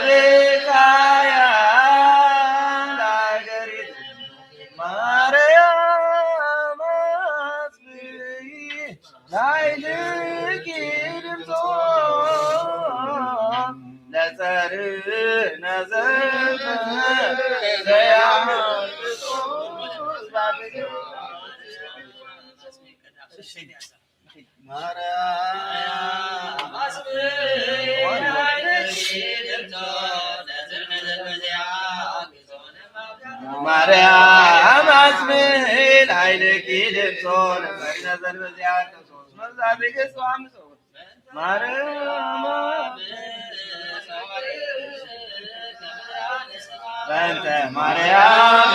ወብካያ ለአገሪት ማርያም አጽብዪ ናይልኪ ድምጾ ለጸርነ ዘፈ ዘያመልጦ ማርያም አስምዒ ላዕሌኪ ድምጾ ለፈሪነ ዘልበዚያ ክርስቶስ መብዛዕቲ ገጹ አምጾ ማርያም በእንተ ማርያም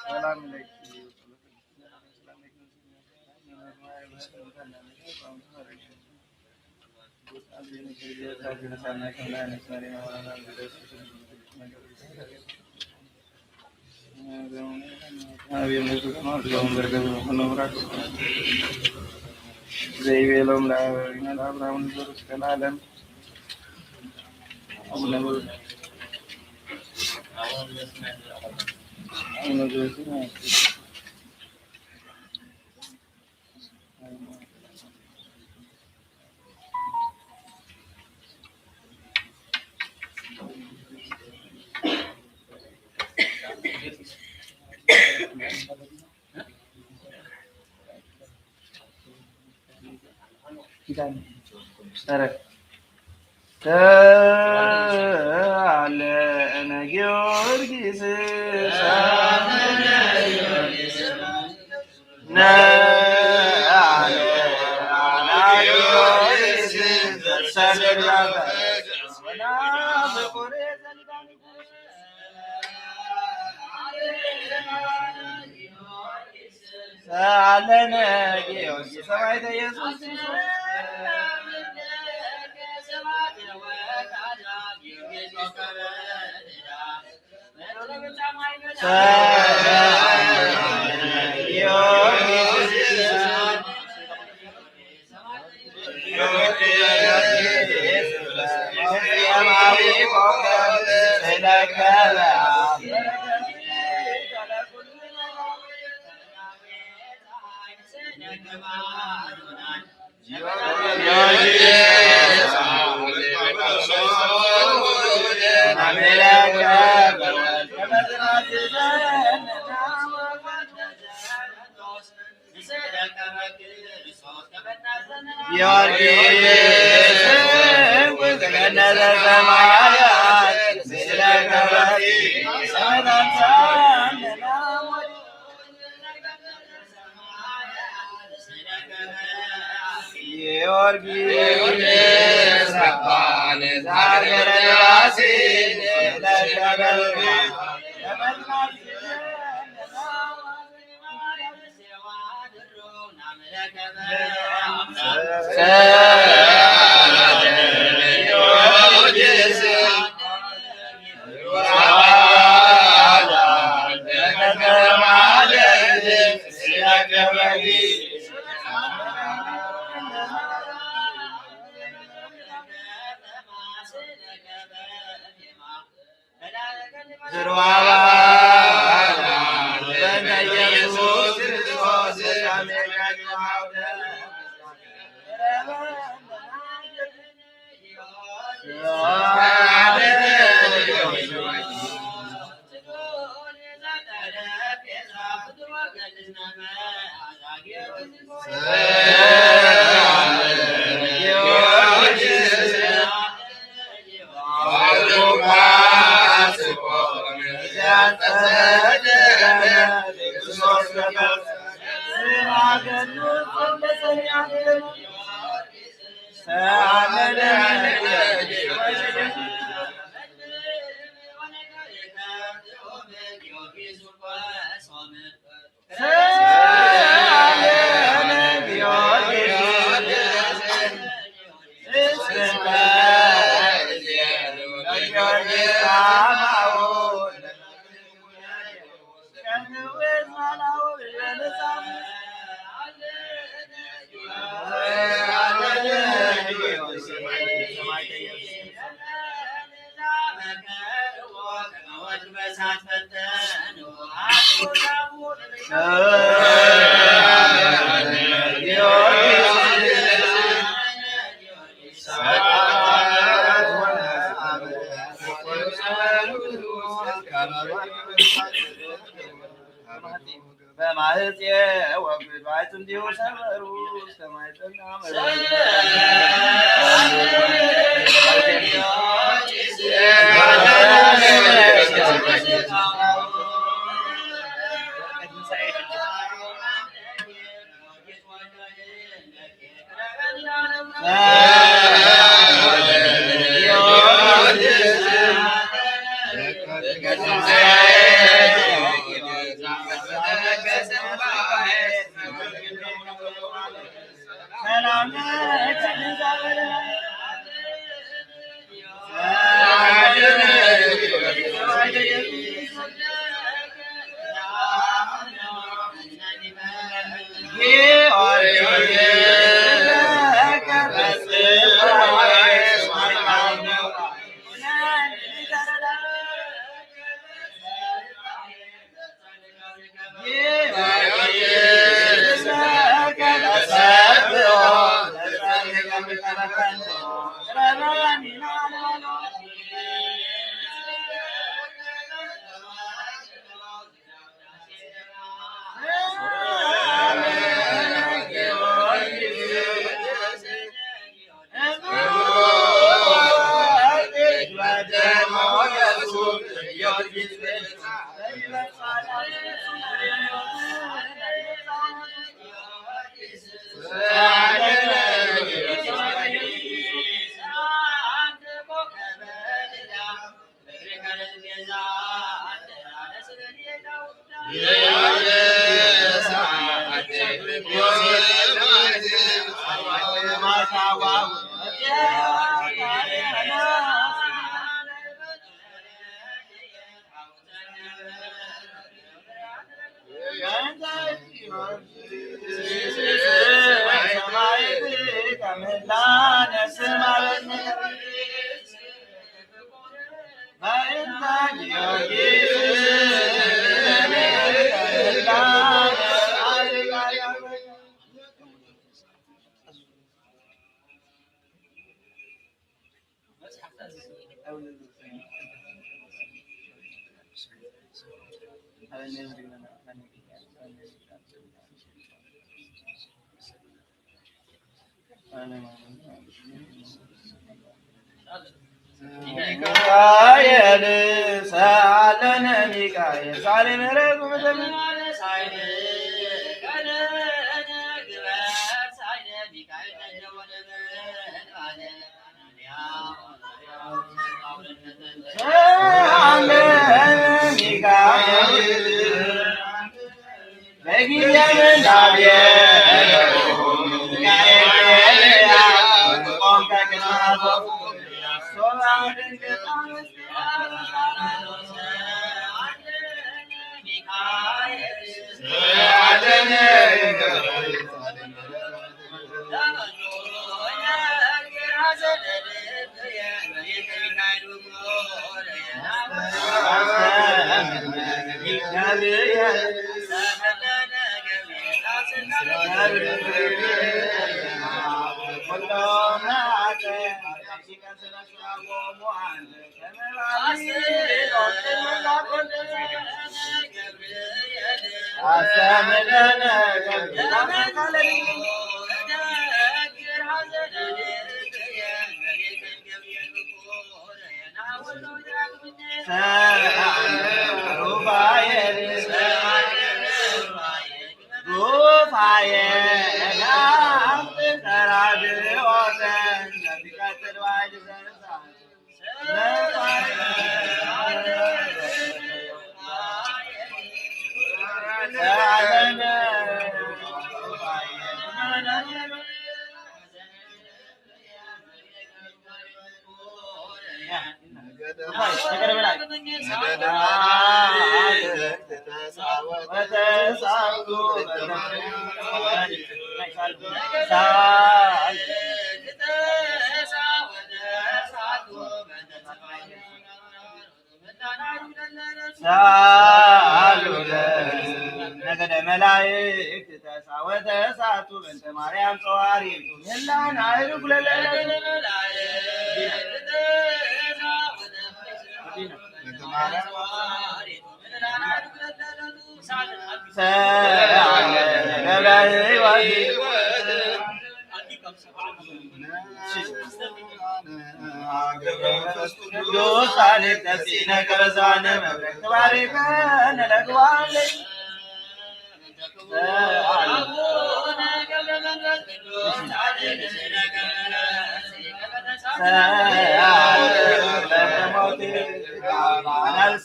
ሰላም ለኪ። ዘይቤሎም ለአበዊነ ለአብርሃም ንዘሩ እስከ ለዓለም። አቡነ ዘበሰማያት ኪዳነ ኧረ ተአለነ ጊዮርጊስ ሰአለነ ጊዮርጊስ ሰማዕተ ኢየሱስ ጊዮርጊስ ሰማዕታት ምስለ ጊዮርጊስ በማህጽየ ወግድ ባይት እንዲሁ ሰበሩ እስከ ማይጸና ሚካኤል ሰአለነ ሚካኤል ሳሌ ምሕረት ምሕረት ሳሉ ለነገደ መላእክት ተሳወተ ሳቱ በእንተ ማርያም ጸዋሪቱ ምህላን አይሩግ ለለ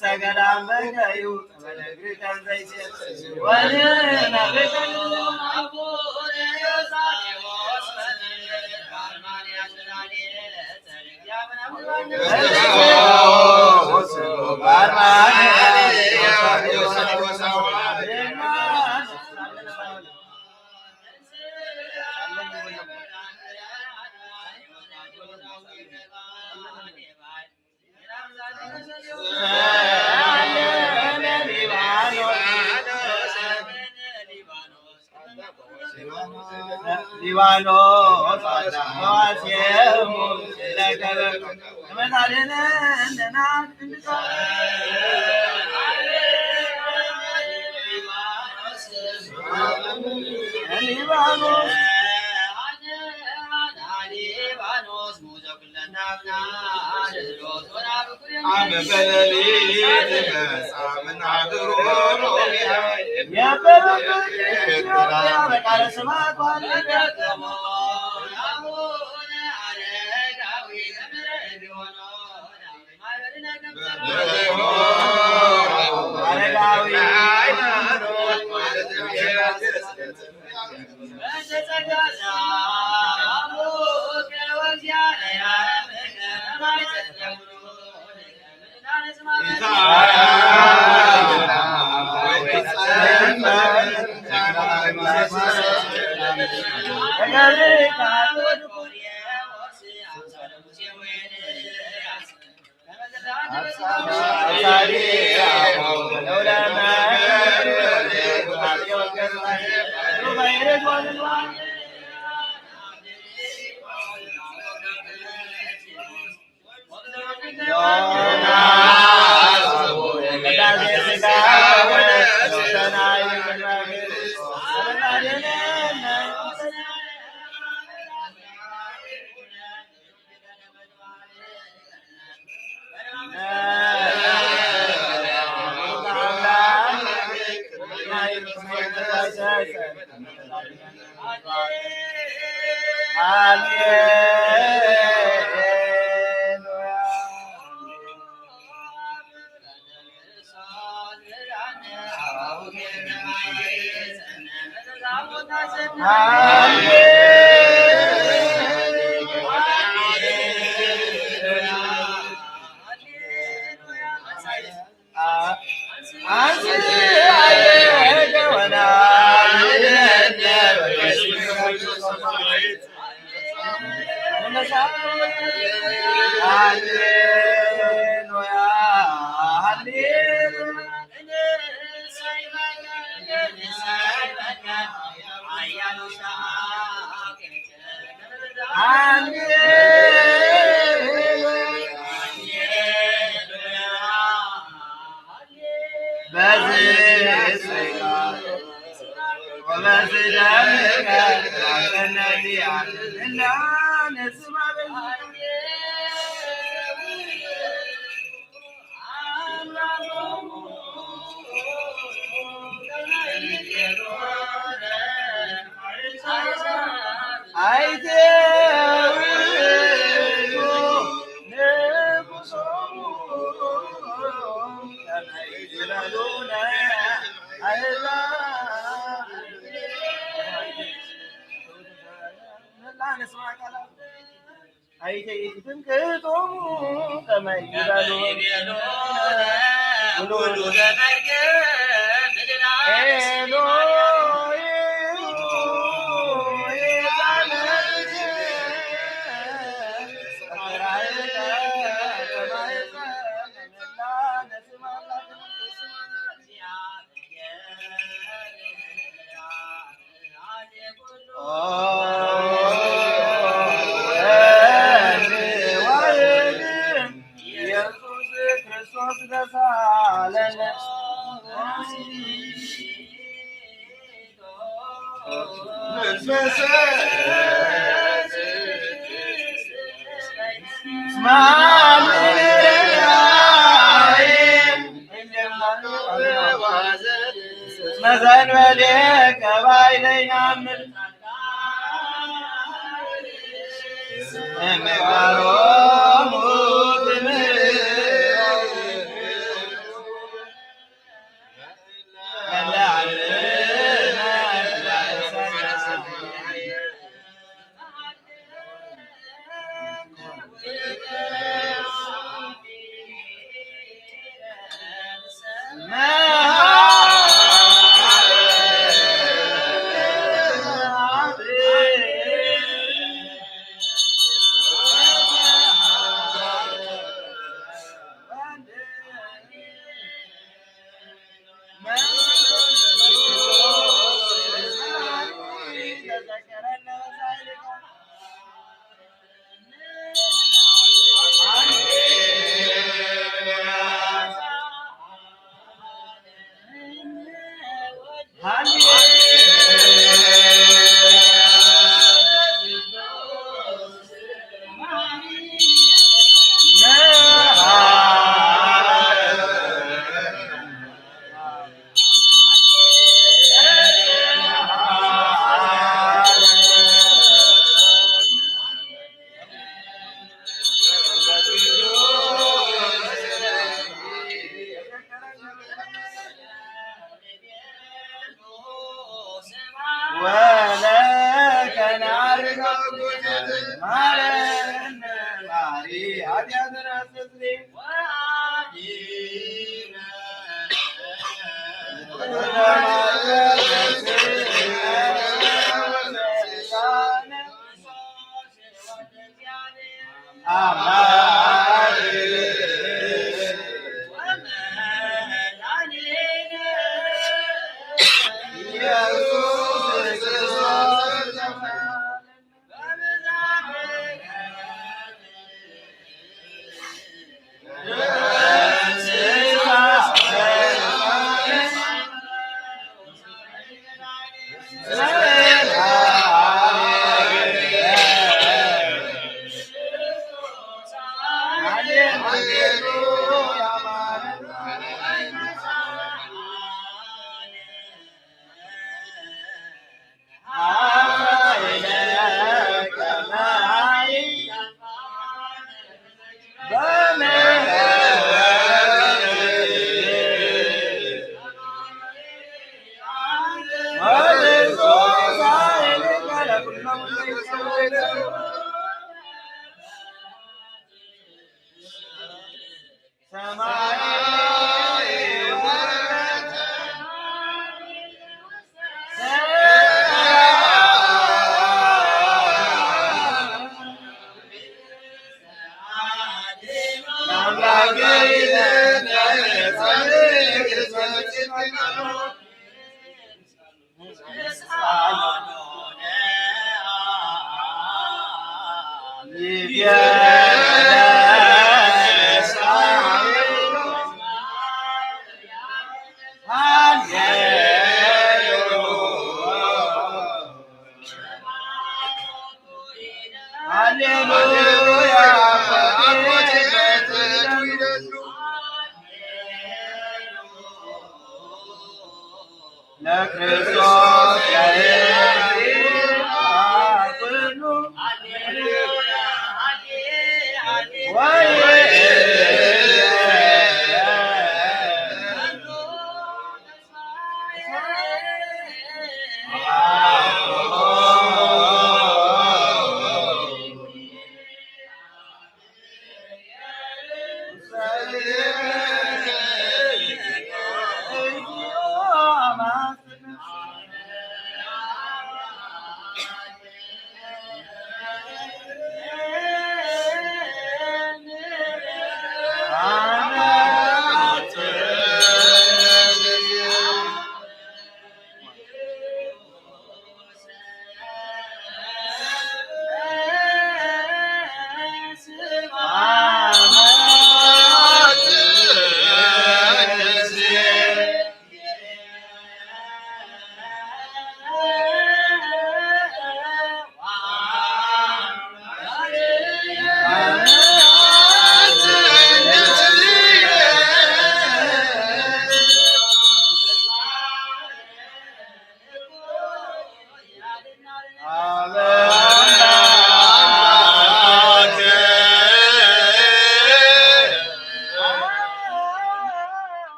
ሰገዳም በገዩ ሊባኖስ አዳዋሴሙ ለከበ መድኃኒነ እንደ ናት እንድታ ሊባኖስ በዚህ ስጋ ወበዚህ ደምከ ገነት ያድልና ንስማ በዚህ ኣይትንክቶሙ ከመይ ይበሉ ውሉደ መርገም ምድራ ኤሎይ ኢየሱስ ክርስቶስ ተሳለነ። መዘንበሌ ከባይለይናምር እምባሮሙ ትምህር ወለከ ነዐርግ ማረነ ማሪ ኃጢአትና አስተስሪ ሰማይ ወረደ። ሃሌሉያ። ለክርስቶስ ያሬድ ኩሉ ወይ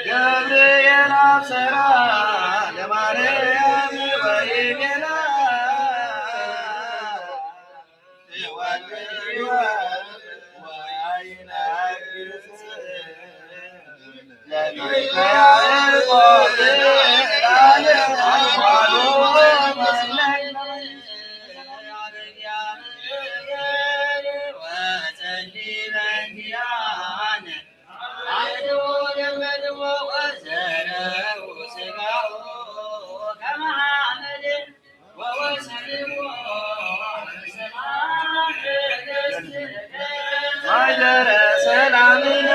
ገብርኤል አብሰራ ለማርያም ወይቤላ ማይደረ ሰላምነ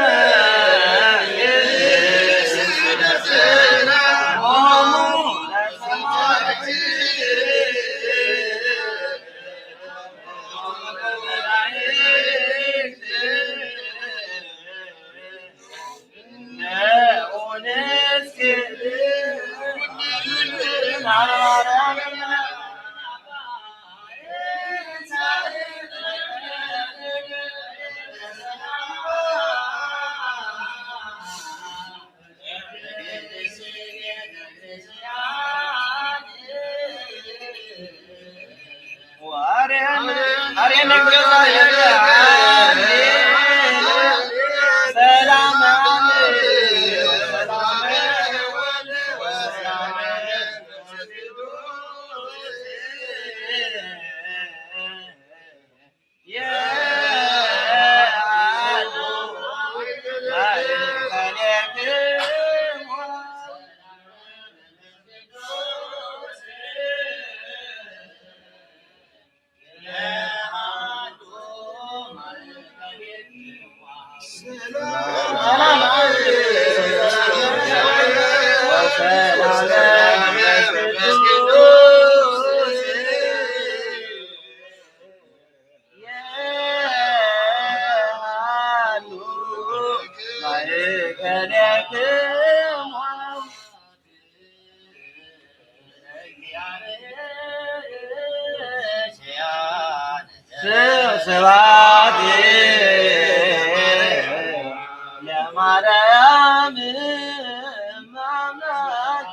ስብሐት ለማርያም እመ አምላክ።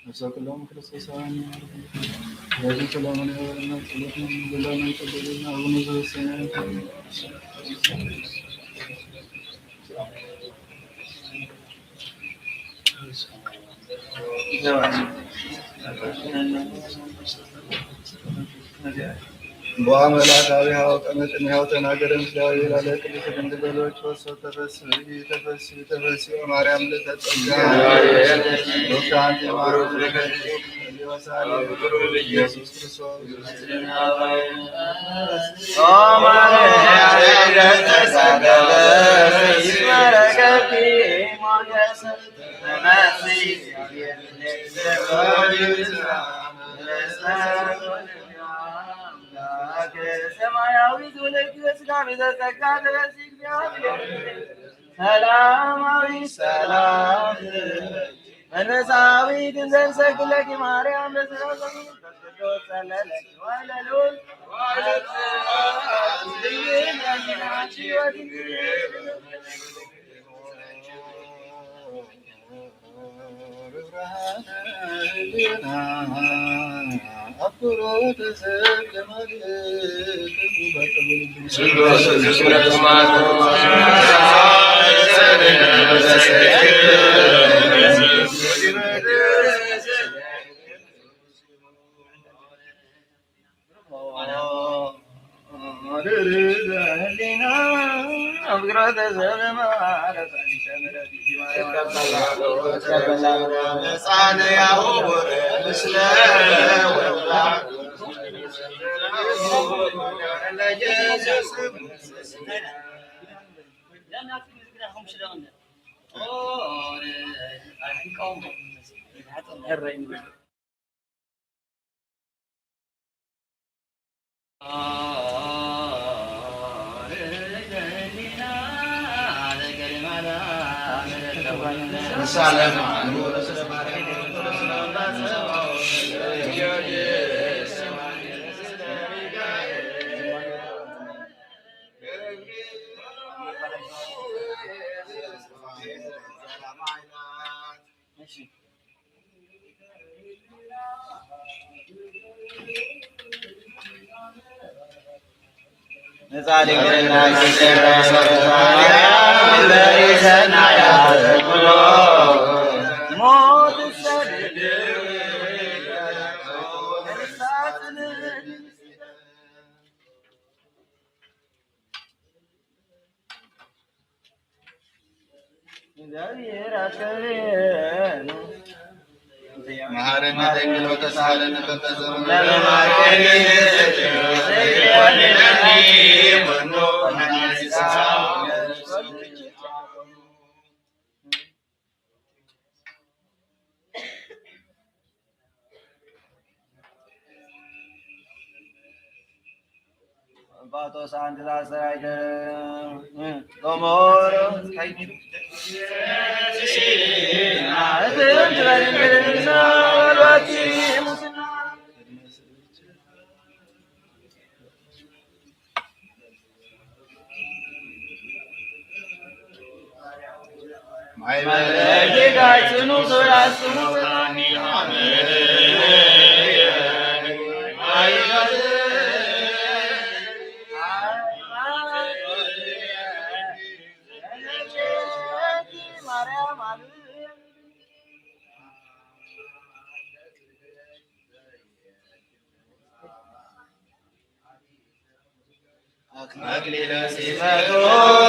ነፍሰ ኩሎም ክርስቶሳውያን በዚ ሰላም ንበረና። ጸሎት ንብላ ናይ ጸሎትና። ኣቡነ ዘበሰማያት ቦአ መልአካዊ ሀው ጠመጥን ሀው ተናገረ ምስለ ላለ ቅድስት ድንግል በሎች ወሰብ ተፈስሒ ተፈስሒ ተፈስሒ ማርያም ለተጸጋ ሩካን የማሩ ኢየሱስ ክርስቶስ ኦ ማርያም ለተጸጋ ይመረቀኪ ሞገስ ሰማያዊ ትውልድ በስጋ ዘጸጋ ተበሲ እግዚአብሔር ሰላማዊ ሰላም መንፈሳዊ ድንዘን ሰግለኪ ማርያም ለዘላለም ቅዱስ ሰለለኪ ዋለሉል መሐረነ ደንግል ወተሳሃለነ በበዘመነ መክሊለ ሲመቱ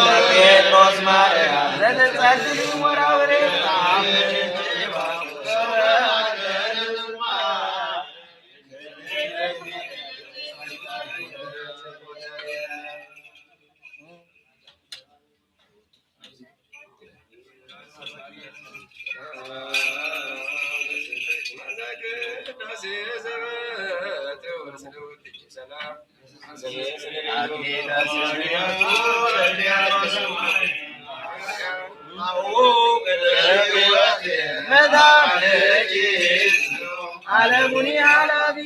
ለጴጥሮስ ማርያም ዘተጸልል ወራውሬ ዓለሙኒ ዓላቢ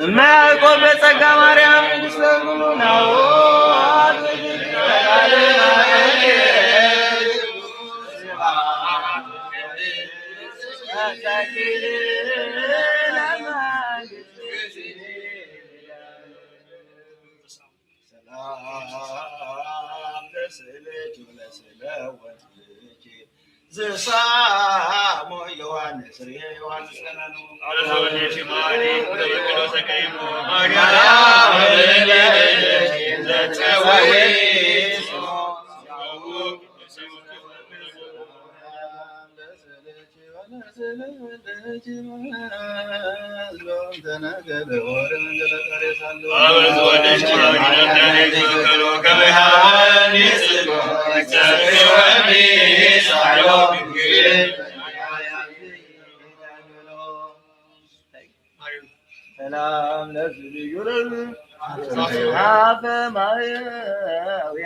እመ ያዕቆብ በጸጋ ማርያም ንግሥተ ኩሉ ናሁ። ሰላም ለስእለኪ ወለስእለ ወልድኪ ዝሳሞ ዮሐንስ ርኤ ዮሐንስ ቀነኑ። ሰላም ለዝልዩ አፈ ማርያም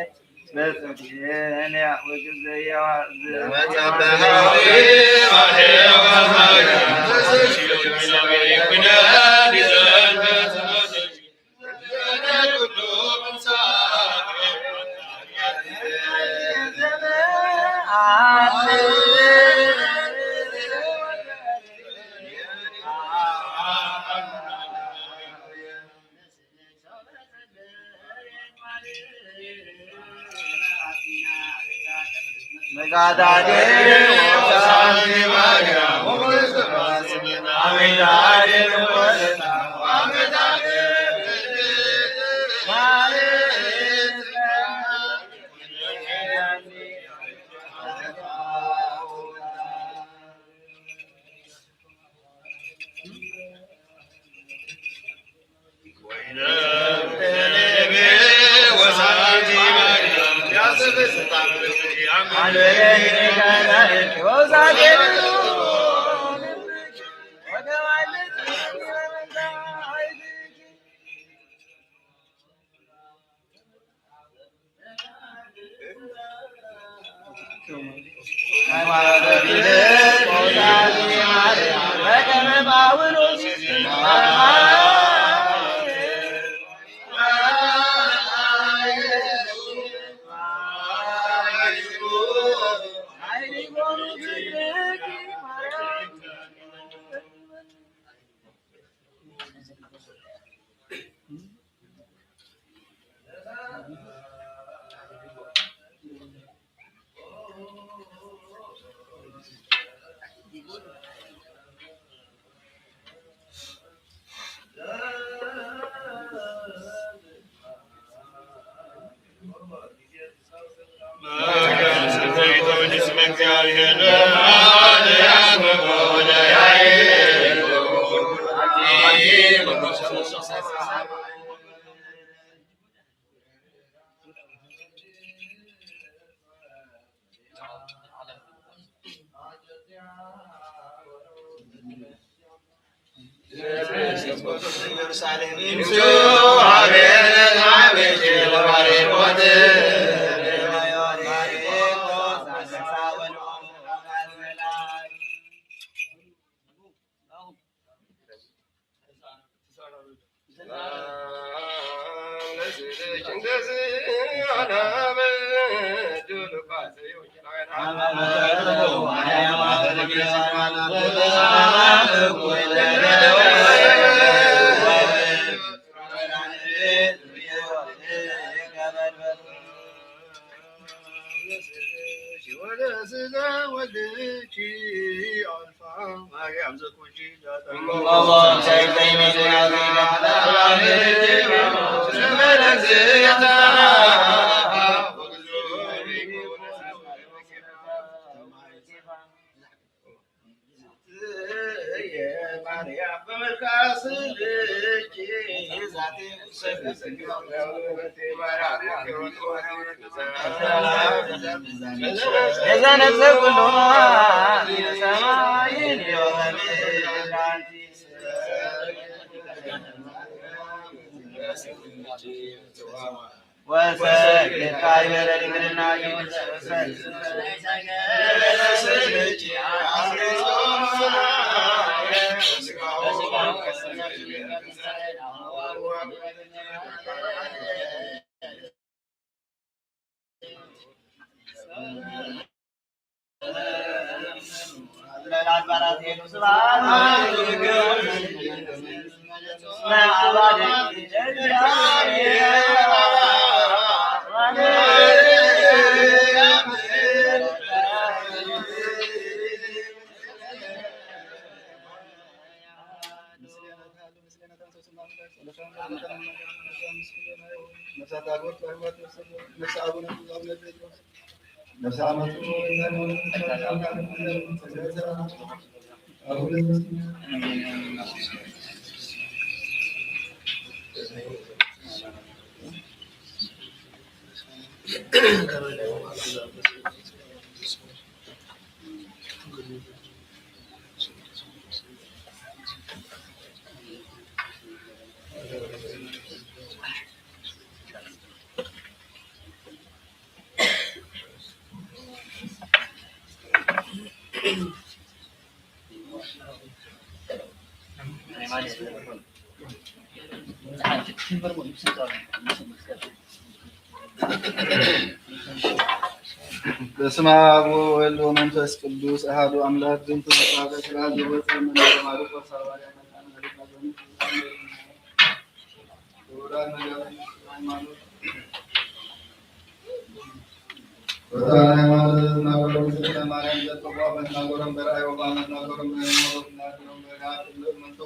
ወለስለ ወልኪ ኣልፋ ማርያም ዘኮንኪ በስመ አብ ወወልድ ወመንፈስ ቅዱስ አሐዱ አምላክ። ዝንቱ መጽሐፈ ሥራ ዘወፀ መንበረ ማርቆስ ሐዋርያ መካነ መሪቃ ዘመን ክቡራን መጋቢት ሃይማኖት፣ ክቡራን ሃይማኖት፣ መናገሮም ስለ ማርያም ዘጥቆ መናገሮም በርአይ ወባ መናገሮም በርአይ ወባ መናገሮም በርአይ ትልቅ መንቶ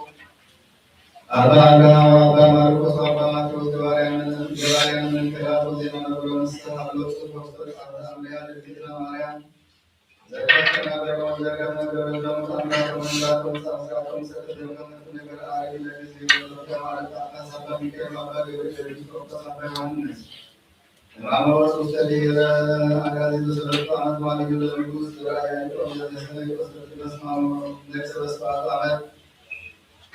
አባ አባ ማርቆስ አባ ማቴዎስ ገባርያንን ገባርያንን ከላቶ ዜና ነግሮ ንስሐ ብሎ ጽሑፍ ወስዶ አባ አምልያ ለእግዚእነ ማርያም ዘከፈና በሮ ዘከፈና በሮ ታምራት ወንዛቶ ጻጻቶ ሰከፈና ነገር አሪ ለጊዜ ወተማረ አባ ሳባ ሚካኤል አባ ገብርኤል ጊዮርጊስ አባ ዮሐንስ ማመወስ ውስተ ብሔረ አጋዚ በሰለስቱ ዓመት ዋልዩ ለንጉስ ዘርአያይቆ ዘተሰነ ዮስፍ በስማሙ ነግሰ በስፋት ዓመት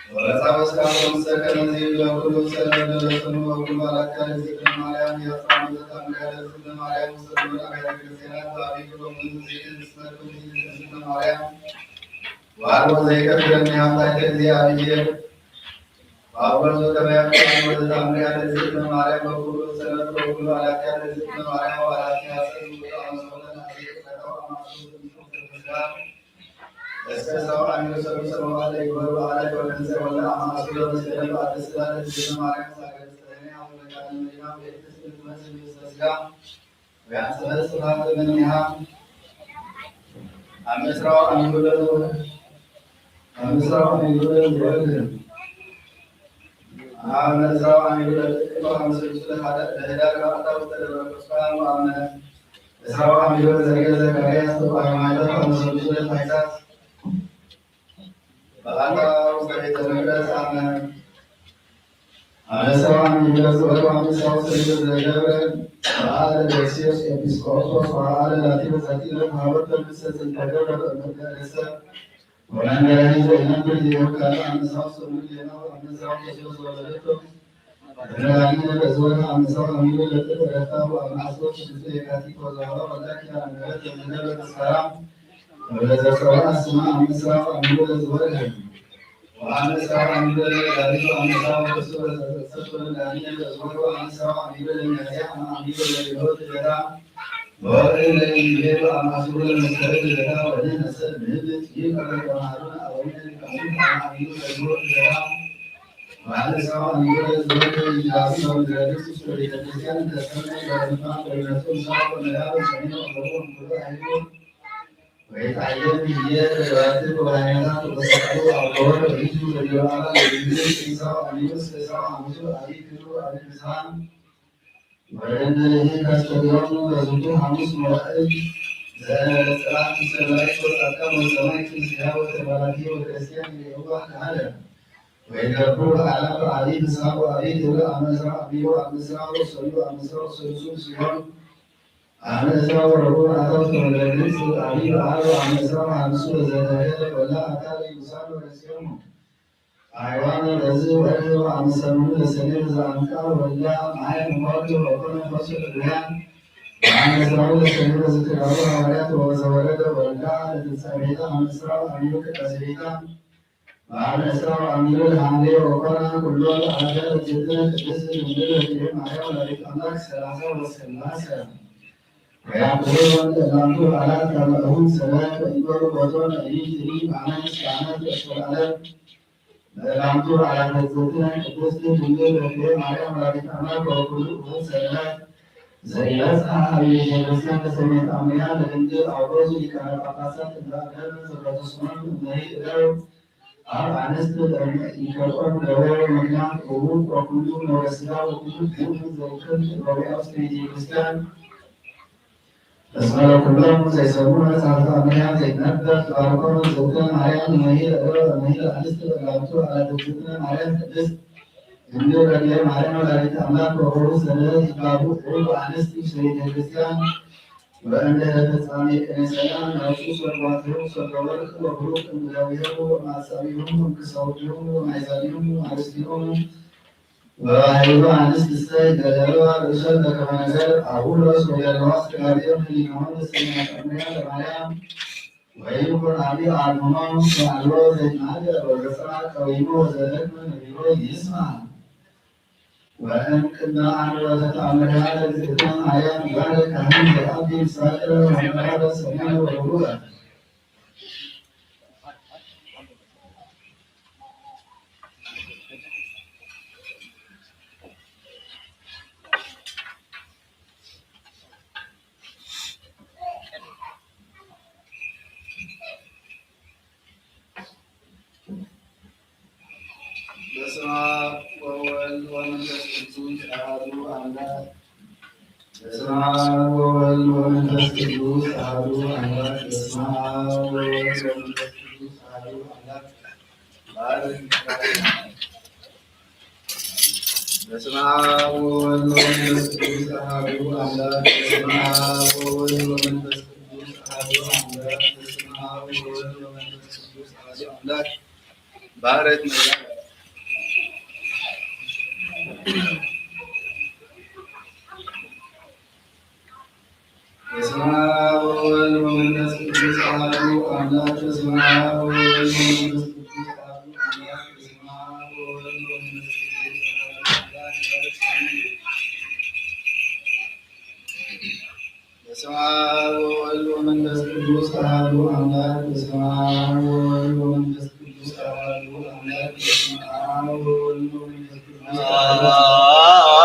ወረጻ በስካቶም ሰከመ ዚብለ ኩሉ ሰለለ ለስሙ ወኩሉ አላካ ለዝክረ ማርያም ያጻሙ ዘታምሪያ ለዝክረ ማርያም ውስተ ኩሉ አብያተ ክርስቲያናት በአብይ ሮም ዘይትን ስመርኩ ዘይትን ማርያም ዋርቦ ዘይከፍለኒ ሀብታይተ እግዚአብሔር በአቡነ ዘበሰማያት ወዘተአምሪያ ለእግዝእትነ ማርያም በኩሉ ሰንበት ወኩሉ አላኪያ ለእግዝእትነ ማርያም ወአላኪያ ሰብእ ውእቱ አመሰወነ ለአዜብ ከታው አማስሎ ትንሹ ከመስጋ እስከ ሰው አሚሮ ሰሉ ሰማዋት ለይወሩ አለ ወከንሰ ወለ አማስሎ መስገደ በአደስላ ለእግዝእትነ ማርያም ሳገደ ስለኔ አቡነ ቃለ መሪና በኤክስ ልትመስል ስጋ ወያንሰበ ስብሐት እምኔሃ። አመስራው አሚሮ ለዝወርድ አመስራው አሚሮ ለዝወርድ አመስራው አሚሮ ለዝወርድ አመስራው አሚሮ ለዝወርድ አመስራው አሚሮ ለዘርገ ዘካርያስ ተቋሚ ማለት አመስራው ለታይሳስ በአንተ ውስጥ ቤተ መቅደስ አመ አመሰዋን ይገጽ ወደ አመሰው ስሪት ዘገብረ በአለ ደሲዮስ ኤጲስቆጶስ በአለ ላቲ በዛቲ ለማህበር ተምሰ ጽንተገብረ በመቅደሰ ወመንገራኒ ዘእነብር ሊሆን ካለ አመሰው ስሙ ሌላው አመሰው ተሶስ ወለደቶ ተገናኝ በዝወር አመሰው አሚሮ ለጥፍ ረፋው አማስሎ ስድስት የካቲት ወዘዋራ ወላኪ አንገረት ተመገበ ተስካራ ወለዘጸዋ ስማ አመሰው አሚሮ ለዝወር አመሰው አሚሮ ለጋሪቶ አመሰው በሱ በተሰሰቶ ለዳኒ በዝወር አመሰው አሚሮ ለሚያዚያ አሚሮ ለሊሆት ገዳ ወወርድ ለኢንጌል አማስሎ ለመስከረም ገዳ ወደ ነሰብ ምህብት ይህ ቀረቀማሩን አወነ ሊቀሙት አማሚሮ ለዝወር ገዳ ማለት ሰው አንጎለ ዝወደ ይላሉ ነው። ለቤት ውስጥ ቤተክርስቲያን ተሰነ ለምፋ ለነሱ ሰው ለያሉ ሰኔ ወደቡ ሁሉ አይሉ ወይታየም ብዬ ለራሴ በሃይማኖት በሰሩ አቦር እጁ ለዮአላ ለጊዜ ሰው አሚስ ሰው አሚሱ አይ ክሩ አይ ክሳን ወእንደዚህ ከስተዲሆኑ በዝንቱ ሐሙስ መዋዕል ዘጸራት ሰማይ ወጻድቃን ወሰማዕት ዚያ ወተባራኪ ወክርስቲያን የሆዋ ካህነ ወይገብሩ በዓላ በዓሊ ፍስሐ ወአቢ ክብር አመ ዕስራ አቢሁ አመ ዕስራ ወሰሉ አመ ዕስራ ወሰሉሱ ሲሆን አመ ዕስራ ወረቡዕ አተው ተወለድን ስልጣኒ በዓል አመ ዕስራ ወሐምሱ ለዘተሄደ ወላ አካል ይሙሳን ወረሲዮሙ። አይዋን በዚ ወርህ ወአምሰሉ ለሰኔ በዘአንጻር ወላ ማይ ሞት ወኮነ ፈሱ ቅዱያን በአመ ዕስራው ለሰኔ በዝክራሩ ሐዋርያት ወዘወረደ ወላ ለትንሳኤ ቤታ አመ ዕስራው አሚሩ ቅዳሴ ቤታ በአመ ዕስራው አሚሩ ለሐምሌ ወኮነ ኩሎ ለአገር እግዝእትነ ቅድስት ድንግል በክሌ ማርያም ወላዲተ አምላክ ሰላሳ ወሰላሰ ወያዕቆብ ለእላንቱ በዓላት ከመእሁም ሰማያት ወኢኮኑ ቦቶን እሊትኒ በዓመት እስከ ዓመት እስከ ለዓለም። ለእላንቱ በዓላት እግዝእትነ ቅድስት ድንግል በክሌ ማርያም ወላዲተ አምላክ ወኩሉ እሁድ ሰንበት ዘይበጽሐ አብ ቤተ ክርስቲያን ለሰሜን አምያ ለድንግል አውዶስ ሊቃነ ጳጳሳት እንዳ አገር ዘበተስኖም እነይ እደው አብ አንስት ለእመ ኢከቆም ገበው ምክንያት እቡ ወኩሉ መወስዳ ወኩሉ ግብ ዘይክል ገበያ ውስጥ ቤተ ክርስቲያን እስመ ለኩሎም ዘይሰሙ መጽሐፍተ አምያ ዘይነበር ተባርኮ ዘውተ ማርያም እመሂ ለእሮ እመሂ ለአንስት ለእላውቱ አላተግዝእትነ ማርያም ቅድስት ድንግል በክሌ ማርያም ወላዲተ አምላክ ወሆሩ ሰንበት ይባቡ እብ አንስት ውስተ ቤተ ክርስቲያን ወእንደ ፍጻሜ ቅኔ ሰላም ነሱ ሰርጓትሁ ሰርገ ወርቅ ወብሩክ እምዳዊሁ ወማሳቢሁ እምክሳውቲሁ ወማይዛቢሁ አርስቲሁ ወራሄሉ አንስት እሰይ ገደለዋ ርእሰን ለከመ ነገር አቡነ ሮስ ወገለዋ ስጋዴር ህሊናሆን ለሰማያት አምያ ለማርያም ወይኩን አቢ አድኖ ወአልቦ ዘይናገር ወዘጽራ ቀዊሞ ወዘደግመ ነቢሮ ይስማ። ወእም ቅድመ አንወተ ተአምርሃ ለእግዝእትነ ማርያም ጋር ካህን ዘአቢ ምሳሌ ወመንበራ ለሰሜን ወደቡበ። በስመ አብ ወወልድ ወመንፈስ ቅዱስ አሐዱ አምላክ። በስመ አብ ወወልድ ወመንፈስ ቅዱስ አሐዱ አምላክ። በስመ አብ ወወልድ ወመንፈስ ቅዱስ አሐዱ አምላክ። በስመ አብ ወወልድ ወመንፈስ ቅዱስ አሐዱ አምላክ። በስመ አብ ወወልድ ወመንፈስ ቅዱስ አሐዱ አምላክ። በስመ አብ ወወልድ ወመንፈስ ቅዱስ አሐዱ አምላክ። ባረክ መላ በስመ አብ ወወልድ ወመንፈስ ቅዱስ አሐዱ አምላክ። በስመ አብ ወወልድ ወመንፈስ ቅዱስ አሐዱ አምላክ። በስመ አብ ወወልድ ወመንፈስ ቅዱስ አሐዱ አምላክ። በስመ አብ ወወልድ ወመንፈስ ቅዱስ አሐዱ አምላክ። በስመ አብ ወወልድ ወመንፈስ ቅዱስ አሐዱ አምላክ። በስመ አብ ወወልድ ወመንፈስ ቅዱስ አሐዱ አምላክ።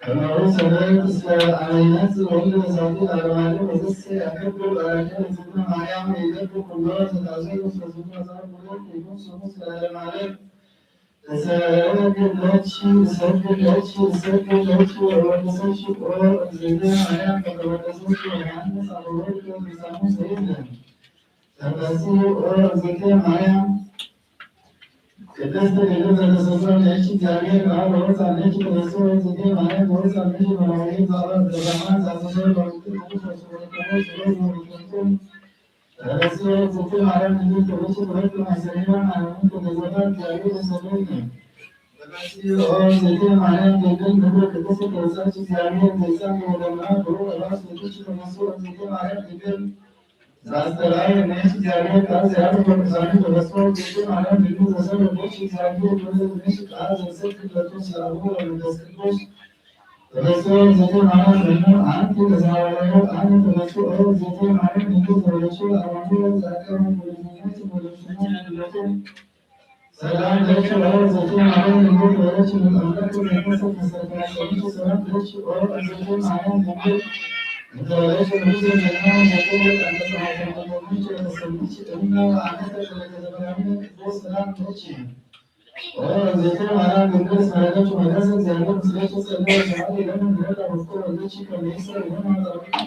ከማሁ ሰበብ እስከ አነ ይነጽእ ወልደ ሳቱ አርባዕተ ወዘሰ ያከብር በራከ እግዝእትነ ማርያም ይገብር ኩሎ ዘታዘዙ እስከ ዝኑ መጽሐፍ ወለድ ይኩን ስሙ እስከ ለዓለመ ዓለም። እሰግድ ለኪ እሰግድ ለኪ እሰግድ ለኪ ወወድሰኪ ኦ እግዝእትነ ማርያም ከተወደሰኪ ዮሐንስ አፈወርቅ በልሳኑ ሰይድነ ተፈሲ ኦ እግዝእትነ ማርያም ቅድስት ድንግል ዘተሰብሰብ ነች እግዚአብሔር ከአብ ወወፃ ነች ተፈሲ ኦ እግዝእትነ ማርያም ተወፃ ነች መራዊ ዛባ ዘባማ ዛዘዘ ለውጥ ቅዱስ ወስወ ቅዱስ ወስወ ተፈሲ ኦ እግዝእትነ ማርያም ድንግል ተወች ተወች ማሰሪራ ማርያም ተገዘባ እግዚአብሔር የሰበኝ ተፈሲ ኦ እግዝእትነ ማርያም ድንግል ክብር ቅድስት ተወፃች እግዚአብሔር ዘይፃ ወደምራ ብሩ ረባስ ወጥች ተፈሲ ኦ እግዝእትነ ማርያም ድንግል ዛስተራይ ነሽ እግዚአብሔር ቃል ዘያት በቅዱሳኑ ተፈስሮ ግጭ ማርያም ድንግል ዘሰረገች እግዚአብሔር ክብር ነሽ ቃል ዘሰት ክብረቱ ሰላሙ ለመንፈስ ቅዱስ ተፈስሮ ግጭ ማርያም ድንግል አንቲ ተሳዋላዩ አን ተፈስሮ ግጭ ማርያም ድንግል ተወለች አዋኑ ዛቀሙ ወለችና ወለችና ሰላም ለኪ ኦ እግዝእትየ ማርያም ድንግል ተወለድኪ እምአምላክ ዘተሰብሐ ሰላም ለኪ ኦ እግዝእትየ ማርያም ድንግል እንተ ወለድኪ ንጉሠ ዘመናዊ ዘተወልድ አንተ ሰማዕተ ወለድኪ የተሰምች እምነ ወአመተ ለዘተፈረመ ቅዱስ ሰላም ለኪ ኦ እግዝእትየ ማርያም ድንግል እስመ ረከብኪ መንፈሰ እግዚአብሔር ምስሌኪ ጸልዩ ወሰአሊ ለነ ምህረተ ወፍቅር ወልድኪ ከመ ይስረይ ለነ ኃጣውኢነ።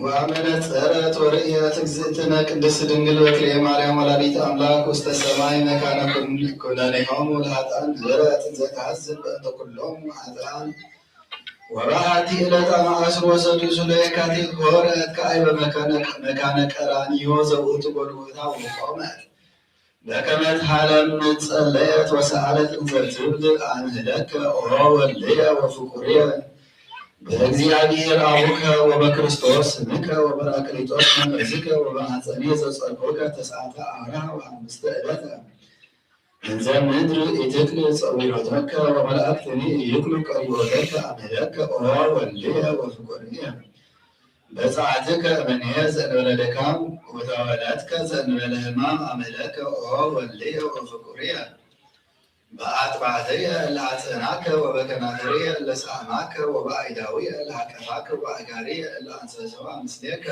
ወአመነጸረት ወርእየት እግዝእትነ ቅድስት ድንግል በክልኤ ማርያም ወላዲተ አምላክ ውስተ ሰማይ መካነ ኩን-፣ ኩነኔሆሙ ለኃጥኣን ነበረት እንዘ ተሐዝን በእንተ ኩሎም ኃጥኣን። ወበሃቲ ዕለት አመ ዐስሩ ወሰዱሱ ለየካቲት ሆረት ከአይበ መካነ፣ መካነ ቀራንዮ ዘውእቱ ጎልጎታ ወቆመት። በከመ ትሃለም ጸለየት ወሰአለት እንዘ ትብል፣ አምህለከ ኦ ወልድየ ወፍቁርየ በእግዚአብሔር አቡከ ወበክርስቶስ ስምከ ወበራቅሊጦስ መምህዝከ ወበማሕፀኔ ዘጸልኩከ ተስዓተ አብርሃ ወሐምስተ ዕለተ እንዘ ምድር ኢትክል ጸዊሮተከ ወመላእክትኒ ኢይክሉ ቀሪቦተከ አምህለከ ኦ ወልድየ ወፍቁርየ። በጻዕትከ እመንየ ዘእንበለ ድካም ወተዋህዳትከ ዘእንበለ ሕማም አምህለከ ኦ ወልድየ ወፍቁርየ። በአጥባዕትየ እለ አጽዕናከ ወበከናፍርየ እለ ሰአማከ ወበአይዳውየ እለ አቀፋከ ወአእጋርየ እለ አንሰሰዋ ምስሌከ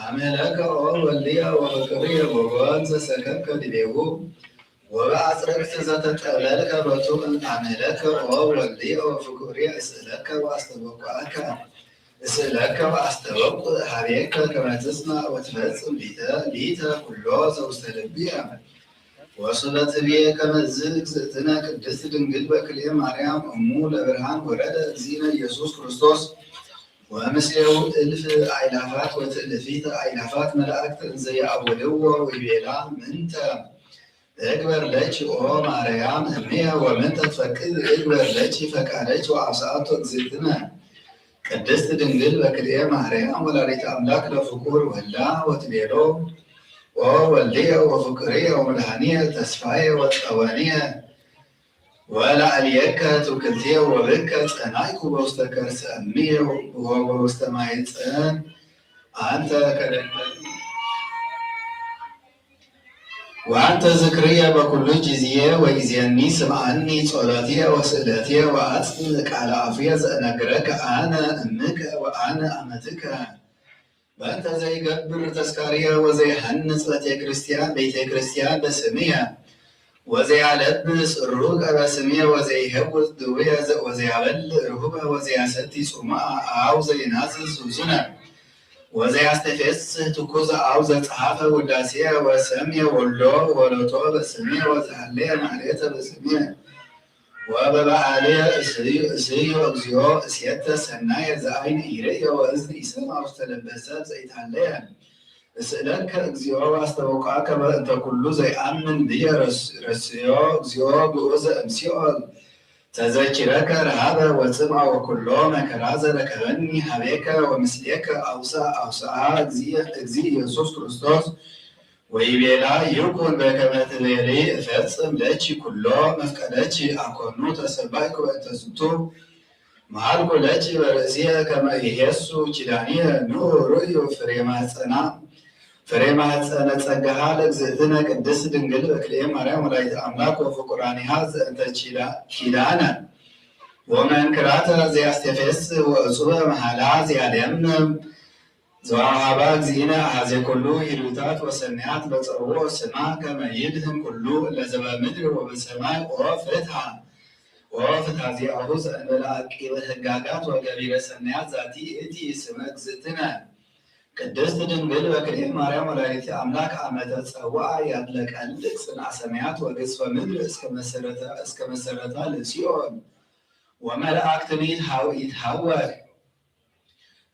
አምህለከ ኦ ወልድየ ወፍቁርየ። ወጎል ዘሰከብከ ዲቤሁ ወበአጽርቅት ዘተጠብለልከ በቱ አምህለከ ኦ ወልድየ ወፍቁርየ። እስእለከ ወአስተበቁዐከ እስእለከ ወአስተበቁዕ ሀቤከ ከመ ትስማዕ ወትፈጽም ሊተ ሊተ ኩሎ ዘውስተ ልብየ። ወሶበ ትብዬ ከመ እዝ እግዝእትነ ቅድስት ድንግል በክልኤ ማርያም እሙ ለብርሃን ወረደ እግዚእነ ኢየሱስ ክርስቶስ ወምስሌሁ እልፍ አእላፋት ወትእልፊት አእላፋት መላእክት እንዘ ይአውድዎ ወይቤላ ምንተ እግበር ለኪ ኦ ማርያም እምየ ወምንተ ትፈቅድ እግበር ለኪ ፈቃደኪ ወአብስአቶ እግዝእትነ ቅድስት ድንግል በክልኤ ማርያም ወላዲተ አምላክ ለፍቁር ወልዳ ወትቤሎ ኦ ወልድየ ወፍቅርየ ወመድኃኒየ ተስፋየ ወጸወንየ ወላዕልየከ ትውክልትየ ወብከ ጸናይኩ በውስተ ከርሰ እምየ ወበውስተ ማይፀን አንተ ከደንበ ወአንተ ዝክርየ በኩሉ ጊዜ ወይዜኒ ስምዓኒ ጸሎትየ ወስእለትየ ወአጽም ቃለ አፉየ ዘእነግረከ አነ እምከ ወአነ አመትከ። በእንተ ዘይገብር ተስካርየ ወዘይሃንጽ ቤተ ክርስቲያን ቤተ ክርስቲያን በስምየ ወዘያለብስ ሩቀ በስምየ ወዘይሄውስ ድውየ ወዘያበል ርሁበ ወዘያሰቲ ጽሙአ አው ዘይናዝዝ ውዙነ ወዘያስተፌስህ ትኩዝ አው ዘጸሐፈ ውዳሴ ወሰምየ ወልዶ ወሎቶ በስምየ ወዘሃለየ ማሕሌተ በስምየ ወበበዓልየ እስዩ እስዮ እግዚኦ እሴተ ሰናየ ዘአይን ኢርእየ ወእዝን ኢሰምዐ ውስተ ልበ ሰብ ዘይታለየ እስእለከ እግዚኦ ወአስተበቋከ በእንተ ኩሉ ዘይአምን ብየ ረስዮ እግዚኦ ግኡዘ እምሲኦል ተዘኪረከ ረሃበ ወጽምአ ወኩሎ መከራ ዘረከበኒ ሀቤከ ወምስሌከ አውስአ አውስአ እግዚ ኢየሱስ ክርስቶስ ወይቤላ ይኩን በከመ ትቤሊ እፈጽም ለኪ ኩሎ መፍቀደኪ አኮኑ ተሰባይኩ በእንተ ዝንቱ መሃልኩ ለኪ በርእስየ ከመ ይሄሱ ኪዳንየ ኑ ርእዩ ፍሬ ማህፀና ፍሬ ማህፀነ ጸጋሃ ለእግዝእትነ ቅድስት ድንግል በክልኤ ማርያም ወላዲተ አምላክ ወፍቁራኒሃ ዘእንተ ኪዳነ ወመንክራተ ዘያስቴፌስ ወእጹበ መሃላ ዘያደምም ዘወሃባ እግዚእነ አሐዜ ኩሉ ህልውታት ወሰናያት በጸውኦ ስማ ከመ ይድህን ኩሉ ለዘበ ምድር ወበሰማይ ኦ ፍትሐ ኦ ፍትሐ ዚአሁ ዘእንበለ አቂበ ህጋጋት ወገቢረ ሰናያት ዛቲ እቲ ስመ እግዝእትነ ቅድስት ድንግል በክልኤ ማርያም ወላዲተ አምላክ አመተ ጸውአ ያድለቀልቅ ጽንአ ሰማያት ወገጽፈ ምድር እስከ መሰረታ ለሲኦል ወመላእክትኒ ይትሃወክ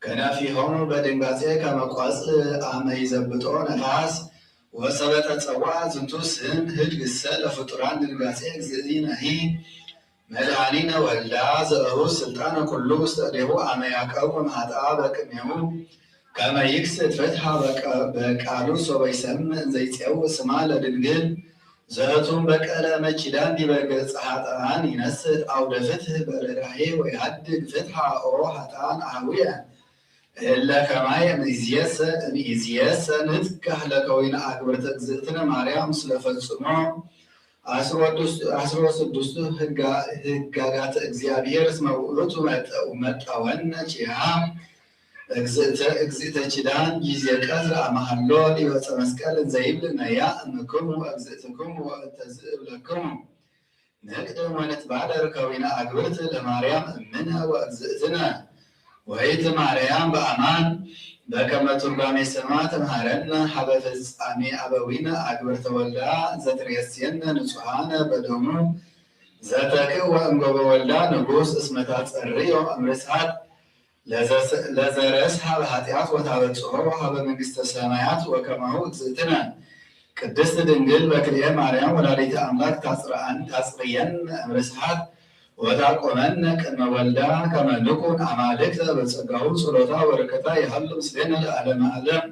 ከነፊሆሙ በድንጋጼ ከመ ቆጽል አመ ይዘብጦ ነፋስ ወሰበተ ጸውዐ ዝንቱ ስም ህድግሰ ለፍጡራን ድንጋጼ እግዚእነ መድኃኒነ ወልዳ ዘእሁ ስልጣነ ኩሉ ውስተ እዴሁ አመ ያቀውም ኃጥአ በቅኔሁ ከመ ይክስት ፍትሐ በቃሉ ሶበ ይሰምዕ ዘይጼው ስማ ለድንግል ዘህቱም በቀለ መኪዳን ዲበ ገጽ ኃጥኣን ይነስት አውደ ፍትህ በርህራሄ ወይሃድግ ፍትሐ ኦ ኃጥኣን አህውየ እለ ከማየ እምይእዜሰ እምይእዜሰ ንትጋህ ለከዊነ አግብርተ እግዝእትነ ማርያም ስለፈጽሞ አስሮ ስድስቱ ህጋጋተ እግዚአብሔር እስመ ውእቱ መጠወነ ኪሃ እግዝእተ ኪዳን ጊዜ ቀትር አመሃሎ ሊበጸ መስቀል እንዘይብል ነያ እምክሙ ወእግዝእትክሙ ወእንተ ዝእብለክሙ ንቅድም ወንትባደር ከዊነ አግብርት ለማርያም እምነ ወእግዝእትነ ወይት ማርያም በአማን በከመ ትርጓሜ ስማ ትምሃረነ ሀበ ፍጻሜ አበዊነ አግብር ተወልዳ ዘትሬስየነ ንጹሐነ በደሙ ዘተክእ ወእንጎበ ወልዳ ንጉስ እስመ ታጸርዮ እምርስሓት ለዘረስ ሀበ ኃጢአት ወታበጽሖ ሀበ መንግስተ ሰማያት ወከማሁ እግዝእትነ ቅድስት ድንግል በክልኤ ማርያም ወላዲተ አምላክ ታጽርአን ታጽርየን እምርስሓት ወታቆመን ቅድመ ወልዳ ከመ ንኩን አማልክተ በጸጋሁ ጸሎታ ወበረከታ ይሃሉ ምስሌነ ለዓለመ ዓለም።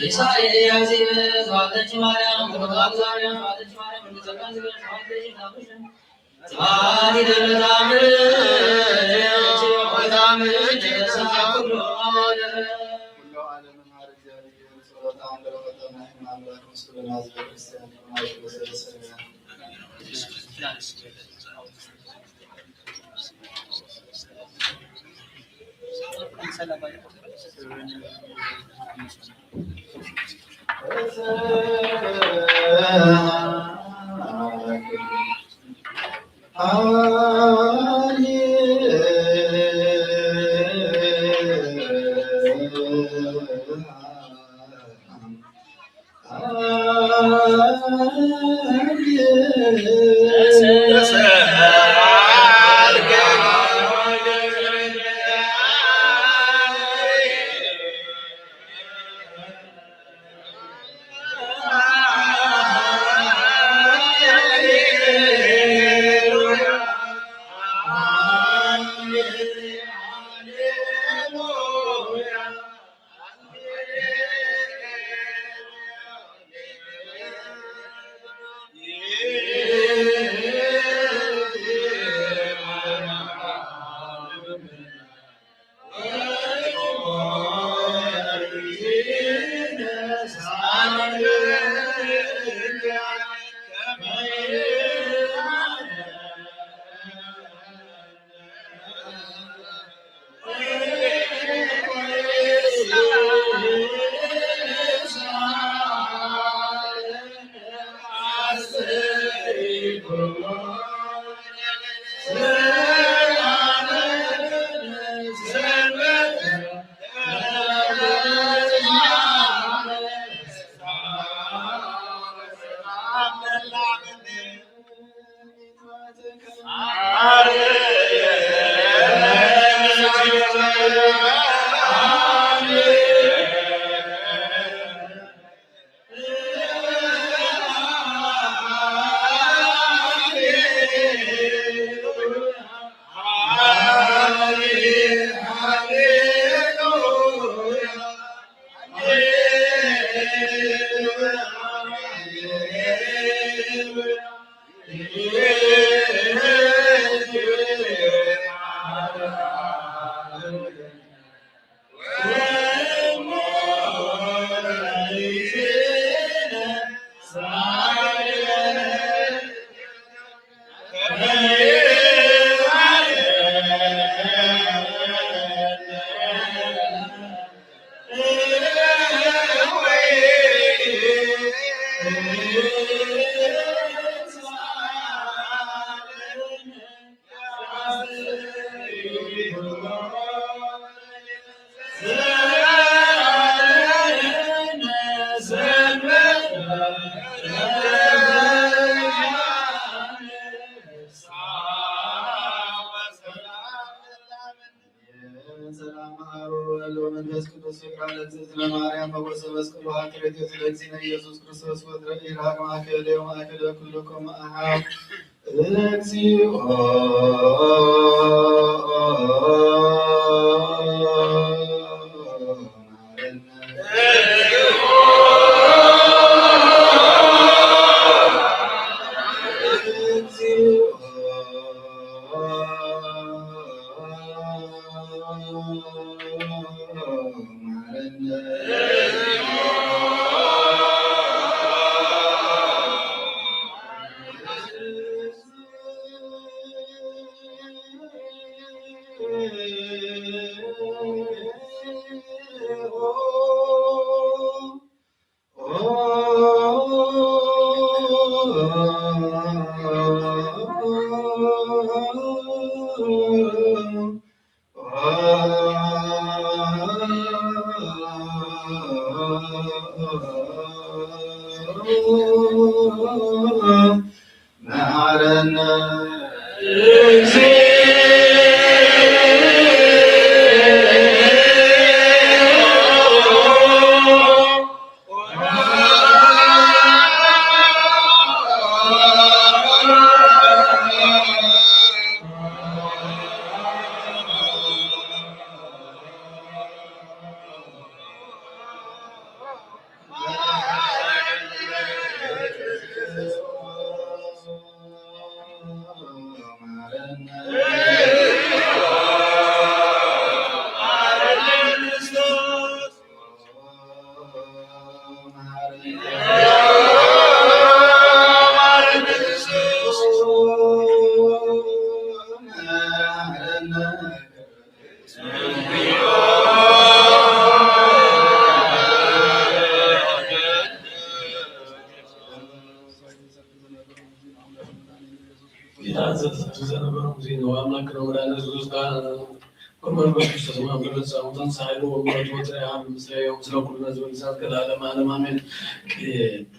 ኢሳይያስ ይበዝ ዋለች ማርያም ወታዛሪያ ዋለች ማርያም እንዲዘጋዝ ኩሎ ዓለምን ሀር እግዚአብሔር ጸሎታ አንደረፈተና አምላክ ምስሉ ለማዝበ ክርስቲያን ይሆናል። ወመንፈስ ቅዱስ ፍቅር ለእግዝእትነ ማርያም ሞገሰ መስቀሉ ሀከ ረድኤቱ ለእግዚእነ ኢየሱስ ክርስቶስ ወትረ ኢራቅ ማእከል ወማእከለ ኩልኩም አሃው እግዚኦ። መሐረነ እግዚኦ። ጌታ ዘተቱ ዘነበረ ሙሴ ነው። አምላክ ነው ወዳለ ዙስታ ከመንፈስ ቅዱስ ተስማምቶ ለተጻሙተን ሳይሉ ወምረቱ ወፀያ ምስሌ ምስለ ኩሉ ህዝብ ልሳት ከለዓለም ዓለም አሜን። ቅዱስ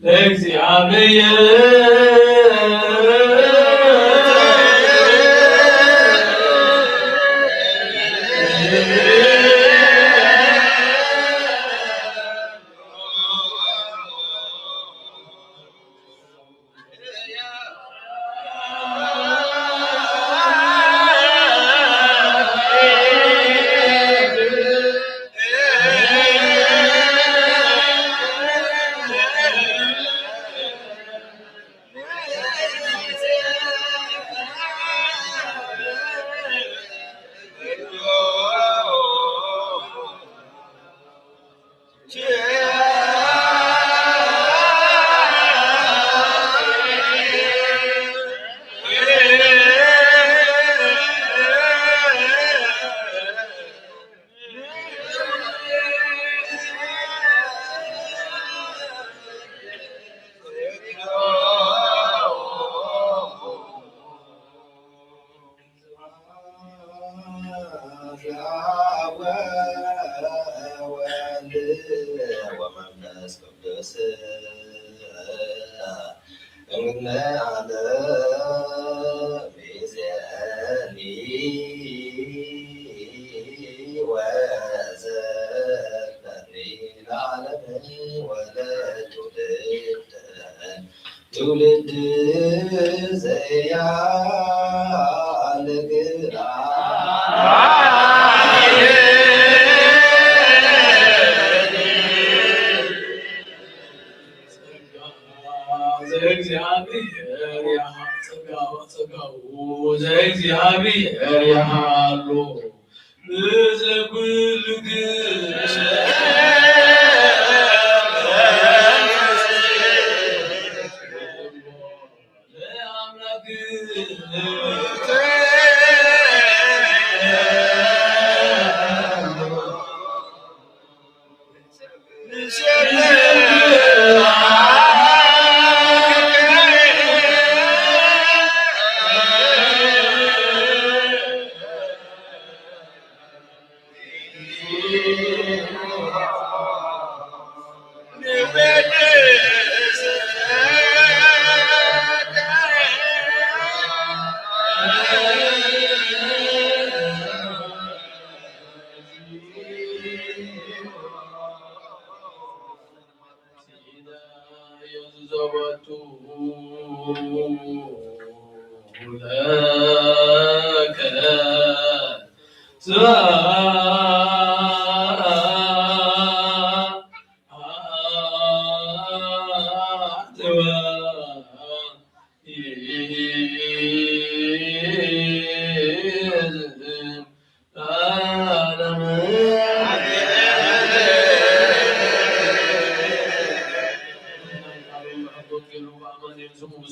ለእግዚአብሔር። ዘእግዚኣብሔር ይሃ-፣ ጸጋ-፣ ጸጋኡ ዘእግዚኣብሔር ይሃሉ ምስለ ኩልክም።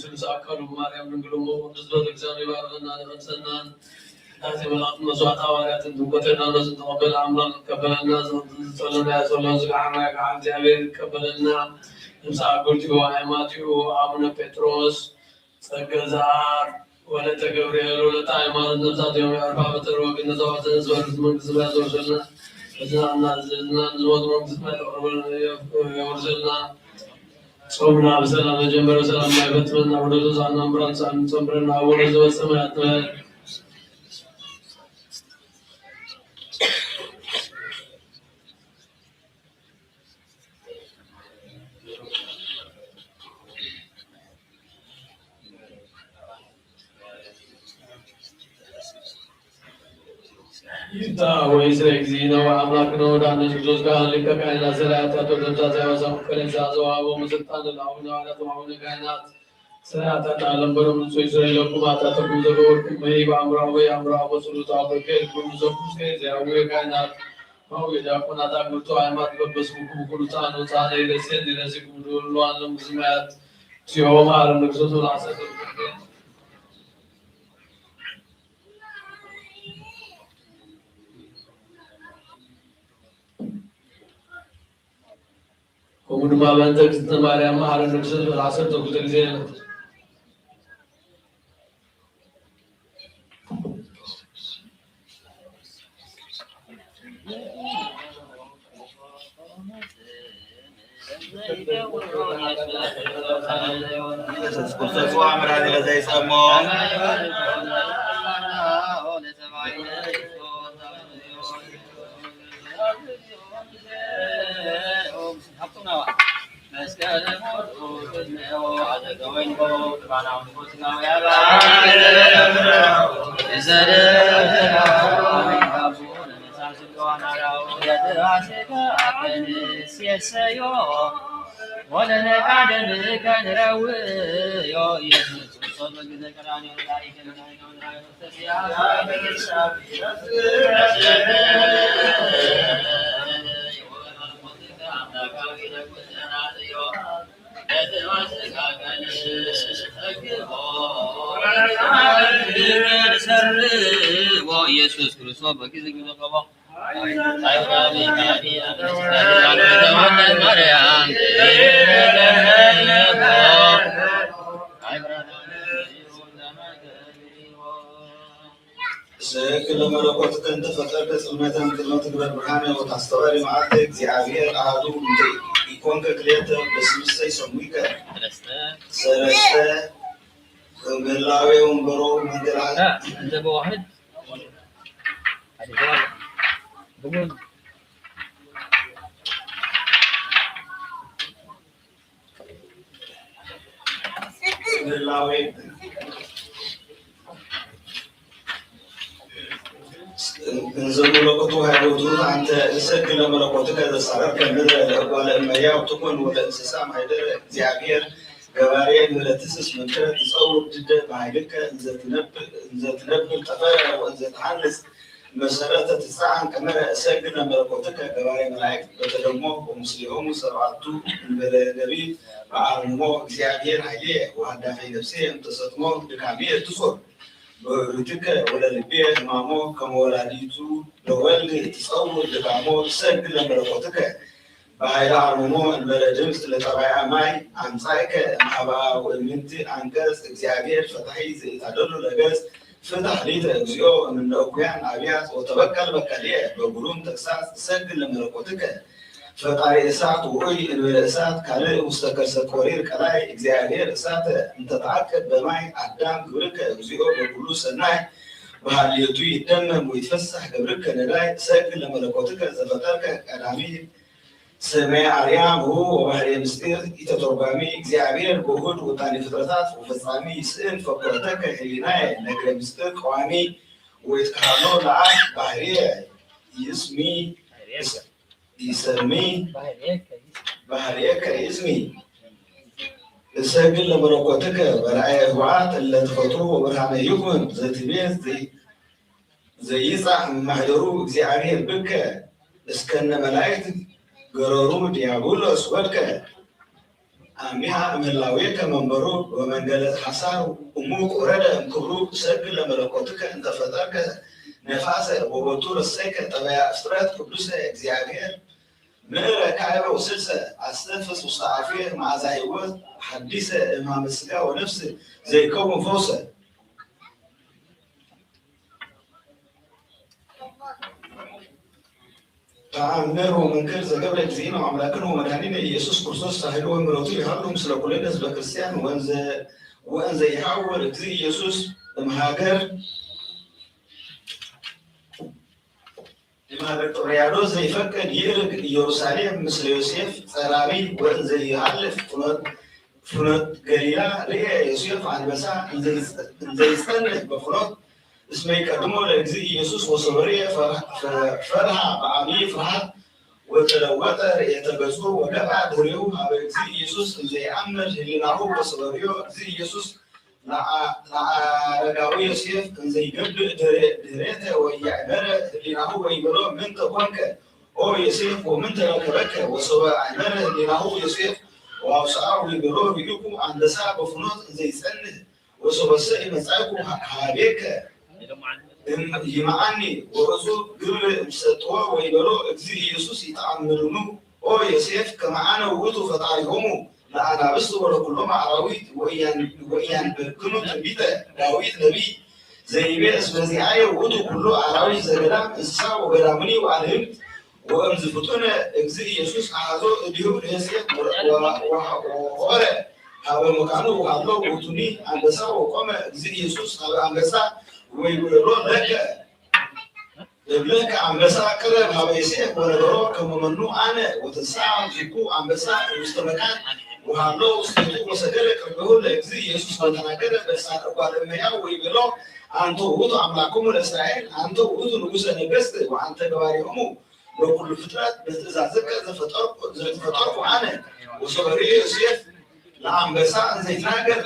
ቅዱስ ኣካሉ ማርያም ድንግል እሞ ቅዱስ በትረ ክርስቲያን ይባርኸና ይቐድሰና። ቅዳሴ መላእክትን መስዋዕተ ሃዋርያትን ጥምቀተ ዮርዳኖስን ተቐበለ ኣምላኽ ይቀበለና። ዝጸለናዮ ጸሎት ዝገሓናዮ ከዓ እግዚኣብሔር ይቀበለና። ድምፂ ኣጉልቲኡ ኣየማቲኡ ኣቡነ ጴጥሮስ ጸገ ዘኣብ ወለተ ገብርኤል ወለተ ሃይማኖት ነፍሳት እዮም የዕርፋ በተርወ ግን ነዛዋተ ዝበሉት መንግስቲ ሰማያት ዘወርሰልና። በዝናና ዝእዝና ንዝሞት መንግስቲ ሰማያት የቕርበልና የውርሰልና። ጾምና ብሰላም ተጀመረ፣ ብሰላም የፈጽመና። ወደ ዛና ምራን ሳን ጸምረና። አቡነ ዘበሰማያት ይፍታ ወይ ስለ ጊዜ ነው አምላክ ነው ዳነ ክርስቶስ ካህን ሊቀ ካህናት ስለ ኃጢአት ወደምሳሳ ያወሳ ኮንፈረንስ አዘዋወሙ ስልጣን ለአቡነ ሐዋርያት ወአቡነ ካህናት ስለ ኃጢአት ዓለም በደሙ ንጹሕ ይስረይ ለኩም ኃጢአተኩም ዘገበርኩም ወይ በአምራዊ ወይ አምራዊ በጸሎት አበከ ልኩም ዘኩስ ከይዘያዊ ካህናት አው የዲያቆናት አግብቶ ሃይማኖት በበስሙኩም ኩሉ ጻኑ ጻነ ይረሴን ይረሲኩም ድሉ አለም ግዝማያት ሲሆ ማር ንግሶ ላሰ ከምኡ ድማ በእንተ እግዝእትነ ማርያም መሐረነ ክርስቶስ ዓሰርተ ክልተ ግዜ ኢየሱስ ክርስቶስ ወአምራን ለዘይሰሞ ኢየሱስ ክርስቶስ በጊዜ ስእክለ መለኮት ከንተ ፈጠርከ ጽልመተ እምቅድመ ትግበር ብርሃነ ወታስተዋሪ መዓልተ እግዚኣብሔር አሐዱ እንተ ኢኮንከ ክልኤተ በስምሰ ይሰሙይከ ሰለስተ እም ህላዌ ወንበሮ መንገላ እንተ በዋህድ ብጉን ህላዌ እንዘ መለኮቱ ሃይወቱ አንተ እሰግድ ለመለኮትከ ዘሳረርከ ምድረ ለእጓለ እመሕያው ትኩን ወለእንስሳ ማይደረ እግዚአብሔር ገባሬ ምለትስስ ምንተ ትጸውር ድደ በኃይልከ እንዘ ትነብር ጠፈረ ወእንዘ ተሐንጽ መሰረተ ትጻን ከመ እሰግድ ለመለኮትከ ገባሬ መላእክት በተደሞ ወምስሌሆሙ ሰብዓቱ እንበለ ነቢይ በአርምሞ እግዚአብሔር ኃይሌ ወሃዳፊ ነፍሴ እምተሰጥሞ ድካሜ ትጹር በእግሪትከ ወለልቤ ህማሞ ከመ ወላዲቱ ለወልድ ትጸውር ድካሞ ትሰግድ ለመለኮትከ በኃይለ አርምሞ እንበለ ድምፅ ለጠባያ ማይ አምጻእከ እምሃበአ ወእምንቲ አንቀጽ እግዚአብሔር ፈታሒ ዘኢታደሉ ለገጽ ፍታሕ ሊተ እግዚኦ እምነ እኩያን አብያት ወተበቀል በቀልየ በግሩም ተግሳጽ ትሰግድ ለመለኮትከ ፈጣሪ እሳት ውዑይ እንበለ እሳት ካልእ ውስተ ከርሰ ቆሪር ቀላይ እግዚኣብሔር እሳተ እንተተዓቅብ በማይ አዳም ግብርከ እግዚኦ በኩሉ ሰናይ በሃልየቱ ይደመም ወይትፈሳህ ገብርከ ነዳይ እሰግድ ለመለኮትከ ዘፈጠርከ ቀዳሚ ሰማይ አርያም ህቡ ወባህርየ ምስጢር ኢተተርጓሚ እግዚኣብሔር በውሁድ ውጣኔ ፍጥረታት ወፈጻሚ ይስእን ፈኮረተከ ህሊናየ ነግረ ምስጢር ቀዋሚ ወይትከሃሎ ለአብ ባህርየ ይስሚ ይሰሚ ባህርየከ ይስሚ እሰግድ ለመለኮትከ በርአየ ህቡአት እለ ተፈጥሩ ወብርሃነ ይኩን ዘትቤ ዘይጻእ ማህደሩ እግዚኣብሔር ብከ እስከነ መላእክት ገረሩ ዲያብሎስ ወድቀ አሚሃ እምህላዌከ መንበሩ ወመንገለ ሐሳር እሙቅ ወረደ እምክብሩ እሰግድ ለመለኮትከ እንተፈጠርከ ነፋሰ ወቦቱ ረሰይከ ጠበያ ፍጥረት ቅዱሰ እግዚኣብሔር ምእረ ካዕበ ወስልሰ አስተንፍስ ውስተ አፉየ መዓዛ ሕይወት ሐዲሰ እምሃመ ስጋ ወነፍስ ዘይከውን ፈውሰ። ተአምር ወመንክር ዘገብረ እግዚእነ ወአምላክነ ወመድኃኒነ ኢየሱስ ክርስቶስ ሳህሉ ወምሕረቱ ይሃሉ ምስለ ኩልነ ህዝበ ክርስቲያን ወእንዘ ወእንዘ ይሐውር እግዚእ ኢየሱስ እምሃገር እምሃገር ጥብርያዶስ ዘይፈቅድ ይእርግ ኢየሩሳሌም ምስለ ዮሴፍ ጸራቢ ወእንዘ ይሃልፍ ፍኖት ፍኖት ገሊላ ርኤ ዮሴፍ አንበሳ እንዘይጸንህ በፍኖት እስመ ይቀድሞ ለእግዚእ ኢየሱስ ወሰበርየ ፈርሃ በአብይ ፍርሃት ወተለወጠ ርእየተ ገጹ ወገባ ድህሬሁ ሀበ እግዚእ ኢየሱስ እንዘ ይአምር ህሊናሁ ወሰበርዮ እግዚእ ኢየሱስ ለአረጋዊ ዮሴፍ እንዘ ይገብእ ድህሬተ ወኢያእመረ ህሊናሁ ወይቤሎ ምንተ ኮንከ ኦ ዮሴፍ ወምንተ ረከበከ ወሶበ አእመረ ህሊናሁ ዮሴፍ ወአውስአ ወይቤሎ ርኢኩ አንበሳ በፍኖት እንዘ ይጸንህ ወሶበሰ ኢመጻእኩ ሀቤከ ይመዓኒ ወእጹብ ግብር እምሰጥዎ ወይቤሎ እግዚእ ኢየሱስ ይተአምርኑ ኦ ዮሴፍ ከመ አነ ውእቱ ፈጣሪሆሙ ለአናብስት ወለኩሎም አራዊት ወኢያንበክኑ ትንቢተ ዳዊት ነቢይ ዘይቤ እስመ ዚአየ ውእቱ ኩሉ አራዊት ዘገዳም እንስሳ ወገዳምኒ ወአልህምት ወእምዝ ፍጡነ እግዚእ ኢየሱስ አሐዞ እዲሁ ለዮሴፍ ወሖረ ሀበ መካኑ ወሃሎ ውእቱኒ አንበሳ ወቆመ እግዚእ ኢየሱስ ሀበ አንበሳ ወይቤሎ ለከ እብለከ አንበሳ ቅረብ ሀበ ዮሴፍ ወነገሮ ከመ መኑ አነ ወተንሥአ ዝኩ አንበሳ ውስተ መካን ወሃሎ ውስቴቱ ወሰገደ ቅድሜሁ ለእግዚእ ኢየሱስ ወተናገረ በልሳነ እጓለ እመሕያው ወይቤሎ አንተ ውእቱ አምላኮሙ ለእስራኤል አንተ ውእቱ ንጉሠ ነገሥት ወአንተ ገባሬሆሙ ለኩሉ ፍጥረት በትእዛዝከ ዘፈጠርኩ አነ ወሶበ ርእየ ዮሴፍ ለአንበሳ እንዘ ይትናገር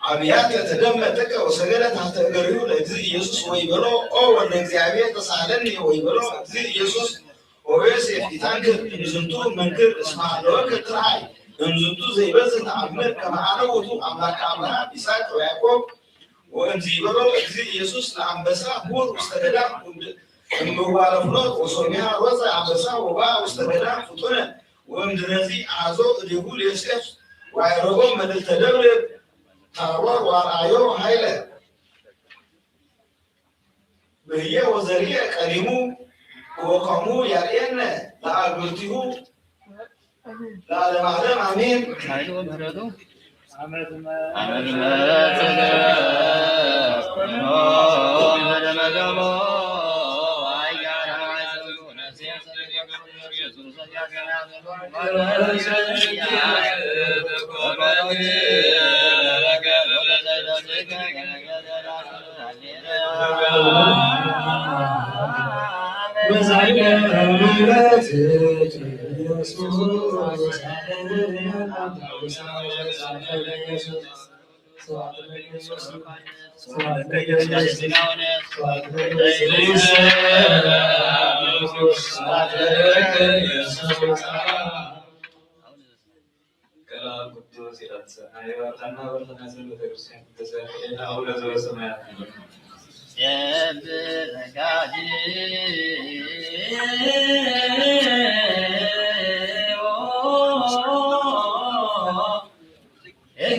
አብያተ ተደመ ጥቀ ወሰገደ ታሕተ እገሪሁ ለእግዚእ ኢየሱስ ወይቤሎ ኦ ወልደ እግዚአብሔር ተሳሃለኒ ወይቤሎ እግዚእ ኢየሱስ ኦ ዮሴፍ ኢታንክር እምዝንቱ መንክር እስመ ሀለወከ ትርአይ እምዝንቱ ዘይበዝህ ተአምር ከመ አነ ውእቱ አምላከ አብርሃም ይስሐቅ ወያዕቆብ ወእምዝ ይቤሎ እግዚእ ኢየሱስ ለአንበሳ ሁር ውስተ ገዳም እምዋለ ፍኖት ወሶሚሃ ሮፀ አንበሳ ወበአ ውስተ ገዳም ፍጡነ ወእምድረዚ አሐዞ እዴሁ ለዮሴፍ ወአዕረጎ መልዕልተ ደብር ታቦር ወአርአዮ ኃይለ በህየ ወዘርየ ቀዲሙ ወከሙ ያርእየነ ለአግብርቲሁ ለዓለመ ዓለም አሜን። ኃይሉ ወምህረቱ ዓመት ዓመት ምህረት ቅዱስ ይላል። ሰማይ ይባርኸና፣ ስለ ቤተክርስቲያን ተዘርግኤና፣ አቡነ ዘበሰማያት ይባርክ።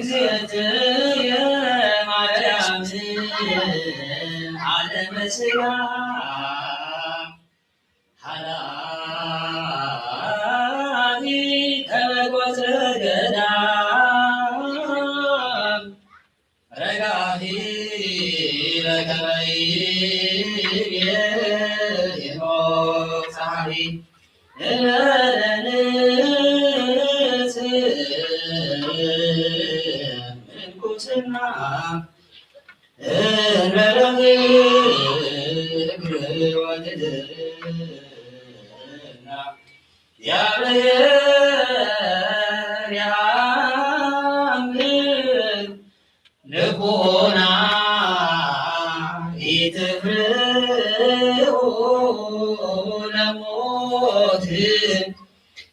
እግዝእትየ ማርያም ዓለመ ሥጋ ሓላፊ ከመ ቆጽለ ገዳም ረጋፊ በከመ ይቤ ሄኖክ ጸሓፊ። እንበለ ንጽእ ምንኩስና እንበለ ዝክር ወትሕትና እግዚአብሔር ያምር ልቦና ኢትፍርሁ ለሞት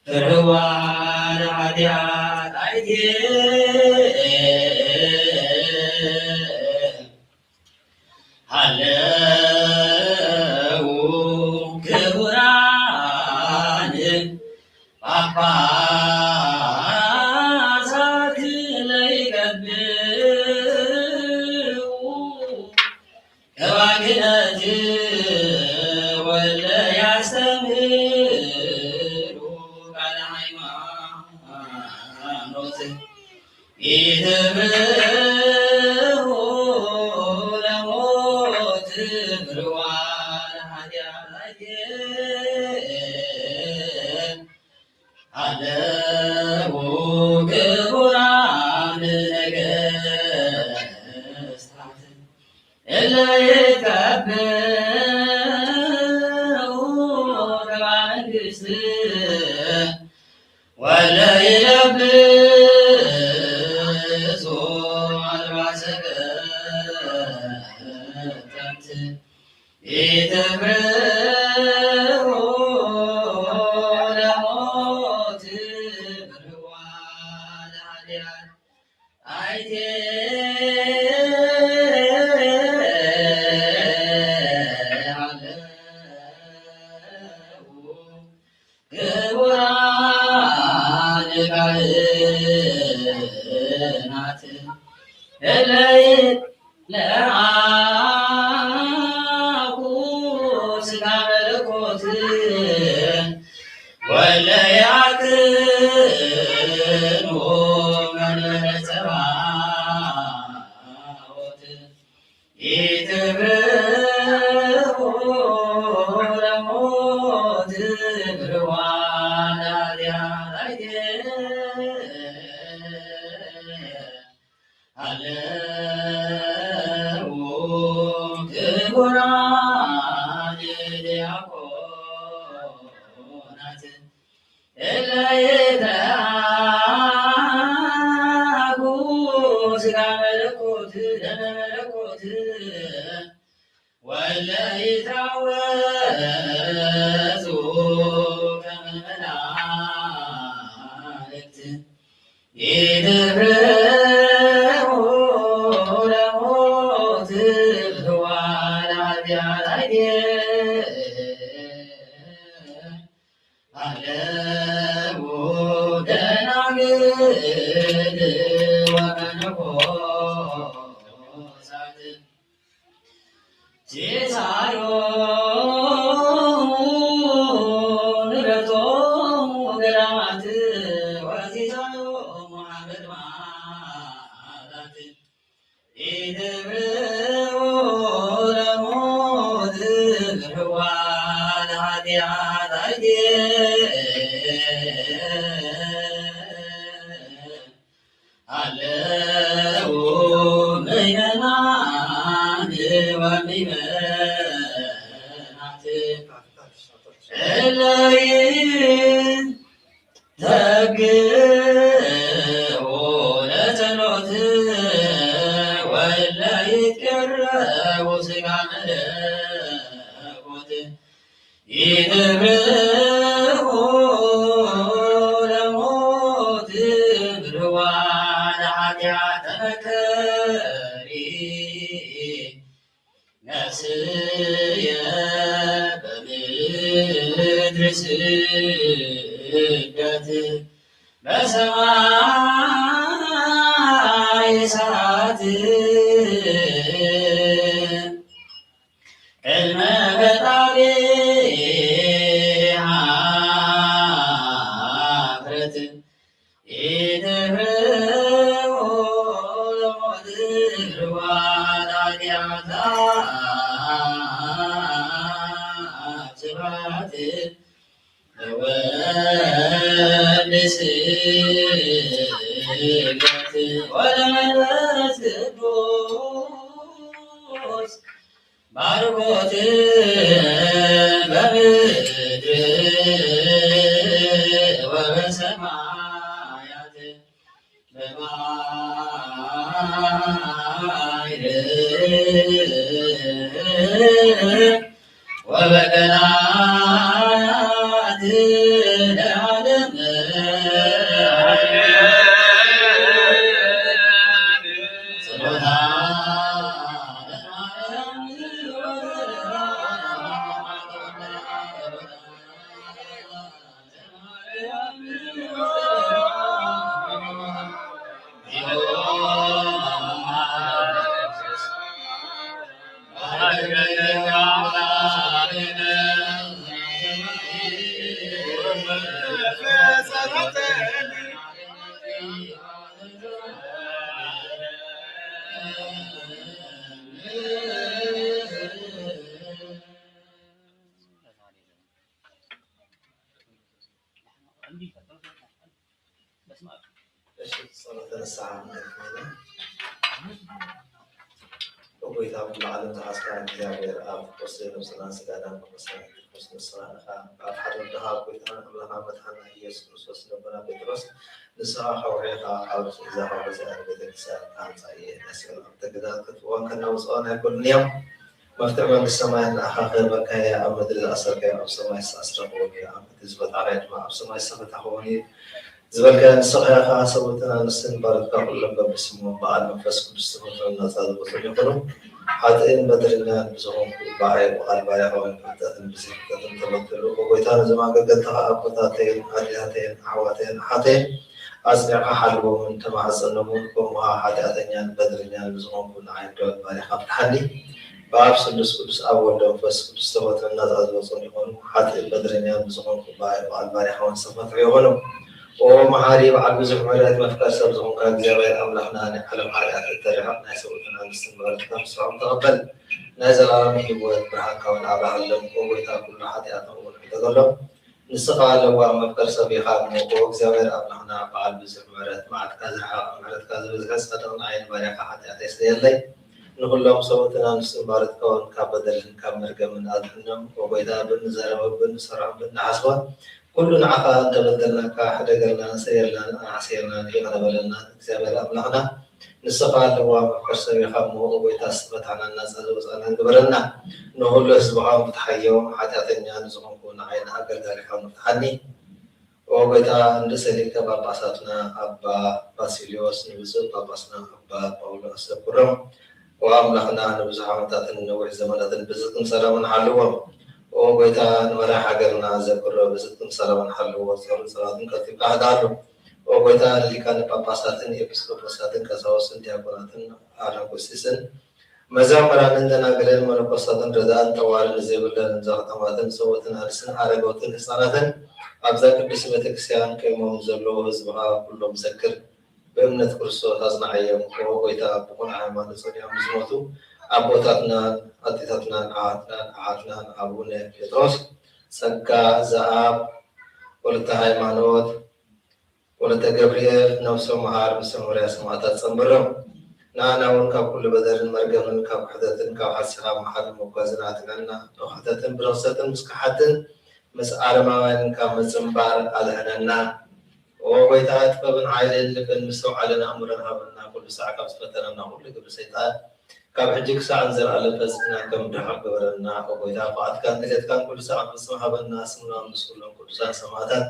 ፍርህዋ ለኃጢአት አይቴ ሃለው ክቡራን ጳጳሳት ለይቀብኡ ከባግነት ወለ ያስተምህሩ ቃለ ሃይማኖት ኢትብርሁ ለሞት ብርዋ ለኃጢአት አለው ክቡራን ነገስታት እለ ይትቀብኡ ተባ መንግስት ወለ ይለብሱ አልባሰ ገጠምት ኢትብርሁ ለሞት ብርዋ ለኃጢአት አይቴ ሃለው ክቡራን ካህናት እለ ይትለአኩ ሥጋ መለኮት ወለ ያክኑ መንበረ ጸባኦት ኢትብርሁ ለሞት ብርዋ ለኃጢአት አይቴ ሃለው ክቡራን ዲያቆናት እለ ይትለአኩ ሥጋ መለኮት ደመ መለኮት ወለ ይትአወዙ ከመ መላእክት ኢትብርሁ ለሞት ብርዋ ለኃጢአት አይቴ ሃለው ደናግል ወመነኮሳት ሲሳዮሙ ንብረቶሙ ገዳማት ወሲሳዮሙ ሀመድ ማላት ኢትብርሁ ለሞት ብርዋ ለኃጢአት አይቴ ሃለው ምእመናን ወሚመናት እለይን ተግቦ ለጸሎት ወለይትቀረቡ ስጋ መለኮት ይትብርሁ ለሞት ብርዋ ለኃጢአት ተመከሪ ነስየ በምድር ስደት በሰማይ እሳት ቅድመ ፈጣሪ ኃፍረት ኢትብርሁ ለሞት ዋዳጊያታ ስብሐት ለወልድ ስብሐት ወለመንፈስ ቅዱስ ባርኮት በምድር ወበሰማያት በባሕር ወበቀላት ለዓለም። ጸሎታ ለማርያም እሺ፣ ጸሎተ ንስሓ ክንገብር ኢና። ኦ ጎይታ፣ ኩሉ ዓለም ዝሓዝካ እግዚኣብሔር ኣብ፣ ፍቁር ነብስናን ስጋናን ቅዱሳን ቅዱስ ንስኻ ኢኻ። ኣብ ሓደ ወድኻ፣ ጎይታናን ኣምላኽናን መድሓኒና ኢየሱስ ክርስቶስ፣ ነቦና ጴጥሮስ፣ ንስኻ ከውሒ ኢኻ፣ ኣብዚ እዛ ከውሒ እዚኣ ንቤተ ክርስቲያን ክሃንጻ እየ፣ ናይ ሰላም ተግዳሮት ክትፍወን ከናውጽኦ ኣይክእሉን እዮም። መፍትሕ መንግስቲ ሰማይ ንዓኻ ክህበካ እየ፣ ኣብ ምድሪ ዝኣሰርካዮ ኣብ ሰማይ ዝተኣስረ ክኸውን እዩ፣ ኣብ ምድሪ ዝፈታሕካዮ ድማ ኣብ ሰማይ ዝተፈትሐ ክኸውን እዩ ዝበልካዮ ንስኻ ኢኻ። ሰብኡትን ኣንስትን ባሮትካ ኩሎም በብስሞም ብቓል መንፈስ ቅዱስ ተፈጥሮን ናጻ ዝበጽሑ ይኹኑ። ሓጥእን በደለኛን ብዝኾንኩ ብኣይ ብቓል ባርያኻ ወይ ብፍልጠትን ብዘይፍልጠትን ተበደሉ። ኦ ጎይታ፣ ነዞም ኣገልገልትኻ ኣቦታተይን ኣዲታተይን ኣሕዋተይን ኣሓተይን ኣጽኒዕካ ሓልዎምን ተማሕጸኖምን፣ ከምኡ ኸኣ ሓጢኣተኛን በደለኛን ብዝኾንኩ ንዓይ ብደወል ባርያኻ ፍትሓኒ። ብኣብ ስሉስ ቅዱስ ኣብ ወልድ መንፈስ ቅዱስ ተፈጥሮን ናጻ ዝበጽሑን ይኾኑ። ሓጥእ በደለኛን ብዝኾንኩ ብኣይ ብቓል ባርያኻ እውን ዝተፈትሑ ይኾኑ። ኦ መሓሪ በዓል ብዙሕ ምሕረት መፍቀር ሰብ ዝኾንካ እግዚኣብሔር ኣምላኽና፣ ናይ ዓለም ሓጢኣት እተርሕቕ ናይ ሰብኡትን ኣንስትን ምሕረትካ ምስኦም ተቐበል። ናይ ዘላለም ህይወት ብርሃንካ እውን ኣብርሃሎም። ኦ ጎይታ ኩሉ ሓጢኣቶም እውን ሕደገሎም። ንስኻ ለዋህ መፍቀር ሰብ ኢኻ እሞ፣ ኦ እግዚኣብሔር ኣምላኽና፣ በዓል ብዙሕ ምሕረት፣ መዓትካ ዝረሓቐ፣ ምሕረትካ ዝበዝሐ፣ ጻድቕ ንዓይ ንባርያኻ ሓጢኣተይ ስረየለይ። ንኹሎም ሰብኡትን ኣንስትን ባሮትካ እውን ካብ በደልን ካብ መርገምን ኣድሕኖም። ኦ ጐይታ፣ ብንዛረቦ፣ ብንሰርሖ፣ ብንሓስቦ፣ ኩሉ ንዓኻ እንተበደልናካ፣ ሕደገልና፣ ስረየልና፣ ኣሕስየልና፣ ይቕረ በለልና። እግዚኣብሔር ኣምላኽና፣ ንስኻ ለዋህ መፍቀር ሰብ ኢኻ እሞ፣ ኦ ጐይታ፣ ዝተፈትሐናን ናጻ ዝወጻእናን ግበረና። ንኹሉ ህዝብኻ እውን ፍትሓዮ፣ ሓጢኣተኛ ንዝኾንኩ ንዓይ ንኣገልጋሊኻ እውን ፍትሓኒ። ኦ ጐይታ፣ ንርእሰ ሊቀ ጳጳሳትና ኣባ ባሲልዮስ፣ ንብፁዕ ጳጳስና ኣባ ጳውሎስ ዘክሮም። ኦ ኣምላኽና፣ ንብዙሕ ዓመታትን ነዊሕ ዘመናትን ብዝክን ሰላምን ሓልዎም። ኦ ጐይታ፣ ንመራሒ ሃገርና ዘክሮ ብዝክን ሰላምን ሓልዎ። ጸሎት ጸሎትን ቀልጢፍካ ሕዳሉ። ኦ ጐይታ፣ ንሊቃነ ጳጳሳትን ኤጲስቆጶሳትን ቀሳውስትን ዲያቆናትን ኣናጉሲስን መዘምራንን ደናግልን መነኮሳትን ረድኣን ጠዋርን ዘይብለን ዘኽተማትን ሰብኡትን ኣንስትን ኣረገውትን ህፃናትን ኣብዛ ቅድስቲ ቤተክርስትያን ከይሞም ዘለዉ ህዝብኻ ኩሎም ዘክር። ብእምነት ክርስቶስ ኣጽንዓዮም። ኦ ጐይታ፣ ብቕኑዕ ሃይማኖት ጸኒዖም ዝሞቱ ኣቦታትናን ኣዴታትናን ኣሓትናን ኣሓትናን ኣቡነ ጴጥሮስ፣ ጸጋ ዘኣብ፣ ወለተ ሃይማኖት፣ ወለተ ገብርኤል፣ ነፍሶም መሃር፣ ምስ መርያ ሰማዕታት ጸንብሮም። ንዓና እውን ካብ ኩሉ በደልን መርገምን ካብ ክሕደትን ካብ ሓሲኻ መሓሪ መጓዝና ኣድሕነና። ብክሕደትን ብርኽሰትን ምስ ከሓድትን ምስ ኣረማውያንን ካብ ምጽንባር ኣድሕነና። ኦ ጎይታ፣ ጥበብን ሓይልን ልብን ምስትውዓልን ኣእምሮን ሃበና፣ ኩሉ ሳዕ ካብ ዝፈተነና ኩሉ ግብሪ ሰይጣን ካብ ሕጂ ክሳዕ ንዘለኣለም ፈጺምና ከም ድሓቕ ግበረና። ኦ ጎይታ፣ ፍቓድካን ድሌትካን ኩሉ ሳዕ ክንፍጽም ሃበና። ስምና ምስ ኩሎም ቅዱሳን ሰማዕታት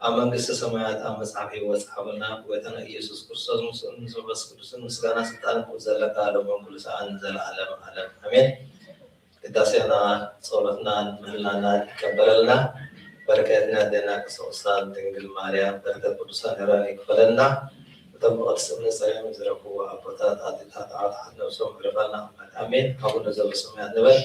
ኣብ መንግስተ ሰማያት ኣብ መጽሓፍ ህይወት ጸሓፈልና። ብጎይታና ኢየሱስ ክርስቶስ ምስኡን ምስ መንፈስ ቅዱስን ምስጋና ስልጣን ዘለካ ሎምን ኩሉ ሰዓን ንዘለዓለም ዓለም ኣሜን። ቅዳሴና ጸሎትናን ምህልናናን ይቀበለልና። በረከት ናይ ኣዴና ቅድስተ ቅዱሳን ድንግል ማርያም፣ በረከት ቅዱሳን ሄራን ይክፈለልና። እቶም ብቅድስቲ እምነት ጸኒዖም ዝረኽብዎ ኣቦታት ኣዴታት ኣሕዋት ነብሶም ዕረፈልና ኣምላክ ኣሜን። ኣቡነ ዘበሰማያት ንበል።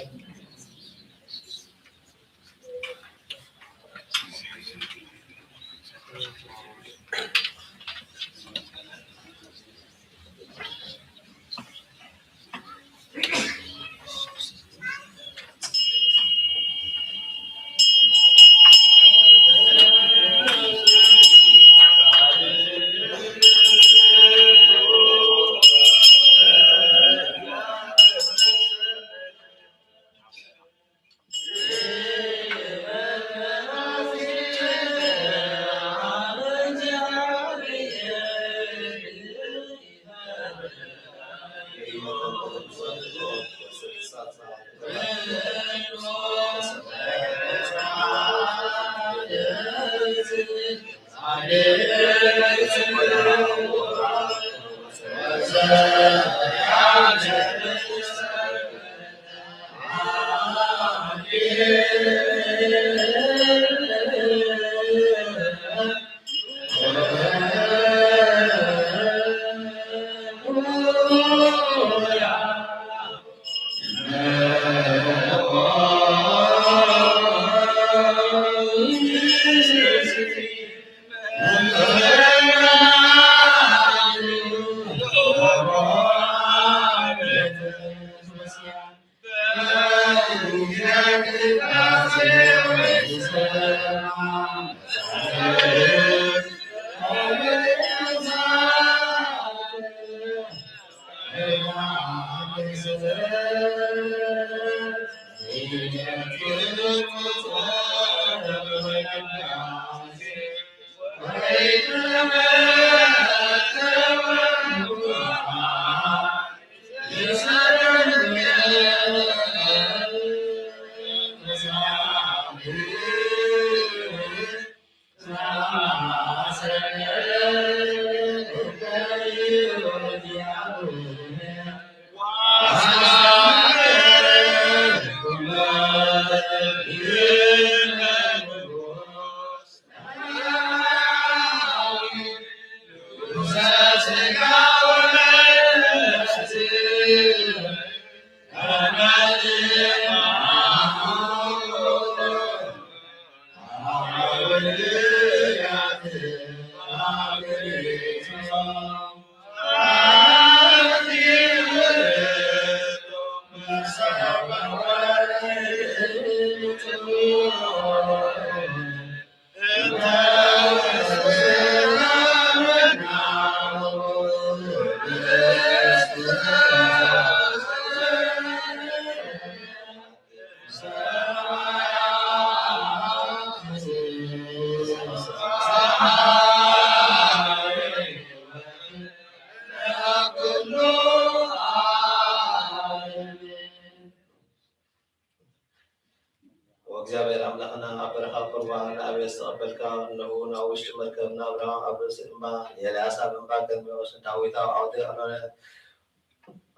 ወእግዚኣብሔር ኣምላኽና ኣብ በረኻ ቁርባን ንኣብያ ዝተቐበልካ፣ እነሆ ናብ ውሽጢ መርከብ ንኣብርሃም ኣብ ርእሲ እምባ፣ ንኤልያስ ኣብ እምባ ከርሜሎስ፣ ንዳዊት ኣብ ዓውዲ ኣርኖን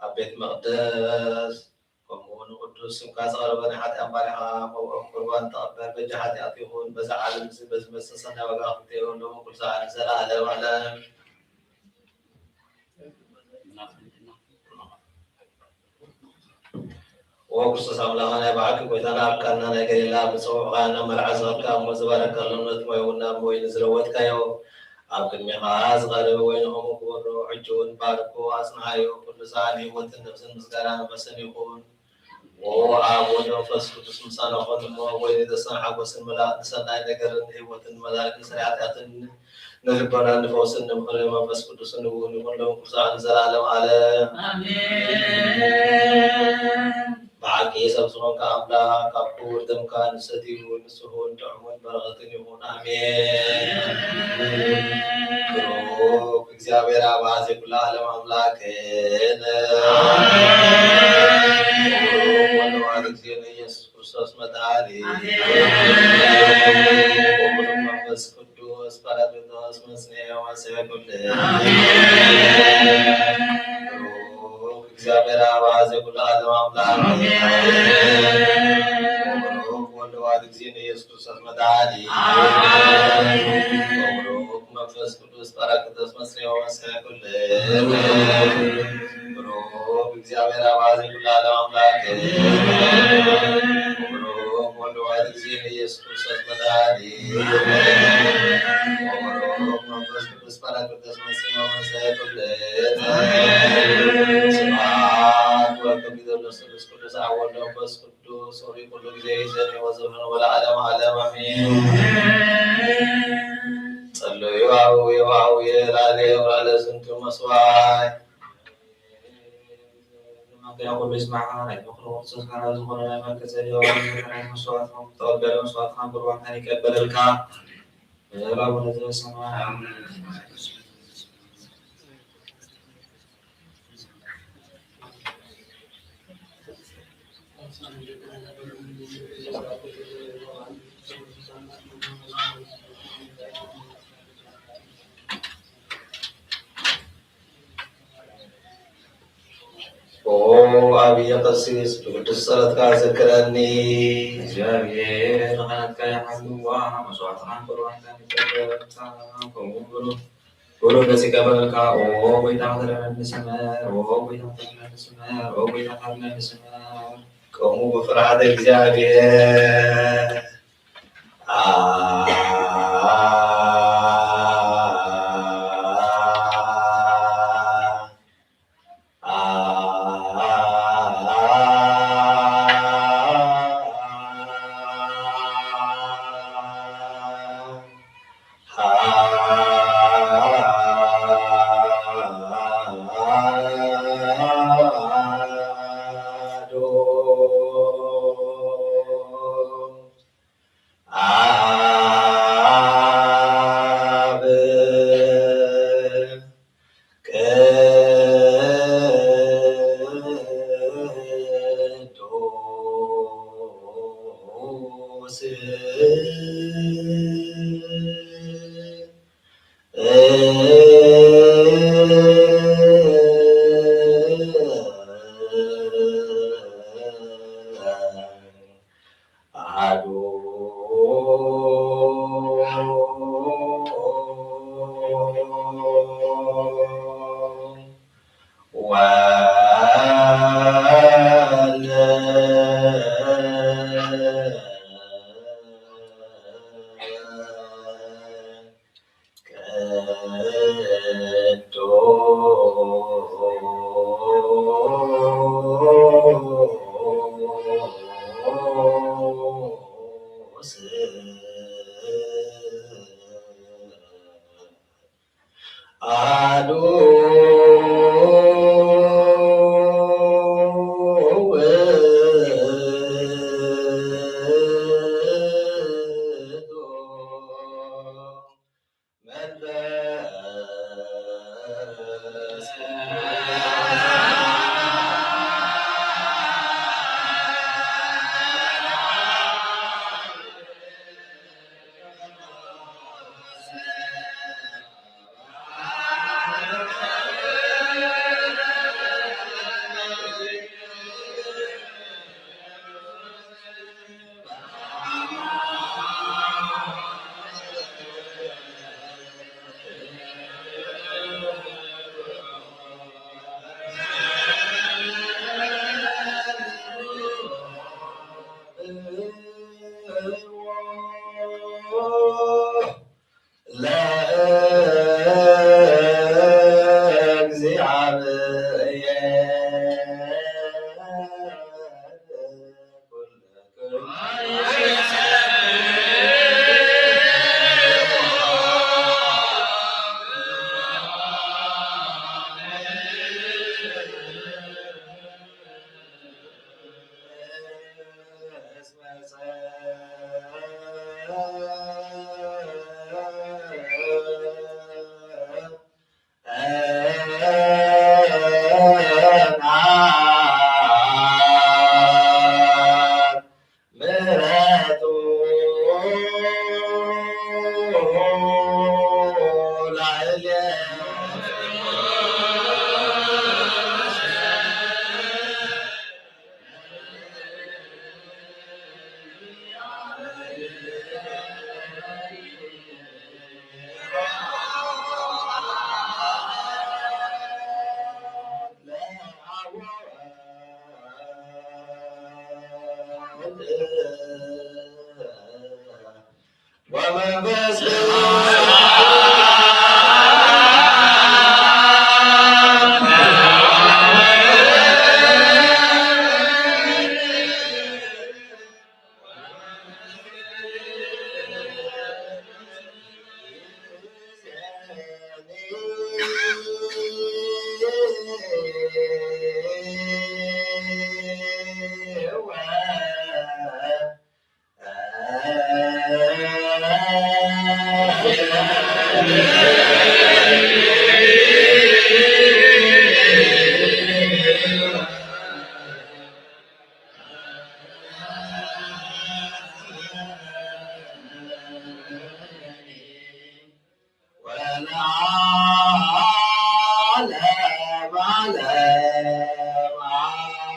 ኣብ ቤት መቕደስ፣ ከምኡ ንቅዱስ ስምካ ዝቐረበ ናይ ሓጢኣን ባሪኻ፣ መብኦም ቁርባን ተቐበል። በጃ ሓጢኣት ይኹን፣ በዚ ዓለም እዚ በዝመጽእ ሰናይ ዋጋ ክፍልጥዮ፣ ሎሚ ኩሉ ሰዓት ንዘለዓለም ዓለም። ኦ ክርስቶስ ኣምላኽና ናይ ብሓቂ ጎይታና፣ ኣብ ቃና ናይ ገሊላ ብጽውዕኻ ናብ መርዓ ዝኸድካ እሞ ዝበረካ ሎምነት ማይ እውን ናብ ወይኒ ዝለወጥካዮ፣ ኣብ ቅድሜኻ ዝቐረበ ወይኒ ከምኡ ግበሮ። ሕጂ እውን ባርኮ ኣጽንዓዮ። ኩሉ ሰዓት ንህይወትን ነፍስን ምስጋና መንፈስን ይኹን። ኦ ኣብ ወልድ መንፈስ ቅዱስ ምሳና ኾን እሞ፣ ወይ ንደስታን ሓጎስን መላእክት፣ ንሰናይ ነገርን ንህይወትን መላእክት፣ ንስርያታትን ንልቦናን ንፈውስን ንምኽሪ መንፈስ ቅዱስን እውን ይኹን ሎም ቅዱሳን ንዘለዓለም ዓለም። ኣሜን። ብሓቂ ሰብ ዝኾንካ ኣምላኽ ካብ ክቡር ደምካ ንሰትዩ ንስሑን ጥዑምን በረኸትን ይኹን። ኣሜን። ብሩክ እግዚኣብሔር ኣብ ኣዜ ኩሉ ዓለም ኣምላክን ብሩክ ወልድ ዋሕድ እግዚኣብሔር ኢየሱስ ክርስቶስ መድኃኒ ብሩክ መንፈስ ቅዱስ ጳራቅሊጦስ መጽንኤ ወመሰሐ ኩሉ ብሩክ እግዚኣብሔር ኣብ ኣዜ ኩሉ ዓለም ኣምላክ ብሩክ ወልድ ዋሕድ እግዚኣብሔር ኢየሱስ ክርስቶስ መድኃኒ ብሩክ መንፈስ ቅዱስ ጳራቅሊጦስ መጽንኤ ወመሰሐ ኩሉ ብሩክ እግዚኣብሔር ኣብ ኣዜ ኩሉ ዓለም ኣምላክ ብሩክ ወልድ ዋሕድ እግዚኣብሔር ኢየሱስ ክርስቶስ መድኃኒ ብሩክ መንፈስ ቅዱስ ጳራቅሊጦስ መጽንኤ ወመሰሐ ኩሉ ስብሐት ወክብር ዘሎ ስሉስ ቅዱስ ኣብ ወልድ መንፈስ ቅዱስ ሶሪ ኩሉ ግዜ ይዘኒ ወዘበነ ወለዓለም ዓለም ኣሜን። ጸለዩ አቡየ ወአቡየ ላዕሌ ውራለ ዝንቱ መስዋይ ማንከያ ኩሉ ይስማዕካ ናይ ምኽሪ ክርስቶስ ካህናት ዝኾነ ናይ መልከ ጼዴቅ ናይ መስዋዕትኩም ተቐበለ መስዋዕትካን ቁርባንካን ይቀበለልካ። በል አቡነ ዘበሰማይ ኦ አብየ ቀሲስ ብቅዱስ ጸሎትካ ዘክረኒ። እግዚኣብሔር ንካህናትካ ይሓልዋ መስዋዕትኻን ቁርባንካን ይቀበል። ከምኡ ብሩክ ብሩክ ገጽ ይቀበለልካ። ኦ ጎይታ ክተድሕነኒ ስመር፣ ኦ ጎይታ ክተድሕነኒ ስመር፣ ኦ ጎይታ ክተድሕነኒ ስመር። ከምኡ ብፍርሃተ እግዚኣብሔር። ወመንፈስ ወለዓለመ ዓለም አሜን።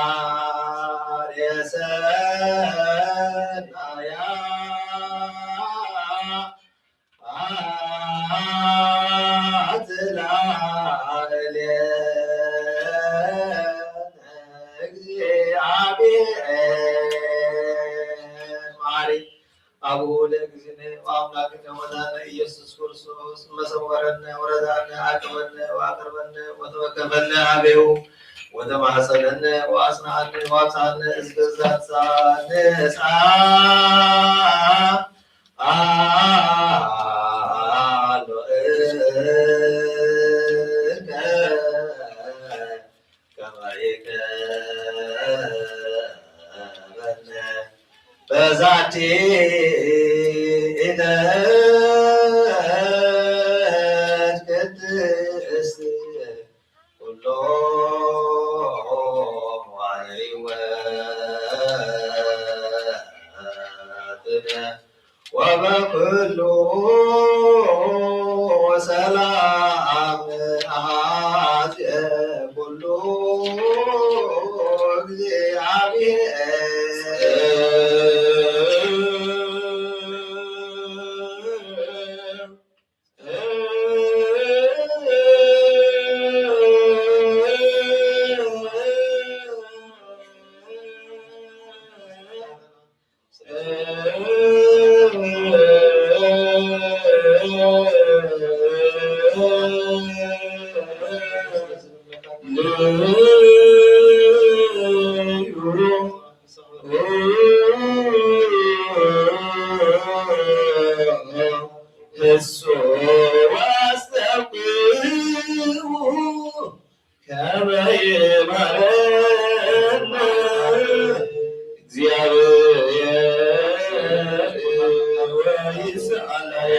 ለገባሬ ሰናያ አትላዕሌነ እግዚአብሔር። መሐሪ አቡሁ ለእግዚእነ ወአምላክነ ወመድኃኒነ ኢየሱስ ክርስቶስ፣ እመ ሰወረነ ወረዳነ አቅበነ ወአቅርበነ ወተወከፈነ ሀቤሁ ወተማሕፀነነ ወአጽንዓነ ወአብጽሐነ እስከ ዛቲ ሰዓት ንስአ አሎእከ ከመ ይከበነ በዛቲ ዕለት ቅድስት ኩሎ መዋዕለ ሕይወትነ ወበኩሉ ሰላም አዜ ኩሉ እግዚአብሔር። እሱ ዋስተብቅሁ ከመ ይመረነ እግዚአብሔር ወይስአለነ።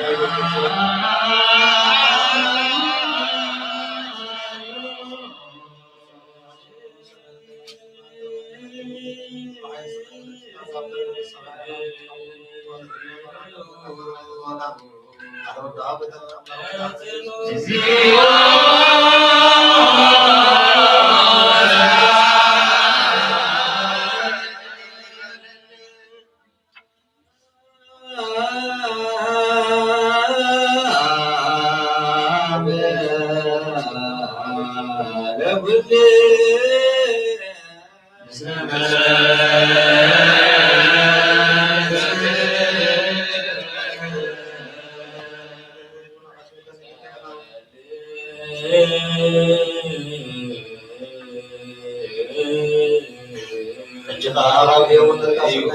ሕጂ ኸዓ ኣብ የውም ተቃስና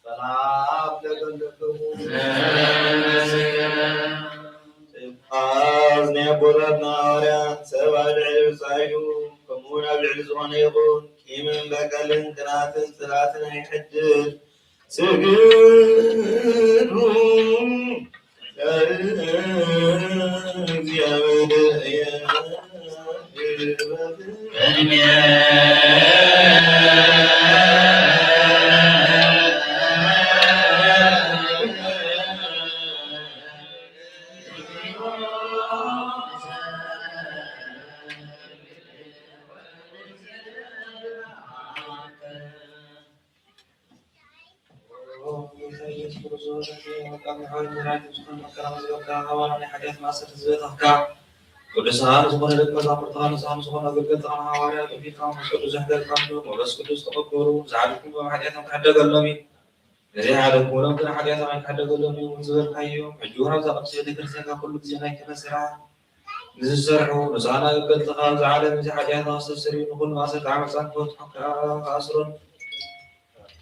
ሰላም ለገለክሙ። ጳውሎስ ናይ ኣቦታትና ሃዋርያ ሰብ ኣብ ልዕሊ ብጻዩ፣ ከምኡውን ኣብ ልዕሊ ዝኾነ ይኹን ቂምን በቀልን ቅንኣትን ጽልኣትን ኣይሕድር። ስግዱ ለእግዚኣብሔር። ቅዱሳን ዝኾነ ደቂ መዛሙርትኻ፣ ንስኻን ዝኾኑ ኣገልገልትኻ፣ ንስኻን ዝኾኑ ኣገልገልትኻ ሃዋርያት፣ ኣቢልካ መንፈስ ቅዱስ ዘሕደርካሉ፣ መንፈስ ቅዱስ ተቐበሉ። ዝሓደግኩምዎም ሓጢኣቶም ክሕደገሎም እዩ፣ ንዘይሓደግኩምሎም ግን ሓጢኣቶም ኣይክሕደገሎም እዩ ዝበልካዮም፣ ሕጂ እውን ኣብዛ ቅድስቲ ቤተ ክርስቲያን ካብ ኩሉ ግዜ ናይ ክህነት ስራሕ ንዝሰርሑ ንስኻን ኣገልገልትኻ ኣብዚ ዓለም እዚ ሓጢኣትና ከስተስርዩ፣ ንኹሉ ማእሰርቲ ዓመፃን ክፈትሑ ከኣ ክኣስሩን።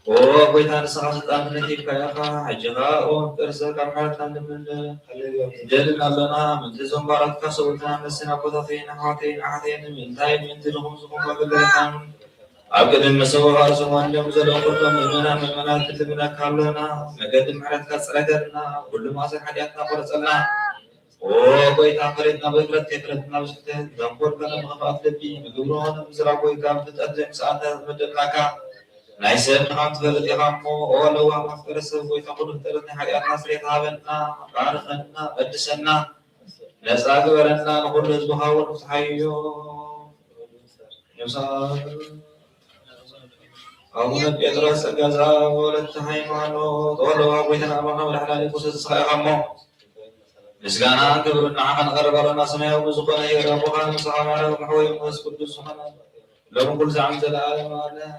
ኦ ጎይታ፣ ንስኻ ስልጣን ክህነት ሂብካ ኢኻ። ሕጂ ኸኣ ኦ ፍቅር ሰብ ካብ ሓጢኣትና እንድንምለስ ንደልን ኣለና። ምእንቲ እዞም ባሮትካ ሰብኡትና ነስን ኣቦታተይን ኣሕዋተይን ኣሓተይን ንምእንታይ ምእንቲ ንኹም ዝኾኑ ኣገልገልትካ ኣብ ቅድሚ መሰውኢ ቃልሶም ኣንድዮም ዘለዉ ኩሎም ምእመናን ምእመናት ክንልምነካ ኣለና። መገዲ ምሕረትካ ጽረገልና፣ ኩሉ ማእሰር ሓጢኣትና ቁረጸልና። ኦ ጎይታ፣ ፈሪድና ብህፍረት ከይፈረድና ብስሕተት፣ ተንኮል ኮነ ብኽፍኣት ልቢ፣ ብግብሪ ኾነ ብምዝራብ ወይ ካብ ፍልጠት ዘይምስኣንና ዝመደብናካ ናይ ሰብ ምዃን ትፈልጥ ኢኻ እሞ፣ ኦ ለዋህ መፍቀሪ ሰብ፣ ጎይታ ኩሉ ፍጥረት ናይ ሓጢኣትና ስርየት ሃበና፣ ባርኸና፣ ቀድሰና፣ ነጻ ግበረና፣ ንኹሉ ህዝብኻ እውን ፍትሓዮ። ኣቡነ ጴጥሮስ ጸጋ ዘአብ ወለተ ሃይማኖት፣ ኦ ለዋህ ጎይታና ኣምላኽና መድሓኒ ዓለም ክርስቶስ ንስኻ ኢኻ እሞ፣ ምስጋናን ክብርን ንዓኻ ነቕርብ ኣለና። ሰማያዊ ብዝኾነ ሄር ኣቦኻ ንስኻ ማርያም መሕወይ መንፈስ ቅዱስ ዝኾነ ሎሚ ኩሉ ሰዓት ዘለዓለም ኣሜን።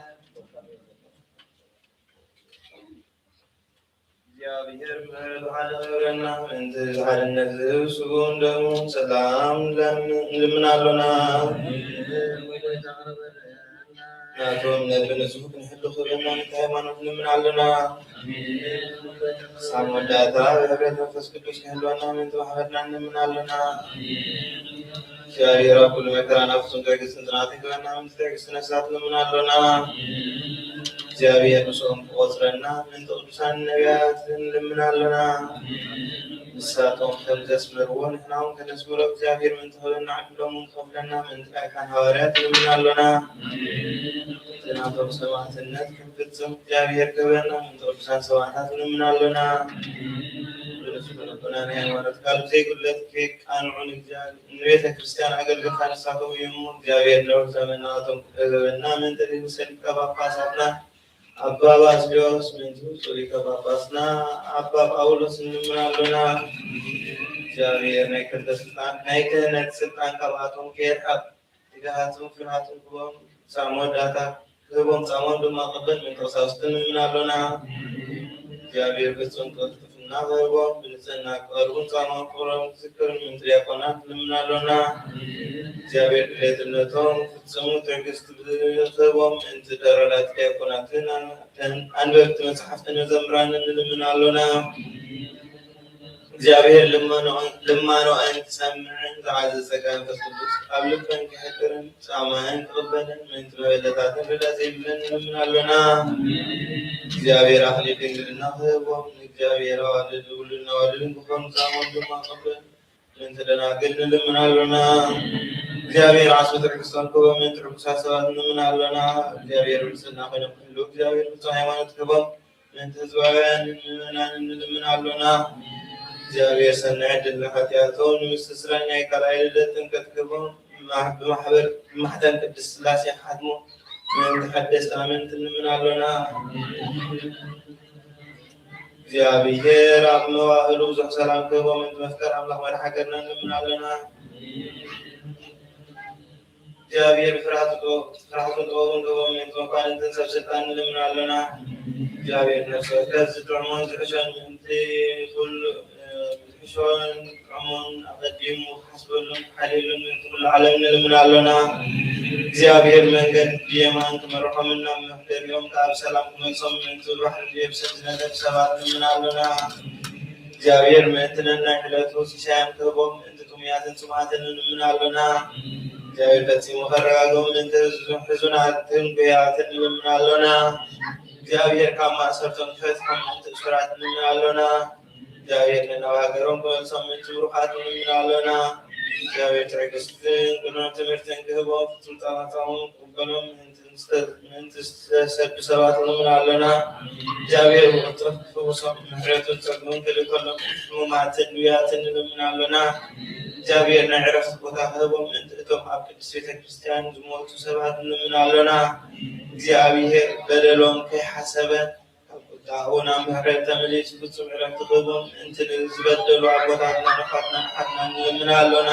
እግዚኣብሔር ምሕረቱ ሓደ ይግበረና። ምእንቲ ሓድነት ዝህብ ስግኡን ደሙን ሰላም ንለምን-፣ ንልምን ኣሎና። ናቱ እምነት ብንጹህ ክንሕሉ ክህበና ምእንቲ ሃይማኖት ንልምን ኣሎና። ሳም ወዳእታ ብህብረት መንፈስ ቅዱስ ክህልወና ምእንቲ ማሕበርና ንልምን ኣሎና። እግዚኣብሔር ኣብ ኩሉ መከራ ናብ ፍጹም ትዕግስትን ጽንዓትን ክህበና ምእንቲ ትዕግስቲ ነፍሳት ንልምን ኣሎና። እግዚኣብሔር ምስኦም ክቆጽረና ምእንቲ ቅዱሳን ነቢያት ንልምን ኣሎና። ንሳቶም ከም ዘስመርዎ ንሕና እውን ከነስምሮ እግዚኣብሔር ምእንቲ ክህበና ዕድሎም እውን ክኸፍለና ምእንቲ ጻድቃን ሃዋርያት ንልምን ኣሎና። እቲ ናቶም ሰማዕትነት ክንፍጽም እግዚኣብሔር ክህበና ምእንቲ ቅዱሳን ሰማዕታት ንልምን ኣሎና። ብንጹህ ልቦና ናይ ሃይማኖት ቃል ብዘይጉድለት ከየቃንዑ ንእግዚኣብሔር ንቤተ ክርስቲያን ኣገልገልታ ንሳቶም እዮም። እግዚኣብሔር ነውር ዘመናቶም ክህበና ምእንቲ ርእሰ ሊቀ ጳጳሳትና ኣባ ባስልዮስ ምእንቲ ብፁዕ ሊቀ ጳጳስና ኣባ ጳውሎስ ንልምን ኣሎና። እግዚኣብሔር ናይ ክህነት ስልጣን፣ ናይ ክህነት ስልጣን ካብኣቶም ከየርሕቕ ትግሃትን ፍርሃትን ክህቦም፣ ጻማ ወዳእታ ክህቦም፣ ጻምኦም ድማ ቅበል ምእንቲ ቀሳውስቲ ንልምን ኣሎና። እግዚኣብሔር ፍጹም ቅልጥፍና ንኽህቦም ብንጽህና ክቐርቡን ጻማን ክብሮም ክዝክር ምእንቲ ዲያቆናት ንልምን ኣሎና። እግዚኣብሔር ድሌትነቶም ክፍጽሙ ትዕግስቲ ብዝህቦም ምእንቲ ደረዳት ዲያቆናትን ኣንበብቲ መጽሓፍትን መዘምራንን ንልምን ኣሎና። እግዚኣብሔር ልመኖ-፣ ልማኖኣን ክሰምዕን ዝዓዘዘ ጸጋ መንፈስ ቅዱስ ኣብ ልበን ክሕድርን ጻማኣን ክቕበልን ምእንቲ መበለታትን ርድእ ዘይብለን ንልምን ኣሎና። እግዚኣብሔር ኣኽሊል ድንግልና ክህቦም እግዚኣብሔር ኣዋልድ ውሉድን ኣዋልድን ክኾኑ ጻምኦም ድማ ክቕበል ምእንቲ ደናግል ንልምን ኣሎና። እግዚኣብሔር ዓስቢ ትዕግስቶም ክህቦም ምእንቲ ርኩሳት ሰባት ንልምን ኣሎና። እግዚኣብሔር ብጽና ኮይኖም ክህልዉ እግዚኣብሔር ፍጹም ሃይማኖት ክህቦም ምእንቲ ህዝባውያን ምእመናን ንልምን ኣሎና። እግዚኣብሔር ሰናይ ዕድል ንሓጢኣቶም ንምስትስራይ ናይ ካልኣይ ልደት ጥምቀት ክህቦም ብማሕበር ብማሕተም ቅድስት ስላሴ ክሓትሙ ምእንቲ ሓደስቲ ኣመንቲ ንልምን ኣሎና። እግዚኣብሔር ኣብ መዋእሉ ብዙሕ ሰላም ክህቦም ምእንቲ መፍቀር ኣምላኽ መድሓ ሃገርና ንልምን ኣሎና። እግዚኣብሔር ፍርሃቱ ጥበ-፣ ፍርሃቱን ጥበቡን ክህቦም ምእንቲ መኳንንትን ሰብ ስልጣን ንልምን ኣሎና። እግዚኣብሔር ነፍሲ ወከፍ ዝጥዕሞን ዝሕሾን ምእንቲ ኩሉ፣ እ፣ ዝሕሾን ጥዑሙን ኣቐዲሙ ክሓስበሉን ክሓልየሉን ምእንቲ ኩሉ ዓለም ንልምን ኣሎና። እግዚኣብሔር መንገዲ የማን ክመርሖምን ናብ መሕደሪኦም ከኣ ብሰላም ክመልሶም ምእንቲ ባሕሪ ብየብሰት ዝነደድ ሰባት ንልምን ኣሎና። እግዚኣብሔር ምእንቲ ነናይ ዕለቱ ሲሳዮም ክህቦም ምእንቲ ጥሙያትን ጽሙኣትን ንልምን ኣሎና። እግዚኣብሔር ፈጺሙ ከረጋግኦም ምእንቲ ሕዙ-፣ ሕዙናትን ጉያትን ንልምን ኣሎና። እግዚኣብሔር ካብ ማእሰርቶም ክፈትሖም ምእንቲ እሱራት ንልምን ኣሎና። እግዚኣብሔር ንናብ ሃገሮም ክመልሶም ምእንቲ ብሩኻት ንልምን ኣሎና። እግዚኣብሔር ትዕግስትን ቅኑዕ ትምህርትን ክህቦም ፍጹም ጻማጻሞም ክቕበሎም ምእንቲ ምእንቲ ዝተሰዱ ሰባት ንልምን ኣሎና። እግዚኣብሔር ብቕልጡፍ ክፍውሶም ምሕረቱን ጸግኡን ክልእከሎም ሕሙማትን ድውያትን ንልምን ኣሎና። እግዚኣብሔር ናይ ዕረፍቲ ቦታ ክህቦም ምእንቲ እቶም ኣብ ቅድስት ቤተ ክርስቲያን ዝሞቱ ሰባት ንልምን ኣሎና። እግዚኣብሔር በደሎም ከይሓሰበ ካብ ቁጣኡ ናብ ምሕረት ተመሊሱ ፍጹም ዕረፍቲ ክህቦም ምእንቲ ንዝበደሉ ኣቦታትናን ኣሕዋትናን ኣሓትናን ንልምን ኣሎና።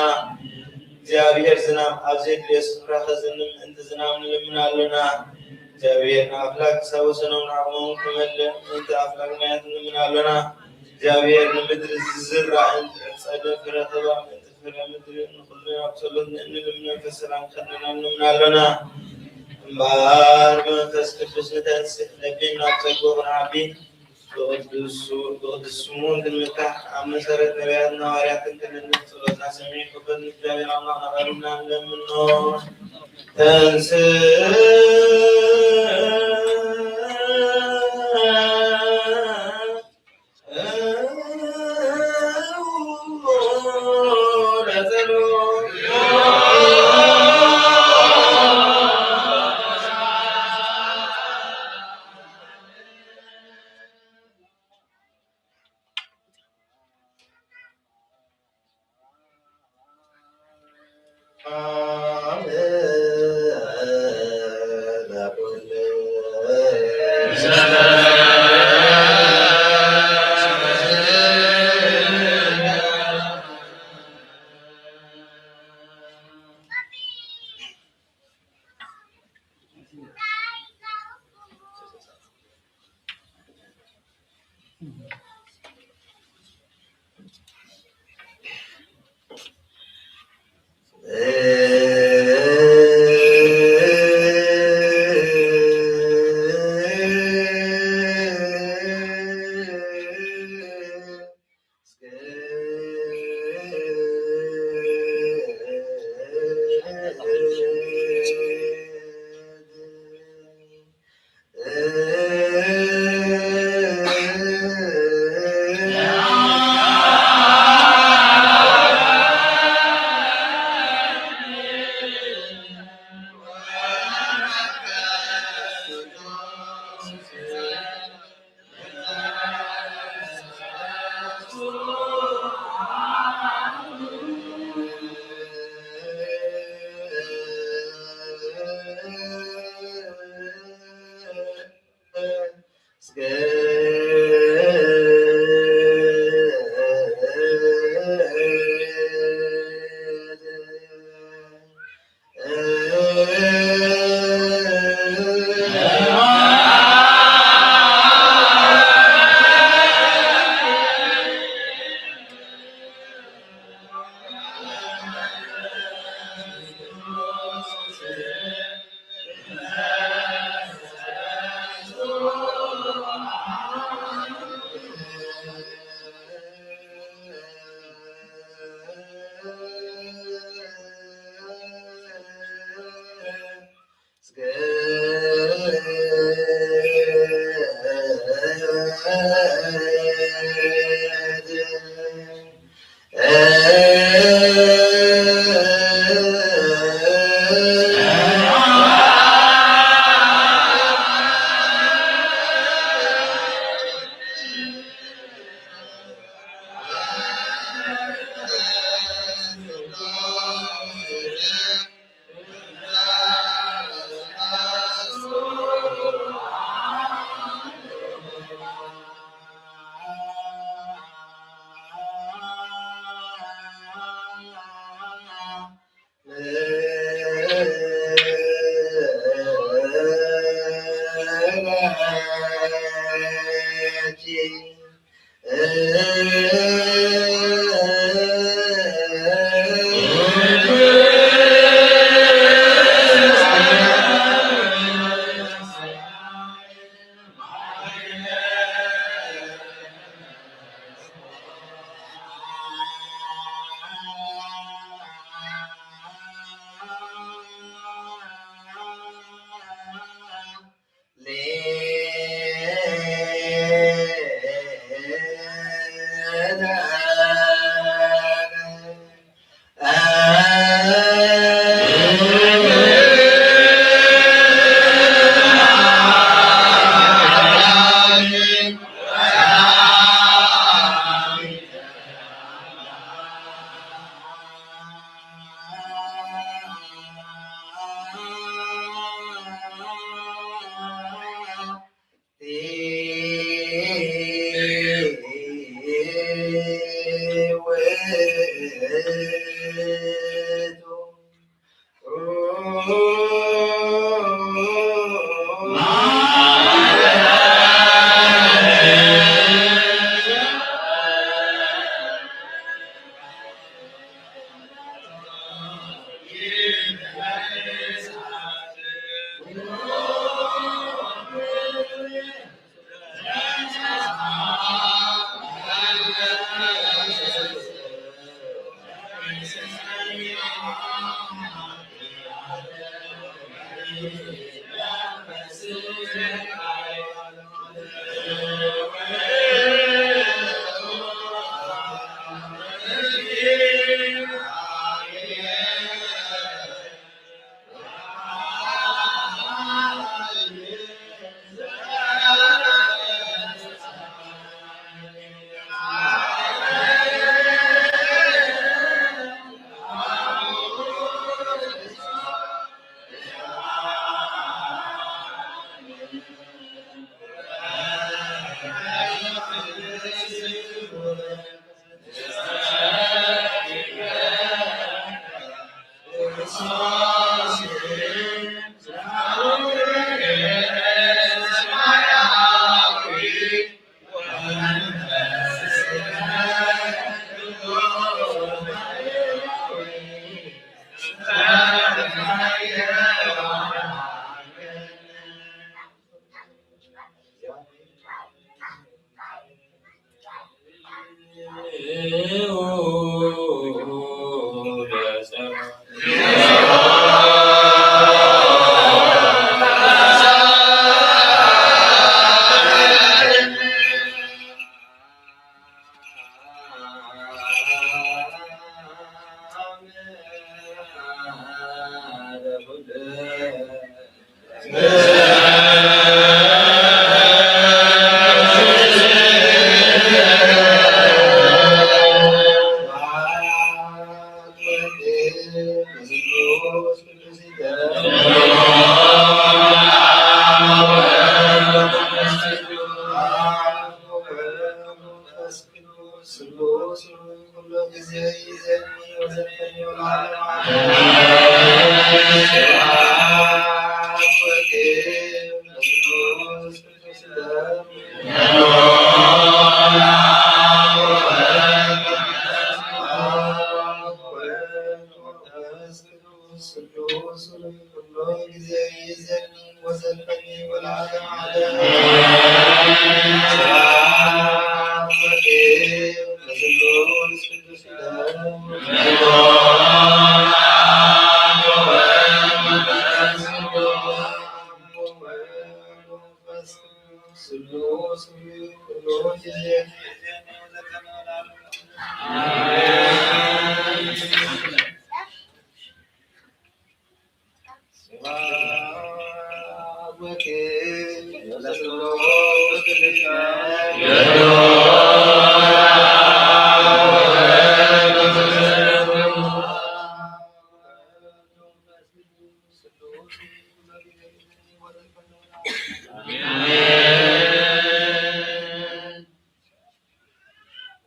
እግዚኣብሔር ዝናም ኣብ ዘድልዮ ስፍራ ከዝንብ ምእንቲ ዝናም ንልምን ኣሎና። እግዚኣብሔር ንኣፍላግ ክሳብ ወሰኖም ንዓቕሞም ክመልእ ምእንቲ ኣፍላግ ማያት ንልምን ኣሎና። እግዚኣብሔር ንምድሪ ዝዝራእን ዝዕጸድን ፍረ ክህባ ምእንቲ ፍረ ምድሪ ንኹሉ ኣብ ጸሎት ንእንልምን መንፈስ ሰላም ክኸድነና ንልምን ኣሎና። እምበኣር ብመንፈስ ቅዱስ ንተንስእ፣ ነቢን ናብ ጸግኡ ክንዓቢ፣ ብቅዱስ ስሙ ክንምካሕ፣ ኣብ መሰረት ነቢያትን ሃዋርያትን ክንድምፅ፣ ጸሎትና ሰሚዑ ይቀበል። ንእግዚኣብሔር ኣምላኽና ቀሪብና ንለምኖ። ተንስእ ለጸሎት።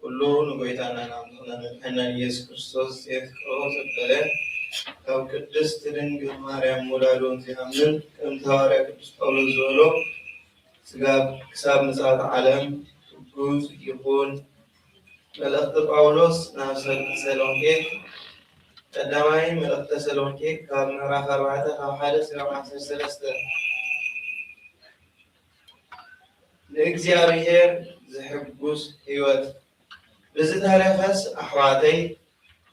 ኩሉ ንጎይታና ናብ ዝኾነ መድሓኒና ኢየሱስ ክርስቶስ የፍቅሮ ዘበለ፣ ካብ ቅድስት ድንግል ማርያም ምውላዱ ዝኣምን፣ ከምቲ ሃዋርያ ቅዱስ ጳውሎስ ዝበሎ፣ ስጋ ክሳብ ምጽኣት ዓለም ግኡዝ ይኹን። መልእኽቲ ጳውሎስ ናብ ሰብ-፣ ተሰሎንቄ፣ ቀዳማይ መልእኽቲ ተሰሎንቄ ካብ ምዕራፍ ኣርባዕተ ካብ ሓደ እስካብ ዓሰርተ ሰለስተ። ንእግዚኣብሔር ዘሕጉስ ህይወት ብዝተረፈስ ኣሕዋተይ፣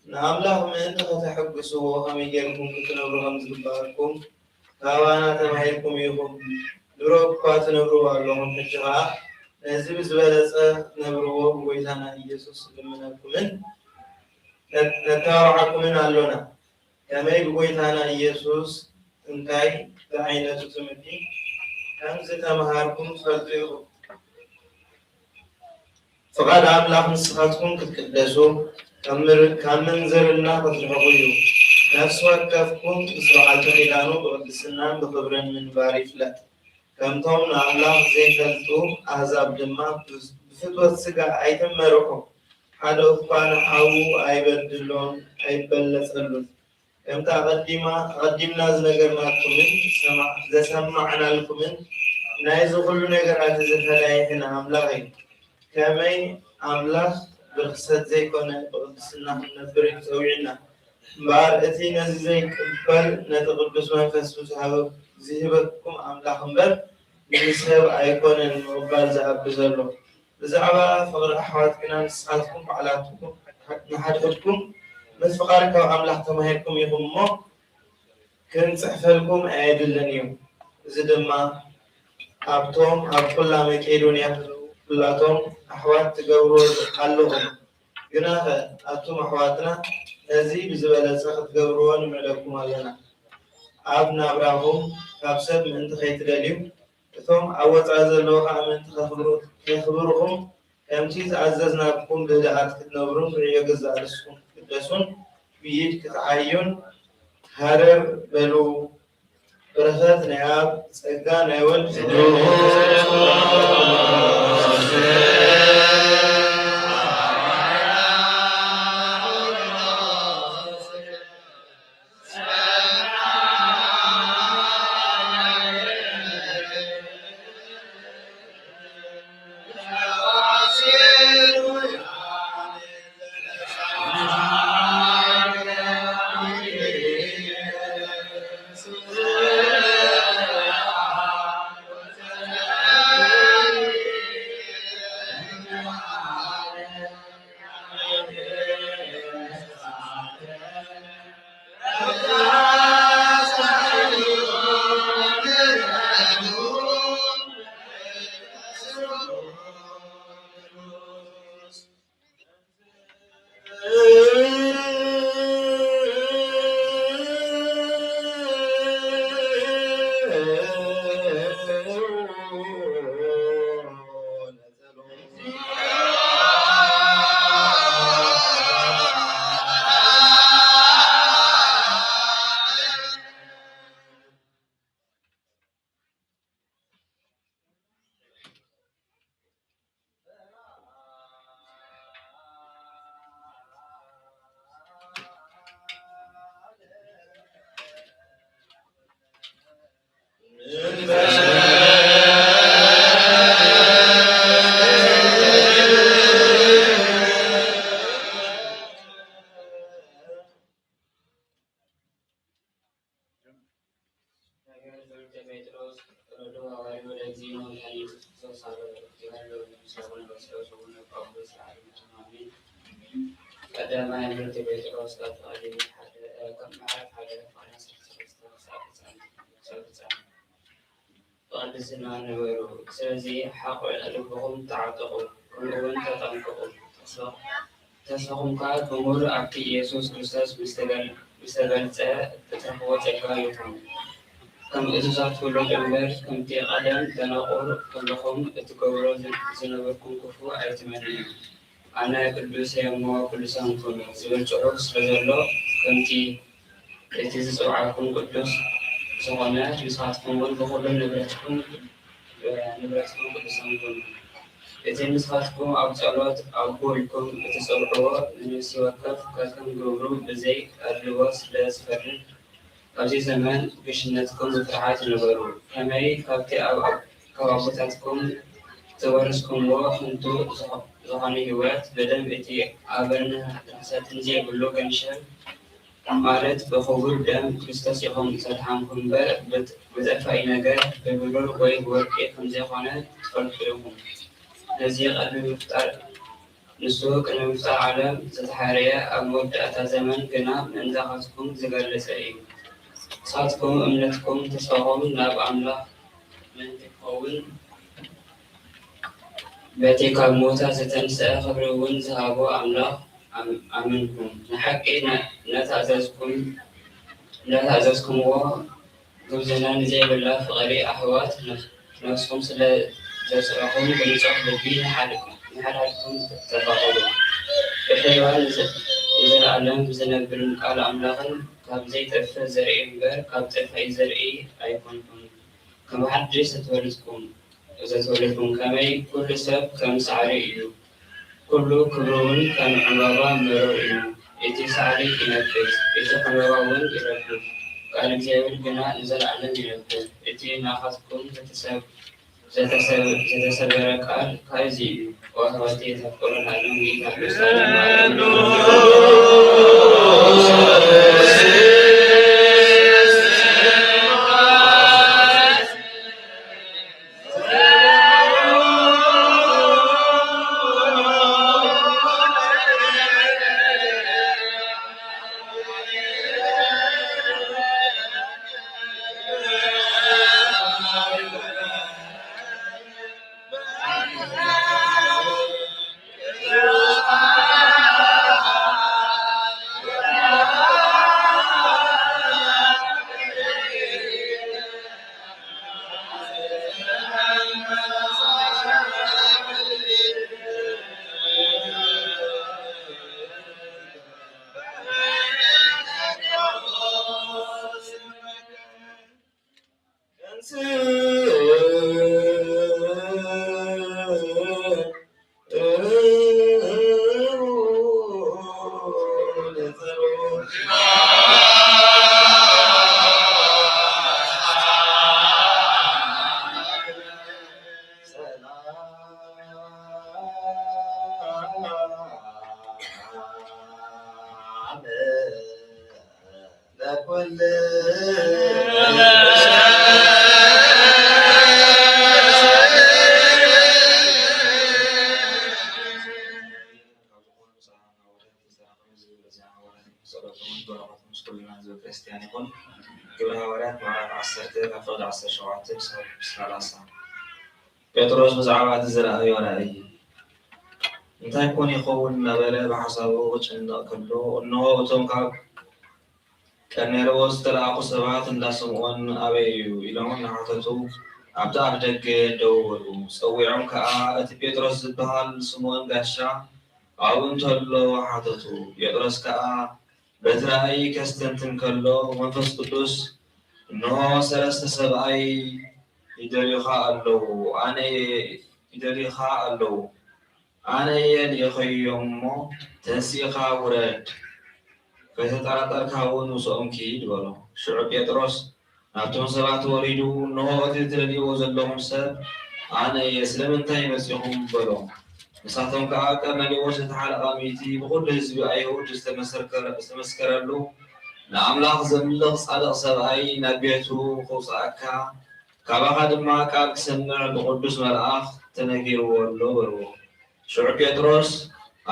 ንኣምላኽ ምእንቲ ከተሐጉስዎ ከመይ ጌርኩም ክትነብሩ ከም ዝግበኣኩም ካባና ተማሂርኩም ኢኹም። ድሮ እኳ ትነብርዎ ኣለኹም፣ ሕጂ ኸኣ ነዚ ብዝበለጸ ክትነብርዎ ብጎይታና ኢየሱስ ንልምነኩምን ነ-፣ ነተባብዓኩምን ኣሎና። ከመይ ብጎይታና ኢየሱስ እንታይ ዝዓይነቱ ትምህርቲ ከም ዝተምሃርኩም ትፈልጡ ኢኹም። ፍቓድ ኣምላኽ ንስኻትኩም ክትቅደሱ፣ ካብ ምር-፣ ካብ ምንዝርና ክትርሕቑ እዩ። ነፍሲ ወከፍኩም ምስ በዓልቲ ኪዳኑ ብቕድስናን ብኽብርን ምንባር ይፍለጥ። ከምቶም ንኣምላኽ ዘይፈልጡ ኣህዛብ ድማ ብ-፣ ብፍትወት ስጋ ኣይትመርሑ። ሓደ እኳ ንሓዉ ኣይበድሎን ኣይበለጸሉን። ከምቲ ኣቐዲማ-፣ ኣቐዲምና ዝነገርናኩምን ዝሰማ-፣ ዘሰማዕናልኩምን፣ ናይዚ ኹሉ ነገራት እዚ ፈላይሕን ኣምላኽ እዩ። ከመይ ኣምላኽ ብርኽሰት ዘይኮነ ብቕድስና ክንነብር እዩ ጸዊዑና። እምበኣር እቲ ነዚ ዘይቅበል ነቲ ቅዱስ መንፈሱ ዝሃበ-፣ ዝህበኩም ኣምላኽ እምበር ንሰብ ኣይኮነን ምቕባል ዝኣቢ ዘሎ። ብዛዕባ ፍቕሪ ኣሕዋት ግና ንስኻትኩም ባዕላትኩም ንሓድሕድኩም ምፍቓር ካብ ኣምላኽ ተማሂርኩም ኢኹም እሞ፣ ክንጽሕፈልኩም ኣየድልን እዩ። እዚ ድማ ኣብቶም ኣብ ኩላ መቄዶንያ ዘለዉ ኩላቶም ኣሕዋት ትገብርዎ ኣለኹም። ግናኸ ኣቱም ኣሕዋትና ነዚ ብዝበለጸ ክትገብርዎ ንምዕደኩም ኣለና። ኣብ ናብራኹም ካብ ሰብ ምእንቲ ከይትደልዩ፣ እቶም ኣብ ወጻኢ ዘለዉ ኸኣ ምእንቲ ከኽብሩ-፣ ከየኽብርኹም፣ ከምቲ ዝኣዘዝናኩም ብህድኣት ክትነብሩን ብዕዮ ገዛእ ርእስኹም ክትቅደሱን ብኢድ ክትዓዩን ሃረር በሉ። በረኸት ናይ ኣብ፣ ጸጋ ናይ ወልድ፣ ነገር ትምህርተ ጴጥሮስ፣ ወለዶ ሃዋርያ ወደ እግዚእነ መድኃኒነ ኢየሱስ ክርስቶስ ሃሎ ይሃሎ ምስለ ኩሉ በስሕቱ ወኩሉ ጳውሎስ ለዓለመ ዓለም አሜን። ቀዳማይ ትምህርተ ጴጥሮስ ካብ ተቐዲሙ ሓደ፣ ካብ ምዕራፍ ሓደ ቁጥሪ ዓሰርተ ሰለስተ ክሳብ ፍጻሜ፣ ክሳብ ፍጻሜ። ብቕድስና ንበሩ። ስለዚ ሓቑ ልብኹም ተዓጠቑ፣ ከምኡውን ተጠንቀቑ። ተስፋ-፣ ተስፋኹም ከኣ ብምሉእ ኣብቲ ኢየሱስ ክርስቶስ ምስ ተገል-፣ ምስ ተገልጸ እትረኽብዎ ጸጋ ይኹን። ከም እዙዛት ውሉድ እምበር፣ ከምቲ ቀደም ደናቑር ከለኹም እትገብሮ ዝን-፣ ዝነበርኩም ክፉእ ኣይትመንዩ። ኣነ ቅዱስ እየ እሞ ቅዱሳን ኩኑ ዝብል ጽሑፍ ስለ ዘሎ፣ ከምቲ እቲ ዝጽውዓኩም ቅዱስ ዝኾነ፣ ንስኻትኩም እውን ብኹሉ ንብረትኩም፣ ንብረትኩም ቅዱሳን ኩኑ። እቲ ንስኻትኩም ኣብ ጸሎት ኣቦ ኢልኩም እትጸውዕዎ ንነፍሲ ወከፍ ከከም ግብሩ ብዘይ ኣድልዎ ስለ ዝፈርድ፣ ኣብዚ ዘመን ግሽነትኩም ብፍርሃት ንበሩ። ከመይ ካብቲ ኣብ፣ ኣብ፣ ካብ ኣቦታትኩም ዝወረስኩምዎ ከንቱ ዝኾ-፣ ዝኾነ ህይወት፣ ብደም እቲ ኣበን ርኽሰትን ዘይብሉ ገንሸል፣ ማለት ብኽቡር ደም ክርስቶስ ኢኹም ዝተደሓንኩም እምበር፣ ብጥ-፣ ብጠፋኢ ነገር፣ ብብሩር ወይ ብወርቂ ከም ዘይኮነ ትፈልጡ ኢኹም። ነዚ ቅድሚ ምፍጣር ንሱ ቅድሚ ምፍጣር ዓለም ዝተሓርየ፣ ኣብ መወዳእታ ዘመን ግና ምእንታኻትኩም ዝገለጸ እዩ። ንስኻትኩም እምነትኩም ተስፋኹም ናብ ኣምላኽ ምእንቲ ክኸውን፣ በቲ ካብ ምዉታት ዝተንስአ ክብሪ እውን ዝሃቦ ኣምላኽ ኣም-፣ ኣመንኩም። ንሓቂ ነ-፣ ነታዘዝኩም፣ ነታዘዝኩምዎ፣ ግብዝና ንዘይብላ ፍቕሪ ኣሕዋት ነፍ-፣ ነፍስኹም ስለ ዘስረኹም፣ ብንጹሕ ልቢ ንሓድ-፣ ንሓድሓድኩም ተፋቐሩ። ብሕያዋን ንዘ-፣ ንዘለኣለም ብዝነብርን ቃል ኣምላኽን ካብ ዘይጠፍእ ዘርኢ እምበር፣ ካብ ጠፋኢ ዘርኢ ኣይኮንኩምን። ከም ሓድሽ ዝተወለድኩም፣ ዝተወለድኩም ከመይ፣ ኩሉ ሰብ ከም ሳዕሪ እዩ፣ ኩሉ ክብሩ እውን ከም ዕምባባ መረር እዩ። እቲ ሳዕቤን ይነቅጽ፣ እቲ ዕምባባ እውን ይረግፍ፣ ቃል እግዚኣብሔር ግና ንዘለኣለም ይነብር። እቲ ናኻትኩም ዝተሰብ-፣ ዝተሰብ-፣ ዝተሰበረ ቃል ከኣ እዚ እዩ። ኦ ኣሕዋተይ፣ ተፍቅሩ ለዓለም ጌታ ክርስቶስ ጸሎትን በረኸትን ምስ ኩልና ህዝበ ክርስቲያን ይኹን። ግብረ ሃዋርያት ምዕራፍ ዓሰርተ ካብ ፍቕዲ ዓሰርተ ሸውዓተ ክሳብ ሰላሳ። ጴጥሮስ ብዛዕባ እቲ ዝረኣዮ ራእይ እንታይ ኮን ይኸውን እናበለ ብሓሳቡ ክጭነቕ ከሎ፣ እንሆ እቶም ካብ ቀርኔሌዎስ ዝተላእኩ ሰባት እንዳ ስምዖን ኣበይ እዩ? ኢሎም እናሓተቱ ኣብቲ ኣፍ ደገ ደው በሉ። ጸዊዖም ከኣ እቲ ጴጥሮስ ዝበሃል ስምዖን ጋሻ ኣብኡ እንተሎ ሓተቱ። ጴጥሮስ ከኣ በቲ ራእይ ከስተንትን ከሎ መንፈስ ቅዱስ፣ እንሆ ሰለስተ ሰብኣይ ይደልዩኻ ኣለዉ፣ ኣነ እየ፣ ይደልዩኻ ኣለዉ፣ ኣነ እየ ልኢኸዮም እሞ ተንሲእኻ ውረድ፣ ከይተጠራጠርካ እውን ምስኦም ኪድ በሎ። ሽዑ ጴጥሮስ ናብቶም ሰባት ወሪዱ፣ እንሆ እቲ ትደልይዎ ዘለኹም ሰብ ኣነ እየ፣ ስለምንታይ መጺኹም? በሎም። ንሳቶም ከኣ፣ ቀርኔሌዎስ እቲ ሓለቓ ሚእቲ ብኹሉ ህዝቢ ኣይሁድ ዝተመሰከረ-፣ ዝተመስከረሉ ንኣምላኽ ዘምልኽ ጻድቕ ሰብኣይ ናብ ቤቱ ከውጽኣካ፣ ካባኻ ድማ ቃል ክሰምዕ ብቕዱስ መልኣኽ ተነጊርዎ ኣሎ በልዎ። ሽዑ ጴጥሮስ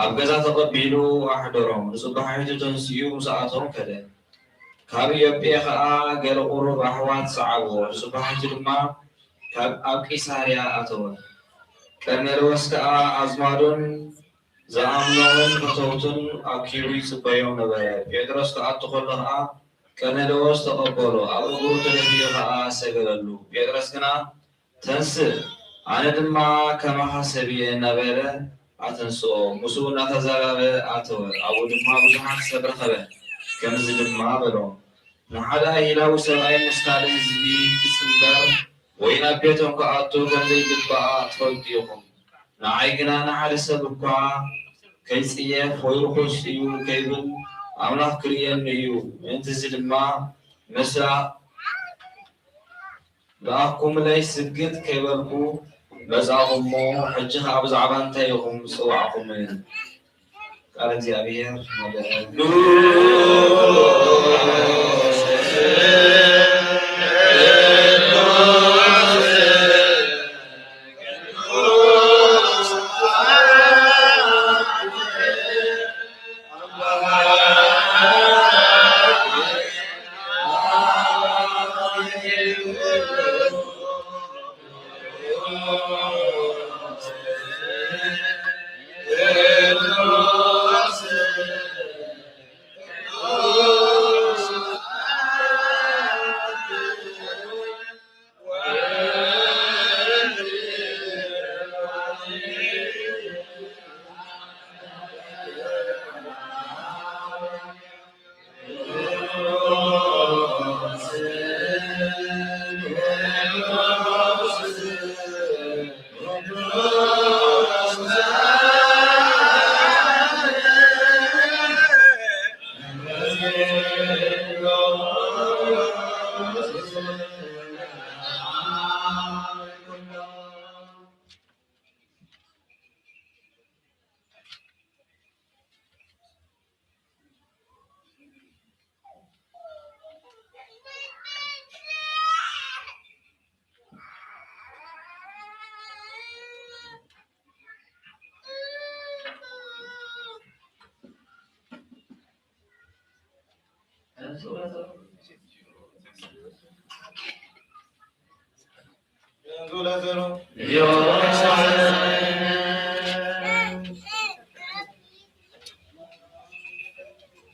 ኣብ ገዛ ተቐቢሉ ኣሕደሮም፣ ንጽባሒቱ ተንሲኡ ምስኣቶም ከደ። ካብ ኢዮጴ ኸኣ ገለ ቁሩብ ኣሕዋት ሰዓብዎ፣ ንጽባሒቱ ድማ ካብ ኣብ ቂሳርያ ኣተወ። ቀርኔሌዎስ ከኣ ኣዝማዱን ዝኣምኖምን ፈተውቱን ኣብ ክብሪ ይጽበዮም ነበረ። ጴጥሮስ ክኣቱ ከሎ ኸኣ ቀርኔሌዎስ ተቐበሎ፣ ኣብ እግሩ ተደፊኡ ኸኣ ሰገደሉ። ጴጥሮስ ግና፣ "ተንስእ፣ ኣነ ድማ ከማኻ ሰብ እየ" እናበለ ኣተንስኦ። ምስኡ እናተዛረበ ኣተወ። ኣብኡ ድማ ብዙሓት ሰብ ረኸበ። ከምዚ ድማ በሎም፣ "ንሓደ ኣሂላዊ ሰብኣይ ምስ ካልእ ህዝቢ ክጽንበር ወይ ናብ ቤቶም ክኣቱ ከም ዘይግባእ ትፈልጡ ኢኹም። ንዓይ ግና ንሓደ ሰብ እኳ ከይጽየፍ ወይ ርኹስ እዩ ከይብል ኣምላኽ ክርእየኒ እዩ። ምእንቲ እዚ ድማ ምስ ለኣኽኩምለይ ስግጥ ከይበልኩ መጻእኹ እሞ፣ ሕጂ ኸኣ ብዛዕባ እንታይ ኢኹም ዝጸዋዕኹምኒ?" ቃል እግዚኣብሔር ይባረክ።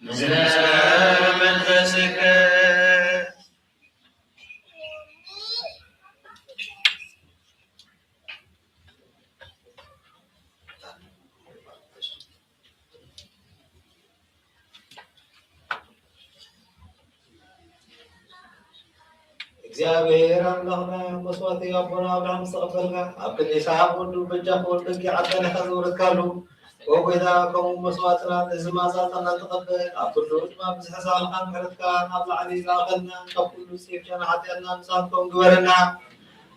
ምስለ መንፈስከ። እግዚኣብሔር ኣምላኽና፣ መስዋዕቲ ኣቦና ኣብርሃም ዝተቐበልካ፣ ኣብ ክንዲ ይስሓቅ ወዱ በጃ ክወልድ በጊዕ ኣዳሊኻ ዘውረድካሉ፣ ኦ ጎይታ፣ ከምኡ መስዋዕትና ነዚ መዓዛትና ተቐበል። ኣብ ኩሉ ድማ ብዝሒ ሳልኻን ምሕረትካ ናብ ላዕሊ ለኣኸልና፣ ካብ ኩሉ ሴፍ ሸነ ሓጢኣትና ንጹሃን ከም ግበረና።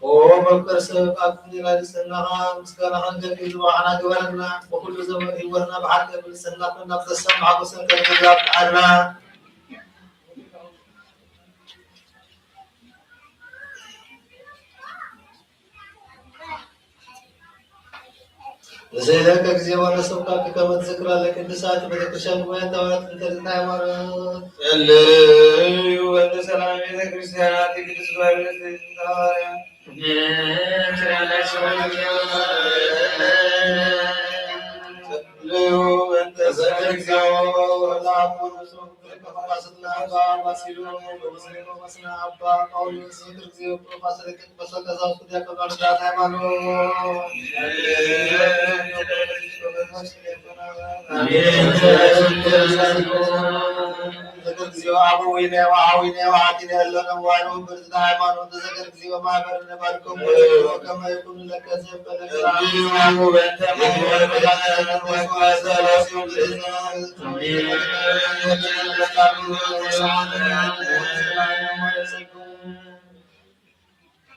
ኦ መፍቀር ሰብ፣ ኣብ ክንዲ ናይ ንጽህናኻ ምስጋና ክንገልጽ ዝበቓዕና ግበረና። ብኹሉ ዘመን ህይወትና ብሓቂ ብንጽህና ኮይና ብተስፋን ብሓጎስን ክንግዛብ ፍቃድና። ንስእለከ ግዜ ወረሰብካ ከመ ትዝክራ ለቅድሳት ቤተክርስቲያን ጉባኤ ተዋሕዶ ጥንተ ሃይማኖት። ጸልዩ በእንተ ሰላም ቤተክርስቲያናት ቅድስት ጓይነት ሐዋርያ። ጸልዩ በእንተ ሰላም እግዚኦ ለአቡነ ዘበሰማያት።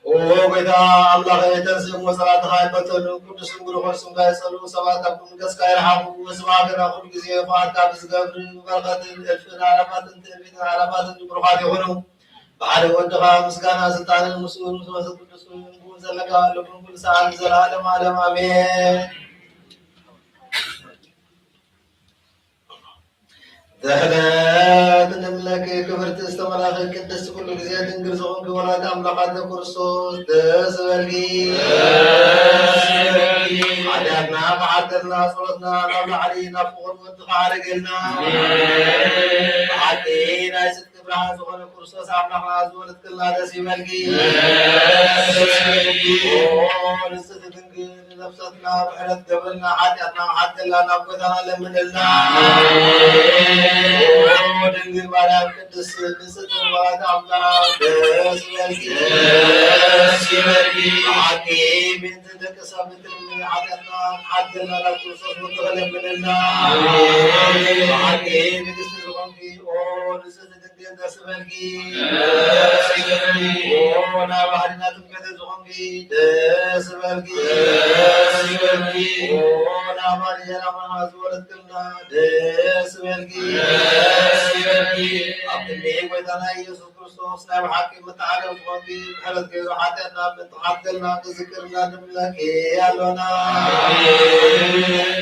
ኦ ጎይታ ኣምላኸ፣ ተንሥእ እሞ ጸላእትኻ ይበተኑ፣ ቅዱስን ብሩኽን ስምካ ይጸልኡ፣ ሰባት ኣብ መንገስካ ይርሓቑ። ወስብሐት ለከ ኩሉ ግዜ፣ ፍቓድካ ብዝገብር፣ ብበረኸትን እልፍን ኣእላፋትን ትእምትን ኣእላፋትን ብሩኻት ይኹኑ። ብሓደ ወድኻ ምስጋና ስልጣንን ምስኡን ምስ መንፈስ ቅዱስ እውን ዘለካ፣ ሎምን ኩሉ ሰዓት ንዘለዓለመ ዓለም ኣሜን። ድሕነት ንምለኪ ክብርቲ ዝተመላኺ ቅድስቲ ኩሉ ግዜ ድንግል ዝኾንኪ ወላዲተ ኣምላኽ ኣደ ክርስቶስ ደስ ይበልኪ። ሓጢኣትና ክሓተልና ጸሎትና ናብ ላዕሊ ናብ ፍቑር ወድኻ ኣረገልና። ብሓቂ ናይ ጽድቂ ብርሃን ዝኾነ ክርስቶስ ኣምላኽና ዝወለድክልና ደስ ይበልኪ። ኦ ንጽሕቲ ድንግል ነፍሰትና ምሕረት ገብርልና፣ ሓጢኣትና መሓተልና ናብ ጎይታና ለምንልና። ኦ ድንግል ማርያም ቅድስት ንጽሕቲ ወላዲተ ኣምላኽ ደስ ይበልኪ። ደስ ይበልኪ። ብሓቂ ምእንቲ ደቂ ሰብ እትልምኒ ሓጢኣትና መሓተልና ናብ ክርስቶስ ወድኺ ለምንልና። ብሓቂ ንግስቲ ዝኾንኪ ኦ ንጽሕቲ ድንግል ደስ ይበልኪ። ደስ ይበልኪ። ኦ ናይ ባህርና ጥምቀት ዝኾንኪ ደስ ይበልኪ። ደስ ይበልኪ። ኦ ናይ ማርያ ላማና ዝወለድክልና ደስ ይበልኪ። ደስ ይበልኪ። ኣብ ክንዲ ጎይታና ኢየሱስ ክርስቶስ ናይ ብሓቂ መተዓረቂ ዝኾንኪ ምሕረት ገይሩ ሓጢኣትና ምእንቲ ክሓተልና ክዝክርና ንምለኪ ኣሎና። ኣሜን።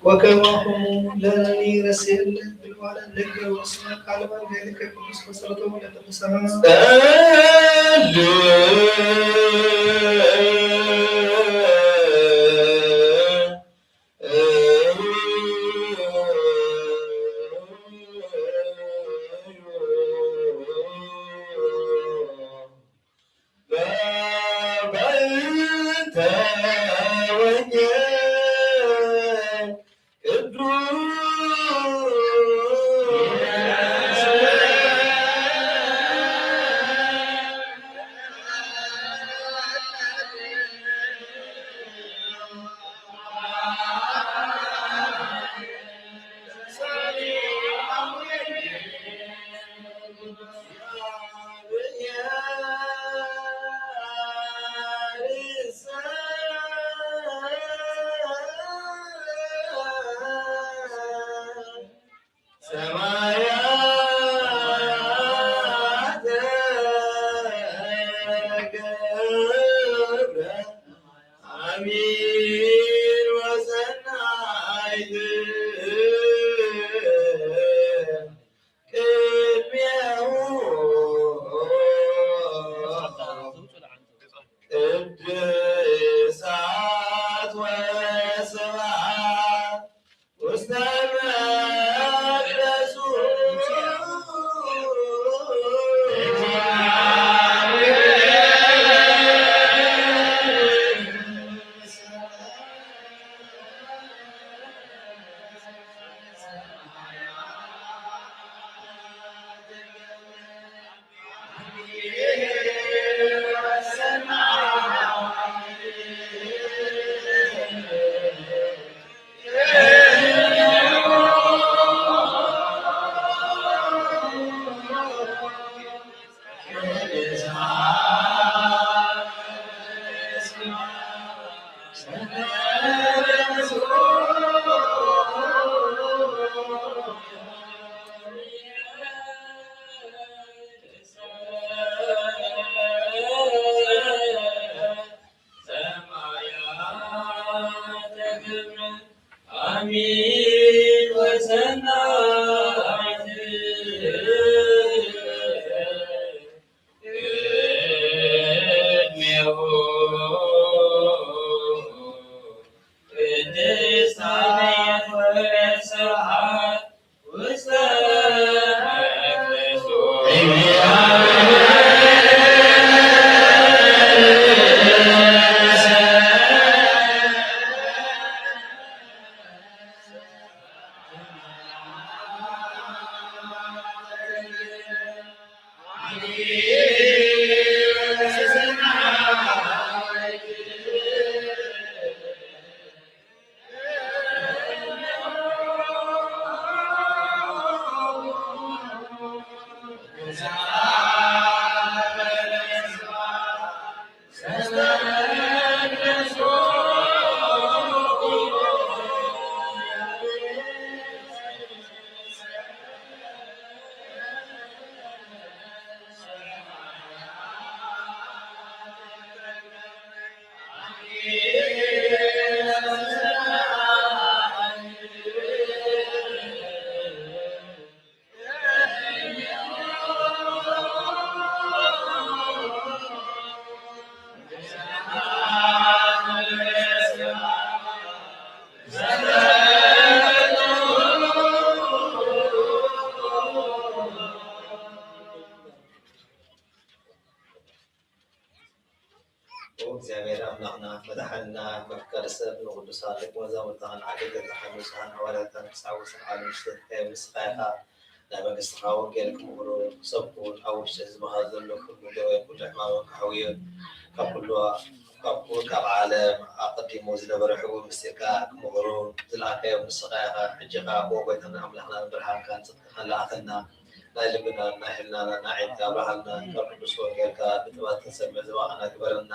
ወከማኹሙ ለነኒ ረስየነ ብልዋለ ነገ ወስመ ካልመን ገይርከ ቅዱስ መሰረቶም ለቅዱሳን ጸልዩ ሰማያተ ገብረ አሚን ወሰናይት ውስተ መቅደሱ አሚን ወሰናይት ቅድሜሁ ቅድስት አሚን ወስብሐት ውስተ መቅደሱ። እግዚኣብሔር ኣምላኽና መድሓንና መፍቀሪ ሰብ ንቅዱሳን ደቂ መዛሙርትኻን ዓደገታኻን ንጹሃን ሃዋርያትካን ክሳብ ወሰን ዓለም ዝሰደድካዮም ንስኻ ኢኻ። ናይ መንግስትኻ ወንጌል ክምህሩ ክሰብኩን ኣብ ውሽጢ ህዝብኻ ዘሎ ኩሉ ደዌን ኩሉ ሕማምን ከሕውዩን ካብ ኩሉ ካብ ኩ- ካብ ዓለም ኣቐዲሙ ዝነበረ ሕቡእ ምስጢርካ ክምህሩ ዝለኣኻዮም ንስኻ ኢኻ። ሕጂ ኸኣ ብኡ ጎይታና ኣምላኽናን ብርሃንካን ጽድቅኻን ለኣኸልና። ናይ ልብናን ናይ ሕልናናን ናይ ዓይንካ ኣብርሃልና። ካብ ቅዱስ ወንጌልካ ብጥበብ ክንሰምዕ ዝባኸና ግበረና።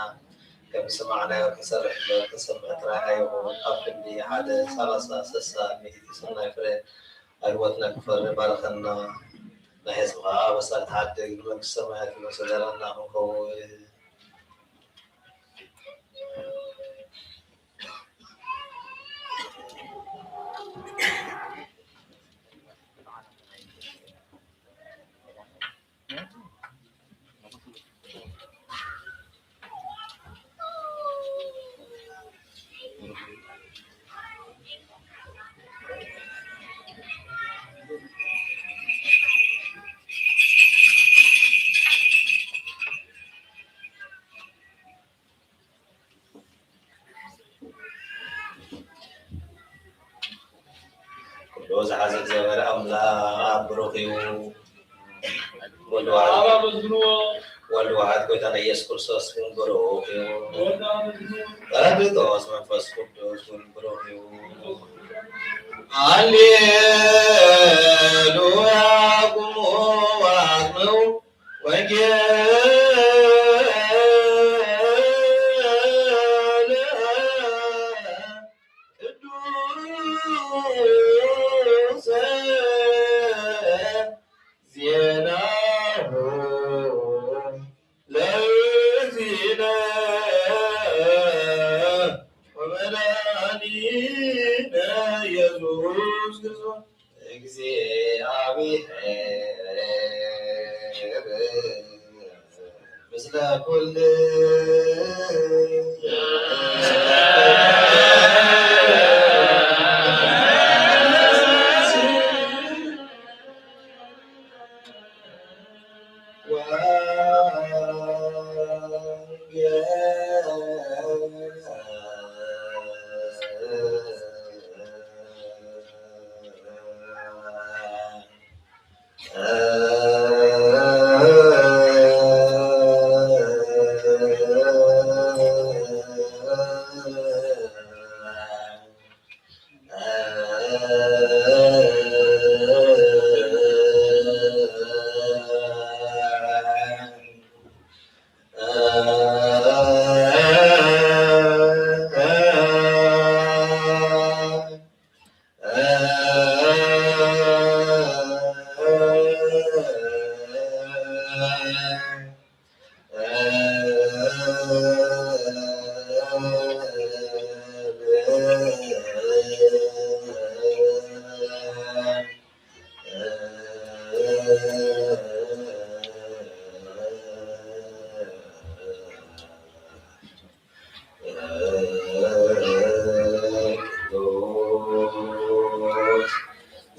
ከም ዝሰማዕናዮ ክንሰርሕ እምበር ክንሰምዕ ጥራይ ኣይኹን። ኣብ ክንዲ ሓደ ሰላሳ፣ ስሳ፣ ሚእቲ ሰናይ ፍረ ኣብ ህይወትና ክፈሪ ባርኸና። ናይ ህዝብኻ ኣበሳ ትሓድግ፣ ንመንግስቲ ሰማያት እውን ሰደራና ክንከውን። ኩሉ ዝሓዘ እግዚኣብሔር ኣምላኽ ብሩኽ እዩ። ወልድ ዋሕድ፣ ወልድ ዋሕድ ጎይታና ኢየሱስ ክርስቶስ ግን ብሩኽ እዩ። ጳራቅሊጦስ መንፈስ ቅዱስ ግን ብሩኽ እዩ። ሃሌሉያ። ቁሙ ወአጽምዑ ወንጌለ ቅዱሰ ዜናሁ ለእግዚእነ ወመድኃኒነ ኢየሱስ ክርስቶስ። እግዚአብሔር ምስለ ኩልነ።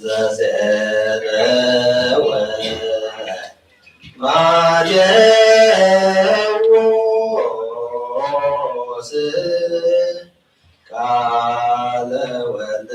ዘዘነወ ማቴዎስ ቃለ ወልደ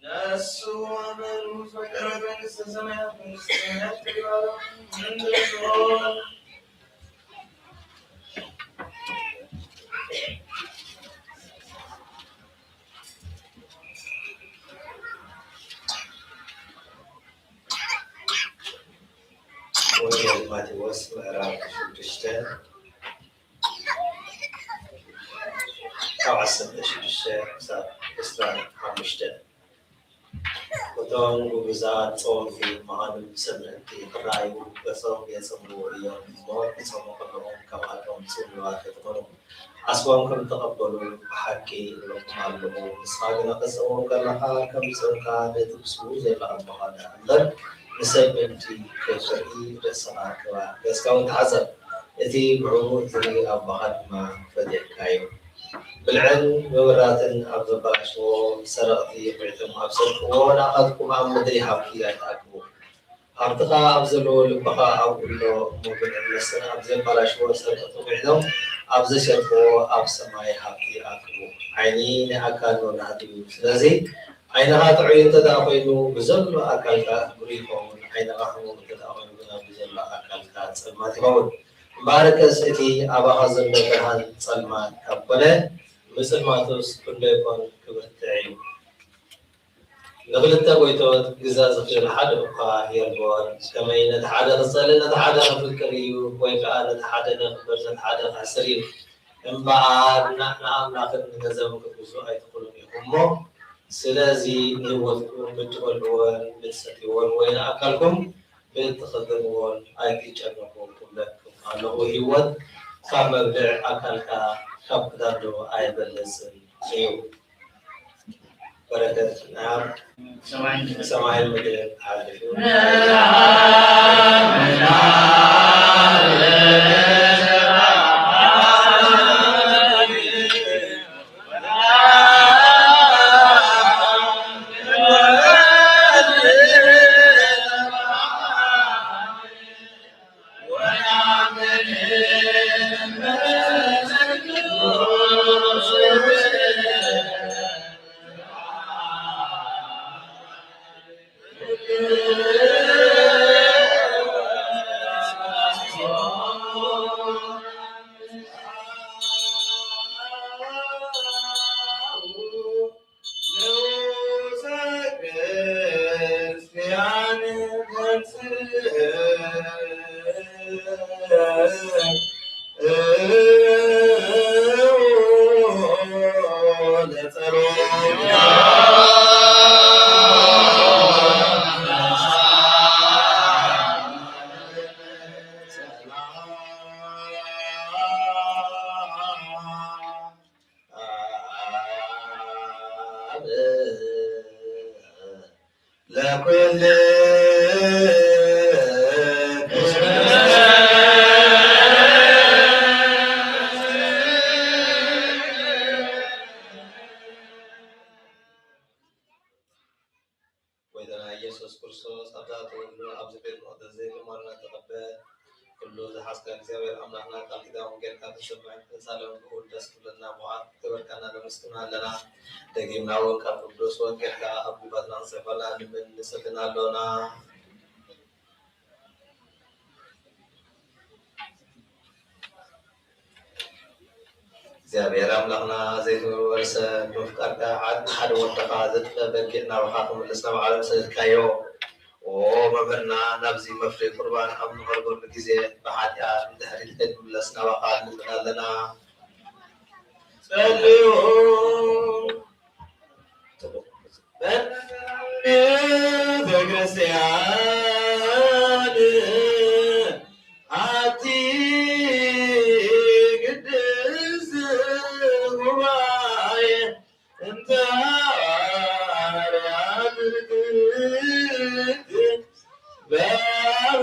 ነሱ አመኑ ፈቀረ መንግስተ ሰማያት መንግስተ ሰማያት ተግባሩ መንግስቱ ወንጌል ማቴዎስ ምዕራፍ ሽዱሽተ ካብ ዓሰርተ ሽዱሽተ ክሳብ ዕስራን ሓሙሽተን። እቶም ግቡዛት ጸወምቲ ምዃኖም ብሰብ ምእንቲ ክረኣዩ ገጾም የጽምዉ እዮም እሞ፣ ክጸሙ ከለኹም ከምኣቶም ጽምሉዋት ኣይትኹኑ። ዓስቦም ከም እተቐበሉ ብሓቂ እብለኩም ኣለኹ። ንስኻ ግና ክትጸምዎም ከለኻ ከም ዝጸምካ ነቲ ብስውር ዘሎ ኣቦኻ ደኣ እምበር ንሰብ ምእንቲ ከይትርኢ ገጽካ ኣርክባ። ገጽካ እውን ተሓጸብ፣ እቲ ብዕቡእ ዝርኢ ኣቦኻ ድማ ክፈትየካ እዩ። ብልዕን ምብራትን ኣብ ዘበላሽዎ ሰረቕቲ ኹዒቶም ኣብ ዘጥፍእዎ፣ ንኣኻትኩም ኣብ ምድሪ ሃብቲ ኣይትኣክቡ። ሃብትኻ ኣብ ዘለዎ ልብኻ ኣብኡ ኣሎ እሞ፣ ብልዕን መስተን ኣብ ዘበላሽዎ ሰረቕቲ ኹዒቶም ኣብ ዘሸጥዎ ኣብ ሰማይ ሃብቲ ኣክቡ። ዓይኒ ናይ ኣካል መብራህቲ እዩ። ስለዚ ዓይንኻ ጥዑይ እንተ ደኣ ኾይኑ ብዘሎ ኣካልካ ብሩህ ይኸውን። ዓይንኻ ሕሙም እንተ ደኣ ኾይኑ ግና ብዘሎ ኣካልካ ጸልማት ይኸውን። እምበኣርከስ እቲ ኣባኻ ዘሎ ብርሃን ጸልማት ካብ ኮነ፣ ምጽልማቱስ ክንደይ ኮን ክብርትዕ እዩ። ንኽልተ ጎይቶት ክግዛእ ዝኽእል ሓደ እኳ የልቦን። ከመይ ነቲ ሓደ ክጸልእ ነቲ ሓደ ከፍቅር እዩ፣ ወይ ከኣ ነቲ ሓደ ከኽብር ነቲ ሓደ ከሕስር እዩ። እምበኣር ና-፣ ንኣምላኽን ንገንዘብን ክትግዝኡ ኣይትኽእሉን ኢኹም እሞ፣ ስለዚ ንህይወትኩም ብትበልዕዎን ብትሰትይዎን ወይ ንኣካልኩም ብእትኽደንዎን ኣይትጨነቑ ክብለኩም ኣለኹ። ህይወት ካብ መብልዕ ኣካልካ ካብ ክዳን ዶ ኣይበልጽን እዩ? በረከት ናብ ሰማይን ምድርን ሓልፍ እዩ። ኩሉ ጎይታና ኢየሱስ ክርስቶስ ኣብዛ ትውዕሉ ኣብዚ ቤት መቕደስ ዘይተማልና ተቐበል። ኩሉ ዝሓዝካ እግዚኣብሔር ኣምላኽና ቃል ኪዳን ወንጌልካ ተሰምዕ ተሳለም ክቡር ደስ ክብለና ብዓት ክበርካና ነመስግና ኣለና። ደጊምና እውን ቃል ቅዱስ ወንጌልካ ኣብ ልባትና ክጽሕፈና ንምን ንሰግን ኣሎና። እግዚኣብሔር ኣምላኽና ዘይትምርመር ሰብ ብምፍቃርካ ሓደ ሓደ ወድኻ ዘጥፈ በጊዕ ናባኻ ክምልስ ናብ ዓለም ሰደድካዮ። ኦ መምህርና ናብዚ መፍረይ ቁርባን ኣብ ንቐርበሉ ግዜ ብሓጢኣት ንድሕሪት ከይንምለስ ናባኻ ንልምን ኣለና። ጸልዩ ቤተ ክርስቲያን ኣቲ ቅድስት ጉባኤ እንተ ሐዋርያት በበ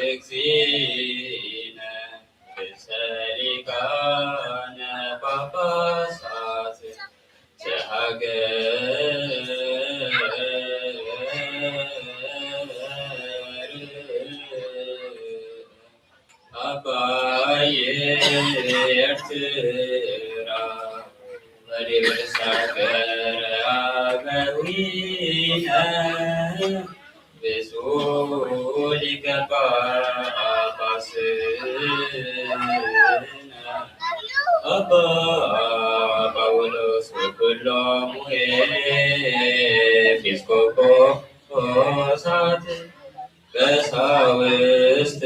እግዚእነ ርእሰ ሊቃነ ጳጳሳት ዘሀገር አባይ ኤርትራ ወዲብ ሳገር አበዊነ ብፁዕ ሊቀ ጳጳስና አባ ጳውሎስ ወኩሎሙ ኤጲስቆጶሳት ቀሳውስት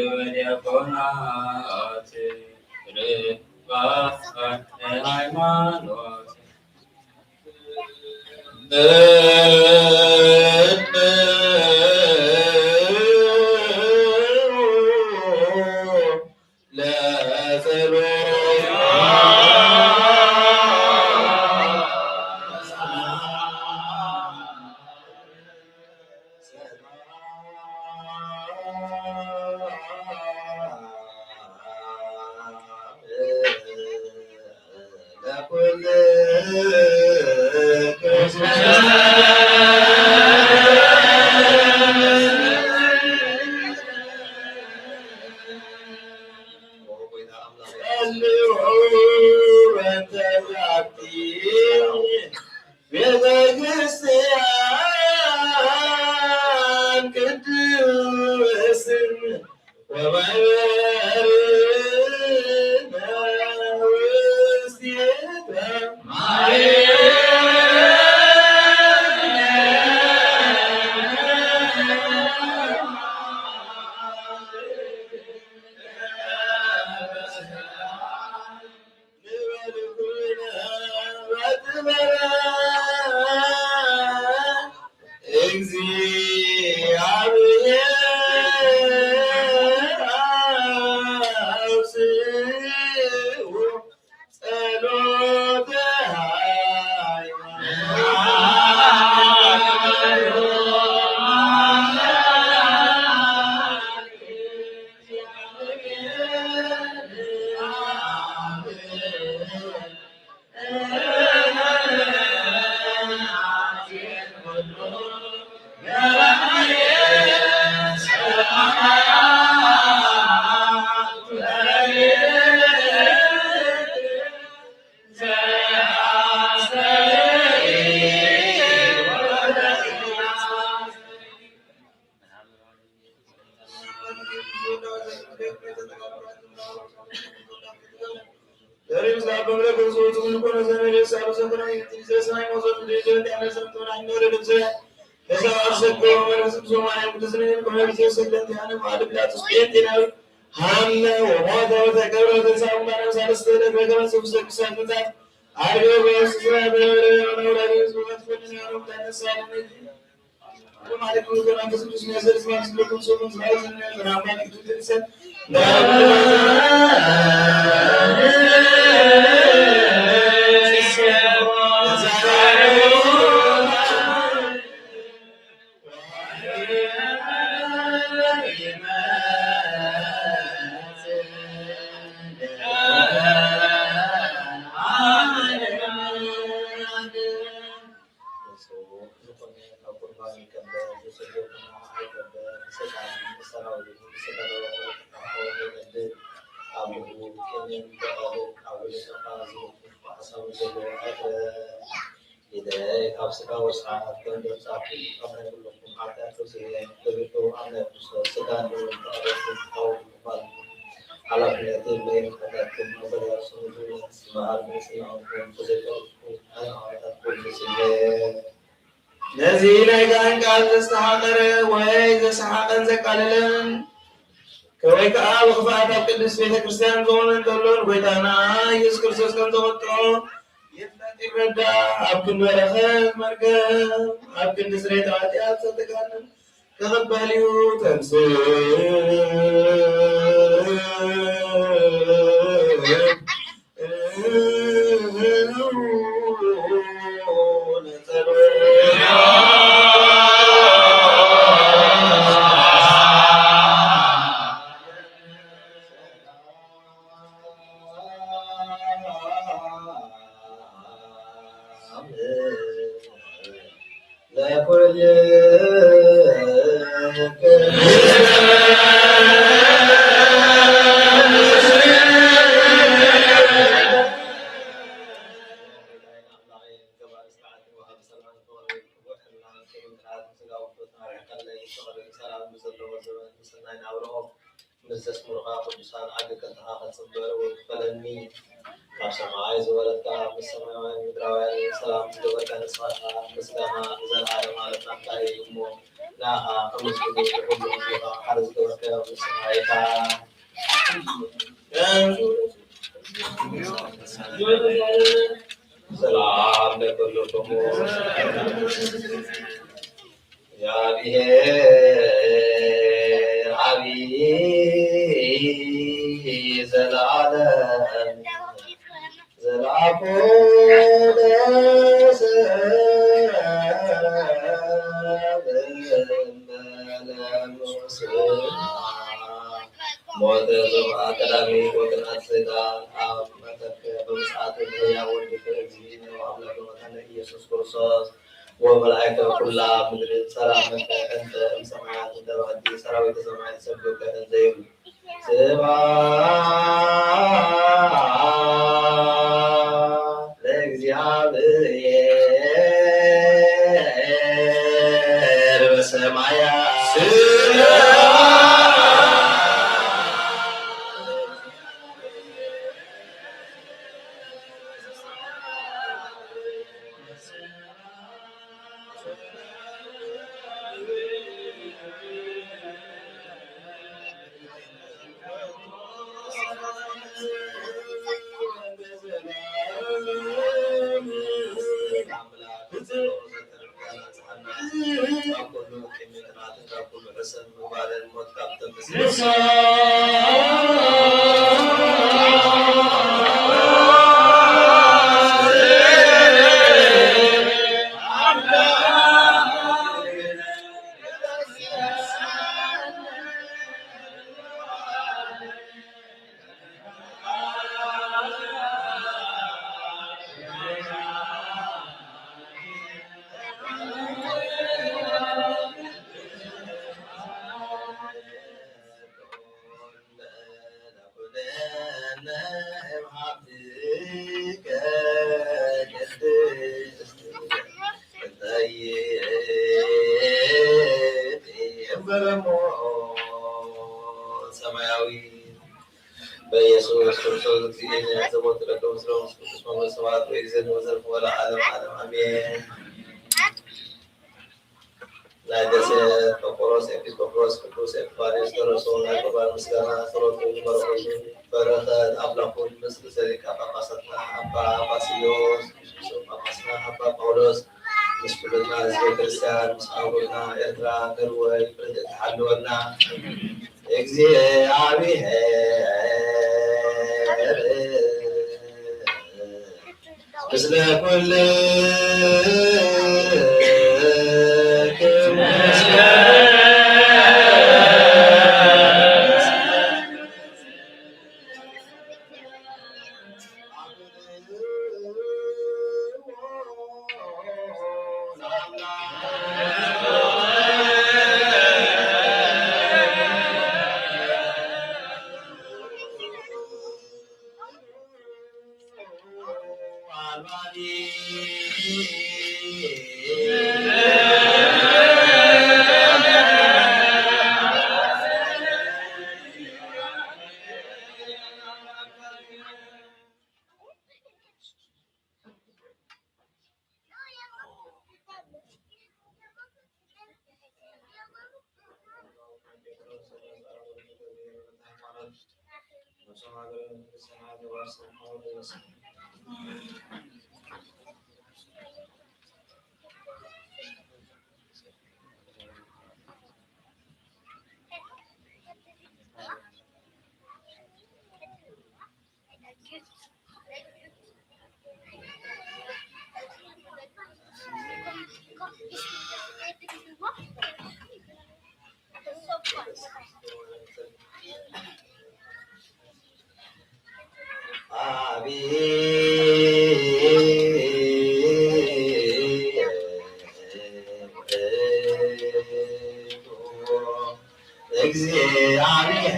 ወዲያቆናት ርባን ሃይማኖት ቤተክርስቲያን ቅድስት ወማይበርነ ውስቴታ እግዚአብሔር አብጽሑ ጸሎተ በምለኮት ዝወቱ ዝኾነ ዘመድ የሳሉ ዘኮነ ይእቲ ዘሰማይ ሞዞ ምድሪ ዘወት ያለ ሰብ ተወዳኝ ወደ ልብሰ ተሰባሰብ መንፈስ ቅዱስ ማርያም ቅዱስ ነኝ ከመ ጊዜ ስለት ያነ ማዕድ ፕላጦስ ጴንጤናዊ ሀመ ወሞተ ወተቀብረ ወተንሳ ሙታነ በሳልስት ዕለት በከመ ጽሑፍ ዘቅዱሳት መጻሕፍት አርዮ በየሱስ ስራ በበረ የሆነ ወዳጅ ህዝቡ መትፈልን ያለው ተነሳ ለነዚህ ዝኾነ ካብ ቁርባን ይቀበል፣ ዝሰገድና ኣይቀበል፣ ንሰይጣን ንሰራዊቱ ንስጋዶ ወለተካኸ የበድል። ኣብ ልቡ ቂምን በቐልን ኣብ ወለተካ ዝነፍፍ ብሓሳቡ ዘሎ ኣይትረፍ። ኢደይ ካብ ስጋ ወስዓት ከም ደምጻቱ ካብ ናይ ኩልኹም ሓጢኣት ተውስኤ ክብርቱ ኣብ ናይ ክርስቶስ ስጋን ደሙን ተቐበልኩም ክኸውን ምባል ሓላፍነት የብለይን። ሓጢኣትኩም መበገር ስሙቱ ዝበሃል ብንጽህናኹም ተዘይጨርሱ ናይ ሓጢኣት ኩሉ ስሜት ነዚ ናይ ጋህን ቃል ዘስተሓቐረ ወይ ዘሰሓቐን ዘቃለለን ከ-፣ ወይ ከዓ ብኽፍኣት ኣብ ቅድስት ቤተ ክርስቲያን ዝቖመ እንተሎ ንጎይታና ኢየሱስ ክርስቶስ ከም ዘወጥኦ ይፍለጥ ይረዳእ። ኣብ ክንዲ በረኸት መርገም፣ ኣብ ክንዲ ስርየት ኃጢአት ዘተጋንን ክቕበል እዩ። ተንሥእ ምስ ዘስምሩኻ ቅዱሳን ዓዲ ከልተኻ ከጽብር ወክፈለኒ። ካብ ሰማይ ዝወረድካ ምስ ሰማያውያን ምድራውያን ሰላም ዝገበርካ ንስኻ ምስጋና ንዘለዓለም ዓለም ናትካ እዩ እሞ ንዓኻ ከመስግኑ ይኹን ንህዝብኻ ሓደ ዝገበርካዮ ምስጋና ኢኻ። ሰላም ለኩልክሙ። የእግዚአብሔር አብይ ዘለዓለም ዘልአኮ ለሰብ እምበለ ሙስና ሞተ ዘብአ ቀዳሚ ወቅንአት ሥጋ አብ መተከ በምጽአት ህያው ወልድከ እግዚእነ ወአምላከ መድኃኒነ ኢየሱስ ክርስቶስ ወመላእክተ ኩላ ምድር ሰላመከ እንተ እምሰማያት እንተ ባቲ ሰራዊተ ሰማይ ሰብከ እንዘ ይብሉ ስብሐት ለእግዚአብሔር በሰማያት። ሰማያዊ በኢየሱስ ክርስቶስ እግዚእነ ዘወትረከው ወመንፈስ ቅዱስ መምህር ስብሐት ወይእዜኒ ወዘልዓለመ ዓለም ዓለም ኣሜን። ናይ ደሴት ቆጶሮስ ኤጲስቆጶስ ቅዱስ ኤጲፋንዮስ ደረሶም ናይ ቁርባን ምስጋና ጸሎቱ በረኸት ኣምላኹ ይመስል። ሊቀ ጳጳሳትና ኣባ ባስልዮስ፣ ጳጳስና ኣባ ጳውሎስ፣ ምስ ኩልና ህዝበ ክርስቲያን፣ ምስ ኣህጉርና ኤርትራ፣ ነርወይ፣ ብርድእ ትሓልወና። እግዚኣብሔር ምስለ ኩልክሙ። እግዚኣብሔር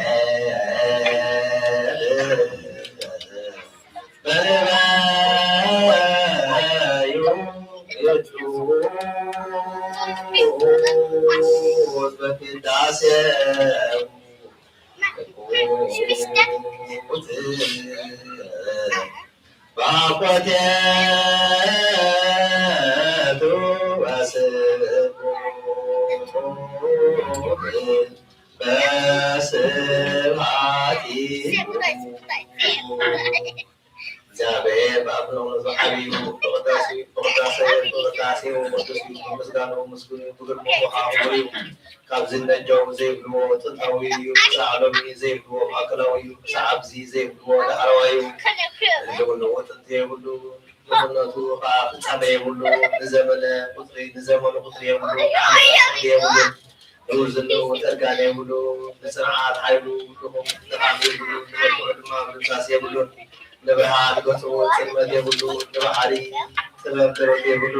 በበዩ ቅዱስ በቅዳሴሁ ባኮቴቱ በስሙ በስብሐቲሁ። እግዚኣብሔር ብኣምልኾ ዝዓብዩ ብቅዳሴ ብቅዳሴ ብቅዳሴ ቅዱስ እዩ። ብምስጋንኡ ምስጉን እዩ። ብግርምኡ ከዓ ክቡር እዩ። ካብዚ ነጃው ዘይብልዎ ጥንታዊ እዩ። ክሳዕ ሎሚ ዘይብልዎ ማእከላዊ እዩ። ክሳዕ ኣብዚ ዘይብልዎ ዳሕረዋይ እዩ። ህልውንኡ ጥንቲ የብሉ፣ ንኹነቱ ከዓ ፍጻሜ የብሉ። ንዘመነ ቁጽሪ፣ ንዘመኑ ቁጽሪ የብሉ፣ ንዓመታት ፍርዲ የብሉ። ንውዝንኡ እርጋን የብሉ፣ ንጽንዓት ሓይሉ ድኹም ድኻም የብሉ፣ ንመልክዑ ድማ ምድምሳስ የብሉን። ንብርሃን ገጹ ጽልመት የብሉ፣ ንባሕሪ ጥበብ ደረት የብሉ።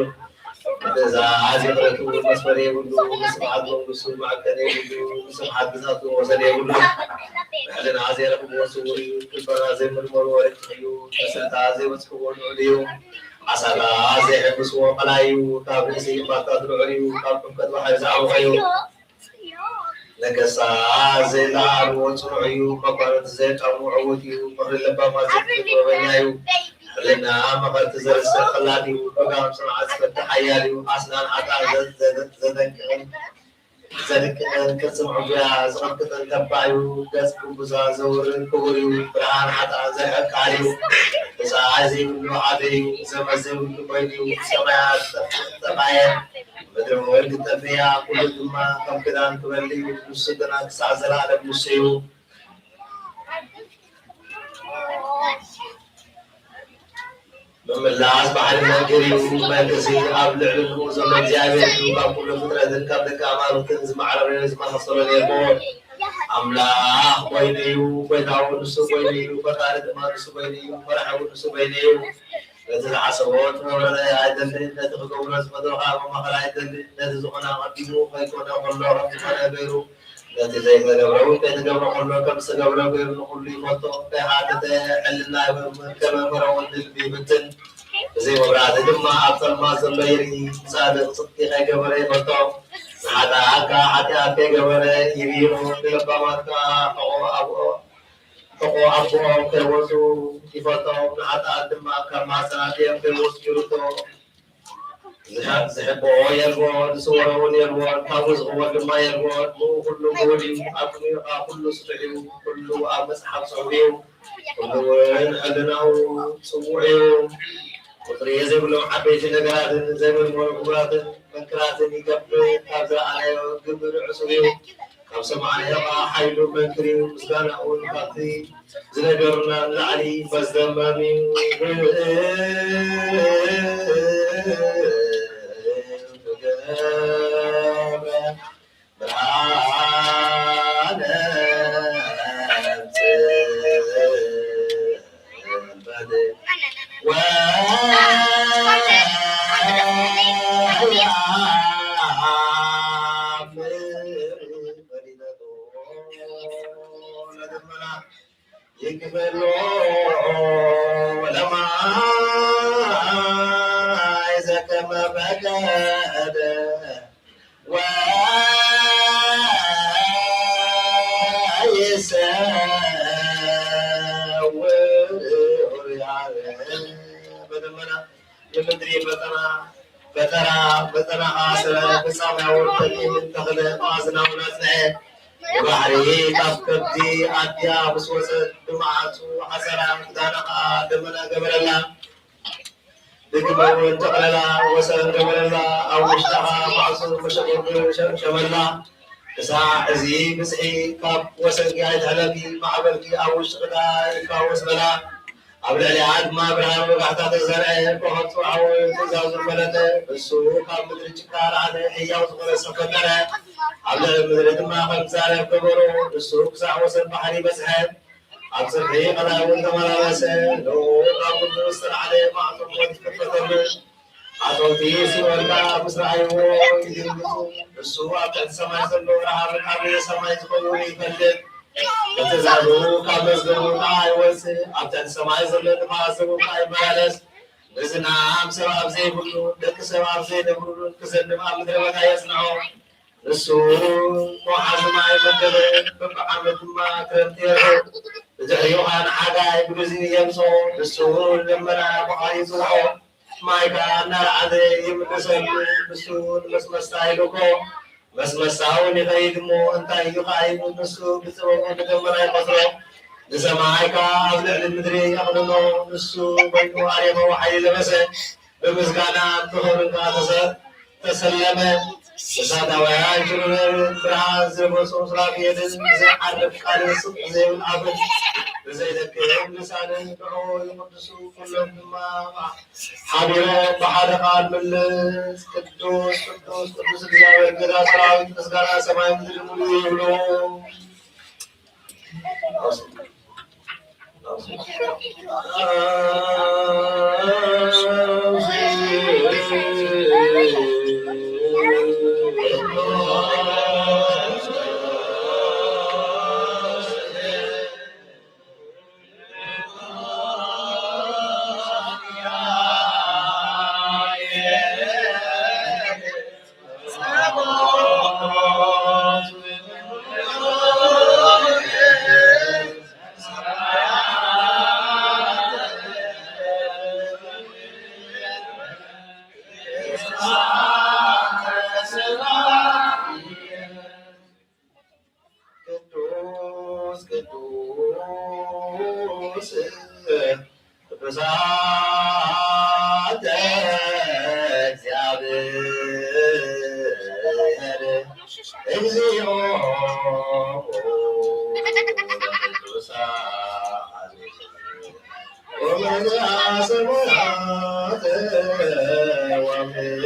ንትእዛዝ ይቕረቱ መስፈሪ የብሉ፣ ንስብሓት መንግስቱ መዐቀኒ የብሉ፣ ንስብሓት ግዛቱ ወሰን የብሉ። ብሕልና ዘይረኽብዎ ስውር እዩ፣ ልቦና ዘይምርመርዎ ረቂቕ እዩ፣ መሰልታ ዘይበጽሕዎ ልዑል እዩ። ዓሳታት ዘይሕምስዎ ቀላይ እዩ፣ ካብ ርእሲ እምባታት ልዑል እዩ፣ ካብ ዕምቀት ባሕሪ ዝዓበቐ እዩ። ነገስታት ዘይለዓልዎ ጽኑዕ እዩ፣ መኳንንቲ ዘይቃወምዎ ዕዉት እዩ፣ ምኽሪ ለባማት ዘፍሪ ጥበበኛ እዩ። ሕልና መኸርቲ ዘርስዕ ፈላጥ እዩ፣ ልጋም ስርዓት ዝፈትሕ ሓያል እዩ፣ ኣስናን ሓጥኣን ዘ-፣ ዘ-፣ ዘደቅቕን ዘድቅቕን ቅርጺ መዕቡያ ዝቕጥቅጥን ተባዕ እዩ፣ ገጽ ግቡዛት ዘውርድ ክቡር እዩ፣ ብርሃን ሓጥኣን ዘርሕቕ ከሓዲ እዩ። ብጻይ ዘይብሉ ዓቢ እዩ፣ ዘመን ዘይብሉ ኮይኑ እዩ፣ ሰማያት ጠፍ-፣ ጠፍኣየን፣ ምድሪ እውን ክትጠፍእ እያ፣ ኩሉ ድማ ከም ክዳን ክበሊ እዩ፣ ንሱ ግና ክሳዕ ዘለኣለም ንሱ እዩ። ምምላስ ባሕሪ መንክር እዩ፣ መንክርሲ ኣብ ልዕሊ ልኡል ዘሎ እግዚኣብሔር እዩ፣ ካብ ኩሉ ፍጥረትን ካብ ደቂ ኣማልኽትን ዝማዕረረ ዝመሳሰሎ የልቦን። ኣምላኽ ኮይኑ እዩ፣ ጎይታኡ ንሱ ኮይኑ እዩ፣ ፈጣሪ ድማ ንሱ ኮይኑ እዩ፣ መራሒ እውን ንሱ ኮይኑ እዩ። ነቲ ዝሓሰቦ ክገብረለ ኣይደልን፣ ነቲ ክገብሮ ዝፈተወ ከዓ መማኸሪ ኣይደልን። ነቲ ዝኾነ ኣቐዲሙ ከይኮነ ከሎ ከም ዝኾነ ገይሩ፣ ነቲ ዘይተገብረ እውን ከይተገብረ ከሎ ከም ዝተገብረ ገይሩ ንኹሉ ይፈልጦ። ከይሓተተ ሕልና ኣይበርብር፣ ከይመርመረ እውን ንልቢ ይፍትን። ብዘይ መብራህቲ ድማ ኣብ ጸልማት ዘሎ ይርኢ። ጻድቕ ጽድቂ ከይገበረ ይፈልጦ፣ ንሓጥኣት ከዓ ሓጢኣት ከይገበረ ይብይኖ። ንለባማት ከዓ ሕቖ ኣብኦ። ሕቆ ኣቦኦም ከይወፁ ይፈልጦም፣ ንሓጥኣት ድማ ካብ ማህፀን ኣዴኦም ከይወፁ ይርድኦ። ዝሕ-፣ ዝሕብኦ የልቦን፣ ዝስወሮ እውን የልቦን፣ ካብኡ ዝቕወር ድማ የልቦን። ብኡ ኩሉ ምሁር እዩ፣ ኣብ ቅድሚኡ ከዓ ኩሉ ስጡዕ እዩ፣ ኩሉ ኣብ መፅሓፍ ፅሑፍ እዩ፣ ኩሉ እውን ሕልናኡ ፅውዕ እዩ። ቁፅሪ ዘይብሎም ዓበይቲ ነገራትን ዘይመርመሩ ክቡራትን መንክራትን ይገብር፣ ካብ ዝረኣናዮ ግብር ዕሱብ እዩ። ካብ ሰማዕናዮ ኸዓ ሓይሉ መንክር እዩ። ምስጋናኡ ንኻብቲ ዝነገሩና ንላዕሊ መዝደመም እዩ። ብርሃነ ይክፈሎ ለማይ ዘከመ ፈቀደ ወይሰውር ያለ በደመና ንምድሪ ፈጠራ ፈጠራ ፈጠራ ኣሰረ ፍጻሜ ወርተቲ ምን ተኽለ ማዝናው ነጽንዐ ንባሕሪ ካብ ከብዲ ኣድያ ምስ ወጸት ብመዓቱ ሓሰራ ክዳና ኸኣ ደመና ገበረላ። ድግመ እውን ጠቕለላ ወሰን ገበረላ። ኣብ ውሽጣ ኸኣ ማዕጹ መሸጎግር ሸ-፣ ሸመላ። ክሳዕ እዚ ብዝሒ ካብ ወሰንኪ ኣይትሕለፊ፣ ማዕበልኪ ኣብ ውሽጥኺ ደኣ ይፋወስ በላ። ኣብ ልዕሊኣ ድማ ብርሃን ወጋሕታ ተዘርአ፣ ኮኸብ ጽውዓዊ ትእዛዙ ፈለጠ። ንሱ ካብ ምድሪ ጭቃ ለዓለ፣ ህያው ዝኾነ ሰብ ፈጠረ። ኣብ ልዕሊ ምድሪ ድማ ከም ዛረብ ገበሮ። ንሱ ክሳዕ ወሰን ባሕሪ በጽሐ። ኣብ ጽፍሒ ቀላይ እውን ተመላለሰ። ንኡ ካብ ኩሉ ዝተላዕለ ማዕጾ ሞት ይከፈተሉ። ሓተውቲ ሲኦል ከኣ ምስ ረኣይዎ ይድንግጹ። ንሱ ኣብ ትሕቲ ሰማይ ዘሎ ረሃብን ኣብ ሰማይ ዝኸውን ይፈልጥ። ብትእዛዙ ካብ መዝገቡ ከኣ ይወጽእ። ኣብ ትሕቲ ሰማይ ዘሎ ንፋስ እውን ከኣ ይመላለስ። ንዝናም ሰብ ኣብ ዘይብሉ፣ ደቂ ሰብ ኣብ ዘይነብሩሉን ክዘንብ ኣብ ምድረ በዳ የጽንዖ። ንሱ መውሓዚ ማይ መደበ፣ በብዓመት ድማ ክረምቲ የርሑ። ብድሕሪኡ ኸኣ ንሓጋይ ብግዚኡ የምጽኦ። ንሱ ንደመና ብቓሉ ይጽውዖ፣ ማይ ከኣ እናረዓደ ይምልሰሉ። ንሱ ንመስመስታ ይልእኮ፣ መስመስታ እውን ይኸይድ እሞ እንታይ እዩ ከኣ ኢሉ ንሱ ብጥበቡ ንደመና ይቆጽሮ። ንሰማይ ከኣ ኣብ ልዕሊ ምድሪ የቕንኖ። ንሱ በይኑ ኣርያማዊ ሓይሊ ለበሰ። ብምስጋናን ብኽብርን ከኣ ተሰ-፣ ተሰለመ። እሳታውያን ኪሩቤል ብርሃን ዝለበሱ ሱራፌልን ብዘይዓርፍ ቃልን ስቕ ዘይብል ኣፍን ብዘይደክም ልሳንን ንዕኡ ይቕድሱ። ኩሎም ድማ ሓቢሮም ብሓደ ቃል ምልስ፣ ቅዱስ፣ ቅዱስ፣ ቅዱስ እግዚኣብሔር ገዛ ሰራዊት፣ ምስጋና ሰማይ ምድሪ ሙሉ ይብሉ። ቅዱስ ቅዱስ ቅዱሳተ እግዚአብሔር እግዚኦ ቅዱሳን ወመንአ ሰማያት ወምድር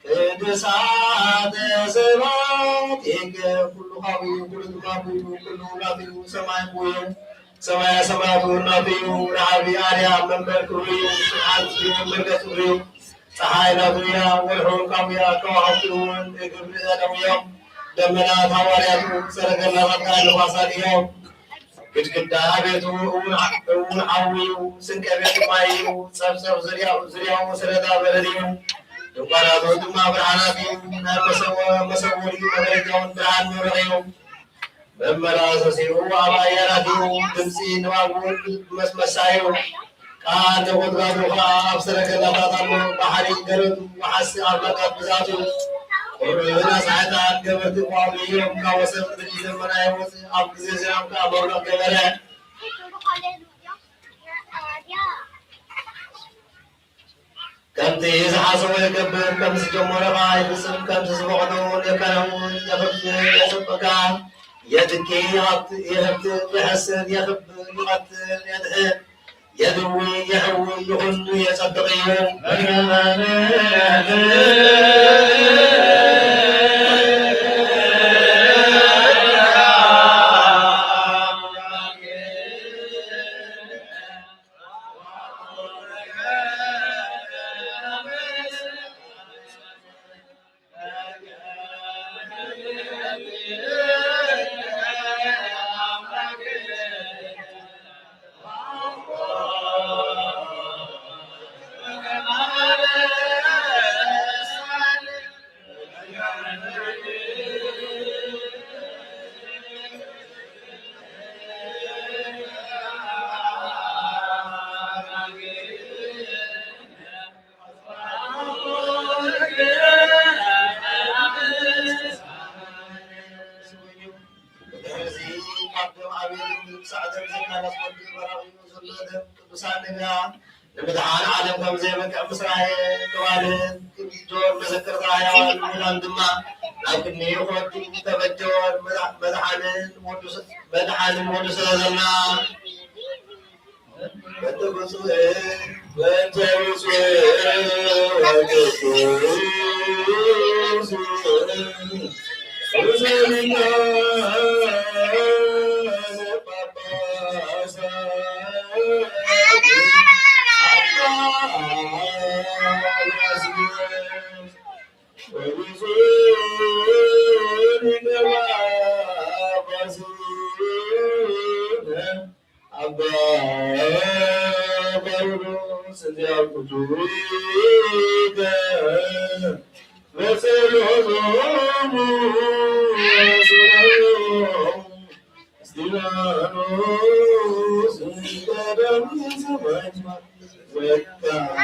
ቅዱሳተ ሰባት ይእከ ኩሉ ካብኡ እዩ፣ ኩሉ ካብኡ እዩ፣ ኩሉ ናቱ እዩ። ሰማይ ብኡ እዩ፣ ሰማያ ሰማያት እውን ናቱ እዩ። ረሃቢ ኣርያም መንበር ክብሩ እዩ፣ ስብሓት እዩ፣ መርገጽ ክብሩ እዩ። ፀሓይ ናቱ እያ፣ ወርሒ እውን ካብኡ እያ፣ ከዋኽብቲ እውን እግብሪ ኣደም እዮም። ደመናት ሃዋርያቱ፣ ሰረገላታት ከዓ ነፋሳት እዮም። ግድግዳ ቤቱ እውን ዓ-፣ እውን ሓዊ እዩ፣ ስንቀ ቤቱ ማይ እዩ፣ ጸብጸብ ዙርያኡ፣ ዙርያኡ ሰረዳ በረድ እዩ። ድንኳናቱ ድማ ብርሃናት እዩ፣ ናይ መሰወ-፣ መሰወሪኡ መጋረጃውን ብርሃን መብረቕ እዩ። መመላሰሲኡ ኣብ ኣየራትኡ ድምፂ ንባቡ ብመስመሳዩ ቃል ተጎድጓዱ ኸዓ ኣብ ሰረገላታት ኣሎ። ባሕሪ ገረቱ ወሓሲ ኣብ መቃት ብዛቱ ቁርን ኣስሓታት ገበርቲ ቋሚ እዮም። ካብ ወሰን ምድሪ ደመና ይወፅእ ኣብ ግዜ ዝናም ከዓ መብረቕ ገበረ። ከምቲ ዝሓሰቦ ይገብር፣ ከምቲ ዝጀመሮ ኸዓ ይፍጽም፣ ከምቲ ዝፈቐዶ እውን የከናውን። የኽብር፣ የጽብቕካ፣ የትኪ፣ የሃብት፣ የህብትም፣ የሐስን፣ የኽብር፣ ይቐትል፣ የድሕን፣ የድዊ፣ የሕዊ፣ ይኹን የጸድቕ እዩ። ድሕርዚ ካብ ደም ኣቤልን ሳዕትን ዘካላት ወዲ በራኺ ዘሎ ደም ቅዱሳን ነቢያት ንምድሓን ዓለም ከም ዘይበቅዕ ምስራየ ተባልን ክንጆር መዘከርታ ሕያዋን ምዃን ድማ ናብ ቅድሚ ክወዲ ተበጀወ። መድሓንን ወዱ መድሓንን ወዱ ስለ ዘላ ኣባ ጳውሎስ እዚኣ ኩሉ በጸሎቶሙ እስጢፋኖስ ቀዳሚ ሰማዕት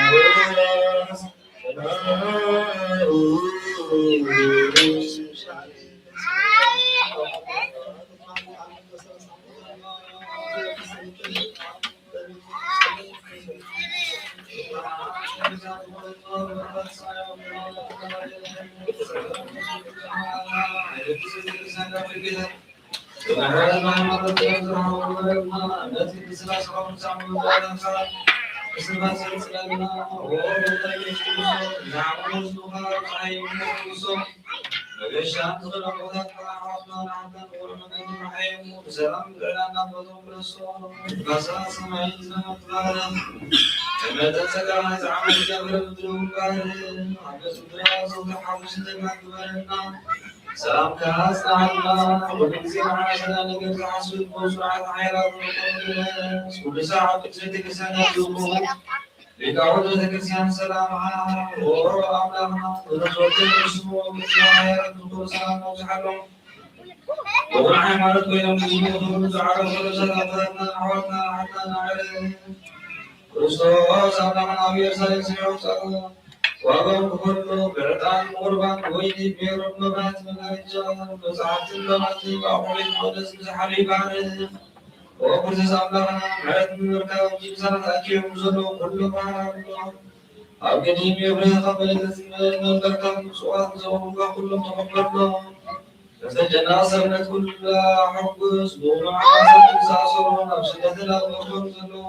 ዘካርያስ ሰላምካ ኣጽናሓልና፣ ኩሉ ግዜ ንዓና ሰናይ ነገር ዝሓስብ፣ ብስርዓት ሓይላት ንኽንመላለስ፣ ኩሉ ሰዓት ቅድስቲ ቤተክርስትያን ዝኽቡ ሊቃውንት ቤተክርስትያን ሰላምኻ፣ ኦ ኣምላኽና፣ ንረኽበኩም ንስሙ፣ ቅዱሳን ሓይላት ዝኽቡ ሰላምና ኣብዝሓሎም። ብኹሉ ሃይማኖት ኮይኖም ዝዝምሩ ዝዓረፉ ነፍሳት ኣቦታትና፣ ኣሕዋትና፣ ኣሓትና፣ ኣዕረ ክርስቶስ ኣምላኽና ኣብ ኢየሩሳሌም ስለ ውጻእ ዋጋኦም ክኸፍሉ ብዕጣን፣ ቁርባን፣ ወይኒ፣ ሜሮን፣ መብራህቲ፣ መጋረጃ፣ መጽሓፍትን ለባትን፣ ካብ ቤት መቕደስ ብዝሓሉ ይባርኽ። ኦ ክርስቶስ ኣምላኽና፣ ምሕረት ንምርካብ ኣብዚ ምሳና ተኣኪቦም ዘለዉ ኩሎም ማሕበራት ኣብ ቅድሚ የብርህ ካብ መለለሲ መንበርካ ምጽዋት ንዘቕርቡልካ ኩሎም ተቐበሎም። ነፍሰ ጨናቕ ሰብነት ኩላ ሕጉስ፣ ብቕኑዕ ዓሳብ ዝተኣሰሩ፣ ኣብ ስደትን ኣብ መርኮን ዘለዉ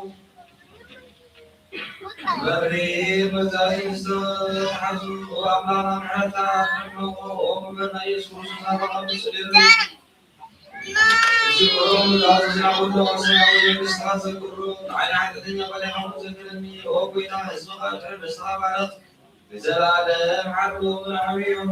መሪር መጻኢ ዝተሓዙ፣ ኦ ኣምላኽና ምሕረትካ ኣዕምቖ፣ ኦ መምህርና ኢየሱስ ክርስቶስ ናባኻ ብስእሉ ዝኽሮም፣ ንኣዝዝና ኩሎም ኣስናዊ መንግስትኻ ዘክብሩ፣ ንዓይ ሓጢኣተኛ ባሪያኻ እውን ዘክረኒ፣ ኦ ጐይታ ህዝብኻ ድሕሪ ርእስኻ ባርኽ፣ ንዘለኣለም ሓልዎም ንዓብዮም።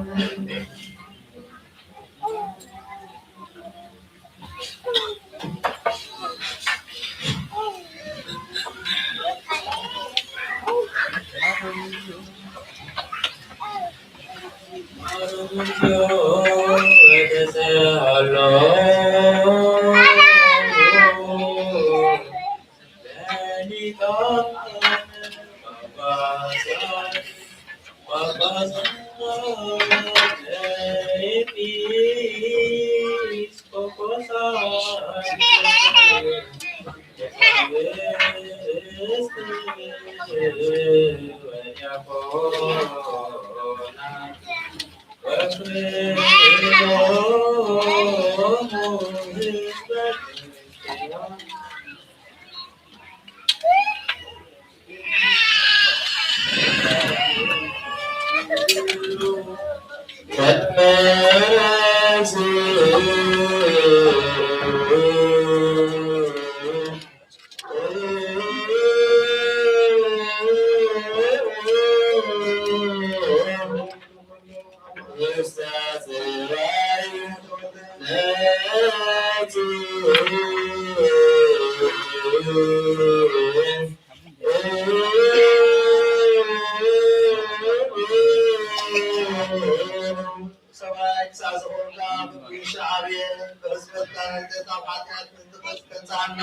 ሰማይ ክሳዕ ዝኾንካ ብጉይሻ ዓብየ ብሕጽበትካ ነደት ኣብ ሓጢኣት ምእንቲ ከንጽሃና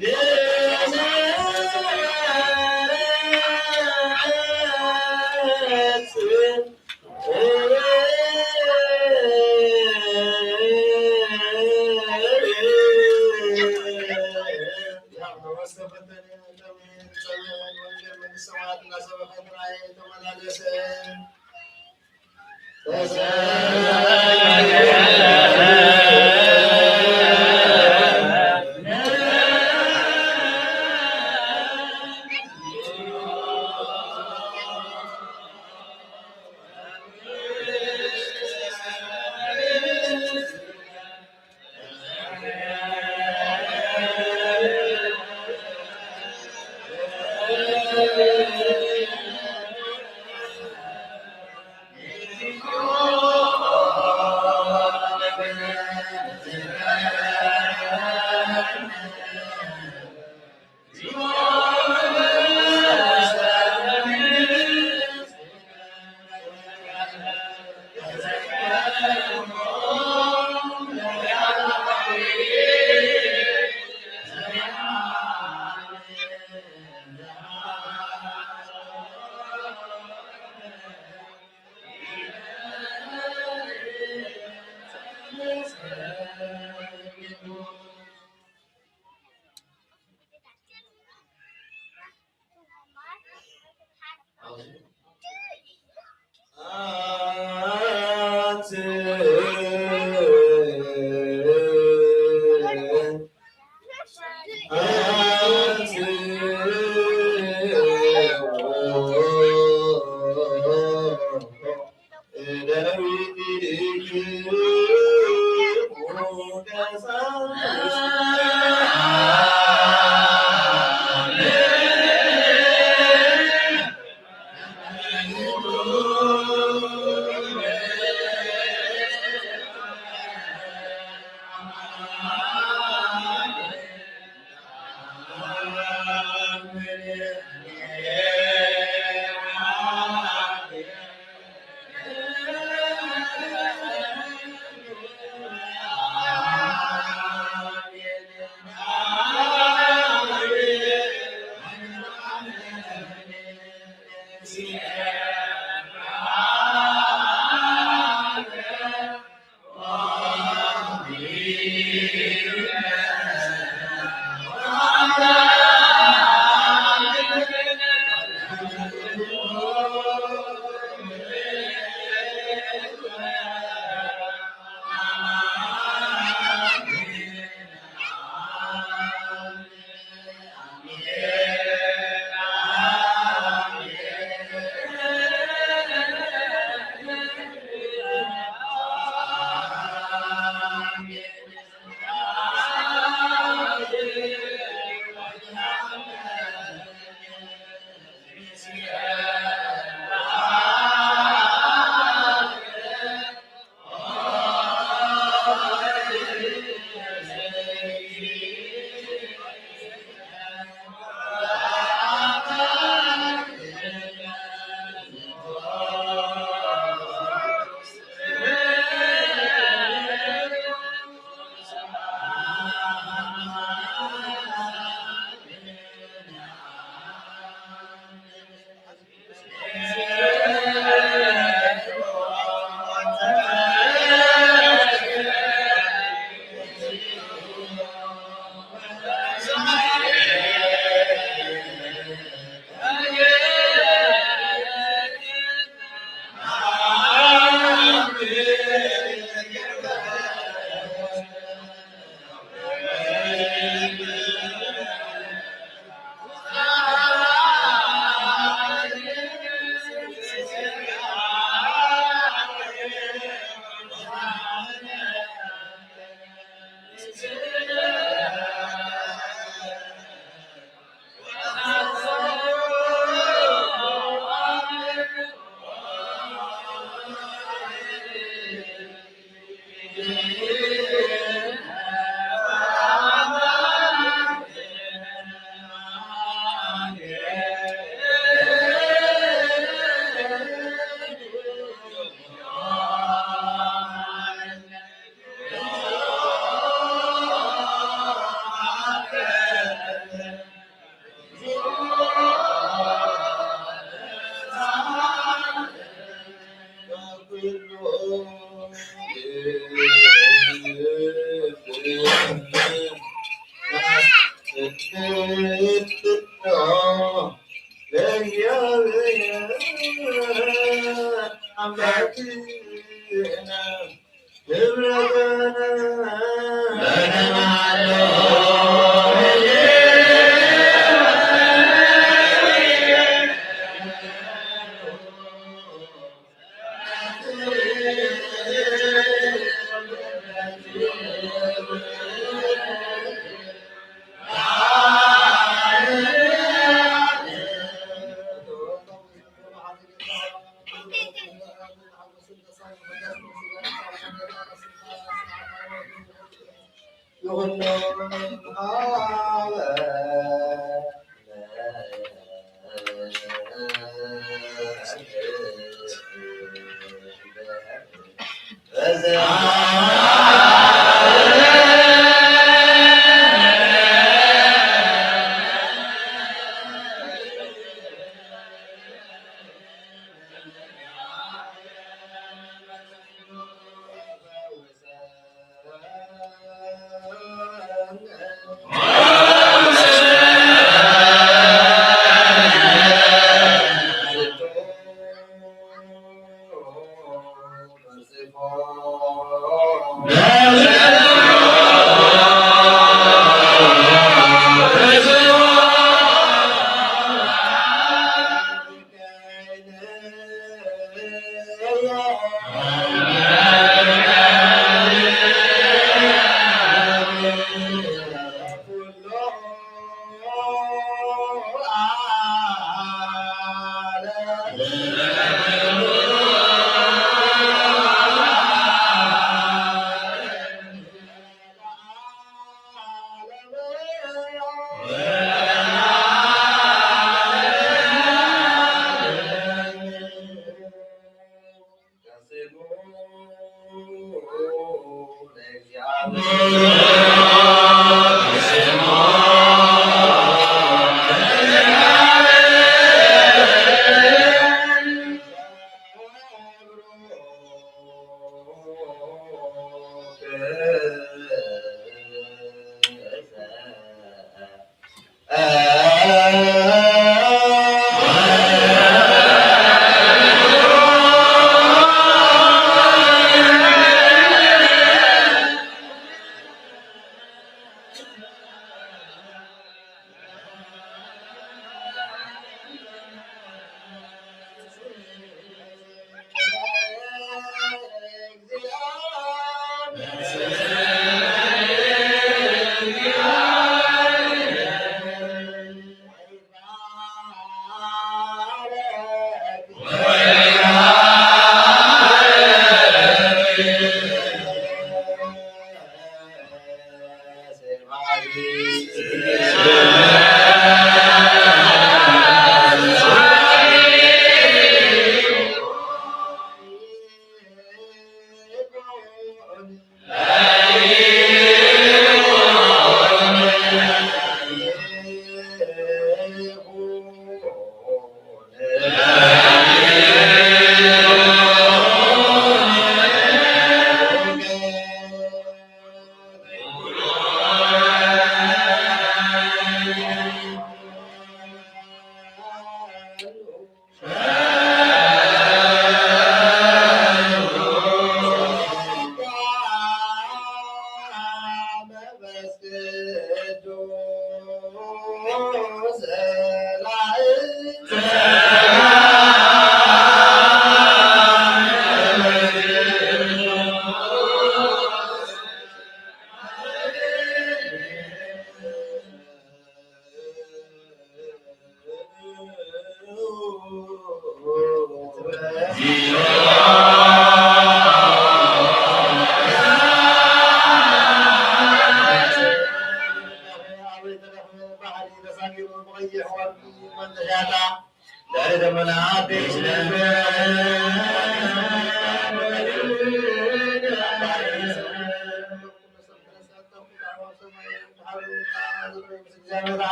ንመጽእ።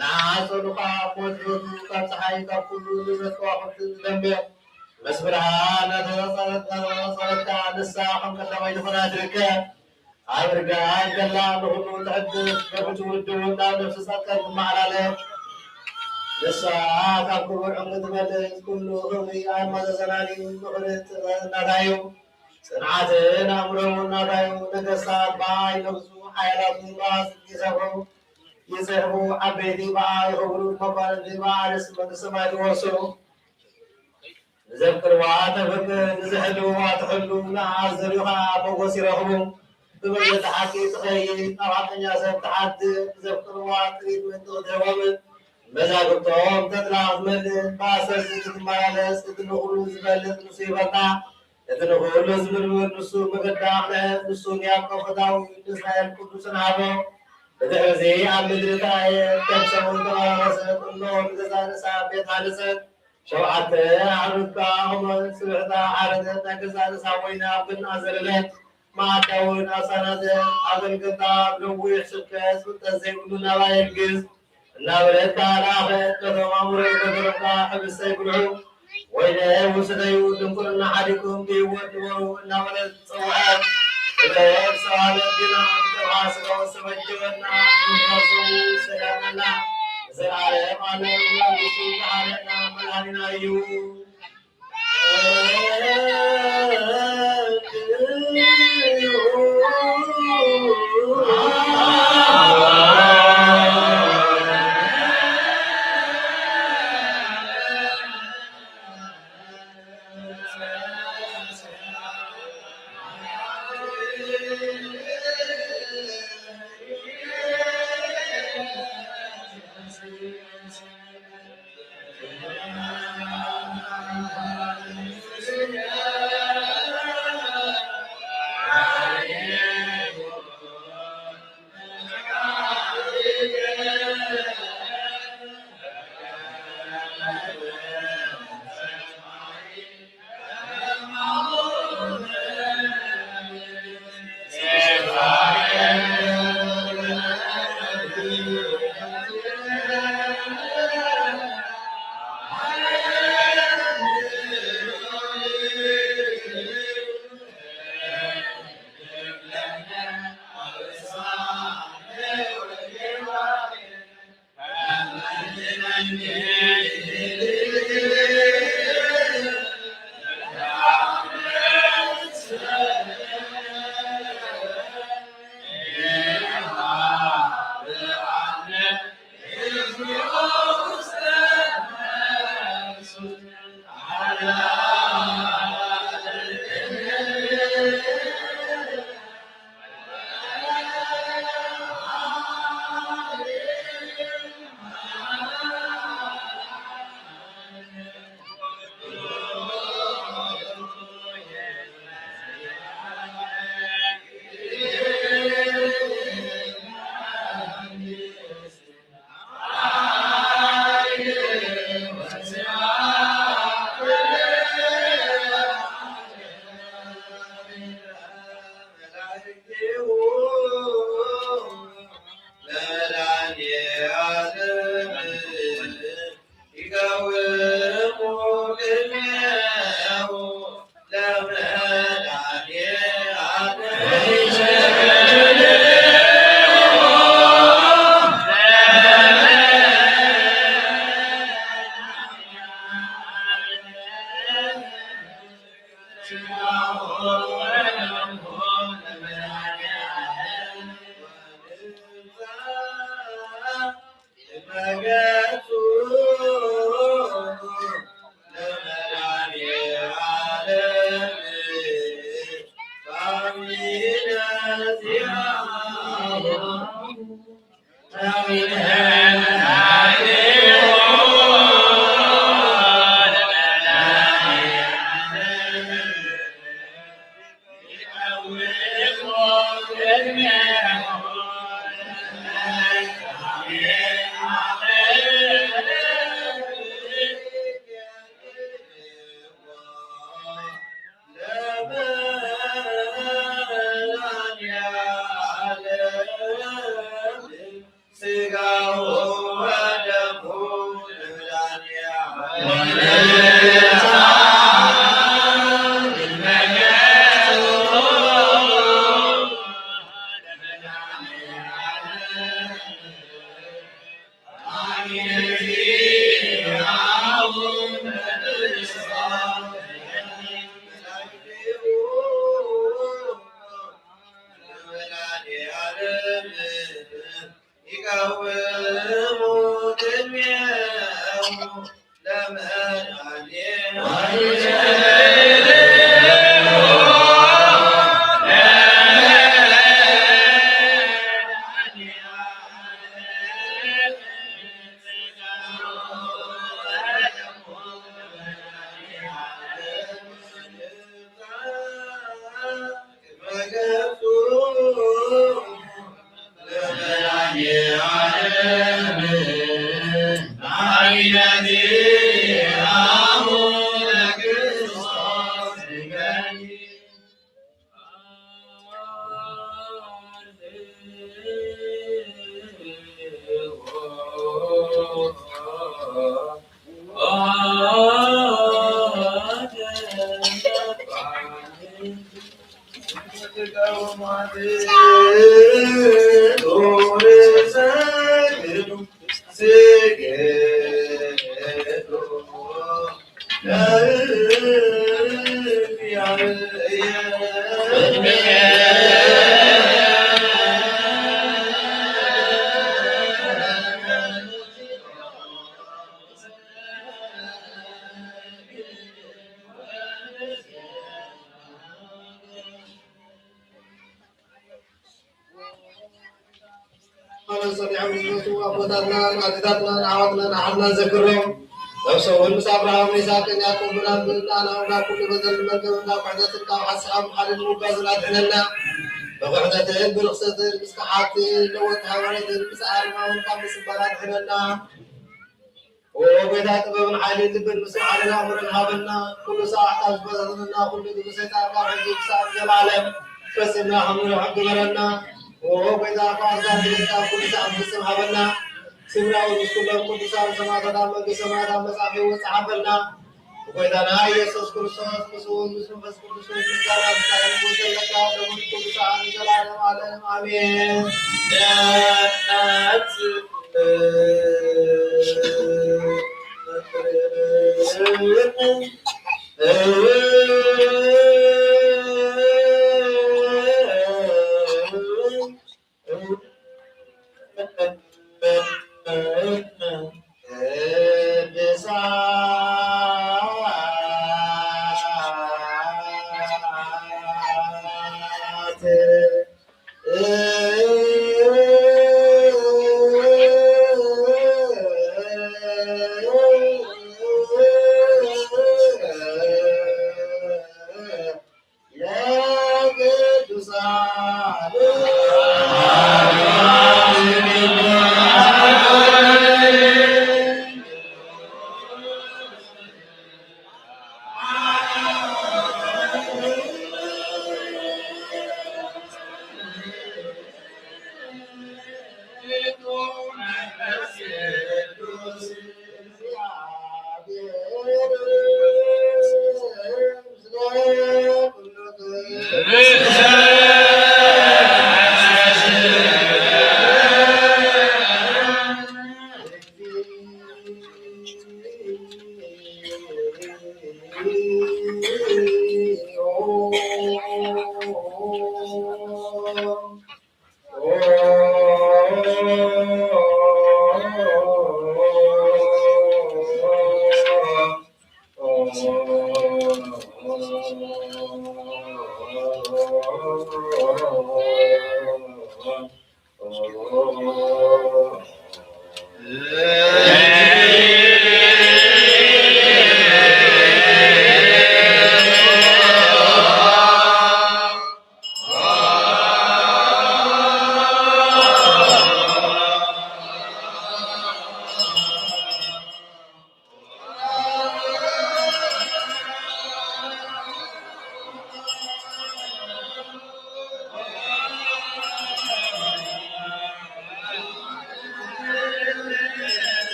ንዓጸዱ ኸኣ ሞት ሞቱ ካብ ጸሓይ ካብ ኩሉ ንብረት ከዋኽብቲ ዝደንበ ምስ ብርሃን እናተነጸረት እናተነጸረት ከኣ ንሳ ከም ቀዳማይ ዝኾና ትርከብ። ኣብ ርግኣት ከላ ንኹሉ ትሕግዝ፣ ነቲ ትውልዲ እውን ናብ ነፍሲ ጻድቃን ትመሓላለፍ። ንሳ ካብ ክቡር ዕንቁ ትበልጽ፣ ኩሉ ክብሪ ኣይመዛዘናን እዩ። ምኽሪ ጥበብ እናታ እዩ፣ ጽንዓትን ኣእምሮን እናታ እዩ። ነገስታት ብኣይ ይነግሱ፣ ሓያላት ብኣጽድቂ ይሰፍሩ፣ ይጽሕፉ፣ ዓበይቲ ብኣይ ይኸብሩ፣ መኳንንቲ ብኣርስቲ መንግስተ ሰማይ ይወርሱ። ንዘፍቅርዋ ተፍቅር፣ ንዝሕልውዋ ትሕሉ፣ ንኣኣ ዝደልዩ ኸኣ ሞገስ ይረኽቡ። ብመንገዲ ሓቂ ትኸይድ፣ ናብ ሓቀኛ ሰብ ትሓድር፣ ንዘፍቅርዋ ጥሪት ምእንቲ ክትህቦምን መዛግብቶም ተድላ ክትመልእ፣ ብኣሰር ዝእቲ ትመላለስ፣ እቲ ንኹሉ ዝፈልጥ ንሱ ይፈልጣ፣ እቲ ንኹሉ ዝምርምር ንሱ መገዳ ኣቕንዐ፣ ንሱ ንያዕቆብ ፈታዊ፣ ንእስራኤል ቅዱስን ሃቦ። ብድሕርዚ ኣብ ምድሪ ተራእየት፣ ከም ሰሙን ተመላለሰት፣ እነሆ ንገዛእ ርእሳ ቤት ሃነጸት። ሸውዓተ ኣዕሩግ ከኣ ቖመት፣ ስብሕታ ሓረደት፣ ናይ ገዛእ ርእሳ ወይኒ ኣብ ጎና ዘለለት፣ መኣዳ እውን ኣሳነደት። ኣገልገልታ ብነዊሕ ስብከት ፍልጠት ዘይብሉ ናብኣ የልግስ እናበለት ከኣ ለኣኸት። ነቶም ኣእምሮ የጎደሎም ከኣ ሕብስቲ ኣይብልዑ፣ ወይኒ ውሰደዩ፣ ድንቁርና ሓዲግኩም ብህይወት ንበሩ እናበለት ጸውዐት። ጥበብ ዝተባህለት ግና ብጠብዓ ስጋኡ ዝተበጀወና፣ ብመንፈሱ ዝተዳለና፣ ንዘለዓለም ዓለም መንግስቱ ዝሓረና መድኃኒና እዩ። ሃይማኖት ጸኒዖም ዝሞቱ ኣቦታትናን ኣዴታትናን ኣሕዋትናን ኣሓትናን ዘክሮም። ነብሰ እውን ምስ ኣብርሃምን ይስሐቅን ያዕቆብን ኣብ ምእንታና ኣብ ኩሉ በደልን መርገምን ካብ ክሕደትን ካብ ሓሳብ ሓልን ምጓዝን ኣድሕነና። ብክሕደትን ብርኽሰትን ምስ ከሓድቲ ለወጥቲ ሃይማኖትን ምስ ኣረማውያን ካብ ምስባር ኣድሕነና። ኦ ጎይታ፣ ጥበብን ሓይልን ልብን ምስትውዓልን ኣእምሮን ሃበና። ኩሉ ሰዓት ካብ ዝበታተነና ኩሉ ግብሪ ሰይጣን ካብ ሕጂ ክሳብ ዘላለም ፈጺምና ክንርሕቕ ግበረና። ኦ ጎይታ፣ ካብ ኣስጋር ግብርታት ኩሉ ሰዓት ፍጽም ሃበና። ስምና እውን ምስ ኩሎም ቅዱሳን ሰማዕታት ኣብ መንግስቲ ሰማያት ኣብ መጽሓፍ ህይወት ጸሓፈልና። ብጎይታና ኢየሱስ ክርስቶስ ምስኡ ምስ መንፈስ ቅዱስ ምስጋና ምስጋና ዘለካ ደሙን ቅዱሳን ዘላለም ዓለም ኣሜን።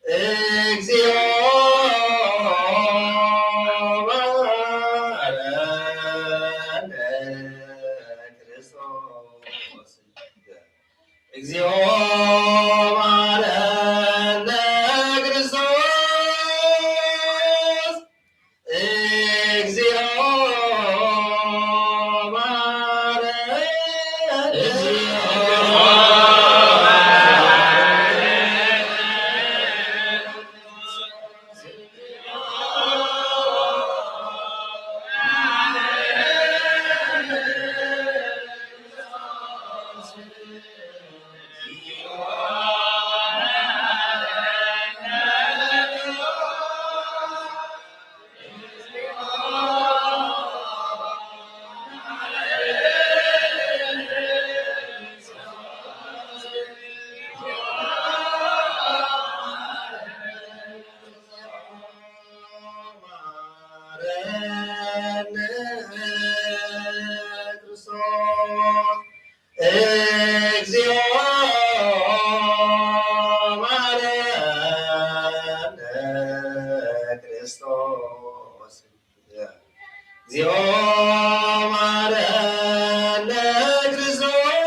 እግዚኦ መሐረነ ክርስቶስ። እግዚኦ መሐረነ ክርስቶስ። እግዚኦ መሐረነ። እግዚኦ መሐረነ ክርስቶስ። እግዚኦ መሐረነ ክርስቶስ።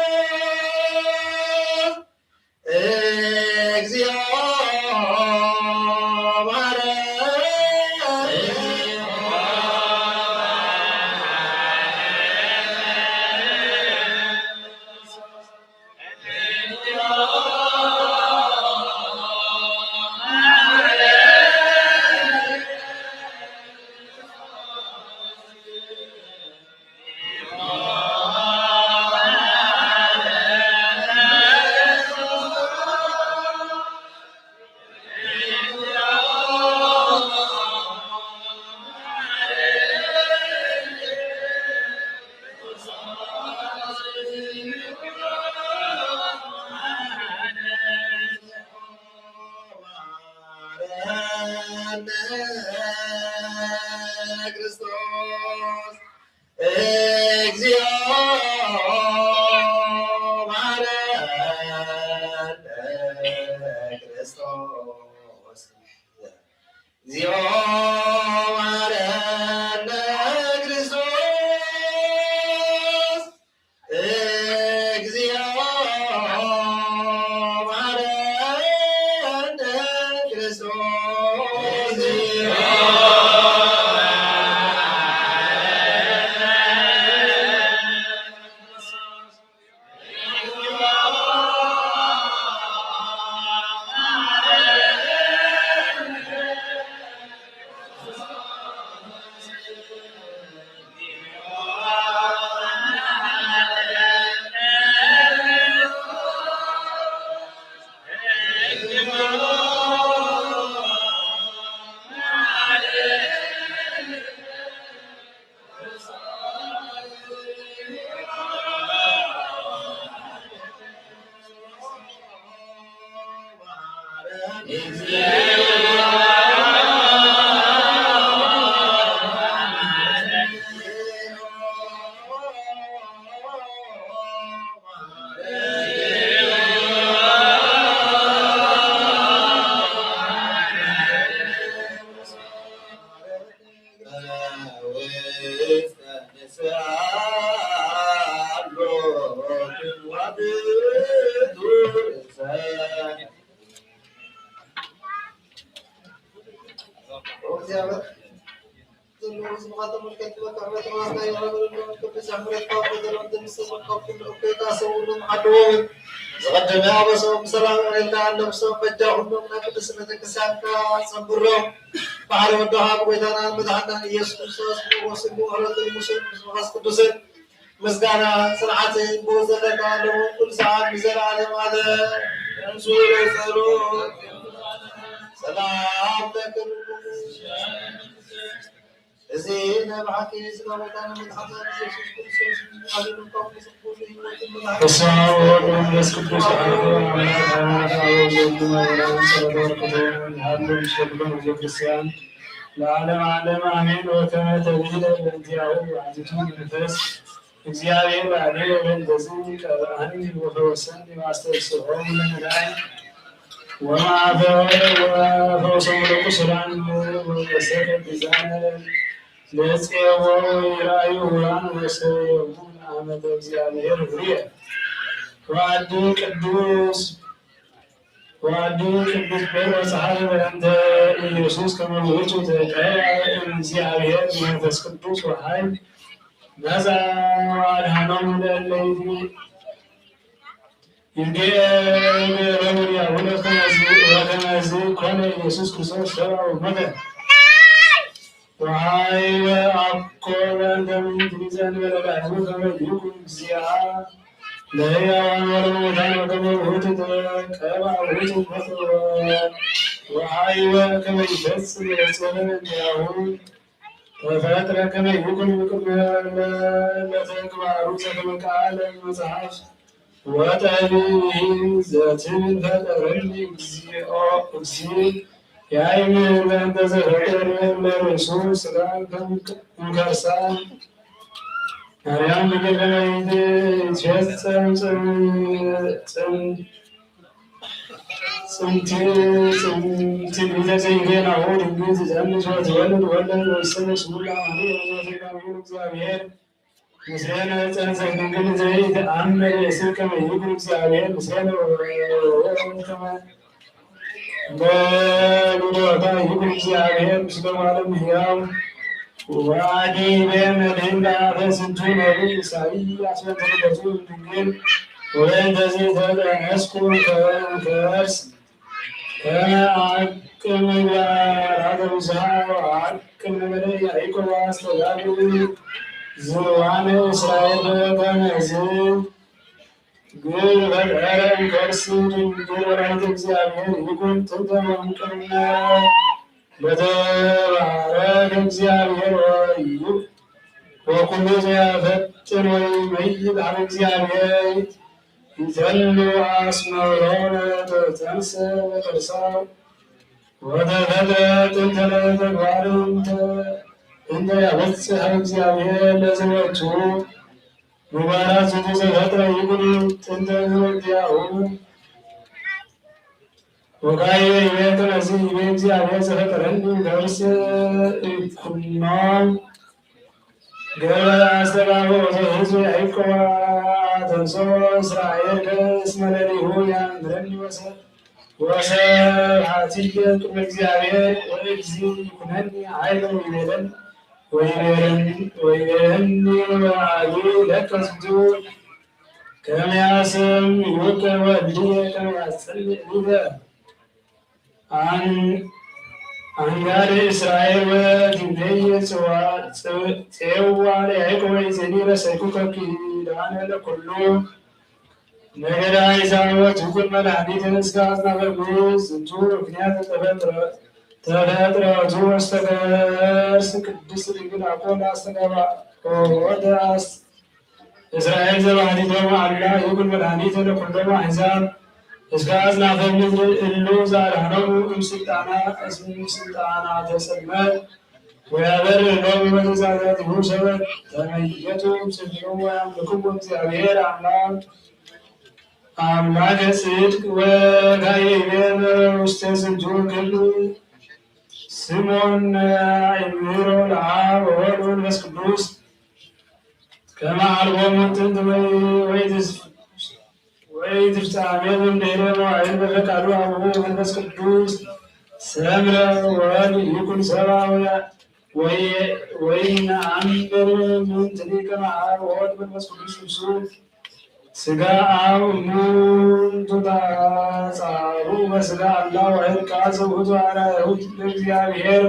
እግዚኦ መሐረነ። ክርስቶስ። እግዚኦ መሐረነ ክርስቶስ። እግዚኦ መሐረነ ክርስቶስ። እግዚኦ መሐረነ ክርስቶስ። ዝቐደመ ኣበሶም ሰላም ዕልልታ ነብሶም በጃ ኩሎም ናይ ቅድስቲ ቤተክርስትያንካ ጸንብሮም። በዓል ወድኻ ብጎይታናን መድሓናን ኢየሱስ ክርስቶስ ብሞጎስን ብምሕረትን ምስሉን ምስ መንፈስ ቅዱስን ምስጋና ጽንዓትን ብኡ ዘለካ ኣለዉ ኩሉ ሰዓት ንዘለዓለም ዓለም። እንሱ ለጸሩ ሰላም ለክሙ። እዚ ናይ ብሓቂ ስጋ ወዳነ መድሓና ኢየሱስ ክርስቶስ ኣደለካ። ንስኻ ወወልድ ወመንፈስ ቅዱስ ኣሐዱ ኣምላክ። ኣምላክ ኣብ ወልድ ወመንፈስ ቅዱስ ጸሎተ በረከቱ ይሃሉ ምስለ ኩሎም ህዝበ ክርስቲያን ለዓለም ዓለም ኣሜን። ወከመ ተብሂለ በእንቲአሁ ባሕቲቱ መንፈስ እግዚኣብሔር ባሕሪ በእንተዝን ቀብአኒ ወፈወሰኒ ማስተስሆሙ ለነዳይ ወማፈወሰሙ ለቁስላን ወሰተ ቢዛነ ለጽየዎ ወይራዩ ውራን ወሰየሙ አመተ እግዚአብሔር ህሩየ ወአዲ ቅዱስ ወአዲ ቅዱስ ጴጥሮስ ጸሐፈ በእንተ ኢየሱስ ከመ ውእቱ ተቀብአ እምእግዚአብሔር መንፈስ ቅዱስ ወኃይል መጻ ወአድኃኖሙ ለእለ ይትቤ ይትቤ ለውድ ያቡነ ከመዝ ወከመዝ ኮነ ኢየሱስ ክርስቶስ ሰብአ ወሞተ። ወሃይወ አኮ በእንተ ምንትኒ ዘእንበለ ዳይሙ ከመ ይኩን እግዚአ ለሕያዋን ወለሙታን ወከመ ውእቱ ተቀብአ ውእቱ ፈተወ ወሃይወ ከመ ይፈጽም ለጽዮን እንዲያሁ ተፈጥረ ከመ ይኩን እምቅድመ ለተግባሩ ዘከመ ቃለ መጽሐፍ ወጠቢብ ዘትብል ፈጠረኒ እግዚኦ እግዚእ ያእምር በእንተ ዘፈጠረ ለርእሱ ስጋ እምከርሳ ማርያም ድንግል ከመ ይትፌጸም ጽን- ጽን- ጽንቲ ጽንቲ ትንቢተ ዘይቤ ናሁ ድንግል ትጸንስ ወትወልድ ወልደ ወይሰመ ስሙ ለአማኑኤል ወዘተጋብሩ እግዚአብሔር ምስሌነ ጸንሰት ድንግል ዘይተአምር የስር ከመ ይኩን እግዚአብሔር ምስሌነ ወወልድ ከመ በሉዶታ ይኩን እግዚአብሔር ምስለ ዓለም ሕያው ወአዲበ መድህን በአፈ ዝንቱ ነቢይ ኢሳይያስ በእንተ ልደቱ ድንግል ወበእንተዚ ተጠነስኩ ከርስ ከመ አቅም ጋራተ ብዝሃ ወአቅም ነገደ ያዕቆብ አስተጋብእ ዝርዋነ እስራኤል በከመ ዝ ግብር ፈጠረ እምከርስ ድንግል ወላዲተ እግዚአብሔር ይኩን ጥንተ ወእምቅድመ ለተባረከ እግዚአብሔር ወዩ ወኩሉ ዘያፈጥን ወይመይል ሀበ እግዚአብሔር ይተሉ አስመሮ ለተተንሰ ወተርሳ ወተፈጥረ ጥንተ ለተግባር እንተ ያበጽሕ ሀበ እግዚአብሔር ለዝወቱ ምግባራት ዝንቱ ዘፈጥረ ይኩን ጥንተ ወዲያሁ ወካዕበ ይቤ ከመዚ ይቤ እግዚአብሔር ዘፈጠረኒ ከርስ እኩኖ ገበረ አስተጋብኦ ዘህዝብ ያዕቆብ አተንሶ እስራኤል እስመ ለሊሁ ያንብረኒ ወሰ ወሰብሐትየ ቅድመ እግዚአብሔር ወእግዚ ይኩነኒ ኃይለ ወይቤለኒ ወይቤለኒ ወአቢ ለከ ዝንቱ ከመ ያሰምዩከ ወልድየ ከመ ያስተምዕ ሊተ አንጋደ እስራኤል ወትቤየ ጽዋ ጽዋ ለያዕቆብ ወይዜኒ ረሰይኩከ ኪዳነ ለኩሉ ነገደ አሕዛብ ወትኩን መድኃኒተ እስከ አጽናፈ ምድር። ዝንቱ ምክንያት ተፈጥረ ተፈጥረቱ ውስተ ከርስ ቅድስት ድንግል አኮ ለአስተጋብኦተ እስራኤል ዘባሕቲቶሙ አላ ይኩን መድኃኒተ ለኩሎሙ አሕዛብ እስከ አጽናፈ ምድር እሉ ዘአድኃኖሙ እምስልጣና እምስልጣናተ ጽልመት ወያበርህ ሎሙ በትእዛዛቲሁ ሰበ ተመየጡ እምስሌሁ ወያምልክዎ እግዚአብሔር አምላክ አምላከ ጽድቅ ወካዕበ ውስተ ዝንቱ ክብር ስምዖን አእምሮ ለአብ ወወልድ ወመንፈስ ቅዱስ ከመ አልቦሙ ጥንት ወይ ወይ ትስ ወይ ትፍጻሜ እምድኅረ መዋዕል በፈቃዱ አቡሁ መንፈስ ቅዱስ ሰምረ ወወልድ ይኩን ሰብአ ወያ- ወይ- ወይነአምር ምንትኒ ከመ አብ ወወልድ መንፈስ ቅዱስ እምሱ ስጋ አብ እሙንቱ ታጻሩ በስጋ አላ ወሕድ ቃል ዘውእቱ አርአያሁ ለእግዚአብሔር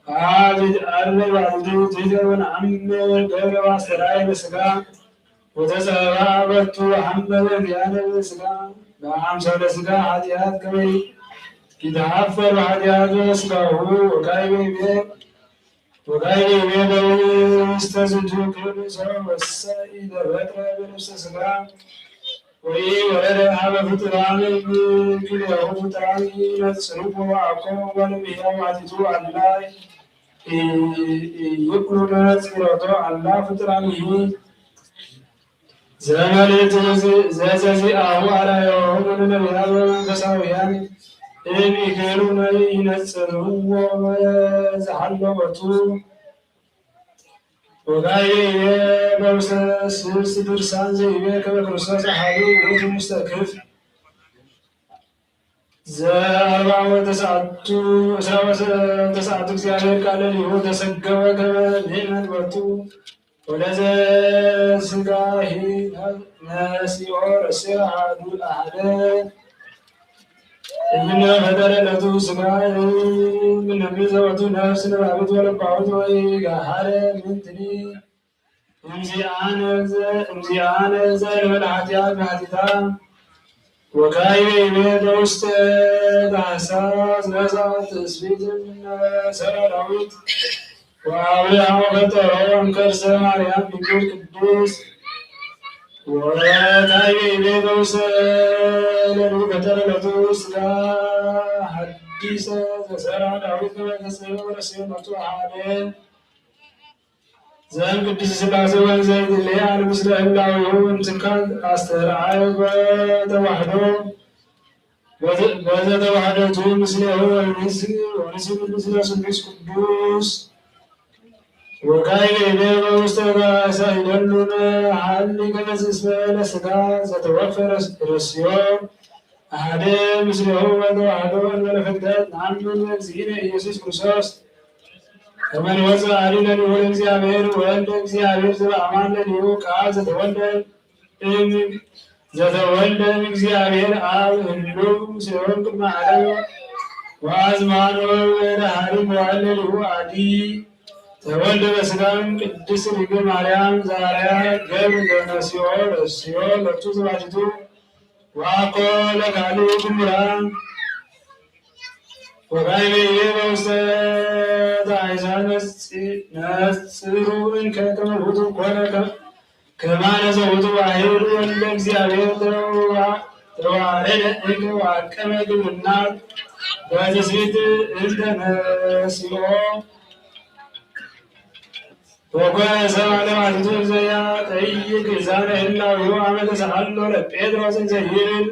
አብ አርበ ባልዲ ትይዘውን አምር ገብረ ዋስተራይ በስጋ ወተጸባ በቱ ሐመበ ቢያነ በስጋ በአምሳለ ስጋ ኃጢአት ከመይ ይተሐፈር ኃጢአት በስጋሁ ወካይበ ይቤ ወካይበ ይቤ በውስተ ዝንቱ ክብር ሰው ወሰ ኢተፈጥረ በነፍሰ ስጋ ወኢ ወረደ ሀበ ፍጡራን እምክልኤሁ ፍጡራን ኢነጽርዎ አኮ ወለምሕያው አቲቱ አላ ኢይኩኑ ነጽሮቶ አላ ፍጡራንሂ ዘመልእት ዘዘዚአሁ አርአዮሙ ለነቢያት ወመንፈሳውያን እም ኢክህሉ ኢነጽርዎ ዘሃለወቱ ወጋይቤ በውስተ ስስ ድርሳን ዘይቤ ከመ ክርስቶስ አሐዱ ውእቱ ምስለ ክፍ ዘአርብዓ ወተስዓቱ እስራ ወተስዓቱ እግዚአብሔር ቃለ ሊሁ ተሰገወ ከመ ንእመን ቦቱ ወለዘ ስጋሂ ነሲኦ ርእስየ አሐዱ አሐደ እምነ ፈጠረ ለቱ ስጋ እምነ ዘወቱ ነፍስ ነባቢት ወለባዊት ወይ ገሃረ ምንትኒ እምዚአነ ዘ-፣ እምዚአነ ዘንበለ ኃጢአት ባሕቲታ ወካይበ ይቤ በውስተ ታሕሳስ ነሳ ትስብእት እምነ ሰራ ዳዊት ወአብርሃ ወፈጠሮ እምከርሰ ማርያም ድንግል ቅድስት ወካይበ ይቤ በውስተ ለሉ ፈጠረ ለቱ ስጋ ሐዲሰ ዘሰራ ዳዊት ከመ ተስዕሎ ወረሴ መቱ አሐደ ዘእም ቅድስት ሥላሴ ወንዘ ይትለያ ምስለ ህላዌሁ እምትካል አስተርአየ በተዋሕዶ በዘ-፣ በዘተዋሕደቱ ምስሌሁ ወንስ-፣ ወንስግድ ምስለ ስሉስ ቅዱስ ወካዕበ ይቤ በውስተ ባእሳ ይደሉነ ሀሊ ከመ እስመ ለሥጋ ዘተወፈረ ርእስዮ አሐደ ምስሌሁ በተዋሕዶ እንበለ ፍልጠት ነአምን በእግዚእነ ኢየሱስ ክርስቶስ ከመ ንወፅእ አሊ ለልዑል እግዚአብሔር ወልደ እግዚአብሔር ዘበአማን ለሊሁ ቃል ዘተወልደ እም-፣ ዘተወልደ እምእግዚአብሔር አብ ህልው ምስሌሆም ቅድመ ዓለም ወአዝማኖ ወደሃሪ መዋዕል ለሊሁ አዲ ተወልደ በስጋም ቅድስት ድንግል ማርያም ዛሪያ ገብር ዘነስዮ ረስዮ ለቱ ዘባቲቱ ወአኮ ለካልኡ ግሙራ ወካዕበ ይቤ በውስተ ታይሳ ነጽ-፣ ነጽሩ እንከ ከመ ውእቱ ኮነ ከ-፣ ከማነ ዘውቱ ዋሕድ ወልደ እግዚአብሔር ተዋ-፣ ተዋረደ እንከ ወአቀመ ግብርና በትስብእት እንተ ነስኦ ወኮነ ሰብአ ለባሕቲቱ ዘያጠይቅ ዛነ ህላዌሁ አመ ተሰአሎ ለጴጥሮስ እንዘ ይብል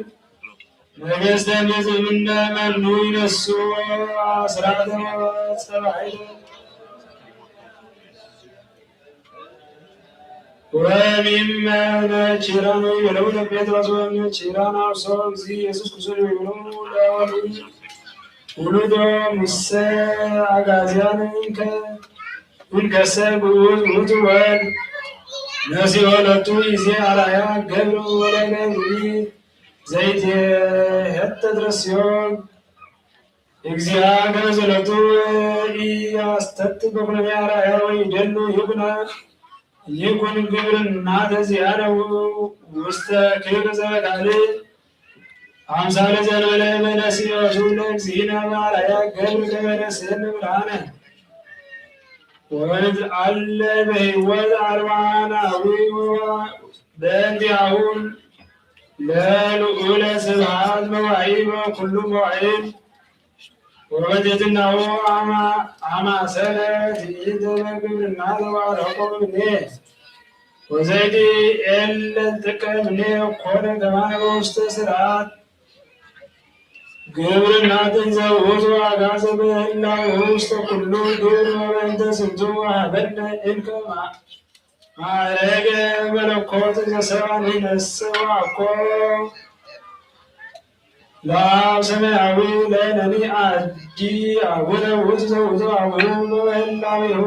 ነገሥተ ምድር እምነ መኑ ይነሱ አስራተ ወጸባሒተ ወሚመ ነኪራን ወይቤሎሙ ለጴጥሮስ ወሚመ ነኪራን አብሶ እግዚእ ኢየሱስ ክርስቶስ ወይቤሎሙ ለወሉ ውሉዶ ሙሰ አጋዝያን እንከ እንከሰ ግዑዝ ውእቱ ወልድ ነሲኦ ሎቱ ይዜ አርአያ ገብር ወለገብሪ ዘይትሄተት ረስዮ እግዚአ ገበዘለቱ ኢያስተት በኩነኔ አርአያ ወይደሉ ይኩነ ይኩን ግብርና ተዚአነ ውስተ ክብር ዘበካልእ አምሳለ ዘንበለ በነስዮቱ ለእግዚእነ ማርያ ገብር ከመ ነስእነ ብርሃነ ወንትአለ በሕይወት አርባናዊ በእንቲአሁ ለልዑለ ስብሐት መዋዕል በኩሉ መዋዕል ወበትሕትናሁ አማ-፣ አማሰለ ትዕይንተ በግብርና ዘባረኮ እምኔ ወዘይት ኤለ ጥቀ እምኔ ኮነ ከማነ በውስተ ስርዓት ግብርና እንዘ ውእቱ አግዓዘ በህላዌሁ ውስተ ኩሉ ግብር ወበእንተ ዝንቱ ወሀበነ እንከ ማ-፣ ማዕረገ መለኮት ዘሰብአ ንነስእ ወአኮ ለአብ ሰማያዊ ለነኒ አዲ አቡነ ውእቱ ዘውእቱ አቡነ በህላዌሁ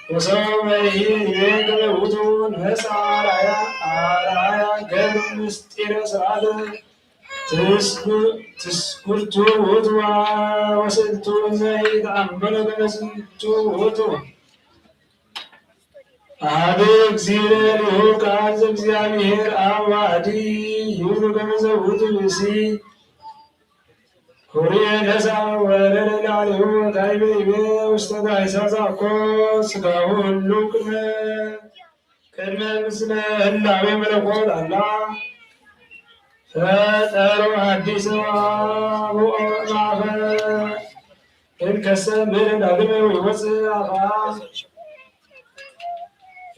ወሰው በይሂ ይቤ ከመ ውእቱ ነሳ አርአያ አርአያ ገብር ምስጢረ ስርዓት ትስኩ-፣ ትስኩርቱ ውእቱ ወስእልቱ ዘይተኣመነ ገመዝቱ ውእቱ። ኣሐዱ እግዚእ ለሊሁ ቃል ዘእግዚኣብሔር ኣብ ዋህዲ ይብሉ ገመዘ ውእቱ ብእሲ። ኩርየ ነሳ ወረደ ላዕሌሁ ወካዕበ ይቤ ውስተ ጋይሳት አኮ ስጋሁ ህሉ ቅድመ ቅድመ ምስለ ህላዌ መለኮት አላ ፈጠሮ አዲስ አቡኦ ማፈ እንከሰ ምድር ዳግመ ወይወፅእ አፋ።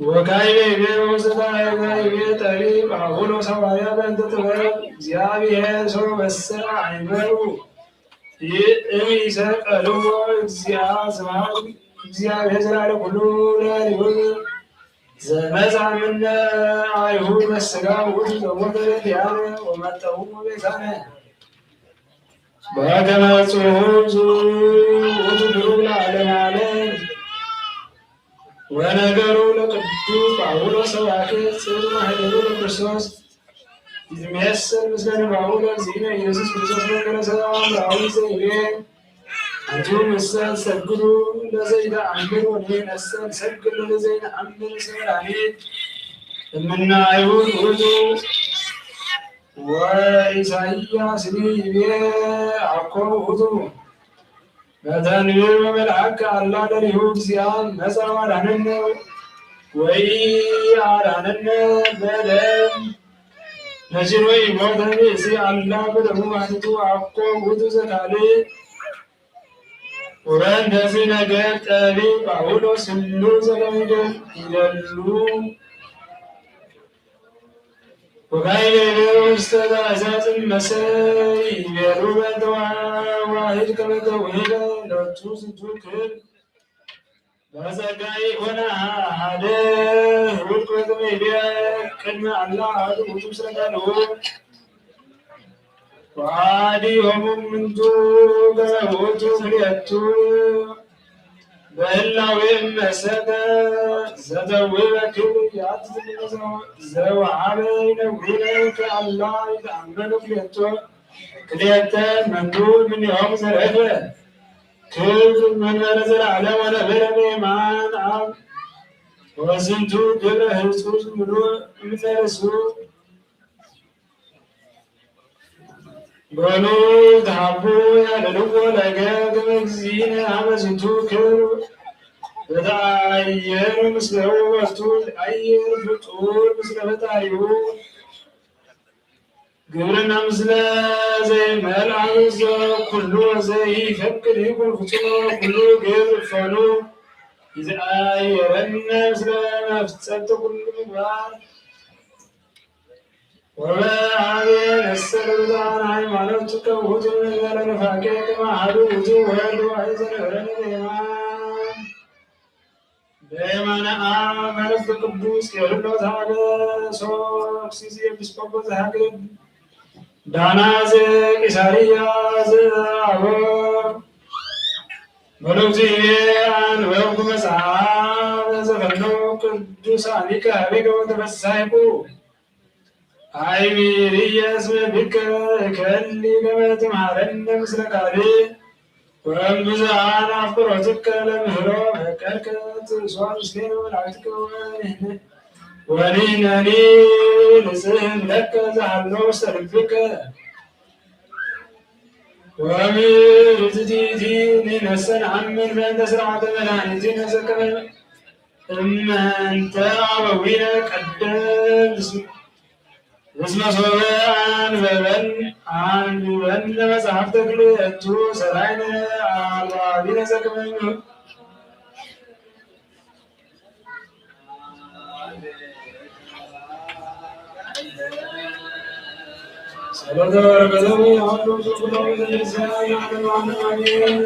ወካዕበ ይቤ ውስተ ጋይሳት ይቤ ጠቢብ አቡነ ሰማርያ በእንተ ጥበብ እግዚአብሔር ሰው መሰ አይመሩ ይእም ይሰቀልዎ እግዚአ ስብሐት እግዚአብሔር ዘላለ ኩሉ ለልዑል ዘመጻ ምነ አይሁድ በስጋ ውእቱ ዘሞተ ለኪያነ ወመጠውሙ ቤዛነ። በከመ ጽሑፍ ዝውእቱ ብሩክ ለዓለመ ዓለም። ወነገሩ ለቅዱስ ጳውሎስ ሰባኬ ጽር ማህደሩ ለክርስቶስ ይትሜሰል ምስለ ንባቡ ለእግዚእነ ኢየሱስ ክርስቶስ መንገረ ሰላም ለአዊ ዘይቤ። አንትሙ እሰ ትሰግዱ ለዘይተአምር ወንሕነሰ ንሰግድ ለዘይነአምር እስመ መድኃኒት እምነ አይሁድ ውእቱ። ወኢሳይያስ ይቤ አኮ ውእቱ በተንቢር ወመልአክ አላ ለሊሁ እግዚአን መጻ ዋዳነነ ወይ አዳነነ በደም ነጅን ወይ ሞተ ብእሲ አላ በደሙ ማህትቱ አኮ ውእቱ ዘካልእ ወበእንተዚ ነገር ጠቢብ ጳውሎስ ህሉ ዘለሚደ ይደሉ። ወካዕበ ይቤ ውስተ ጋይሳት እመሰ ይቤሉ በእንተ ዋሂድ ከመ ተውሂበ ሎቱ ዝንቱ ክብር በጸጋ ይኮነ ሓደ ህቡል ከመ ይቤ ቅድመ አላ አሐዱ ውእቱ ምስለ ካልኡ። ወአዲ ሆሙ ምንቱ ገበውቱ ክልኤቱ በህላዌ እመሰተ ዘተውህበ ክብር ያትት ዘወሃበ ይነግሩነ ከአላ ይተአመኑ ክልኤቶ ክልኤተ መንቱ እምኔሆሙ ዘርአተ ክብር መንበረ ዘለዓለም ወነበረ በየማን አብ። ወዝንቱ ግብረ ህጹጽ ምሉእ እምነ ርእሱ። በሉ ተሃቡ ያለልዎ ለገግም እግዚእነ ሀበ ዝንቱ ክብር በተአየር ምስሌሁ ወስቱ አየር ፍጡር ምስለ ፈጣሪሁ ግብርና ምስለ ዘይመልአ ዘኩሉ ዘይፈቅድ ይኩን ፍጹም ኩሉ ግብር ፈኑ ይትአየረነ ምስለ መፍጸምተ ኩሉ ምግባር። ወበአብየ ነሰ ለብርሃን ሃይማኖት ከውቱ እንበለ ንፋቄ ከመ አሐዱ ውእቱ ወወልድ ዋሕድ ዘነበረነ በየማን በየማነ አብ መንግስተ ቅዱስ ቄርሎስ ሀገረ ሶክሲስ ኤጲስቆጶስ ዘሀገረ ዳና ዘቂሳርያ ዘአቦ መሎግዚኤ አንበብኩ መጽሐፈ ዘፈነው ቅዱስ አሚከ ሀቤከ ወተፈሳይኩ አይሚርየ እስመ ብከ እከሊ ከመ ትምሃረነ ምስለ ቃል ወእምብዙኃን አፍቅሮትከ ለምህሮ ፈቀድከ ትእስዋ ምስሌነ ወመላእክትከ ወንሕነ ወንሕነኒ ንጽሕፍ ለከ ዘሃሎ ውስተ ልብከ። ወምርትቲቲ ንነሰ ነአምን በእንተ ስርዓተ መድኃኒትነ ዘከመ እመንተ አበዊነ ቀደም እስመ ሶበ አንበበን አንብበን ለመጽሐፍተ ክልኤቱ ሰራይነ አልባቢነ ዘክመኑ ጸሎተ በረከቶሙ ያሁሉ ኩሎ ቤተክርስቲያን ለዓለመ ዓለም አሜን።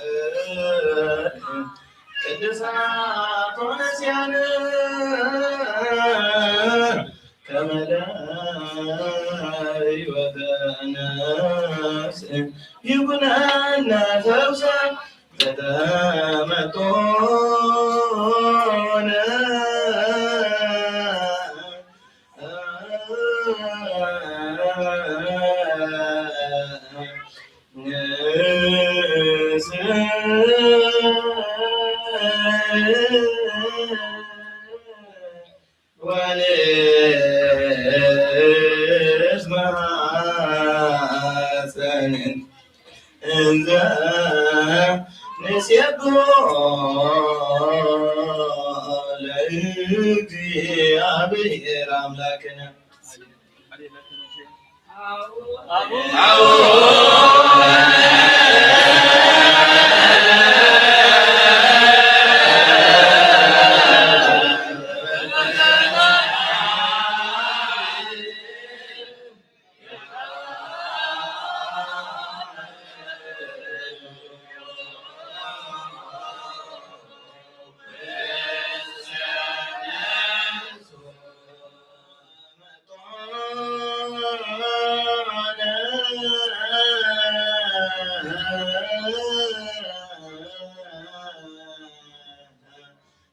ለእግዚኣብሔር ቅዱሳት ሆነስያን ከመ ለህይወተ ነፍስ ይኩነነ ፈውሰ ዘተመጦነ። ወንትማጸን እንዘ ንሴብሖ ለእግዚኣብሔር ኣምላክነ።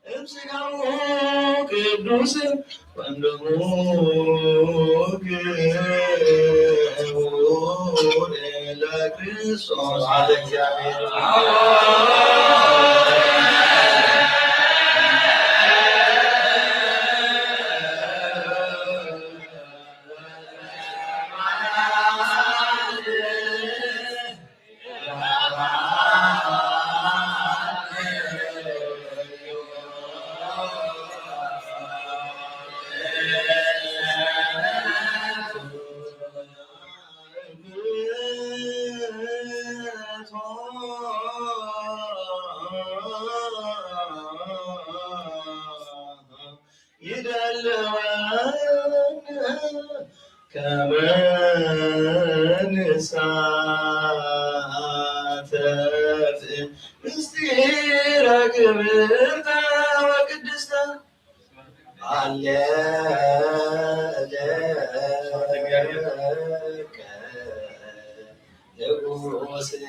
እም ስጋሁ ቅዱስ ወእም ደሙ ክቡር ለክርስቶስ። ስብሐት ለእግዚአብሔር። ይደልወን ከመ ንሳተፍ ምስጢረ ክብርተ ወቅድስተ። ሃሌ ለከ ንጉስየ።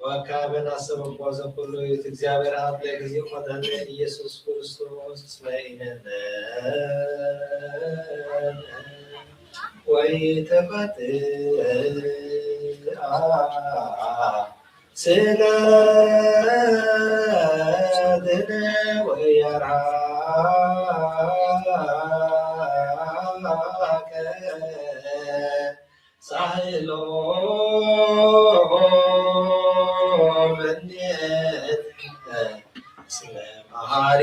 ወካበን ኣሰበቦ ዘኩሉ እዩ። እቲ እግዚኣብሔር ኣብ ለጊዜኡ መድኃኒነ ኢየሱስ ክርስቶስ እስመ ኢነነ ወይ ተፈትአ ስለ ድነ ወይ ያርሃከ ሳህሎ ምንየት ስለ መሃሪ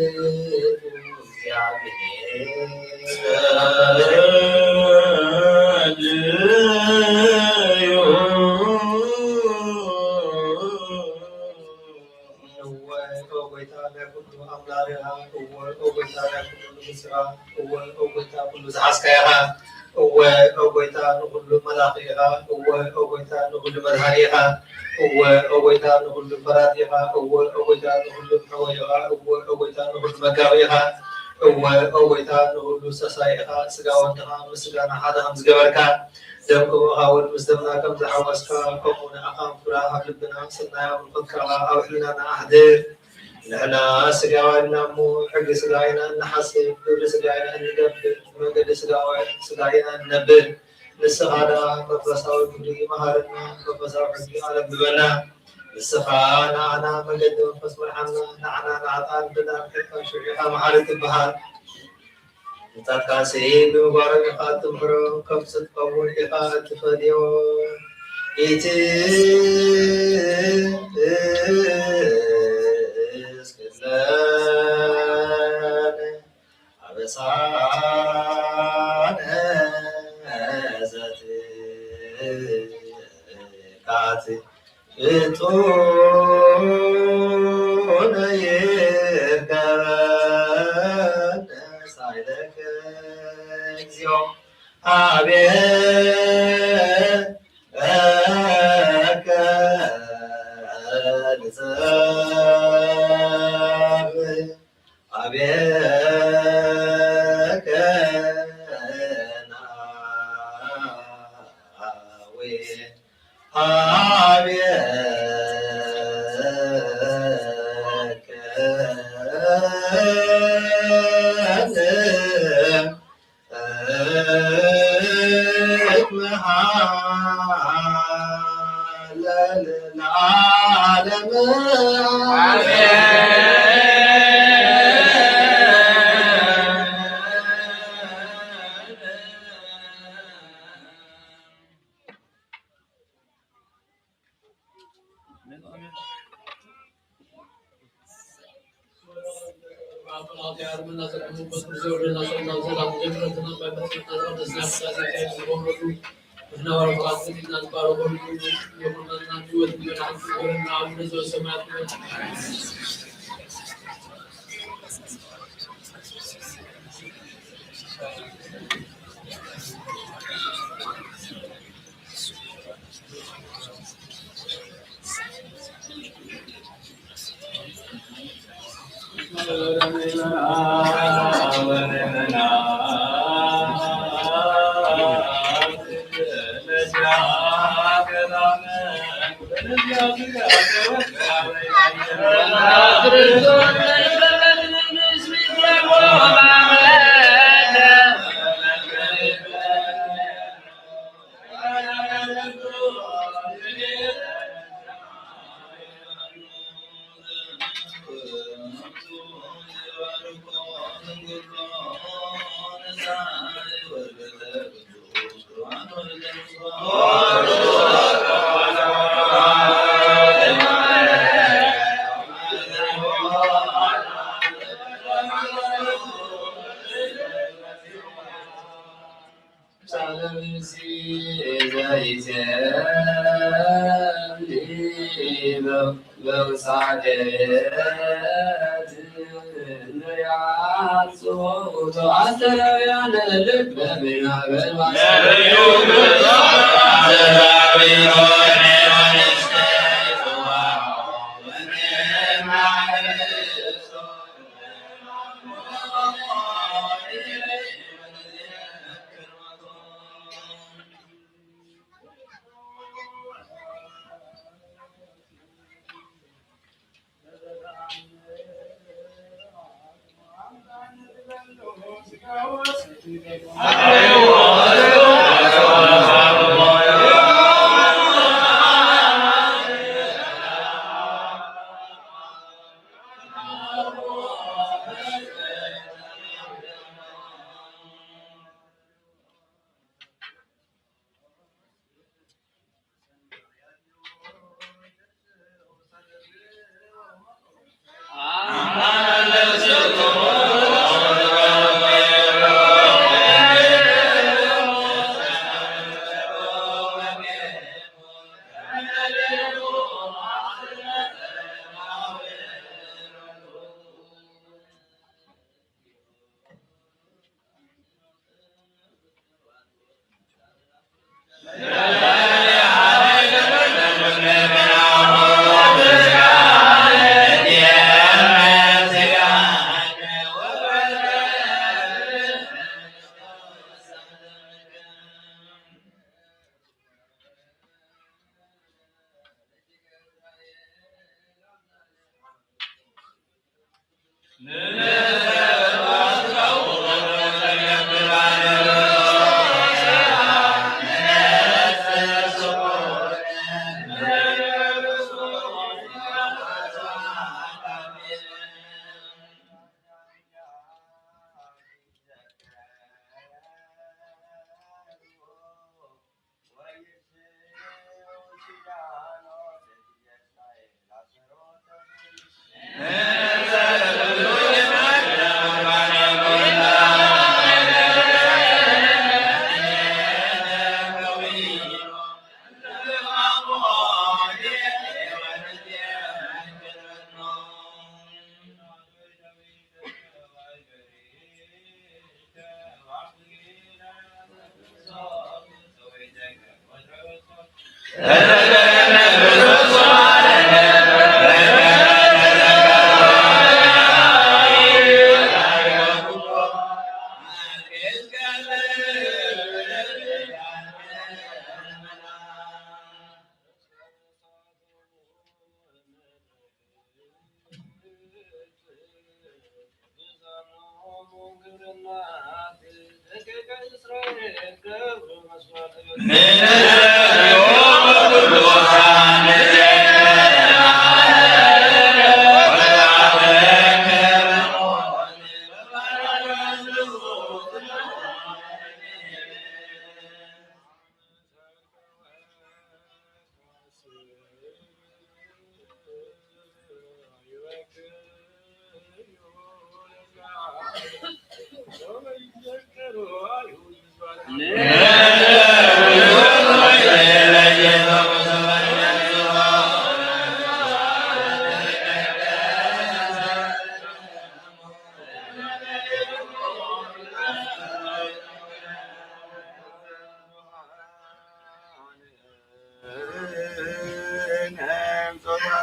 ውእቱ እግዚአብሔር። እወ፣ ኦ ጎይታ፣ ናይ ኩሉ ኣምላኽ ኢኻ። እወ፣ ኦ ጎይታ፣ ናይ ኩሉ ንጉስ ኢኻ። እወ፣ ኦ ጎይታ፣ ኩሉ ዝሓዝካ ኢኻ። እወ፣ ኦ ጎይታ፣ ንኹሉ መላኺ ኢኻ። እወ፣ ኦ ጎይታ፣ ንኹሉ መድሃኒ ኢኻ። እወ፣ ኦ ጎይታ፣ ንኹሉ ፈራዲ ኢኻ። እወ፣ ኦ ጎይታ፣ ንኹሉ መሕወይ ኢኻ። እወ፣ ኦ ጎይታ፣ ንኹሉ መጋቢ ኢኻ። እወ፣ ኦ ጎይታ፣ ንኹሉ ሰሳይ ኢኻ። ስጋ ወድኻ ምስ ስጋና ሓደ ከም ዝገበርካ፣ ደም እቡኻ እውን ምስ ደምና ከም ዝሓወስካ፣ ከምኡ ንኣኻ ፍራ ኣብ ልብና ሰናይ ኣምልኾትካ ኣብ ሕሊናና ኣሕድር። ንሕና ስጋውያን ኢና እሞ፣ ሕጊ ስጋ ኢና እንሓስብ፣ ግብሪ ስጋ ኢና እንገብር፣ ብመንገዲ ስጋውያን፣ ስጋ ኢና እንነብር። ንስኻ ደኣ መንፈሳዊ ግብሪ መሃረና፣ መንፈሳዊ ሕጊ ኣለብበና። ንስኻ ንዓና መገዲ መንፈስ ምርሓና፣ ንዓና ንሓጥኣን ደኣ ምሕረትካ ሽዑ ኢኻ መሓሪ ትበሃል። ንታትካሲ ብምግባሮም ኢኻ እትምሕሮም፣ ከምዚ ክትከውን ኢኻ እትፈድዮ። ኢቲ እስክለን ኣበሳነ ዘትካት ፍጡነ ይርከበነ ሳይለከ እግዚኦ። ኣቤከ ንጸብ ኣቤከ ናዊ ኣቤከ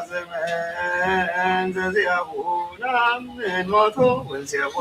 ዘመን ዘዚኣቡና ምን ሞቱ ወንዚያቡ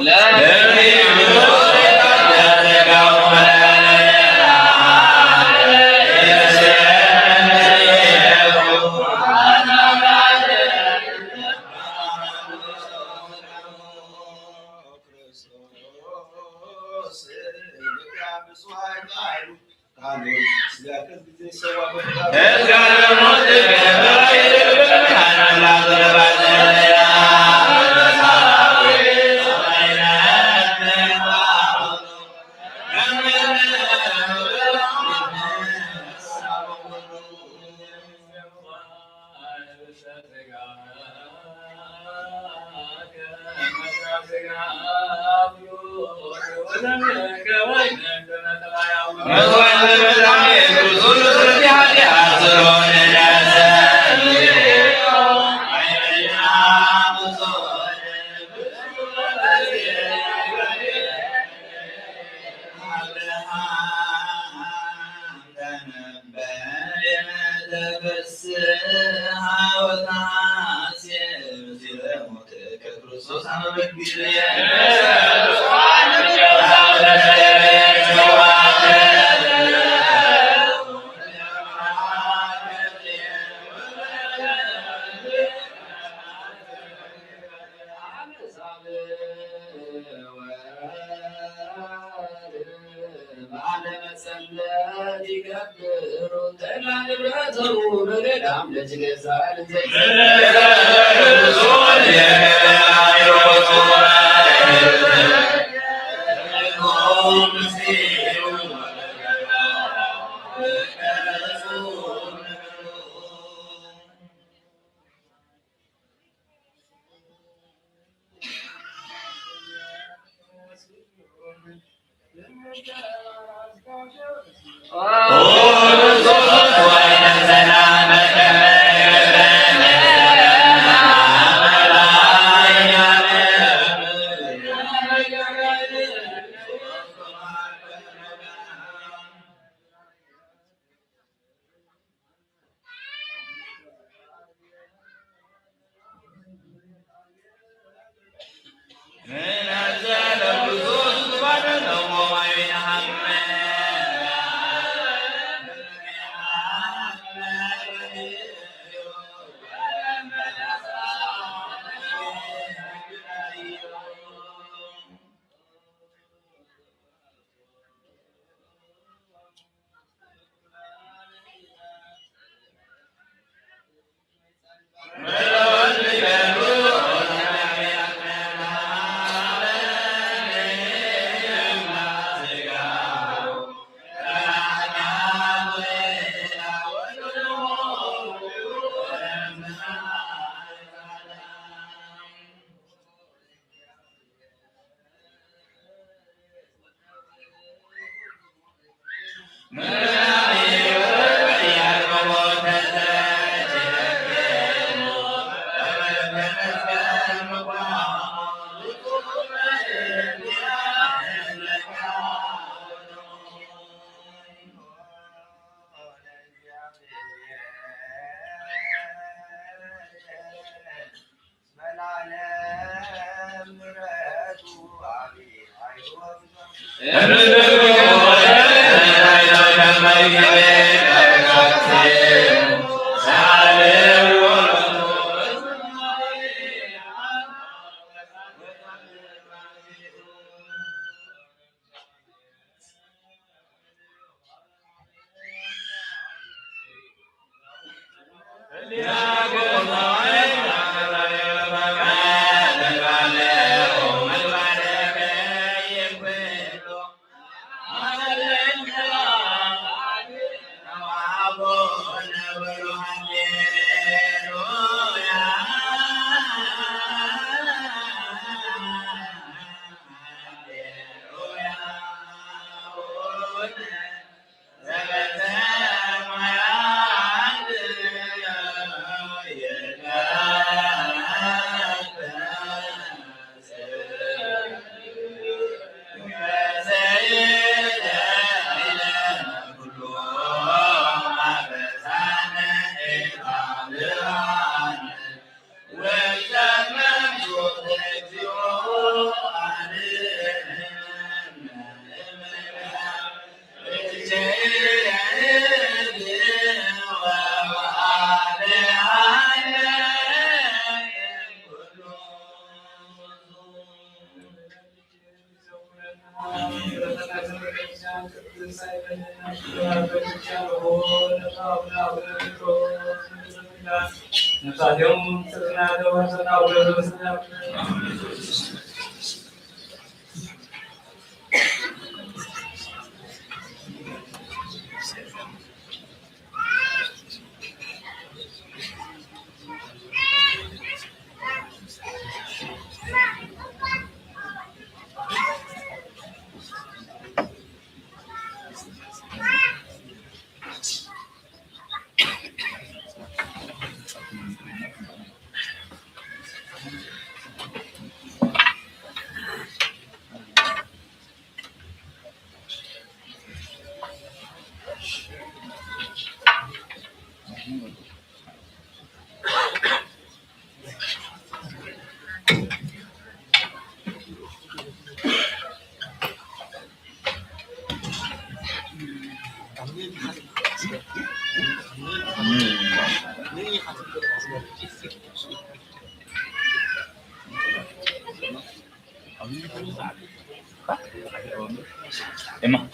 Emma.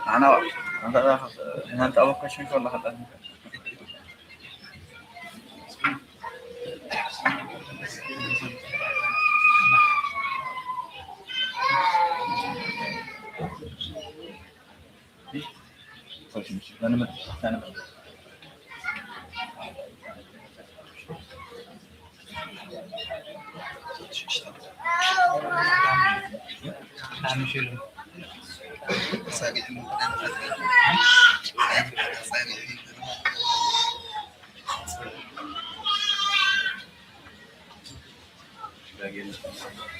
Ana, ana ta ba ka shin ko la hada.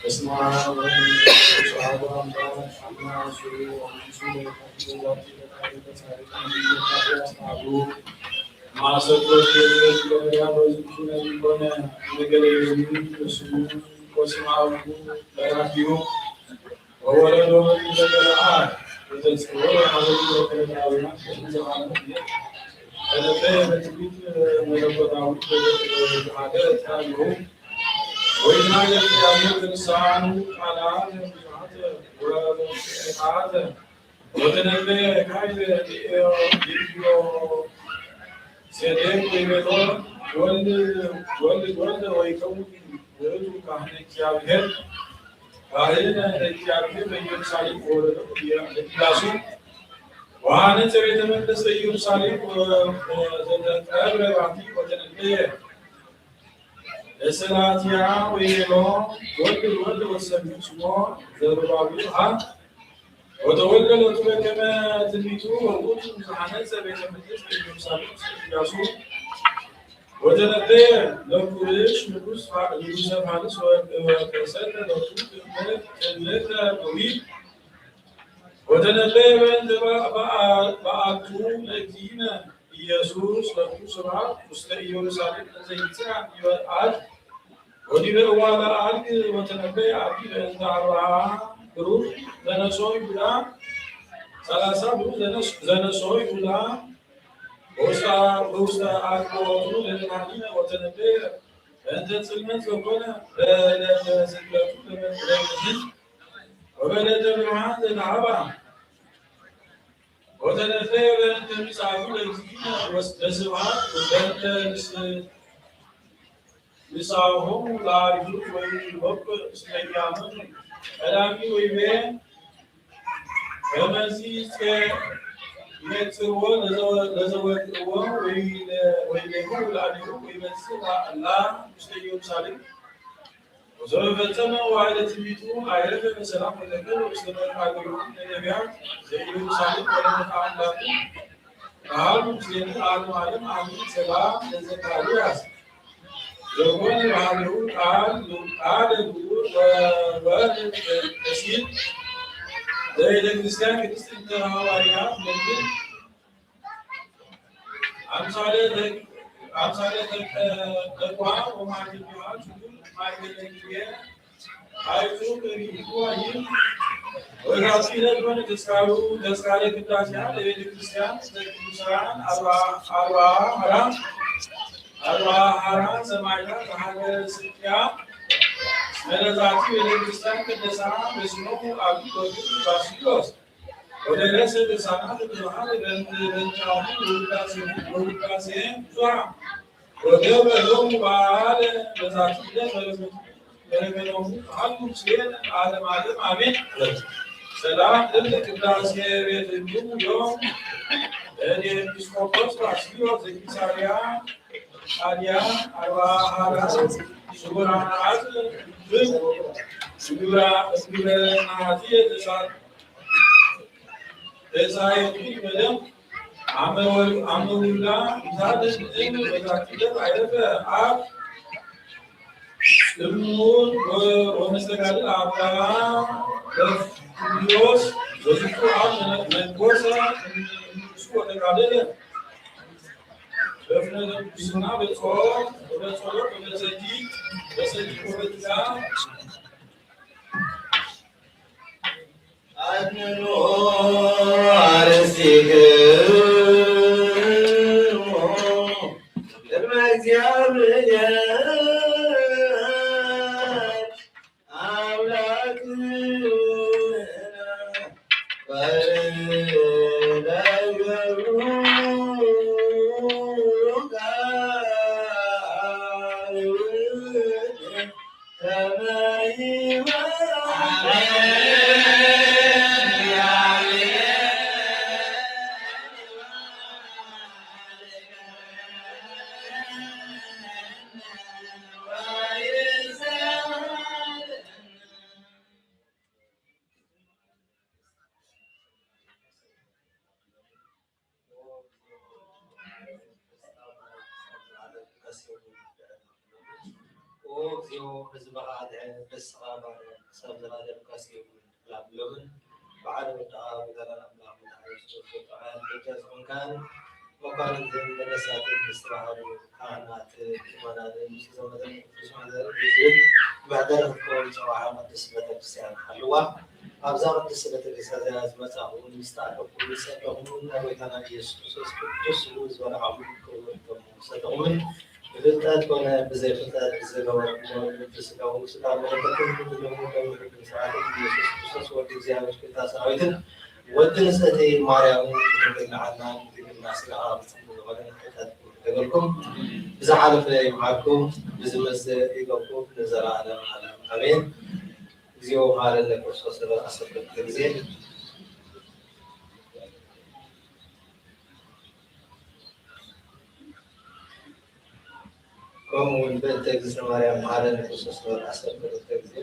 በስመ አብ ወወልድ ወመንፈስ ቅዱስ አሐዱ አምላክ። አማሱ ወአምሱ ወአምሱ ወአምሱ ማሰቦት የእግዚአብሔር በዝንቱ ነቢብ ሆነ። ነገረ ኢየሱስ ስሙ ወስመ አቡ በራኪሁ ወወለዶ ዘገለዓድ ወተጽውዖ ሀበ ከለዳውያን ዘአምር ተነበየ በትንቢት መለኮታዊ ሀገር ታሪሁ ወይናገር ያሉ ልሳኑ ቃላት ብዙኃት ወብዙኃት ወተነበየ ካይበ ዲዮ ዲዮ ሴዴቅ ወይቤሎ ወልድ ወልድ ወልድ ወይከውን ውእቱ ካህነ እግዚአብሔር ካህነ እግዚአብሔር በኢየሩሳሌም ወረደ ቅዳሱ ወሐነጸ ቤተ መቅደስ በኢየሩሳሌም ዘተቀብረ ባቲ ወተነበየ ለሰላትያ ወይቤሎ ወልድ ወልድ ወሰሚዑ ስሞ ዘሩባቤል ሀ ወተወልደ ሎቱ በከመ ትንቢቱ ወውእቱ ዘሐነጸ ቤተ መቅደስ በኢየሩሳሌም ቅዳሱ ወተነበየ ለኩርሽ ንጉስ ፋ- ንጉሰ ፋርስ ወ- ወቀሰተ ሎቱ ትምህርተ ነቢይ ወተነበየ በእንተ በ- በአ- በአቱ ለእግዚእነ ኢየሱስ ለኩ ስብሐት ውስተ ኢየሩሳሌም እንዘ ይጽናዕ ዲበ አድ ወዲበ እዋለ አርግ ወተነበየ አዲ በእንተ አርብዓ ብሩር ዘነሶ ይሁዳ ሠላሳ ብሩር ዘነሶ ይሁዳ በውስተ አርግ ወቱ ለደናግል ወተነበየ በእንተ ጽልመት ዘኮነ በዕለተ ስቅለቱ ለመድኃኒት ወበዕለተ ብርሃን ዘተሃባ ወተነፈየ በእንተ ምጽአቱ ለእግዚእነ ወስብሐት በእንተ ንስሐ ንስሐሆሙ ለአይሁድ ወይሁቦሙ እስመ ኢያመኑ። ቀዳሚ ወይቤ ከመዚ እስከ ይነጽርዎ ለዘወድእዎ ወይቤሁ ለአቢሁ ወይመጽእ ላ ውስተ ኢየሩሳሌም ወዘበፈጸመ ዋዕለ ትንቢቱ አይረፈ በሰላም ወተከለ ውስተ መቃብሩ ለነቢያት ዘኢየሩሳሌም ወለመካን ላቱ ተሃሉ ምስሌነ ለዓለመ ዓለም አሜን። ሰላም ለዘካርያስ ዘኮነ ባህሪሁ ቃል ቃለ ልዑል ወወልድ ተሲል ለቤተ ክርስቲያን ቅድስት እንተ ሐዋርያት መድን አምሳለ ተቋም ወማድንያ ችግር ማይገለግየ አይቱ ከሚቱ አይን ወራሲ ለትሆን ተስካሩ ተስካረ ቅዳሴያ ለቤተ ክርስቲያን ለቅዱሳን አርባ አርባ ሐራ አርባ ሐራ ሰማዕታት ሀገረ ስቅያ መለዛቲ ቤተ ክርስቲያን ቅደሳ በስሞሙ አብይ ወግድ ባስልዮስ ወደረሰ ድርሳናት ብዙኃን በእንተ በእንቲአሁ ወውዳሴሁ ወውዳሴ ብዙኃን ወገብረ ሎሙ በዓለ በዛቲ ዕለት በረከቱ በረከቶሙ ተሃሉ ምስሌነ ለዓለመ ዓለም አሜን። ሰላም ለቅዳሴ ቤትክሙ ዮም ለኤጲስቆጶስ ባስልዮስ ዘቂሳርያ ጣሊያን አርባ ሐራ ስቡራን አጽ ግብራ ግብረ ናቲ ተሳየቱ ይበለም አመ ውላ ምሳለ እም በዛቲ ዕለት አይረፈ አብ እሙን ወመስተጋድል አባ በስልዮስ ወዝቱ አብ መንኮሰ እሱ ወተጋደለ በፍነ ቅዱስና በጾም ወበጸሎት ወበሰጊድ በሰጊድ ወበትጋ አድንኑ አርሲክሙ ቅድመ እግዚአብሔር አምላክነ ባሕረ ለገብሩ ቃል ኦ እግዚኦ ህዝብኻ ኣድሕን፣ ርእስኻ ባርኽ፣ ክሳብ ዘላለም ካስዮም ላብሎምን በዓል ወድኻ ብዘላለም ኣምላኽ መድሓኒ ክርስቶስ ወድኻ በጃ ዝኾንካን መኳንንትን ነገስታትን ዝተባህሉ ካህናት ምእመናንን ምስ ዘመተ ቅዱስ ማሕደር ብዝብል መሕደሪ ክትከውን ዝጸዋዕኻ ቅድስት ቤተክርስትያን ሓልዋ። ኣብዛ ቅድስት ቤተክርስትያን እዚኣ ዝመጻኹም፣ ምስ ተኣከብኩም፣ ምስ ጸለኹም፣ ናይ ጎይታና ኢየሱስ ክርስቶስ ቅዱስ ስሙ ዝበላዕኹምን ክቡር ደሙ ዝሰተኹምን ብፍልጠት ኮነ ብዘይፍልጠት ዝገበርኩሞ ልምዲ ስጋኡ ስጋ መለኮትን ብደሙ ደሙ ሕግን ስርዓትን ኢየሱስ ክርስቶስ ወዲ እግዚኣብሔር ጎይታ ሰራዊትን ወዲ ንጽሕቲ ማርያምን ድንግል ንዓና ድንግልና ስጋኻ ብጽምብል ዝኾነ ንሓጢኣትኩም ይገበርኩም። ብዝሓለፈ ይምሓርኩም፣ ብዝመጽእ ይገብኩም ንዘለዓለም ዓለም ኣሜን። እግዚኦ መሐረነ ክርስቶስ ንበል ዓሰርተ ክልተ ግዜ። ከምኡ እውን በእንተ እግዝእትነ ማርያም መሐረነ ክርስቶስ ንበል ዓሰርተ ክልተ ግዜ።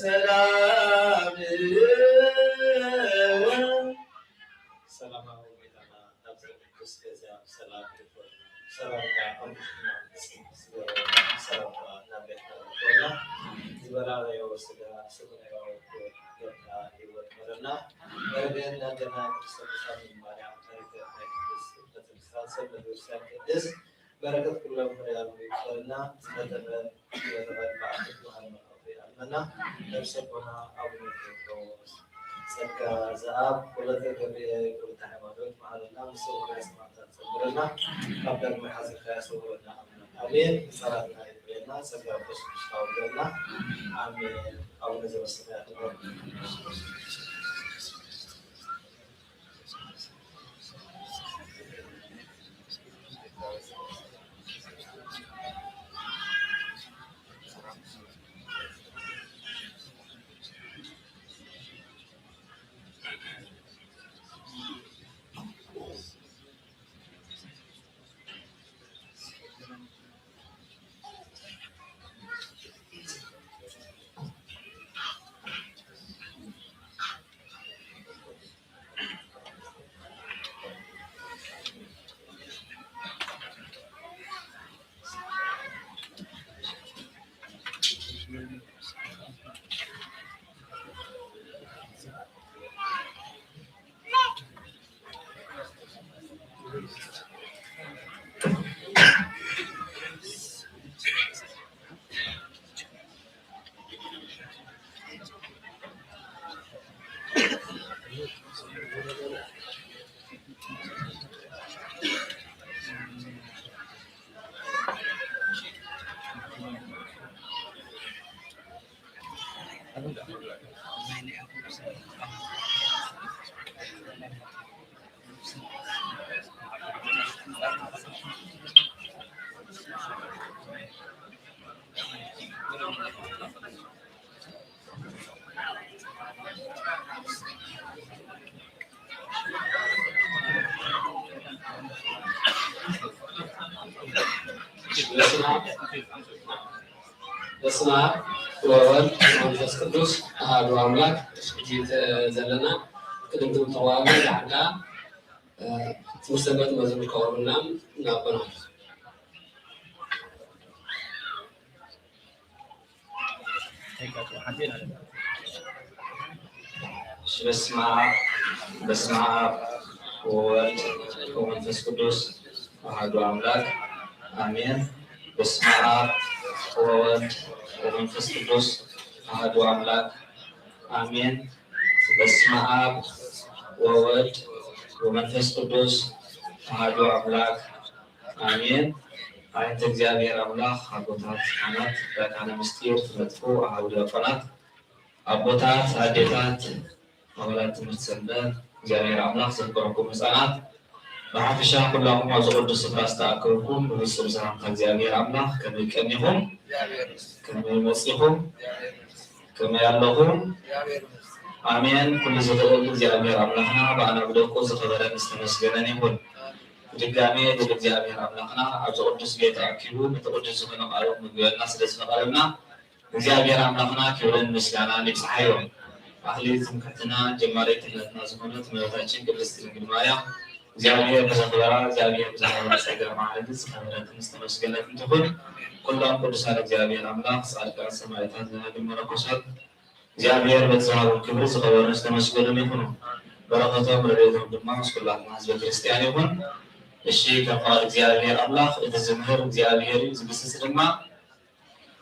በሰላም ሰላማዊ ጎይታና ናብዚ ቅዱስ ገዛ ብሰላም ይኹን። ሰላምና ኣብ ውሽጥና ቅድስቲ ስጋ ሰላምና ናብ ቤትና ይኹንና። ዝበላናዮ ስጋ ስሙናዮ ገብታ ይወድመረና። በረከት ናትና ቅድስተ ቅዱሳን ማርያም በረከት ናይ ቅድስት ቤተክርስትያን ሰብ ቤተክርስትያን ቅድስት በረከት ኩሎም ፍርያት ይክፈልና። ዝመጠነ ዝመጠነ በዓል መዓልቲ ኣለና። ነፍሰ ኣቦና ኣቡነ ቴዎድሮስ ጸጋ ዘኣብ ወለተ ገብርኤል ወለተ ሃይማኖት መሃረና። ምስ ውራይ ሰማዕታት ጸንብረና። ካብ ዳግማይ ሓዘንካ ያሰውረና ኣምላኽ። ኣሜን። ጸላትና ይብለና። ጸጋ መንፈስ ቅዱስ ካውለና። ኣሜን። ኣቡነ ዘበሰማያት ይባርክ። በስመ አብ ወወልድ ወመንፈስ ቅዱስ ኣሐዱ ኣምላክ። ሕጂ ተ-፣ ዘለና ቅድም ትብል ተዋህዶ ዳሕርካ፣ እ፣ ትምህርተ ሰንበት መዝሙር ከቕርቡልና ናቦና። እሺ፣ በስመ አብ፣ በስመ አብ ወወልድ ወመንፈስ ቅዱስ አሐዱ አምላክ አሜን። በስመ አብ ወወልድ ወመንፈስ ቅዱስ አሐዱ አምላክ አሜን። በስመ አብ ወወልድ ወመንፈስ ቅዱስ አሐዱ አምላክ አሜን። ኣይንተ እግዚኣብሔር ኣምላኽ፣ ኣቦታት ካህናት፣ ኣርካነ ምስጢር ትነጥፉ ኣሃው ዲያቆናት፣ ኣቦታት፣ ኣዴታት፣ ኣባላት ትምህርቲ ሰንበት፣ እግዚኣብሔር ኣምላኽ ዘፍቅረኩም ህፃናት፣ ብሓፈሻ ኩላኹም ኣብዚ ቅዱስ ስፍራ ዝተኣከብኩም ብፍጹም ሰላምታ እግዚኣብሔር ኣምላኽ ከመይ ቀኒኹም? ከመይ መጺኹም? ከመይ ኣለኹም? ኣሜን። ኩሉ ዝኽእል እግዚኣብሔር ኣምላኽና ብኣና ብደቁ ዝኸበረን ዝተመስገነን ይኹን። ብድጋሜ ልዑል እግዚኣብሔር ኣምላኽና ኣብዚ ቅዱስ ቤት ኣኪቡ ነቲ ቅዱስ ዝኾነ ቃሉ ክምግበና ስለ ዝፈቐደልና እግዚኣብሔር ኣምላኽና ክብርን ምስጋናን ይብጽሓዮ። ኣኽሊል ትምክሕትና ጀማሪት ድሕነትና ዝኾነት እመቤታችን ቅድስት ድንግል ማርያም እግዚኣብሔር ብዘኽበራ እግዚኣብሔር ብዘኽበራ ጸጋ ማዕረግ ዝኸበረትን ዝተመስገነትን ትኹን። ኩሎም ቅዱሳን እግዚኣብሔር ኣምላኽ ጻድቃን ሰማዕታት ደናግል መነኮሳት እግዚኣብሔር በቲ ዝሃቦም ክብሪ ዝኸበሩን ዝተመስገኑን ይኹኑ። በረኸቶም ረድኤቶም ድማ ምስ ኩላትና ህዝበ ክርስቲያን ይኹን። እሺ፣ ከም ፍቓድ እግዚኣብሔር ኣምላኽ እቲ ዝምህር እግዚኣብሔር እዩ፣ ዝግስጽ ድማ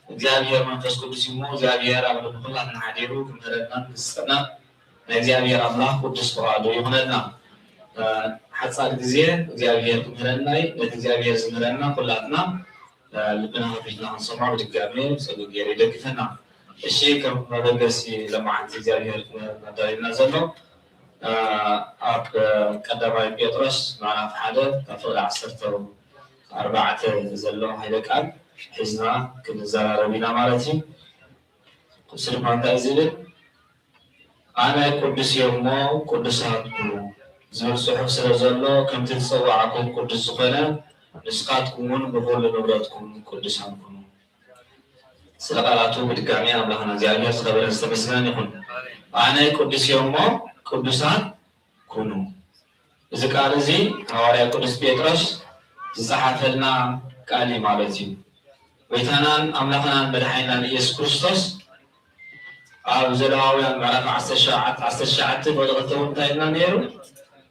እግዚኣብሔር መንፈስ ቅዱስ እዩ እሞ፣ እግዚኣብሔር ኣብ ልቢ ኩላትና ሓዲሩ ክምህረናን ክስጠናን ናይ እግዚኣብሔር ኣምላኽ ቅዱስ ፍቓዱ ይኹነልና። እ፣ ሓጻር ግዜ እግዚኣብሔር ክምህረና እዩ። ነቲ እግዚኣብሔር ዝምህረና ኩላትና፣ እ፣ ልብና ከፊትና ክንሰምዖ ብድጋሜ ብጸሎት ገይሩ ይደግፈና። እሺ፣ ከም መበገሲ ሎማዓንቲ እግዚኣብሔር ክምህረና ኣዳሊና ዘሎ፣ እ፣ ኣብ ቀዳማይ ጴጥሮስ ምዕራፍ ሓደ ካብ ፍቕዲ ዓሰርተ ኣርባዕተ ዘሎ ኃይለ ቃል ሒዝና ክንዘራረብ ኢና ማለት እዩ። እሱ ድማ እንታይ ዝብል? ኣነ ቅዱስ እየ እሞ ቅዱሳን ኩኑ ዝብል ጽሑፍ ስለ ዘሎ፣ ከምቲ ዝጸዋዕኩም ቅዱስ ዝኾነ፣ ንስኻትኩም እውን ብኹሉ ንብረትኩም ቅዱሳን ኩኑ። ስለ ቃላቱ ብድጋሚ ኣምላኽና እግዚኣብሔር ዝኸበረን ዝተመስገነን ይኹን። ኣነ ቅዱስ እየ እሞ ቅዱሳን ኩኑ። እዚ ቃል እዚ ሃዋርያ ቅዱስ ጴጥሮስ ዝጸሓፈልና ቃል እዩ ማለት እዩ። ጎይታናን ኣምላኽናን መድሓኒናን ኢየሱስ ክርስቶስ ኣብ ዘለዋውያን ምዕራፍ ዓሰርተ ትሽዓተ፣ ዓሰርተ ትሽዓተ ፍቕዲ ክልተ እውን እንታይ ኢልና ነይሩ?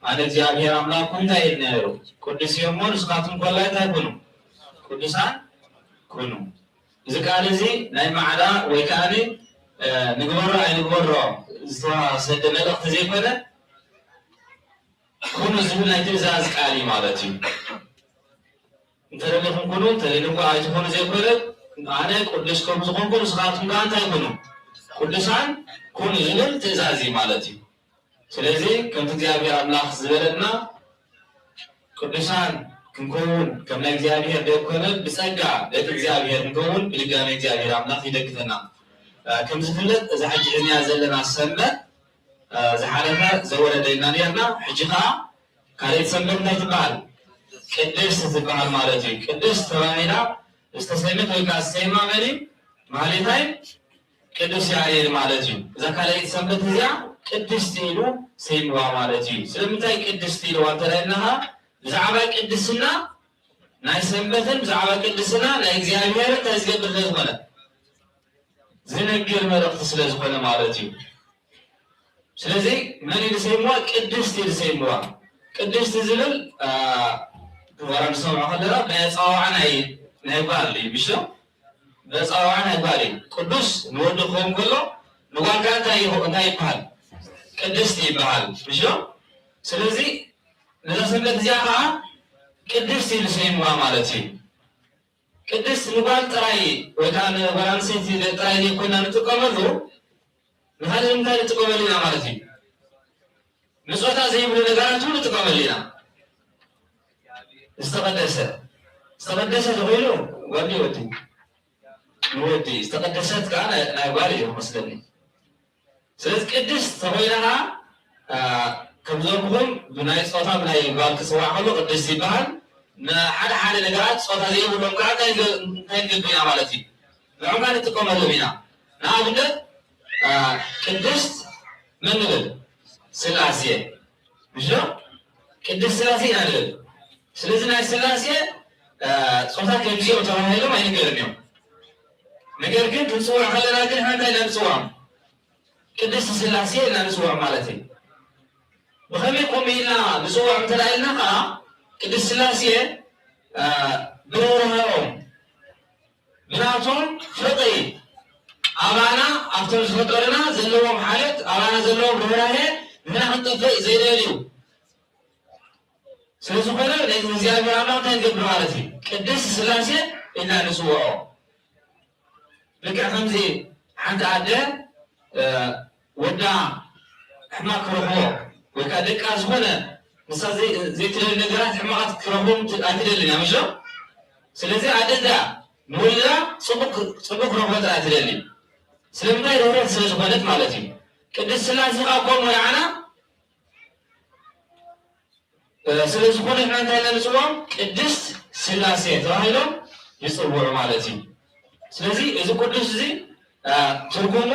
ኣነ እግዚኣብሔር ኣምላኽኩም እንታይ ኢልና ነይሩ? ቅዱስ እየ እሞ ንስኻትኩም ኮላ እንታይ ኩኑ? ቅዱሳን ኩኑ። እዚ ቃል እዚ ናይ ማዕዳ ወይ ከዓኒ፣ እ፣ ንግበሮ ኣይንግበሮ ዝተሰደ መልእኽቲ ዘይኮነ፣ ኩኑ ዝብል ናይ ትእዛዝ ቃል እዩ ማለት እዩ። እንተደሊኹም ኩኑ፣ እንተደሊኹም ኣይትኹኑ ዘይኮነ፣ ኣነ ቅዱስ ከም ዝኾንኩ ንስኻትኩም ከኣ እንታይ ኩኑ? ቅዱሳን ኩኑ ዝብል ትእዛዝ እዩ ማለት እዩ። ስለዚ ከምቲ እግዚኣብሔር ኣምላኽ ዝበለና ቅዱሳን ክንከውን ከም ናይ እግዚኣብሔር ደይኮነ ብጸጋ ደቂ እግዚኣብሔር ክንከውን ብድጋሜ እግዚኣብሔር ኣምላኽ ይደግፈና። እ፣ ከም ዝፍለጥ እዛ ሕጂ ሒዝናያ ዘለና ሰንበት፣ እ፣ ዝሓለፈ ዘወረደልና ነርና። ሕጂ ኸኣ ካልኣይቲ ሰንበት እንታይ ትበሃል? ቅድስት ትበሃል ማለት እዩ። ቅድስት ተባሂላ ዝተሰየመት ወይ ከኣ ዝተሰየማ መን እዩ? ማህሌታይ ቅዱስ ያሬድ ማለት እዩ። እዛ ካልኣይቲ ሰንበት እዚኣ ቅድስቲ ኢሉ ሰይምዋ ማለት እዩ። ስለምንታይ ቅድስቲ ኢልዋ እንተ ኢልናኻ፣ ብዛዕባ ቅድስና ናይ ሰንበትን ብዛዕባ ቅድስና ናይ እግዚኣብሔር እንታይ ዝገብር ስለ ዝኾነ፣ ዝነግር መልእኽቲ ስለ ዝኾነ ማለት እዩ። ስለዚ መን ኢሉ ሰይምዋ? ቅድስቲ ኢሉ ሰይምዋ። ቅድስቲ ዝብል፣ አ፣ ዋላ ንሰምዖ ከለና ብኣጸዋውዓ ናይ፣ ናይ ጓል እዩ፣ ምሽ ዶ? ብኣጸዋውዓ ናይ ጓል እዩ። ቅዱስ ንወዲ ክኸውን ከሎ፣ ንጓል ከኣ እንታይ ይኸ-፣ እንታይ ይበሃል? ቅድስቲ ይበሃል፣ ምሽ ዶ? ስለዚ ነዛ ሰንበት እዚኣ ከኣ ቅድስቲ ኢሉ ሰይምዋ ማለት እዩ። ቅድስት ንጓል ጥራይ ወይ ከዓ ንጓል ኣንስተይቲ ጥራይ ዘይኮና ንጥቀመሉ፣ ንኻልእ እንታይ ንጥቀመሉ ኢና ማለት እዩ? ንጾታ ዘይብሉ ነገራት እውን ንጥቀመሉ ኢና። ዝተቐደሰ፣ ዝተቐደሰ ተኾይኑ ጓል ድዩ ወዲ? ንወዲ። ዝተቐደሰት ከዓ ናይ፣ ናይ ጓል እዩ መስለኒ። ስለዚ ቅድስት ተኾይና ኸዓ፣ አ፣ ከም ዝበልኩኹም ብናይ ጾታ ብናይ ጓል ክጽዋዕ ከሎ ቅድስት ይበሃል። ንሓደ ሓደ ነገራት ጾታ ዘይብሎም ከዓ እንታይ ንገ-፣ እንታይ ንገብር ኢና ማለት እዩ? ንዕኦም ከዓ ንጥቀመሎም ኢና። ንኣብነት፣ አ፣ ቅድስት መን ንብል? ስላሴ። ምሽ ዶ? ቅድስት ስላሴ ኢና ንብል። ስለዚ ናይ ስላሴ፣ አ፣ ጾታ ከምዚኦም ተባሂሎም ኣይንገርን እዮም። ነገር ግን ክንጽውዕ ከለና ግን እንታይ ኢና ንጽውዖም? ቅድስት ስላሴ ኢልና ንጽውዖም ማለት እዩ። ብኸመይ ከምኡ ኢልና ንጽውዖም እንተ ደኣ ኢልና ኸዓ፣ ቅድስት ስላሴ፣ አ፣ ብርህራሄኦም፣ ብናቶም ፍቕሪ፣ ኣባና ኣብቶም ዝፈጠሩና ዘለዎም ሓልዮት፣ ኣባና ዘለዎም ርህራሄ፣ ንሕና ክንጠፍእ ዘይደልዩ ስለ ዝኾነ፣ ንእግዚኣብሔር ኣምላኽ እንታይ ንገብር ማለት እዩ? ቅድስት ስላሴ ኢልና ንጽውዖ። ልክዕ ከምዚ ሓንቲ ኣደ፣ እ፣ ወዳ ሕማቕ ክረኽቦ ወይ ከዓ ደቃ ዝኾነ ንሳ ዘይ-፣ ዘይትደሊ ነገራት ሕማቓት ክረኽቦም ት-፣ ኣይትደልን እያ፣ ምሽ ዶ? ስለዚ ኣደ እዚኣ ንወልዳ ጽቡቕ፣ ጽቡቕ ክረኽቦ ጥራይ ትደሊ። ስለምንታይ? ርህርህቲ ስለ ዝኾነት ማለት እዩ። ቅድስት ስላሴ ከዓ ከምኡ ንዓና እ፣ ስለ ዝኾነ ንሕና እንታይ ኢና ንጽውዖም? ቅድስት ስላሴ ተባሂሎም ይጽውዑ ማለት እዩ። ስለዚ እዚ ቅዱስ እዚ፣ እ፣ ትርጉሙ፣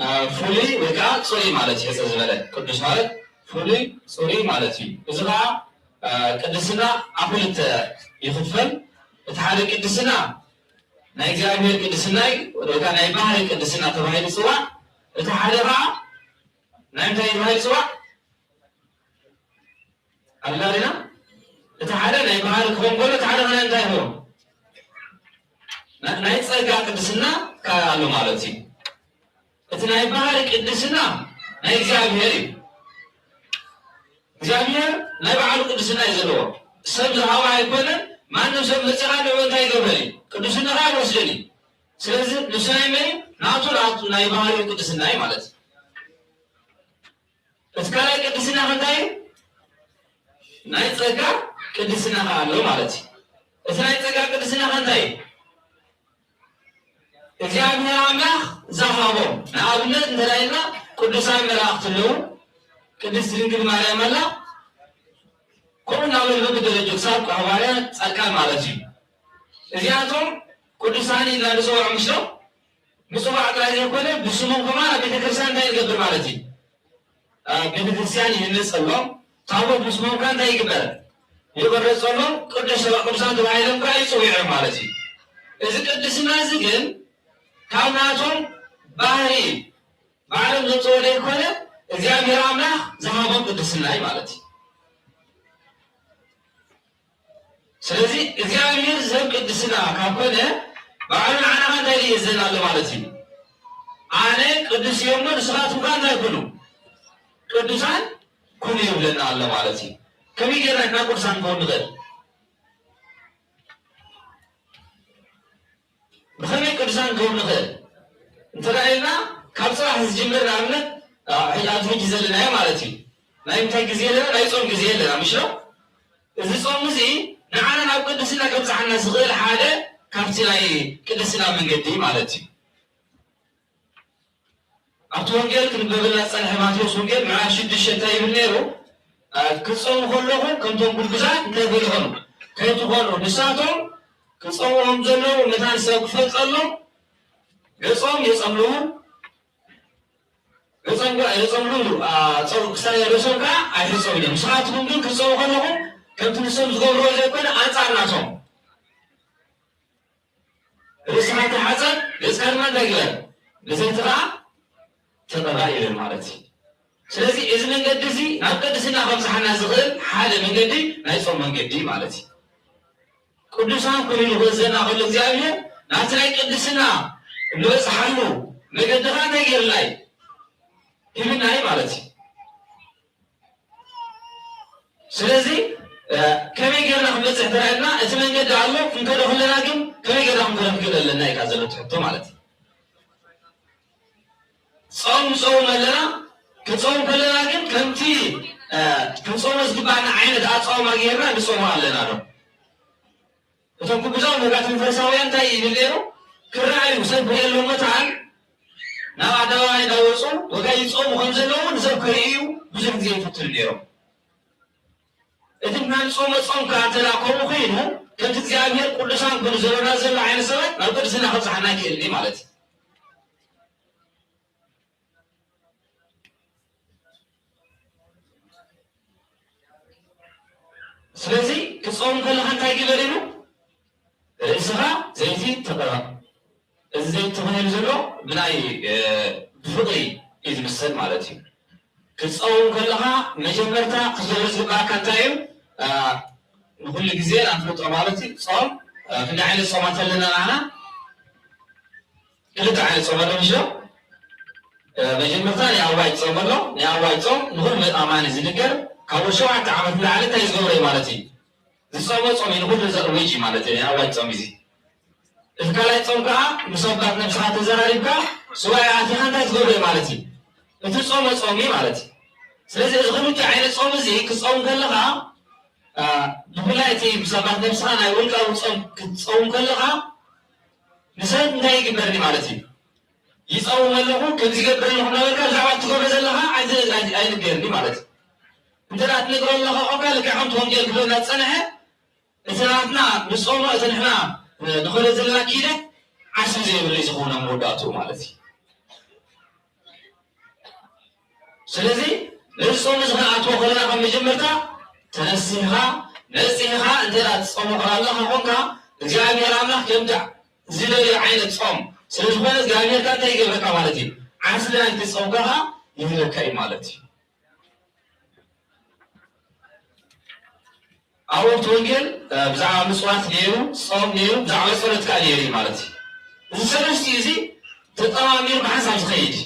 እ፣ ፍሉይ ወይ ከዓ ጽሩይ ማለት እዩ። ሕጽር ዝበለ ቅዱስ ማለት ፍሉይ ጽሩይ ማለት እዩ። እዚ ከዓ፣ እ፣ ቅድስና ኣብ ክልተ ይኽፈል። እቲ ሓደ ቅድስና ናይ እግዚኣብሔር ቅድስና እዩ፣ ወይ ከዓ ናይ ባህሪ ቅድስና ተባሂሉ ይጽዋዕ። እቲ ሓደ ከዓ ናይ እንታይ ተባሂሉ ይጽዋዕ? ኣለና ዲና? እቲ ሓደ ናይ ባህሪ ክኾን ከሎ፣ እቲ ሓደ ናይ እንታይ ይኸውን? ና-፣ ናይ ጸጋ ቅድስና ከኣ ኣሎ ማለት እዩ። እቲ ናይ ባህሪ ቅድስና ናይ እግዚኣብሔር እዩ። እግዚኣብሔር ናይ ባዕሉ ቅድስና እዩ ዘለዎ። ሰብ ዝሃቦ ኣይኮነን። ማንም ሰብ መጺኻ ንዕኡ እንታይ ይገብረን እዩ? ቅድስና ከኣ ይወስደን እዩ። ስለዚ ንሱ ናይ መን እዩ? ናቱ፣ ናቱ ናይ ባህሪኡ ቅድስና እዩ ማለት እዩ። እቲ ካልኣይ ቅድስና ከ እንታይ እዩ? ናይ ጸጋ ቅድስና ከኣ ኣሎ ማለት እዩ። እቲ ናይ ጸጋ ቅድስና ከ እንታይ እዩ? እግዚኣብሔር ኣምላኽ ዝሃቦም፣ ንኣብነት እንተ ኢልና ቅዱሳን መላእኽቲ ኣለዉ፣ ቅድስት ድንግል ማርያም ኣላ፣ ከምኡ እናበሉ በብደረጃ ክሳብ ሃዋርያ ጻድቃን ማለት እዩ። እዚኣቶም ቅዱሳን ኢልና ንጽውዖም፣ ምሽ ዶ? ምጽዋዕ ጥራይ ዘይኮነ ብስሞም ከማን ኣብ ቤተክርስትያን እንታይ ንገብር ማለት እዩ? ኣብ ቤተክርስትያን ይህነጸሎም። ታቦት ብስሞም ከ እንታይ ይግበር? ይቕረጸሎም። ቅዱስ ቅዱሳን ተባሂሎም ከኣ ይጽውዑ ማለት እዩ። እዚ ቅድስና እዚ ግን ካብ ናቶም ባህሪ ባዕሎም ዘምጽኦ ዘይኮነ እግዚኣብሔር ኣምላኽ ዝሃቦም ቅድስና እዩ ማለት እዩ። ስለዚ እግዚኣብሔር ዝህብ ቅድስና ካብ ኮነ ባዕሉ ንዓና እንታይ ይእዘና ኣሎ ማለት እዩ? ኣነ ቅዱስ እየ እሞ ንስኻትኩም ከ እንታይ ኩኑ? ቅዱሳን ኩኑ ይብለና ኣሎ ማለት እዩ። ከመይ ጌርና ኢና ቅዱሳን ክንከውን ንኽእል? ብኸመይ ቅዱሳን ክንከውን ንኽእል? እንተ ደኣ ኢልና ካብ ጽባሕ ዝጅምር ንኣብነት፣ ኣ፣ ሕጂ ኣብዚ ሕጂ ዘለናዮ ማለት እዩ። ናይ ምንታይ ግዜ ኣለና? ናይ ጾም ግዜ ኣለና፣ ምሽ ዶ? እዚ ጾም እዚ ንዓና ናብ ቅድስና ከብጽሓና ዝኽእል ሓደ ካብቲ ናይ ቅድስና መንገዲ ማለት እዩ። ኣብቲ ወንጌል ክንበበልና ዝጸንሐ ማቴዎስ ወንጌል ምዕራፍ ሽዱሽተ እንታይ ይብል ነይሩ? ኣ፣ ክትጾሙ ከለኹም ከምቶም ግዱዛት እንታይ ከይትኾኑ፣ ከይትኾኑ። ንሳቶም ክጸምኦም ዘለዉ መታን ሰብ ክፈልጠሎም ገጾም የጸምልዉ፣ ገጾም የጸምልዉ፣ ኣ፣ ጸው-፣ ክሳብ ርእሶም ከኣ ኣይሕጸቡ እዮም። ንስኻትኩም ግን ክትጸሙ ከለኹም ከምቲ ንሶም ዝገብርዎ ዘይኮነ ኣንጻር ናቶም። ርእስኻ ተሓጸብ፣ ገጽካ ድማ እንታይ ግበር? ብዘይቲ ኸዓ ተቐባእ ይብል ማለት እዩ። ስለዚ እዚ መንገዲ እዚ ናብ ቅድስና ከብጽሓና ዝኽእል ሓደ መንገዲ ናይ ጾም መንገዲ ማለት እዩ። ቅዱሳን ኩኑ ኢሉ ክእዘና ከሎ እግዚኣብሔር ናብቲ ናይ ቅድስና እንበጽሓሉ መገዲ ኸዓ እንታይ ገይርና እዩ? ሂብና እዩ ማለት እዩ። ስለዚ፣ እ፣ ከመይ ጌርና ክንበጽሕ ተራእየና? እቲ መንገዲ ኣሎ፣ ክንከዶ ከለና ግን ከመይ ጌርና ክንከዶ ክንክእል ኣለና እዩ ካብ ዘሎ ትሕቶ ማለት እዩ። ጾም ንጾም ኣለና፣ ክንጾም ከለና ግን ከምቲ፣ እ፣ ክንጾሞ ዝግባኣና ዓይነት ኣጻውማ ጌርና ንጾሞ ኣለና ዶ? እቶም ግቡዛት ነቢያትን ፈሪሳውያን እንታይ ይብል ነይሩ? ክረኣዩ ሰብ ክርእየሎም መታን ናብ ኣደባባይ እንዳወጹ ወጋይ ይጾሙ ከም ዘለዉ ንሰብ ክርእዩ ብዙሕ ግዜ ይፍትኑ ነይሮም። እቲ ንሕና ንጾሞ ጾም ከኣ እንተ ደኣ ከምኡ ኾይኑ፣ ከምቲ እግዚኣብሔር ቅዱሳን ኩኑ ዝበለና ዘሎ ዓይነት ሰባት ናብ ቅድስና ከብጽሓና ኣይክእልን እዩ ማለት እዩ። ስለዚ ክትጾም ከለኻ እንታይ ግበር ኢሉ? ርእስኻ ዘይቲ ተቐባእ። እዚ ዘይቲ ተባሂሉ ዘሎ ብናይ፣ እ፣ ብፍቕሪ እዩ ዝምሰል ማለት እዩ። ክትጸውም ከለኻ መጀመርታ ክትገብሮ ዝግባኣካ እንታይ እዩ? እ፣ ንኹሉ ግዜ ንፍለጦ ማለት እዩ። ጾም፣ እ፣ ክንደይ ዓይነት ጾማት ኣለና ንዓና? ክልተ ዓይነት ጾም ኣሎ፣ ምሽ ዶ? እ፣ መጀመርታ ናይ ኣዋጅ ጾም ኣሎ። ናይ ኣዋጅ ጾም ንኹሉ መኣማኒ ዝንገር፣ ካብ ወዲ ሸውዓተ ዓመት ንላዕሊ እንታይ ዝገብሮ እዩ ማለት እዩ? ዝጾሞ ጾም እዩ ንኹሉ ዘእውጅ ማለት እዩ፣ ናይ ኣዋጅ ጾም እዚ። እቲ ካልኣይ ጾም ከኣ ምስ ኣባት ነብስኻ ተዘራሪብካ ሱባኤ ኣቲኻ እንታይ ትገብሮ እዩ ማለት እዩ? እቲ ጾመ ጾም እዩ ማለት እዩ። ስለዚ እዚ ክልቲኡ ዓይነት ጾም እዚ ክትጾም ከለኻ፣ እ፣ ብፍላይ እቲ ምስ ኣባት ነብስኻ ናይ ውልቃዊ ጾም ክትጾም ከለኻ ንሰብ እንታይ ይግበርኒ ማለት እዩ? ይጸውም ኣለኹ፣ ከምዚ ይገብር ኣለኹ እናበልካ ብዛዕባ እትገብሮ ዘለኻ ኣይ-፣ ኣይ-፣ ኣይንገርኒ ማለት እዩ። እንተ ደኣ ትነግሮ ኣለኻ ቆልካ ልክዕ ከምቲ ወንጌል ክብለና ዝጸንሐ፣ እቲ ናትና ንጾሞ፣ እቲ ንሕና ንኸዶ ዘለና ኪደት ዓስቢ ዘይብሉ እዩ ዝኸውን ኣብ መወዳእትኡ ማለት እዩ። ስለዚ ነዚ ጾም እዚ ክንኣትዎ ከለና ካብ መጀመርታ ተነሲሕኻ ነጺሕኻ እንተ ደኣ ትጾሞ ከኣ ኣለኻ ኾንካ፣ እግዚኣብሔር ኣምላኽ ከምቲ ዝደልዮ ዓይነት ጾም ስለ ዝኾነ እግዚኣብሔር ከኣ እንታይ ይገብረካ ማለት እዩ? ዓስቢ ናይቲ ጾምካ ከኣ ይህበካ እዩ ማለት እዩ። እቲ ወንጌል ብዛዕባ ምጽዋት ነይሩ፣ ጾም ነይሩ፣ ብዛዕባ ጸሎት ከኣ ነይሩ እዩ ማለት እዩ። እዚ ሰለስቲኡ እዚ ተጠማሚሩ ብሓንሳብ ዝኸይድ እዩ።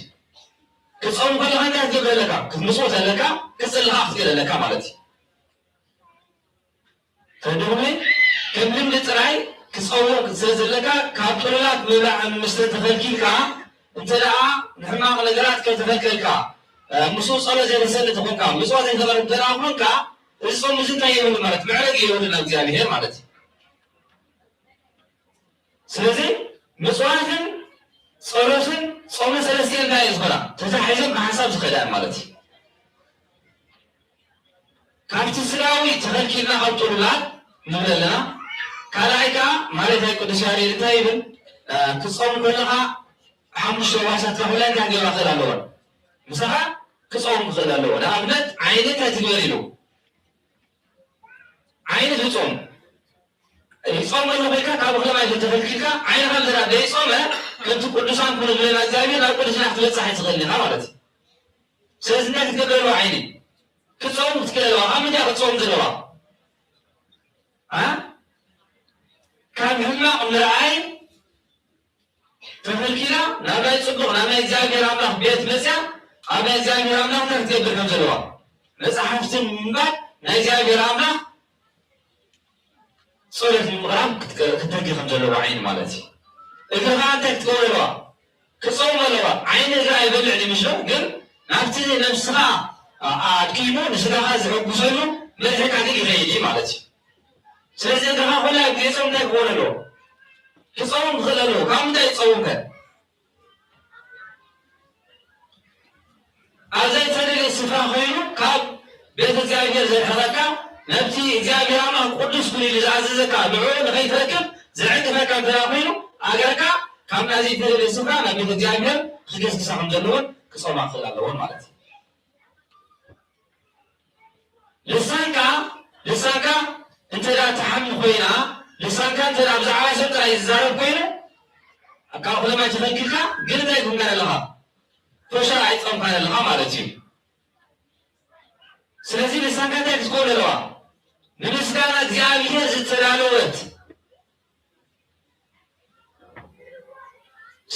ክትጾም ከለኻ እንታይ ክትገብር ኣለካ? ክትምጽውት ኣለካ፣ ክትጽሊ ከኣ ክትክእል ኣለካ ማለት እዩ። ተረዲኹም? ከም ልምዲ ጥራይ ክትጸውዕ ስለ ዘለካ፣ ካብ ጥሉላት ምብላዕ መስተ ተኸልኪልካ፣ እንተ ደኣ ንሕማቕ ነገራት ከይተኸልከልካ፣ ምስኡ ጸሎት ዘይተሰሊ ተኾንካ፣ ምጽዋት ዘይተቕርብ እንተ ደኣ ኮንካ፣ እዚ ጾም እዚ እንታይ የብሉ ማለት፣ መዕረጊ የብሉ ናብ እግዚኣብሔር ማለት እዩ። ስለዚ ምጽዋትን ጸሎትን ጾመ ሰለስቲኤን እንታይ እየ ዝኾና? ተታሒዞም ብሓንሳብ ዝኸዳ ማለት እዩ። ካብቲ ስጋዊ ተኸልኪልና ካብ ጥሉላት ንብል ኣለና። ካልኣይ ከኣ ማለታይ ቅዱስ ያሬድ እንታይ ይብል? ክጾም ከለኻ ሓሙሽተ ዋሳት ካፍላይ እንታይ ክገብራ ክኽእል ኣለወን? ምሳኻ ክጾም ክኽእል ኣለዎ። ንኣብነት ዓይኒ እንታይ ትግበር ኢሉ? ዓይኒ ትጾም። ይጾም ኣሎ ኮይንካ ካብ እኽለ ማይ ተተኸልኪልካ ዓይንኻ እንተ ደኣ ደይጾመ ከምቲ ቅዱሳን ኩኑ ዝብለና እግዚኣብሔር ናብ ቅድስና ክትበጽሕ ኣይትኽእልን ኢኻ ማለት እዩ። ስለዚ እንታይ ክትገብር ኣለዋ? ዓይኒ ክትጸውም ክትክእል ኣለዋ። ካብ ምንታይ ክትጸውም ዘለዋ? ኣ? ካብ ሕማቕ ምርኣይ ተኸልኪላ ናብ ናይ ጽቡቕ ናብ ናይ እግዚኣብሔር ኣምላኽ ቤት መጽያ ኣብ ናይ እግዚኣብሔር ኣምላኽ እንታይ ክትገብር ከም ዘለዋ መጽሓፍትን ምንባብ ናይ እግዚኣብሔር ኣምላኽ ጸሎት ምቕራብ ክትተጊ ከም ዘለዋ ዓይኒ ማለት እዩ። እግሪ ከኣ እንታይ ክትገብር ኣለዋ? ክጸውም ኣለዋ። ዓይኒ እግሪ ኣይበልዕን እዩ ምሽ ግን ናብቲ ነብስኻ ኣድኪሙ ንስጋኻ ዝሕጉሰሉ መድሕካ ግን ይኸይድ እዩ ማለት እዩ። ስለዚ እግርኻ ኩላ ግዜ ጾም እንታይ ክኸውን ኣለዎ? ክጸውም ክኽእል ኣለዎ። ካብ ምንታይ ይጸውም ከ? ኣብ ዘይተደልየ ስፍራ ኮይኑ ካብ ቤት እግዚኣብሔር ዘርሕቐካ፣ ነብቲ እግዚኣብሔር ኣምላኽ ቅዱስ ኩን ኢሉ ዝኣዘዘካ ንዕኡ ንኸይትረክብ ዘዕንቅፈካ እንተ ኮይኑ ኣገርካ ካብ ናይ ዘይተደልየ ስፍራ ናብ ቤት እግዚኣብሔር ክገስግሳ ከም ዘለዎን ክጾማ ክኽእል ኣለዎን ማለት እዩ። ልሳንካ ልሳንካ እንተ ደኣ ትሓሚ ኮይና ልሳንካ እንተ ደኣ ብዛዕባ ሰብ ጥራይ ዝዛረብ ኮይኑ ካብ ኩለማይ ተኸልኪልካ ግን እንታይ ትብካን ኣለኻ? ቶሻ ኣይትጸምካን ኣለኻ ማለት እዩ። ስለዚ ልሳንካ እንታይ ክትከውን ኣለዋ? ንምስጋና እግዚኣብሔር ዝተዳለወት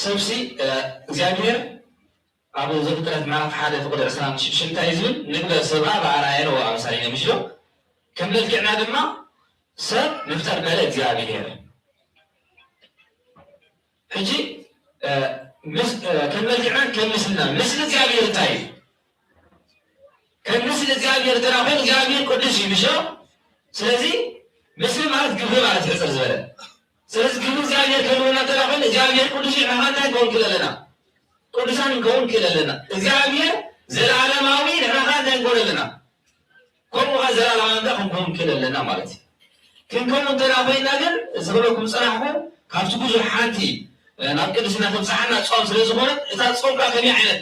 ሰብሲ እግዚኣብሔር ኣብ ዘፍጥረት ምዕራፍ ሓደ ፍቕዲ ዕስራን ሽዱሽተን እንታይ እዩ ዝብል? ንግበር ሰብኣ ብኣርኣያነ ወኣምሳሊነ ምሽ ዶ? ከም መልክዕና ድማ ሰብ ንፍጠር በለ እግዚኣብሔር። ሕጂ ከም መልክዕናን ከም ምስልናን፣ ምስሊ እግዚኣብሔር እንታይ እዩ? ከም ምስሊ እግዚኣብሔር እንተ ኮይኑ እግዚኣብሔር ቅዱስ እዩ ምሽ ዶ? ስለዚ ምስሊ ማለት ግብሪ ማለት ሕፅር ዝበለ ስለዚ ግብሪ እግዚኣብሔር ክህልወና እንተ ኮይኑ እግዚኣብሔር ቅዱስ እዩ። ንሕና እንታይ ንከውን ክእል ኣለና? ቅዱሳን ንከውን ክእል ኣለና። እግዚኣብሔር ዘለዓለማዊ ንሕና ከዓ እንታይ ንከውን ኣለና? ከምኡ ከዓ ዘለዓለማዊ እንዳ ክንከውን ክእል ኣለና ማለት እዩ። ክንከውን እንተ ኮይና ግን እዚ ክብለኩም ዝፀናሕኩ ካብቲ ብዙሕ ሓንቲ ናብ ቅድስና ተብፅሓና ፆም ስለ ዝኾነት እታ ፆም ከዓ ከመይ ዓይነት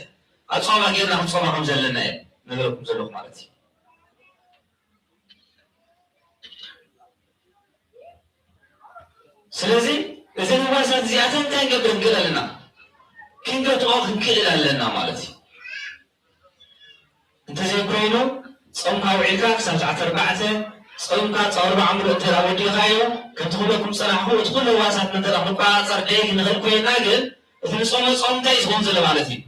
ኣፀዋማ ጌርና ክንፀማ ከም ዘለና እየ ንብለኩም ዘለኹ ማለት እዩ። ስለዚ እዘን ህዋሳት እዚኣተን እንታይ ንገብር ንክእል ኣለና? ክንገትኦ ክንክእል ኣለና ማለት እዩ። እንተዘይኮይኑ ፆምካ ውዒልካ ክሳብ ሰዓት ኣርባዕተ ፆምካ ፃ ኣርባዓ ምሉእ እንተ ወዲእካዮ ከምቲ ክብለኩም ፀናሕኩ እቲ ኩሉ ህዋሳት እንተ ክንቆፃፀር ደይ ክንኽእል ኮይና ግን እቲ ንፆሞ ፆም እንታይ እዩ ዝኸውን ዘሎ ማለት እዩ?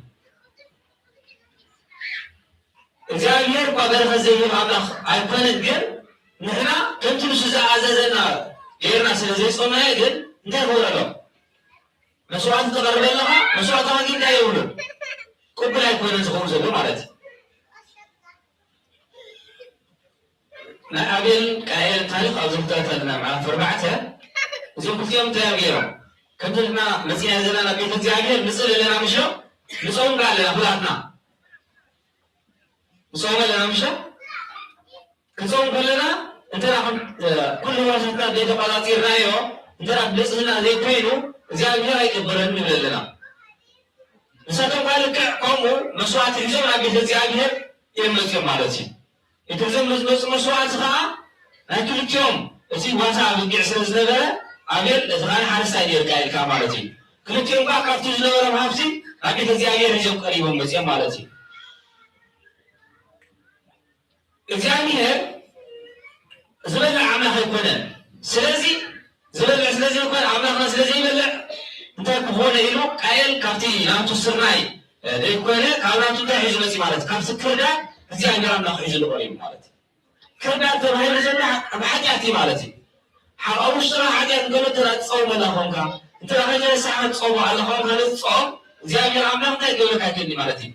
እግዚኣብሔር እኳ በረኸት ዘይህብ ኣምላኽ ኣይኮነን፣ ግን ንሕና ከምቲ ንሱ ዝኣዘዘና ጌርና ስለ ዘይጾምናዮ ግን እንታይ ክብሎ ኣሎ? መስዋዕቲ ተቐርብ ኣለኻ፣ መስዋዕትኻ ግን እንታይ የብሉን? ቅቡል ኣይኮነን ዝኸውን ዘሎ ማለት እዩ። ናይ ኣቤል ቃኤል ታሪኽ ኣብ ዝፍጠረት ኣለና ምዕራፍ ኣርባዕተ እዞም ክልቲኦም እንታይ እዮም ገይሮም? ከምዚ ንሕና መፂና ዘለና ቤት እግዚኣብሔር ንፅል ኣለና ምሽ ንፀውም ከ ኣለና ኩላትና ንፀውም ኣለና ምሽ ክንፀውም ከለና እንተ ኩሉ ህዋሳትና ዘይተቋፃፂርናዮ እንተ ብፅህና ዘይኮይኑ እግዚኣብሔር ኣይቅበለኒ ንብል ኣለና። ንሳቶም ከዓ ልክዕ ከምኡ መስዋዕቲ ሒዞም ናብ ቤተ እግዚኣብሔር እዮም መፅኦም ማለት እዩ። እቲ ዘም መፅኡ መስዋዕቲ ከዓ ናይ ክልቲኦም እቲ ዋሳ በጊዕ ስለ ዝነበረ ኣቤል እቲ ካልእ ሓረስታይ ነይሩ ቃኤል ከዓ ማለት እዩ። ክልቲኦም ከዓ ካብቲ ዝነበሮም ሃብቲ ናብ ቤተ እግዚኣብሔር ሒዞም ቀሪቦም መፅኦም ማለት እዩ። እግዚኣብሔር ዝበልዕ ኣምላኽ ኣይኮነን። ስለዚ ዝበልዕ ስለ ዘይኮነ፣ ኣምላኽና ስለ ዘይበልዕ እንታይ ክኾነ ኢሉ ቃየል ካብቲ ናቱ ስርናይ፣ እ፣ ዘይኮነ ካብ ናቱ እንታይ ሒዙ መፂ ማለት እዩ? ካብቲ ክርዳድ እግዚኣብሔር ኣምላኽ ሒዙ ዝቐሪቡ ማለት እዩ። ክርዳድ ተባሂሉ ዘሎ ብሓጢኣት እዩ ማለት እዩ። ሓ-፣ ኣብ ውሽጥና ሓጢኣት እንከሎ እንተ ትጸውመላ ኾንካ፣ እንተ ከይተነሳሕካ ትጸውሞ ኣላ ኾንካ፣ ነቲ ጾም እግዚኣብሔር ኣምላኽ እንታይ ክብለካ ይክእል እዩ ማለት እዩ?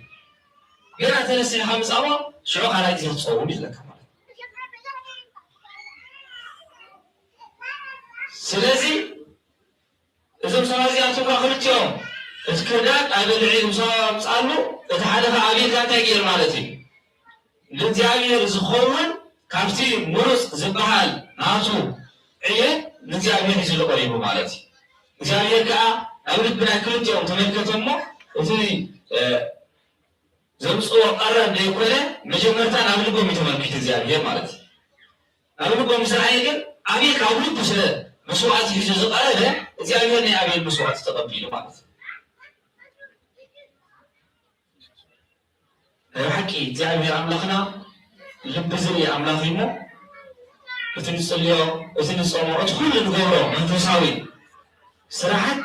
ገና ተነሲሕካ ምጻሞ፣ ሽዑ ካልኣይ ግዜ ክትጸውም እዩ ዝብለካ ማለት እዩ። ስለዚ እዞም ሰባት እዚኣቶም ከኣ ክልቲኦም፣ እቲ ክርዳድ ኣብ በልዒ ምሳብ ኣምጽኣሉ፣ እቲ ሓደ ከኣ ኣቤልካ እንታይ ገይሩ ማለት እዩ? ንእግዚኣብሔር ዝኸውን ካብቲ ምሩጽ ዝበሃል ናቱ ዕየ ንእግዚኣብሔር ሒዙ ቀሪቡ ማለት እዩ። እግዚኣብሔር ከኣ ናብ ልቢ ናይ ክልቲኦም ተመልከተ እሞ፣ እቲ፣ እ፣ ዘምጽኦ ቀረብ ዘይኮነ መጀመርታ ናብ ልቦም እዩ ተመልኪቱ እግዚኣብሔር ማለት እዩ። ናብ ልቦም ምስ ረኣየ ግን ኣቤል ካብ ልቡ ስለ መስዋዕቲ ሒዙ ዝቐረበ እግዚኣብሔር ናይ ኣቤል መስዋዕቲ ተቐቢሉ ማለት እዩ። ናይ ብሓቂ እግዚኣብሔር ኣምላኽና ልቢ ዝርኢ ኣምላኽ እዩ እሞ እቲ ንጽልዮ፣ እቲ ንጾሞ፣ እቲ ኩሉ ንገብሮ መንፈሳዊ ስራሓት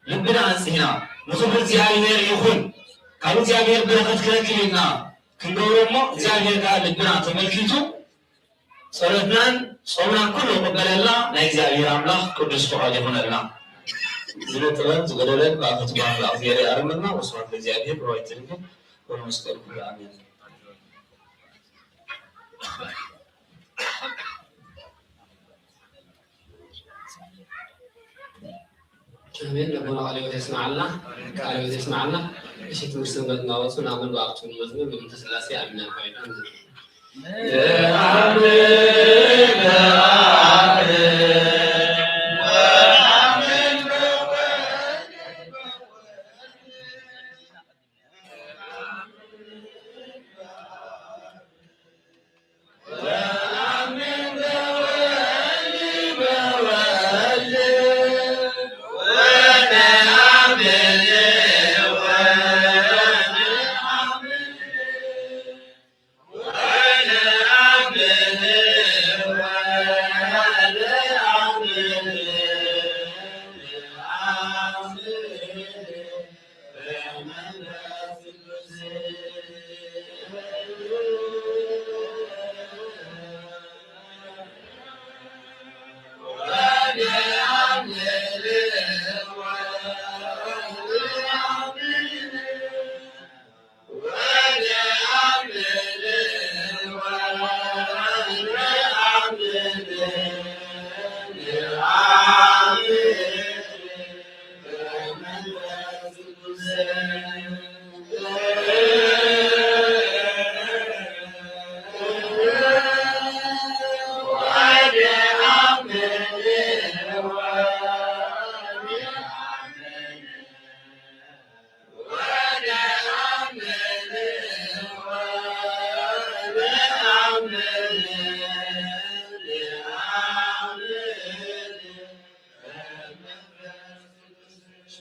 ልብና ኣንጽህና ንኽብሪ እግዚኣብሔር ይኹን፣ ካብ እግዚኣብሔር በረኸት ክረክብ ኢልና ክንገብሮ እሞ እግዚኣብሔር ከኣ ልብና ተመልኪቱ ጸሎትናን ጾምናን ኩሉ ይቕበለልና ናይ እግዚኣብሔር ኣምላኽ ቅዱስ ፍቓድ ይኹነልና። ዝነ ጥበብ ዝጎደለን ብኣፈ ትጉሃን ኣምላኽ እግዚኣብሔር ኣርመና። ወስብሐት ለእግዚኣብሔር ወለወላዲቱ ድንግል ወለመስቀሉ ክቡር ኣሜን። ኣሜን። ልቦና ቃለ ሕይወት የስምዓልና፣ ቃለ ሕይወት የስምዓልና። እሺ፣ ትምህርቲ ሰንበት እናወፁ ንኣምን ብኣክቱን መዝሙር በእንተ ሥላሴ ኣሚን ኣልፋ ይዳን።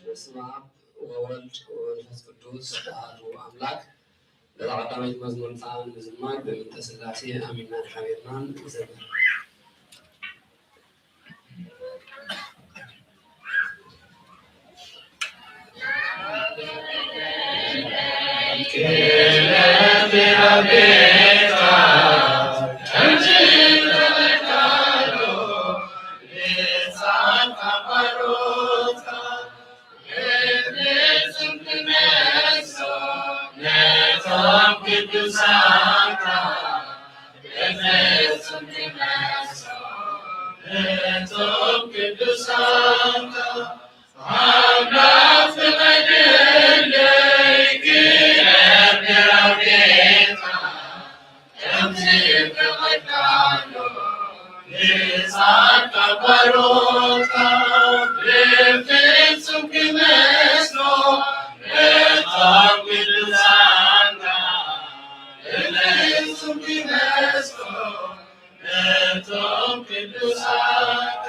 በስመ አብ ወወልድ ወመንፈስ ቅዱስ አሐዱ አምላክ። ነዛ ቀዳመይቲ መዝሙር ከዓ ንምዝማር በእንተ ሥላሴ ኣሚንናን ሓቢርናን ንዘምር። ነቶም ቅዱሳንካ በፍጹም ክመሶ ነቶም ቅዱሳንካ ኣምላኽ ፍቐደለይ ክነብር ኣብ ቤትካ። ከምቲ ፍቕድካ ኣሎ ንጻድቃን ባሮትካ ብፍጹም ክመስሎ ነቶም ቅዱሳንካ ብፍጹም ክመስሎ ነቶም ቅዱሳንካ።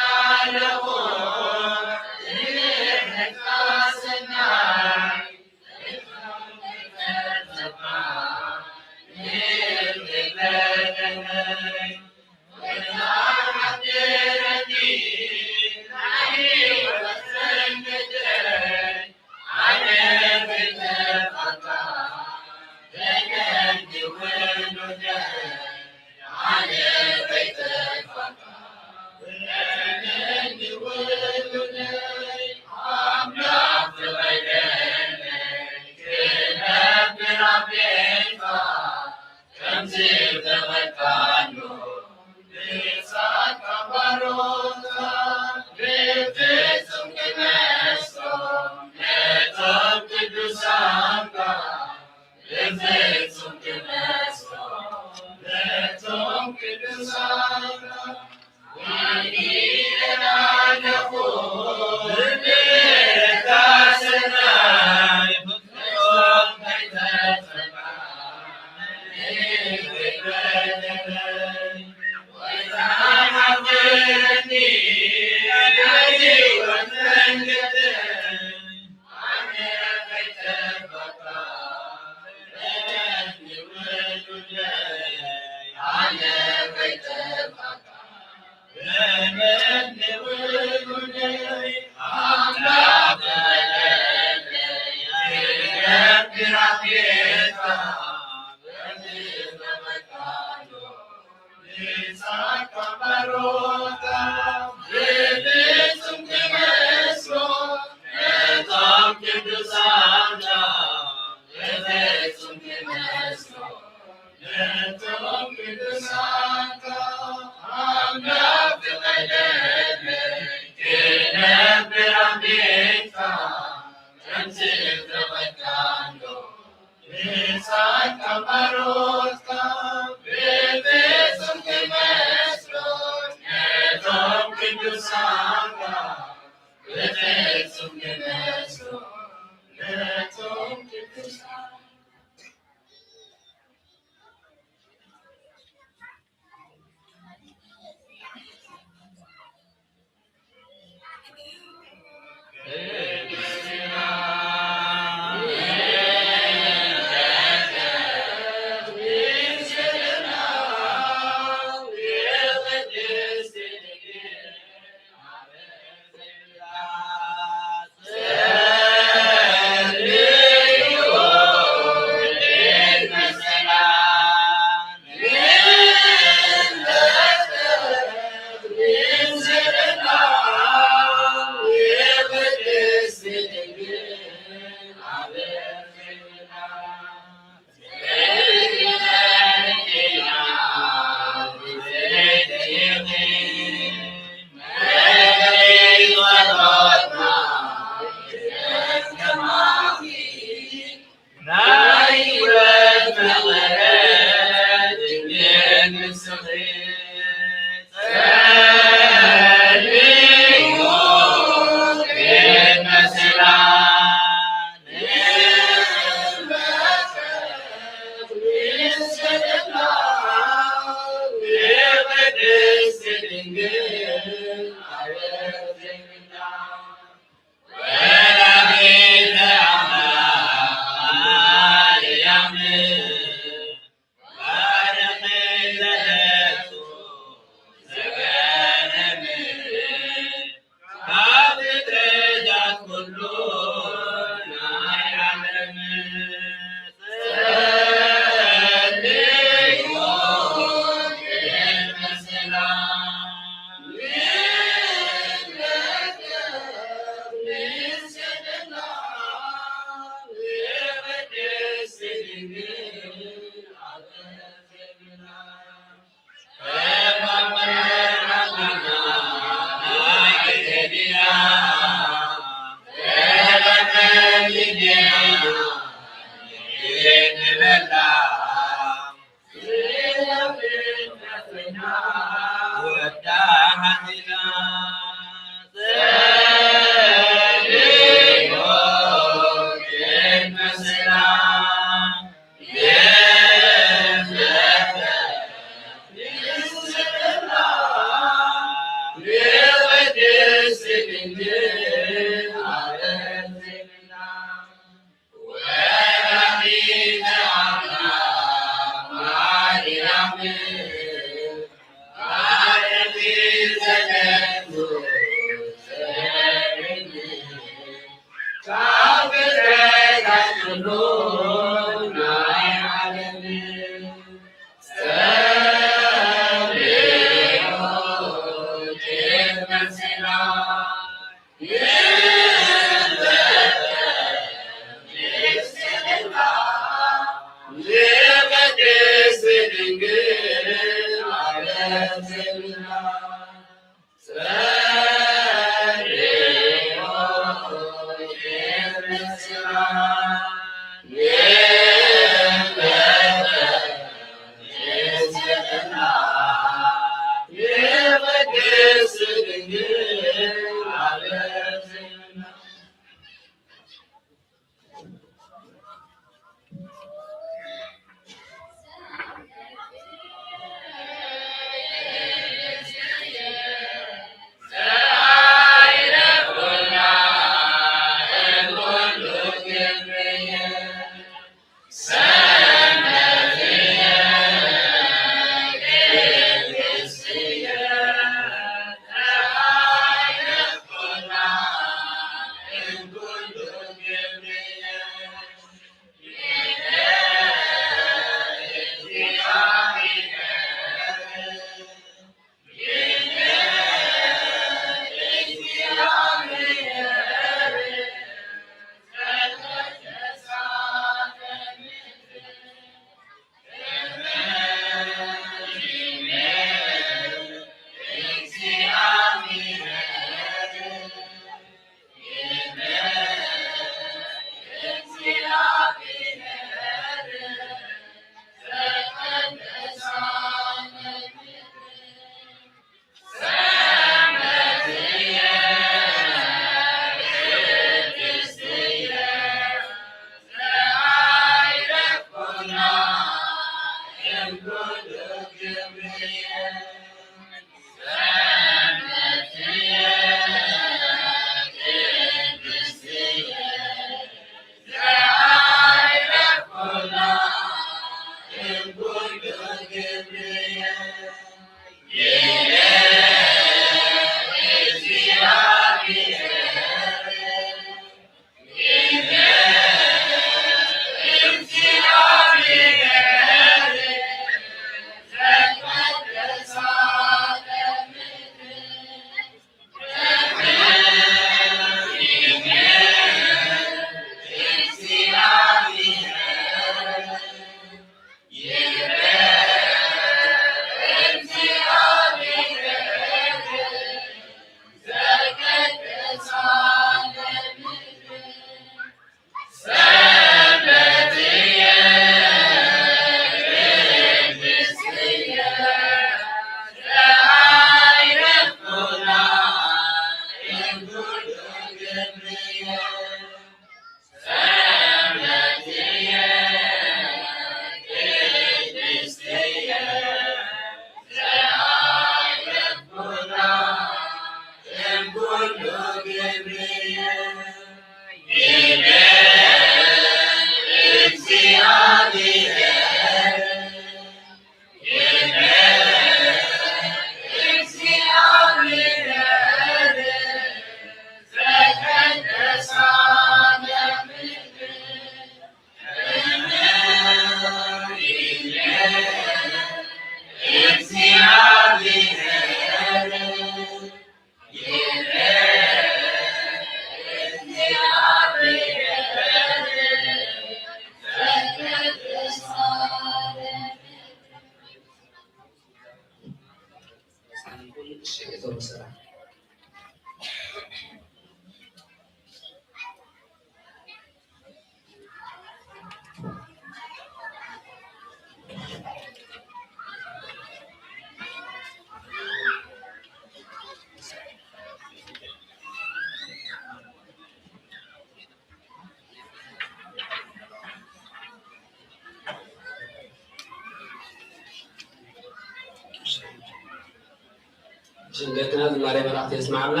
ደቅና ዝማሬ መላእክት የስምዓልና።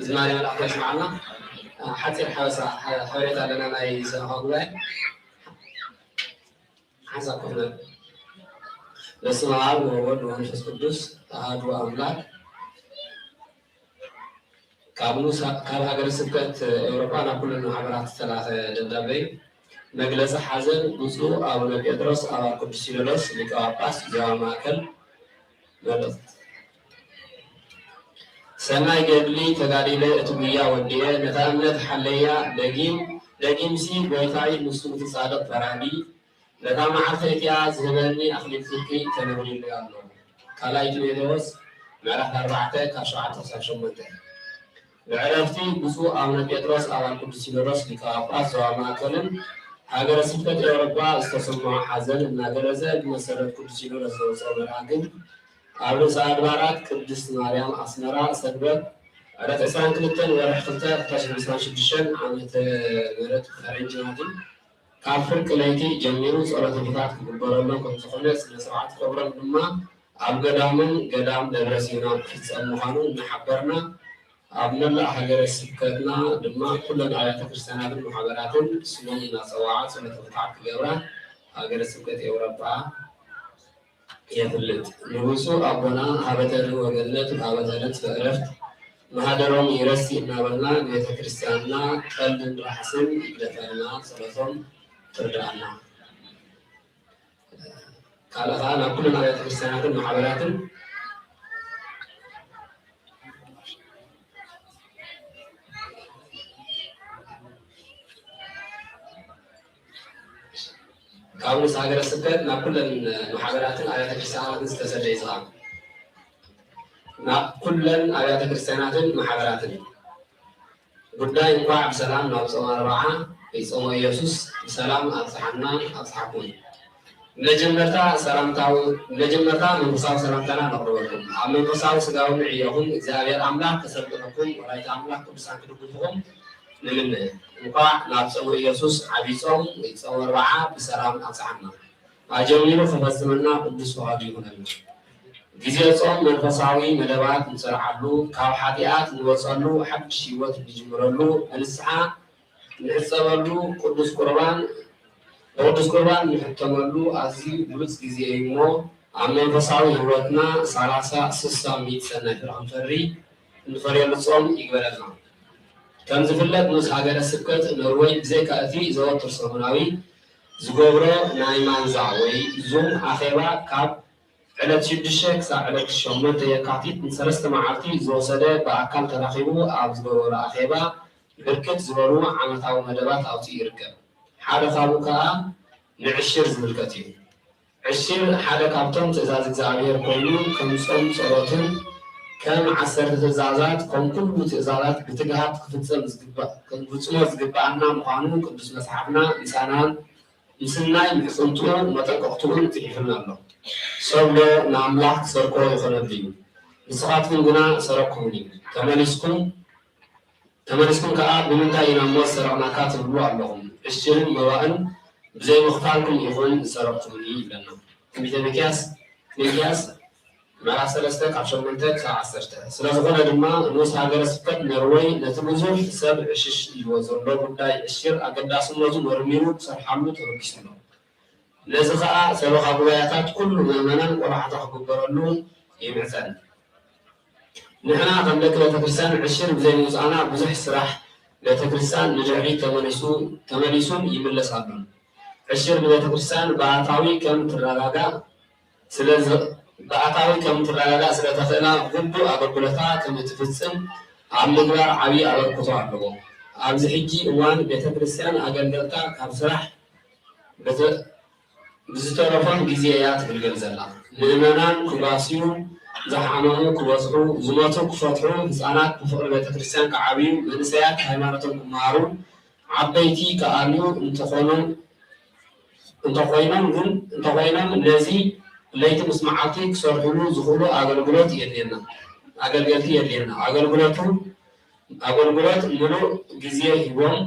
ዝማሬ መላእክት የስምዓልና። ሓፂር ሓበሳ ሓበሬታ ኣለና ናይ ሰበኻ ጉባኤ። ሓንሳብ ኮፍ ንበል። በስመ አብ ወወልድ ወመንፈስ ቅዱስ አሐዱ አምላክ። ካብ ንኡስ ካብ ሃገረ ስብከት ኤውሮጳ ናብ ኩለን ማሕበራት ዝተላኸ ደብዳቤ እዩ። መግለጺ ሓዘን ብፁዕ ኣቡነ ጴጥሮስ ኣባል ቅዱስ ሲኖዶስ ሊቀ ጳጳስ ዞባ ማእከል። መልእኽቲ። ሰናይ ገድሊ ተጋዲለ እቲ ጉያ ወዲኤ ነታ እምነት ሓለያ ደጊም ደጊምሲ ጎይታይ ንሱ እቲ ጻድቕ ፈራዲ ነታ መዓልቲ እቲኣ ዝህበኒ ኣኽሊል ጽድቂ ተነቢሩለይ ኣሎ። ካልኣይ ጢሞቴዎስ ምዕራፍ ኣርባዕተ ካብ ሸውዓተ ክሳብ ሸሞንተ። ብዕረፍቲ ብፁዕ ኣቡነ ጴጥሮስ ኣባል ቅዱስ ሲኖዶስ ሊቀ ጳጳስ ዞባ ማእከልን ሃገረ ስብከት ኤውሮጳ ዝተሰምዖ ሓዘን እናገለጸ ብመሰረት ቅዱስ ሲኖዶስ ዘውፅኦ መርሃ ግብር ኣብ ርእሰ ኣድባራት ቅድስት ማርያም ኣስመራ ሰንበት ዕለት ዕስራን ክልተን ወርሒ ክልተ ክልተ ሺሕ ዕስራን ሽዱሽተን ዓመተ ምህረት ፈረንጂ ማለት እዩ። ካብ ፍርቂ ለይቲ ጀሚሩ ጸሎተ ፍትሓት ክግበረሎም ከም ዝኾነ ስነ ስርዓት ቀብሮም ድማ ኣብ ገዳሞም ገዳም ደብረ ሲና ክፍጸም ምዃኑ እናሓበርና ኣብ መላእ ሃገረ ስብከትና ድማ ኩለን ኣብያተ ክርስቲያናትን ማሕበራትን ስሞም እናጸውዓ ጸሎተ ፍትሓት ክገብራ ሃገረ ስብከት ኤውሮጳ የፍልጥ። ንብፁዕ ኣቦና ሀበተርህ ወገነት ሀበተርህ ዕረፍት ማህደሮም ይረስ እናበልና ንቤተ ክርስቲያንና ቀልን ራሕስን ይግደፈልና፣ ጸሎቶም ትርዳእና። ካልእ ከዓ ናብ ኩለን ኣብያተ ክርስቲያናትን ማሕበራትን ካብ ንስ ሃገረ ስብከት ናብ ኩለን ማሕበራትን ኣብያተ ክርስቲያናትን ዝተሰደ እዩ ዝኸውን። ናብ ኩለን ኣብያተ ክርስቲያናትን ማሕበራትን ጉዳይ እንኳዕ ብሰላም ናብ ጾመ ኣርብዓ ወይ ጾመ ኢየሱስ ብሰላም ኣብጽሓና ኣብጽሓኩም። መጀመርታ ሰላምታዊ መጀመርታ መንፈሳዊ ሰላምታና ነቕርበልኩም። ኣብ መንፈሳዊ ስጋዊ ዕዮኹም እግዚኣብሔር ኣምላኽ ከሰልጥነኩም ወላዲተ ኣምላኽ ቅዱሳን ክድግፍኹም ንምነ። እንኳዕ ናብ ጾመ ኢየሱስ ዓብይ ጾም ወይ ጾመ ኣርብዓ ብሰላም ኣብጽሓና። ኣጀሚሩ ክፈጽመና ቅዱስ ፍቓዱ ይኹነልና። ግዜ ጾም መንፈሳዊ መደባት ንሰርዓሉ፣ ካብ ሓጢኣት ንወጸሉ፣ ሓድሽ ህይወት ንጅምረሉ፣ ብንስሓ ንሕጸበሉ፣ ቅዱስ ቁርባን ብቅዱስ ቁርባን ንሕተመሉ ኣዝዩ ብሉጽ ግዜ እዩ እሞ ኣብ መንፈሳዊ ህይወትና ሰላሳ ስሳ ሚእቲ ሰናይ ፍረ ክንፈሪ እንፈርየሉ ጾም ይግበረልና። ከም ዝፍለጥ ንኡስ ሃገረ ስብከት ኖርወይ ብዘይካ እቲ ዘወትር ሰሙናዊ ዝገብሮ ናይ ማንዛ ወይ ዙም ኣኼባ ካብ ዕለት ሽዱሽተ ክሳብ ዕለት ሸሞንተ የካቲት ንሰለስተ መዓልቲ ዝወሰደ ብኣካል ተራኺቡ ኣብ ዝገበሮ ኣኼባ ብርክት ዝበሉ ዓመታዊ መደባት ኣውፂኡ ይርከብ። ሓደ ካብኡ ከዓ ንዕሽር ዝምልከት እዩ። ዕሽር ሓደ ካብቶም ትእዛዝ እግዚኣብሔር ኮይኑ ከም ጾም ጸሎትን ከም ዓሰርተ ትእዛዛት ከም ኩሉ ትእዛዛት ብትግሃት ክፍጸም ዝግባእ ክንፍጽሞ ዝግባኣና ምዃኑ ቅዱስ መጽሓፍና ምሳናን ምስናይ ምሕጽንትኡ መጠንቀቕትኡን ጽሒፍልና ኣሎ። ሰብ ዶ ንኣምላኽ ክሰርቆ ይኾነሉ እዩ? ንስኻትኩም ግና ሰረቅኩምኒ። ተመሊስኩም ተመሊስኩም ከኣ ብምንታይ ኢና እሞ ዝሰረቕናካ ትብሉ ኣለኹም? ዕሽርን መባእን ብዘይምኽፋልኩም ኢኹም ዝሰረቕኩምኒ ይብለና። ትንቢተ ሚክያስ ሚክያስ ምዕራፍ ሰለስተ ካብ ሸሞንተ ክሳብ ዓሰርተ። ስለዝኾነ ድማ ንኡስ ሃገረ ስብከት ነርወይ ነቲ ብዙሕ ሰብ ዕሽሽ ኢልዎ ዘሎ ጉዳይ ዕሽር ኣገዳስነቱ መርሚሩ ክሰርሓሉ ተበጊሱ ኣሎ። ነዚ ኸኣ ሰበኻ ጉባኤታት ኩሉ ምእመናን ቆላሕታ ክግበረሉ ይምሕጸን። ንሕና ከም ደቂ ቤተክርስትያን ዕሽር ብዘይምውጻእና ብዙሕ ስራሕ ቤተክርስትያን ንድሕሪት ተመሊሱ ተመሊሱን ይምለስ ኣሎን። ዕሽር ንቤተክርስትያን ብኣታዊ ከም ትረጋጋእ ስለ ዝ- ብኣታዊ ከም ትረጋጋእ ስለ ተኽእላ ግቡእ ኣገልግሎታ ከም እትፍጽም ኣብ ምግባር ዓብዪ ኣበርክቶ ኣለዎ። ኣብዚ ሕጂ እዋን ቤተክርስትያን ኣገልገልታ ካብ ስራሕ ብዝተረፎም ግዜ እያ ትግልገል ዘላ። ምእመናን ክጓስዩ፣ ዝሓመሙ ክበጽሑ፣ ዝሞቱ ክፈትሑ፣ ህጻናት ብፍቕሪ ቤተ ክርስቲያን ክዓብዩ፣ መንእሰያት ሃይማኖቶም ክመሃሩ፣ ዓበይቲ ክኣልዩ እንተኾኖም እንተኾይኖም ግን እንተኾይኖም ነዚ ለይቲ ምስ መዓልቲ ክሰርሕሉ ዝኽእሉ ኣገልግሎት የድልየና ኣገልገልቲ የድልየና ኣገልግሎቱ ኣገልግሎት ምሉእ ግዜ ሂቦም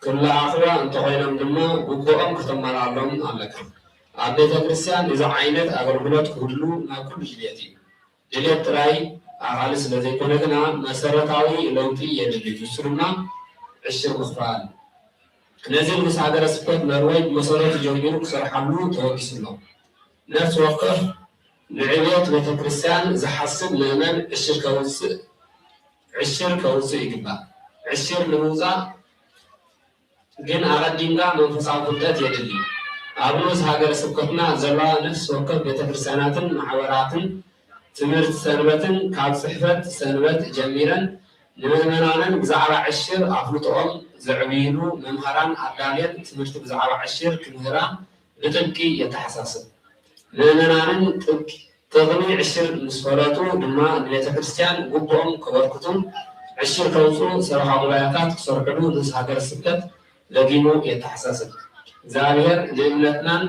ክለኣኽዋ እንተኾይኖም ድማ ግቡኦም ከተማልኣሎም ኣለካ። ኣብ ቤተ ክርስቲያን እዚ ዓይነት ኣገልግሎት ክህሉ ናይ ኩሉ ድልየት እዩ። ድሌት ጥራይ ኣኻሊ ስለ ዘይኮነ ግና መሰረታዊ ለውጢ የድሊ። ንሱ ድማ ዕሽር ምኽፋል። ነዚ ንጉስ ሃገረ ስብከት ኖርወይ ብመሰረቱ ጀሚሩ ክሰርሓሉ ተወጊሱ ኣሎ። ነፍሲ ወከፍ ንዕብየት ቤተ ክርስቲያን ዝሓስብ ምእመን ዕሽር ከውፅእ ዕሽር ከውፅእ ይግባእ። ዕሽር ንምውፃእ ግን ኣቐዲምካ መንፈሳዊ ፍልጠት የድሊ። ኣብ ንኡስ ሃገረ ስብከትና ዘለዋ ነፍሲ ወከፍ ቤተክርስትያናትን ማሕበራትን ትምህርቲ ሰንበትን ካብ ጽሕፈት ሰንበት ጀሚረን ንምእመናንን ብዛዕባ ዕሽር ኣፍልጦኦም ዘዕብይሉ መምሃራን ኣዳልየን ትምህርቲ ብዛዕባ ዕሽር ክምህራ ብጥብቂ የተሓሳስብ። ምእመናንን ጥብቂ ጥቕሚ ዕሽር ምስ ፈለጡ ድማ ንቤተ ክርስቲያን ግቡኦም ከበርክቱን ዕሽር ከውፅኡ ሰበኻ ጉባኤታት ክሰርሕሉ ንኡስ ሃገረ ስብከት ደጊሙ የተሓሳስብ። እግዚኣብሔር ንእምነትናን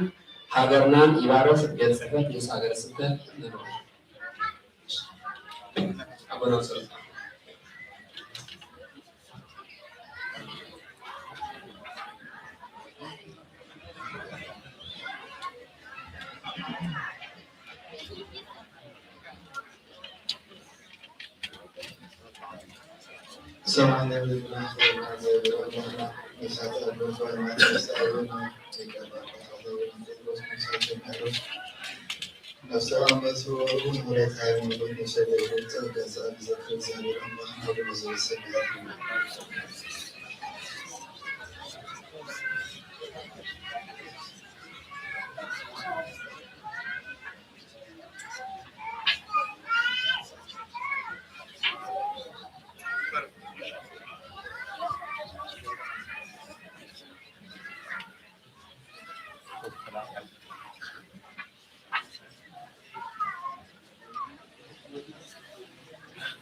ሃገርናን ይባርኽ። ቤት ጽሕፈት ንኡስ ሃገረ ስብከት ንርኦ። ኣቦና ጸሎት። ሰማዕና ብዝብላዕ ዘብርሃና ነፍሳት ኣቦ ጓል ማርያም ዝተኣበና ሊቀ ጳጳሳት ኣቡነ ጴጥሮስ ምሳቸው ነፍሰ ኣንበሱ ወርሁ ምሕረት ሃይማኖት ንሰደዱ ጸጋ ሰኣል ዘክር እግዚአብሔር ኣምላኽ ናብሎ ዘበሰብ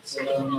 ሰላም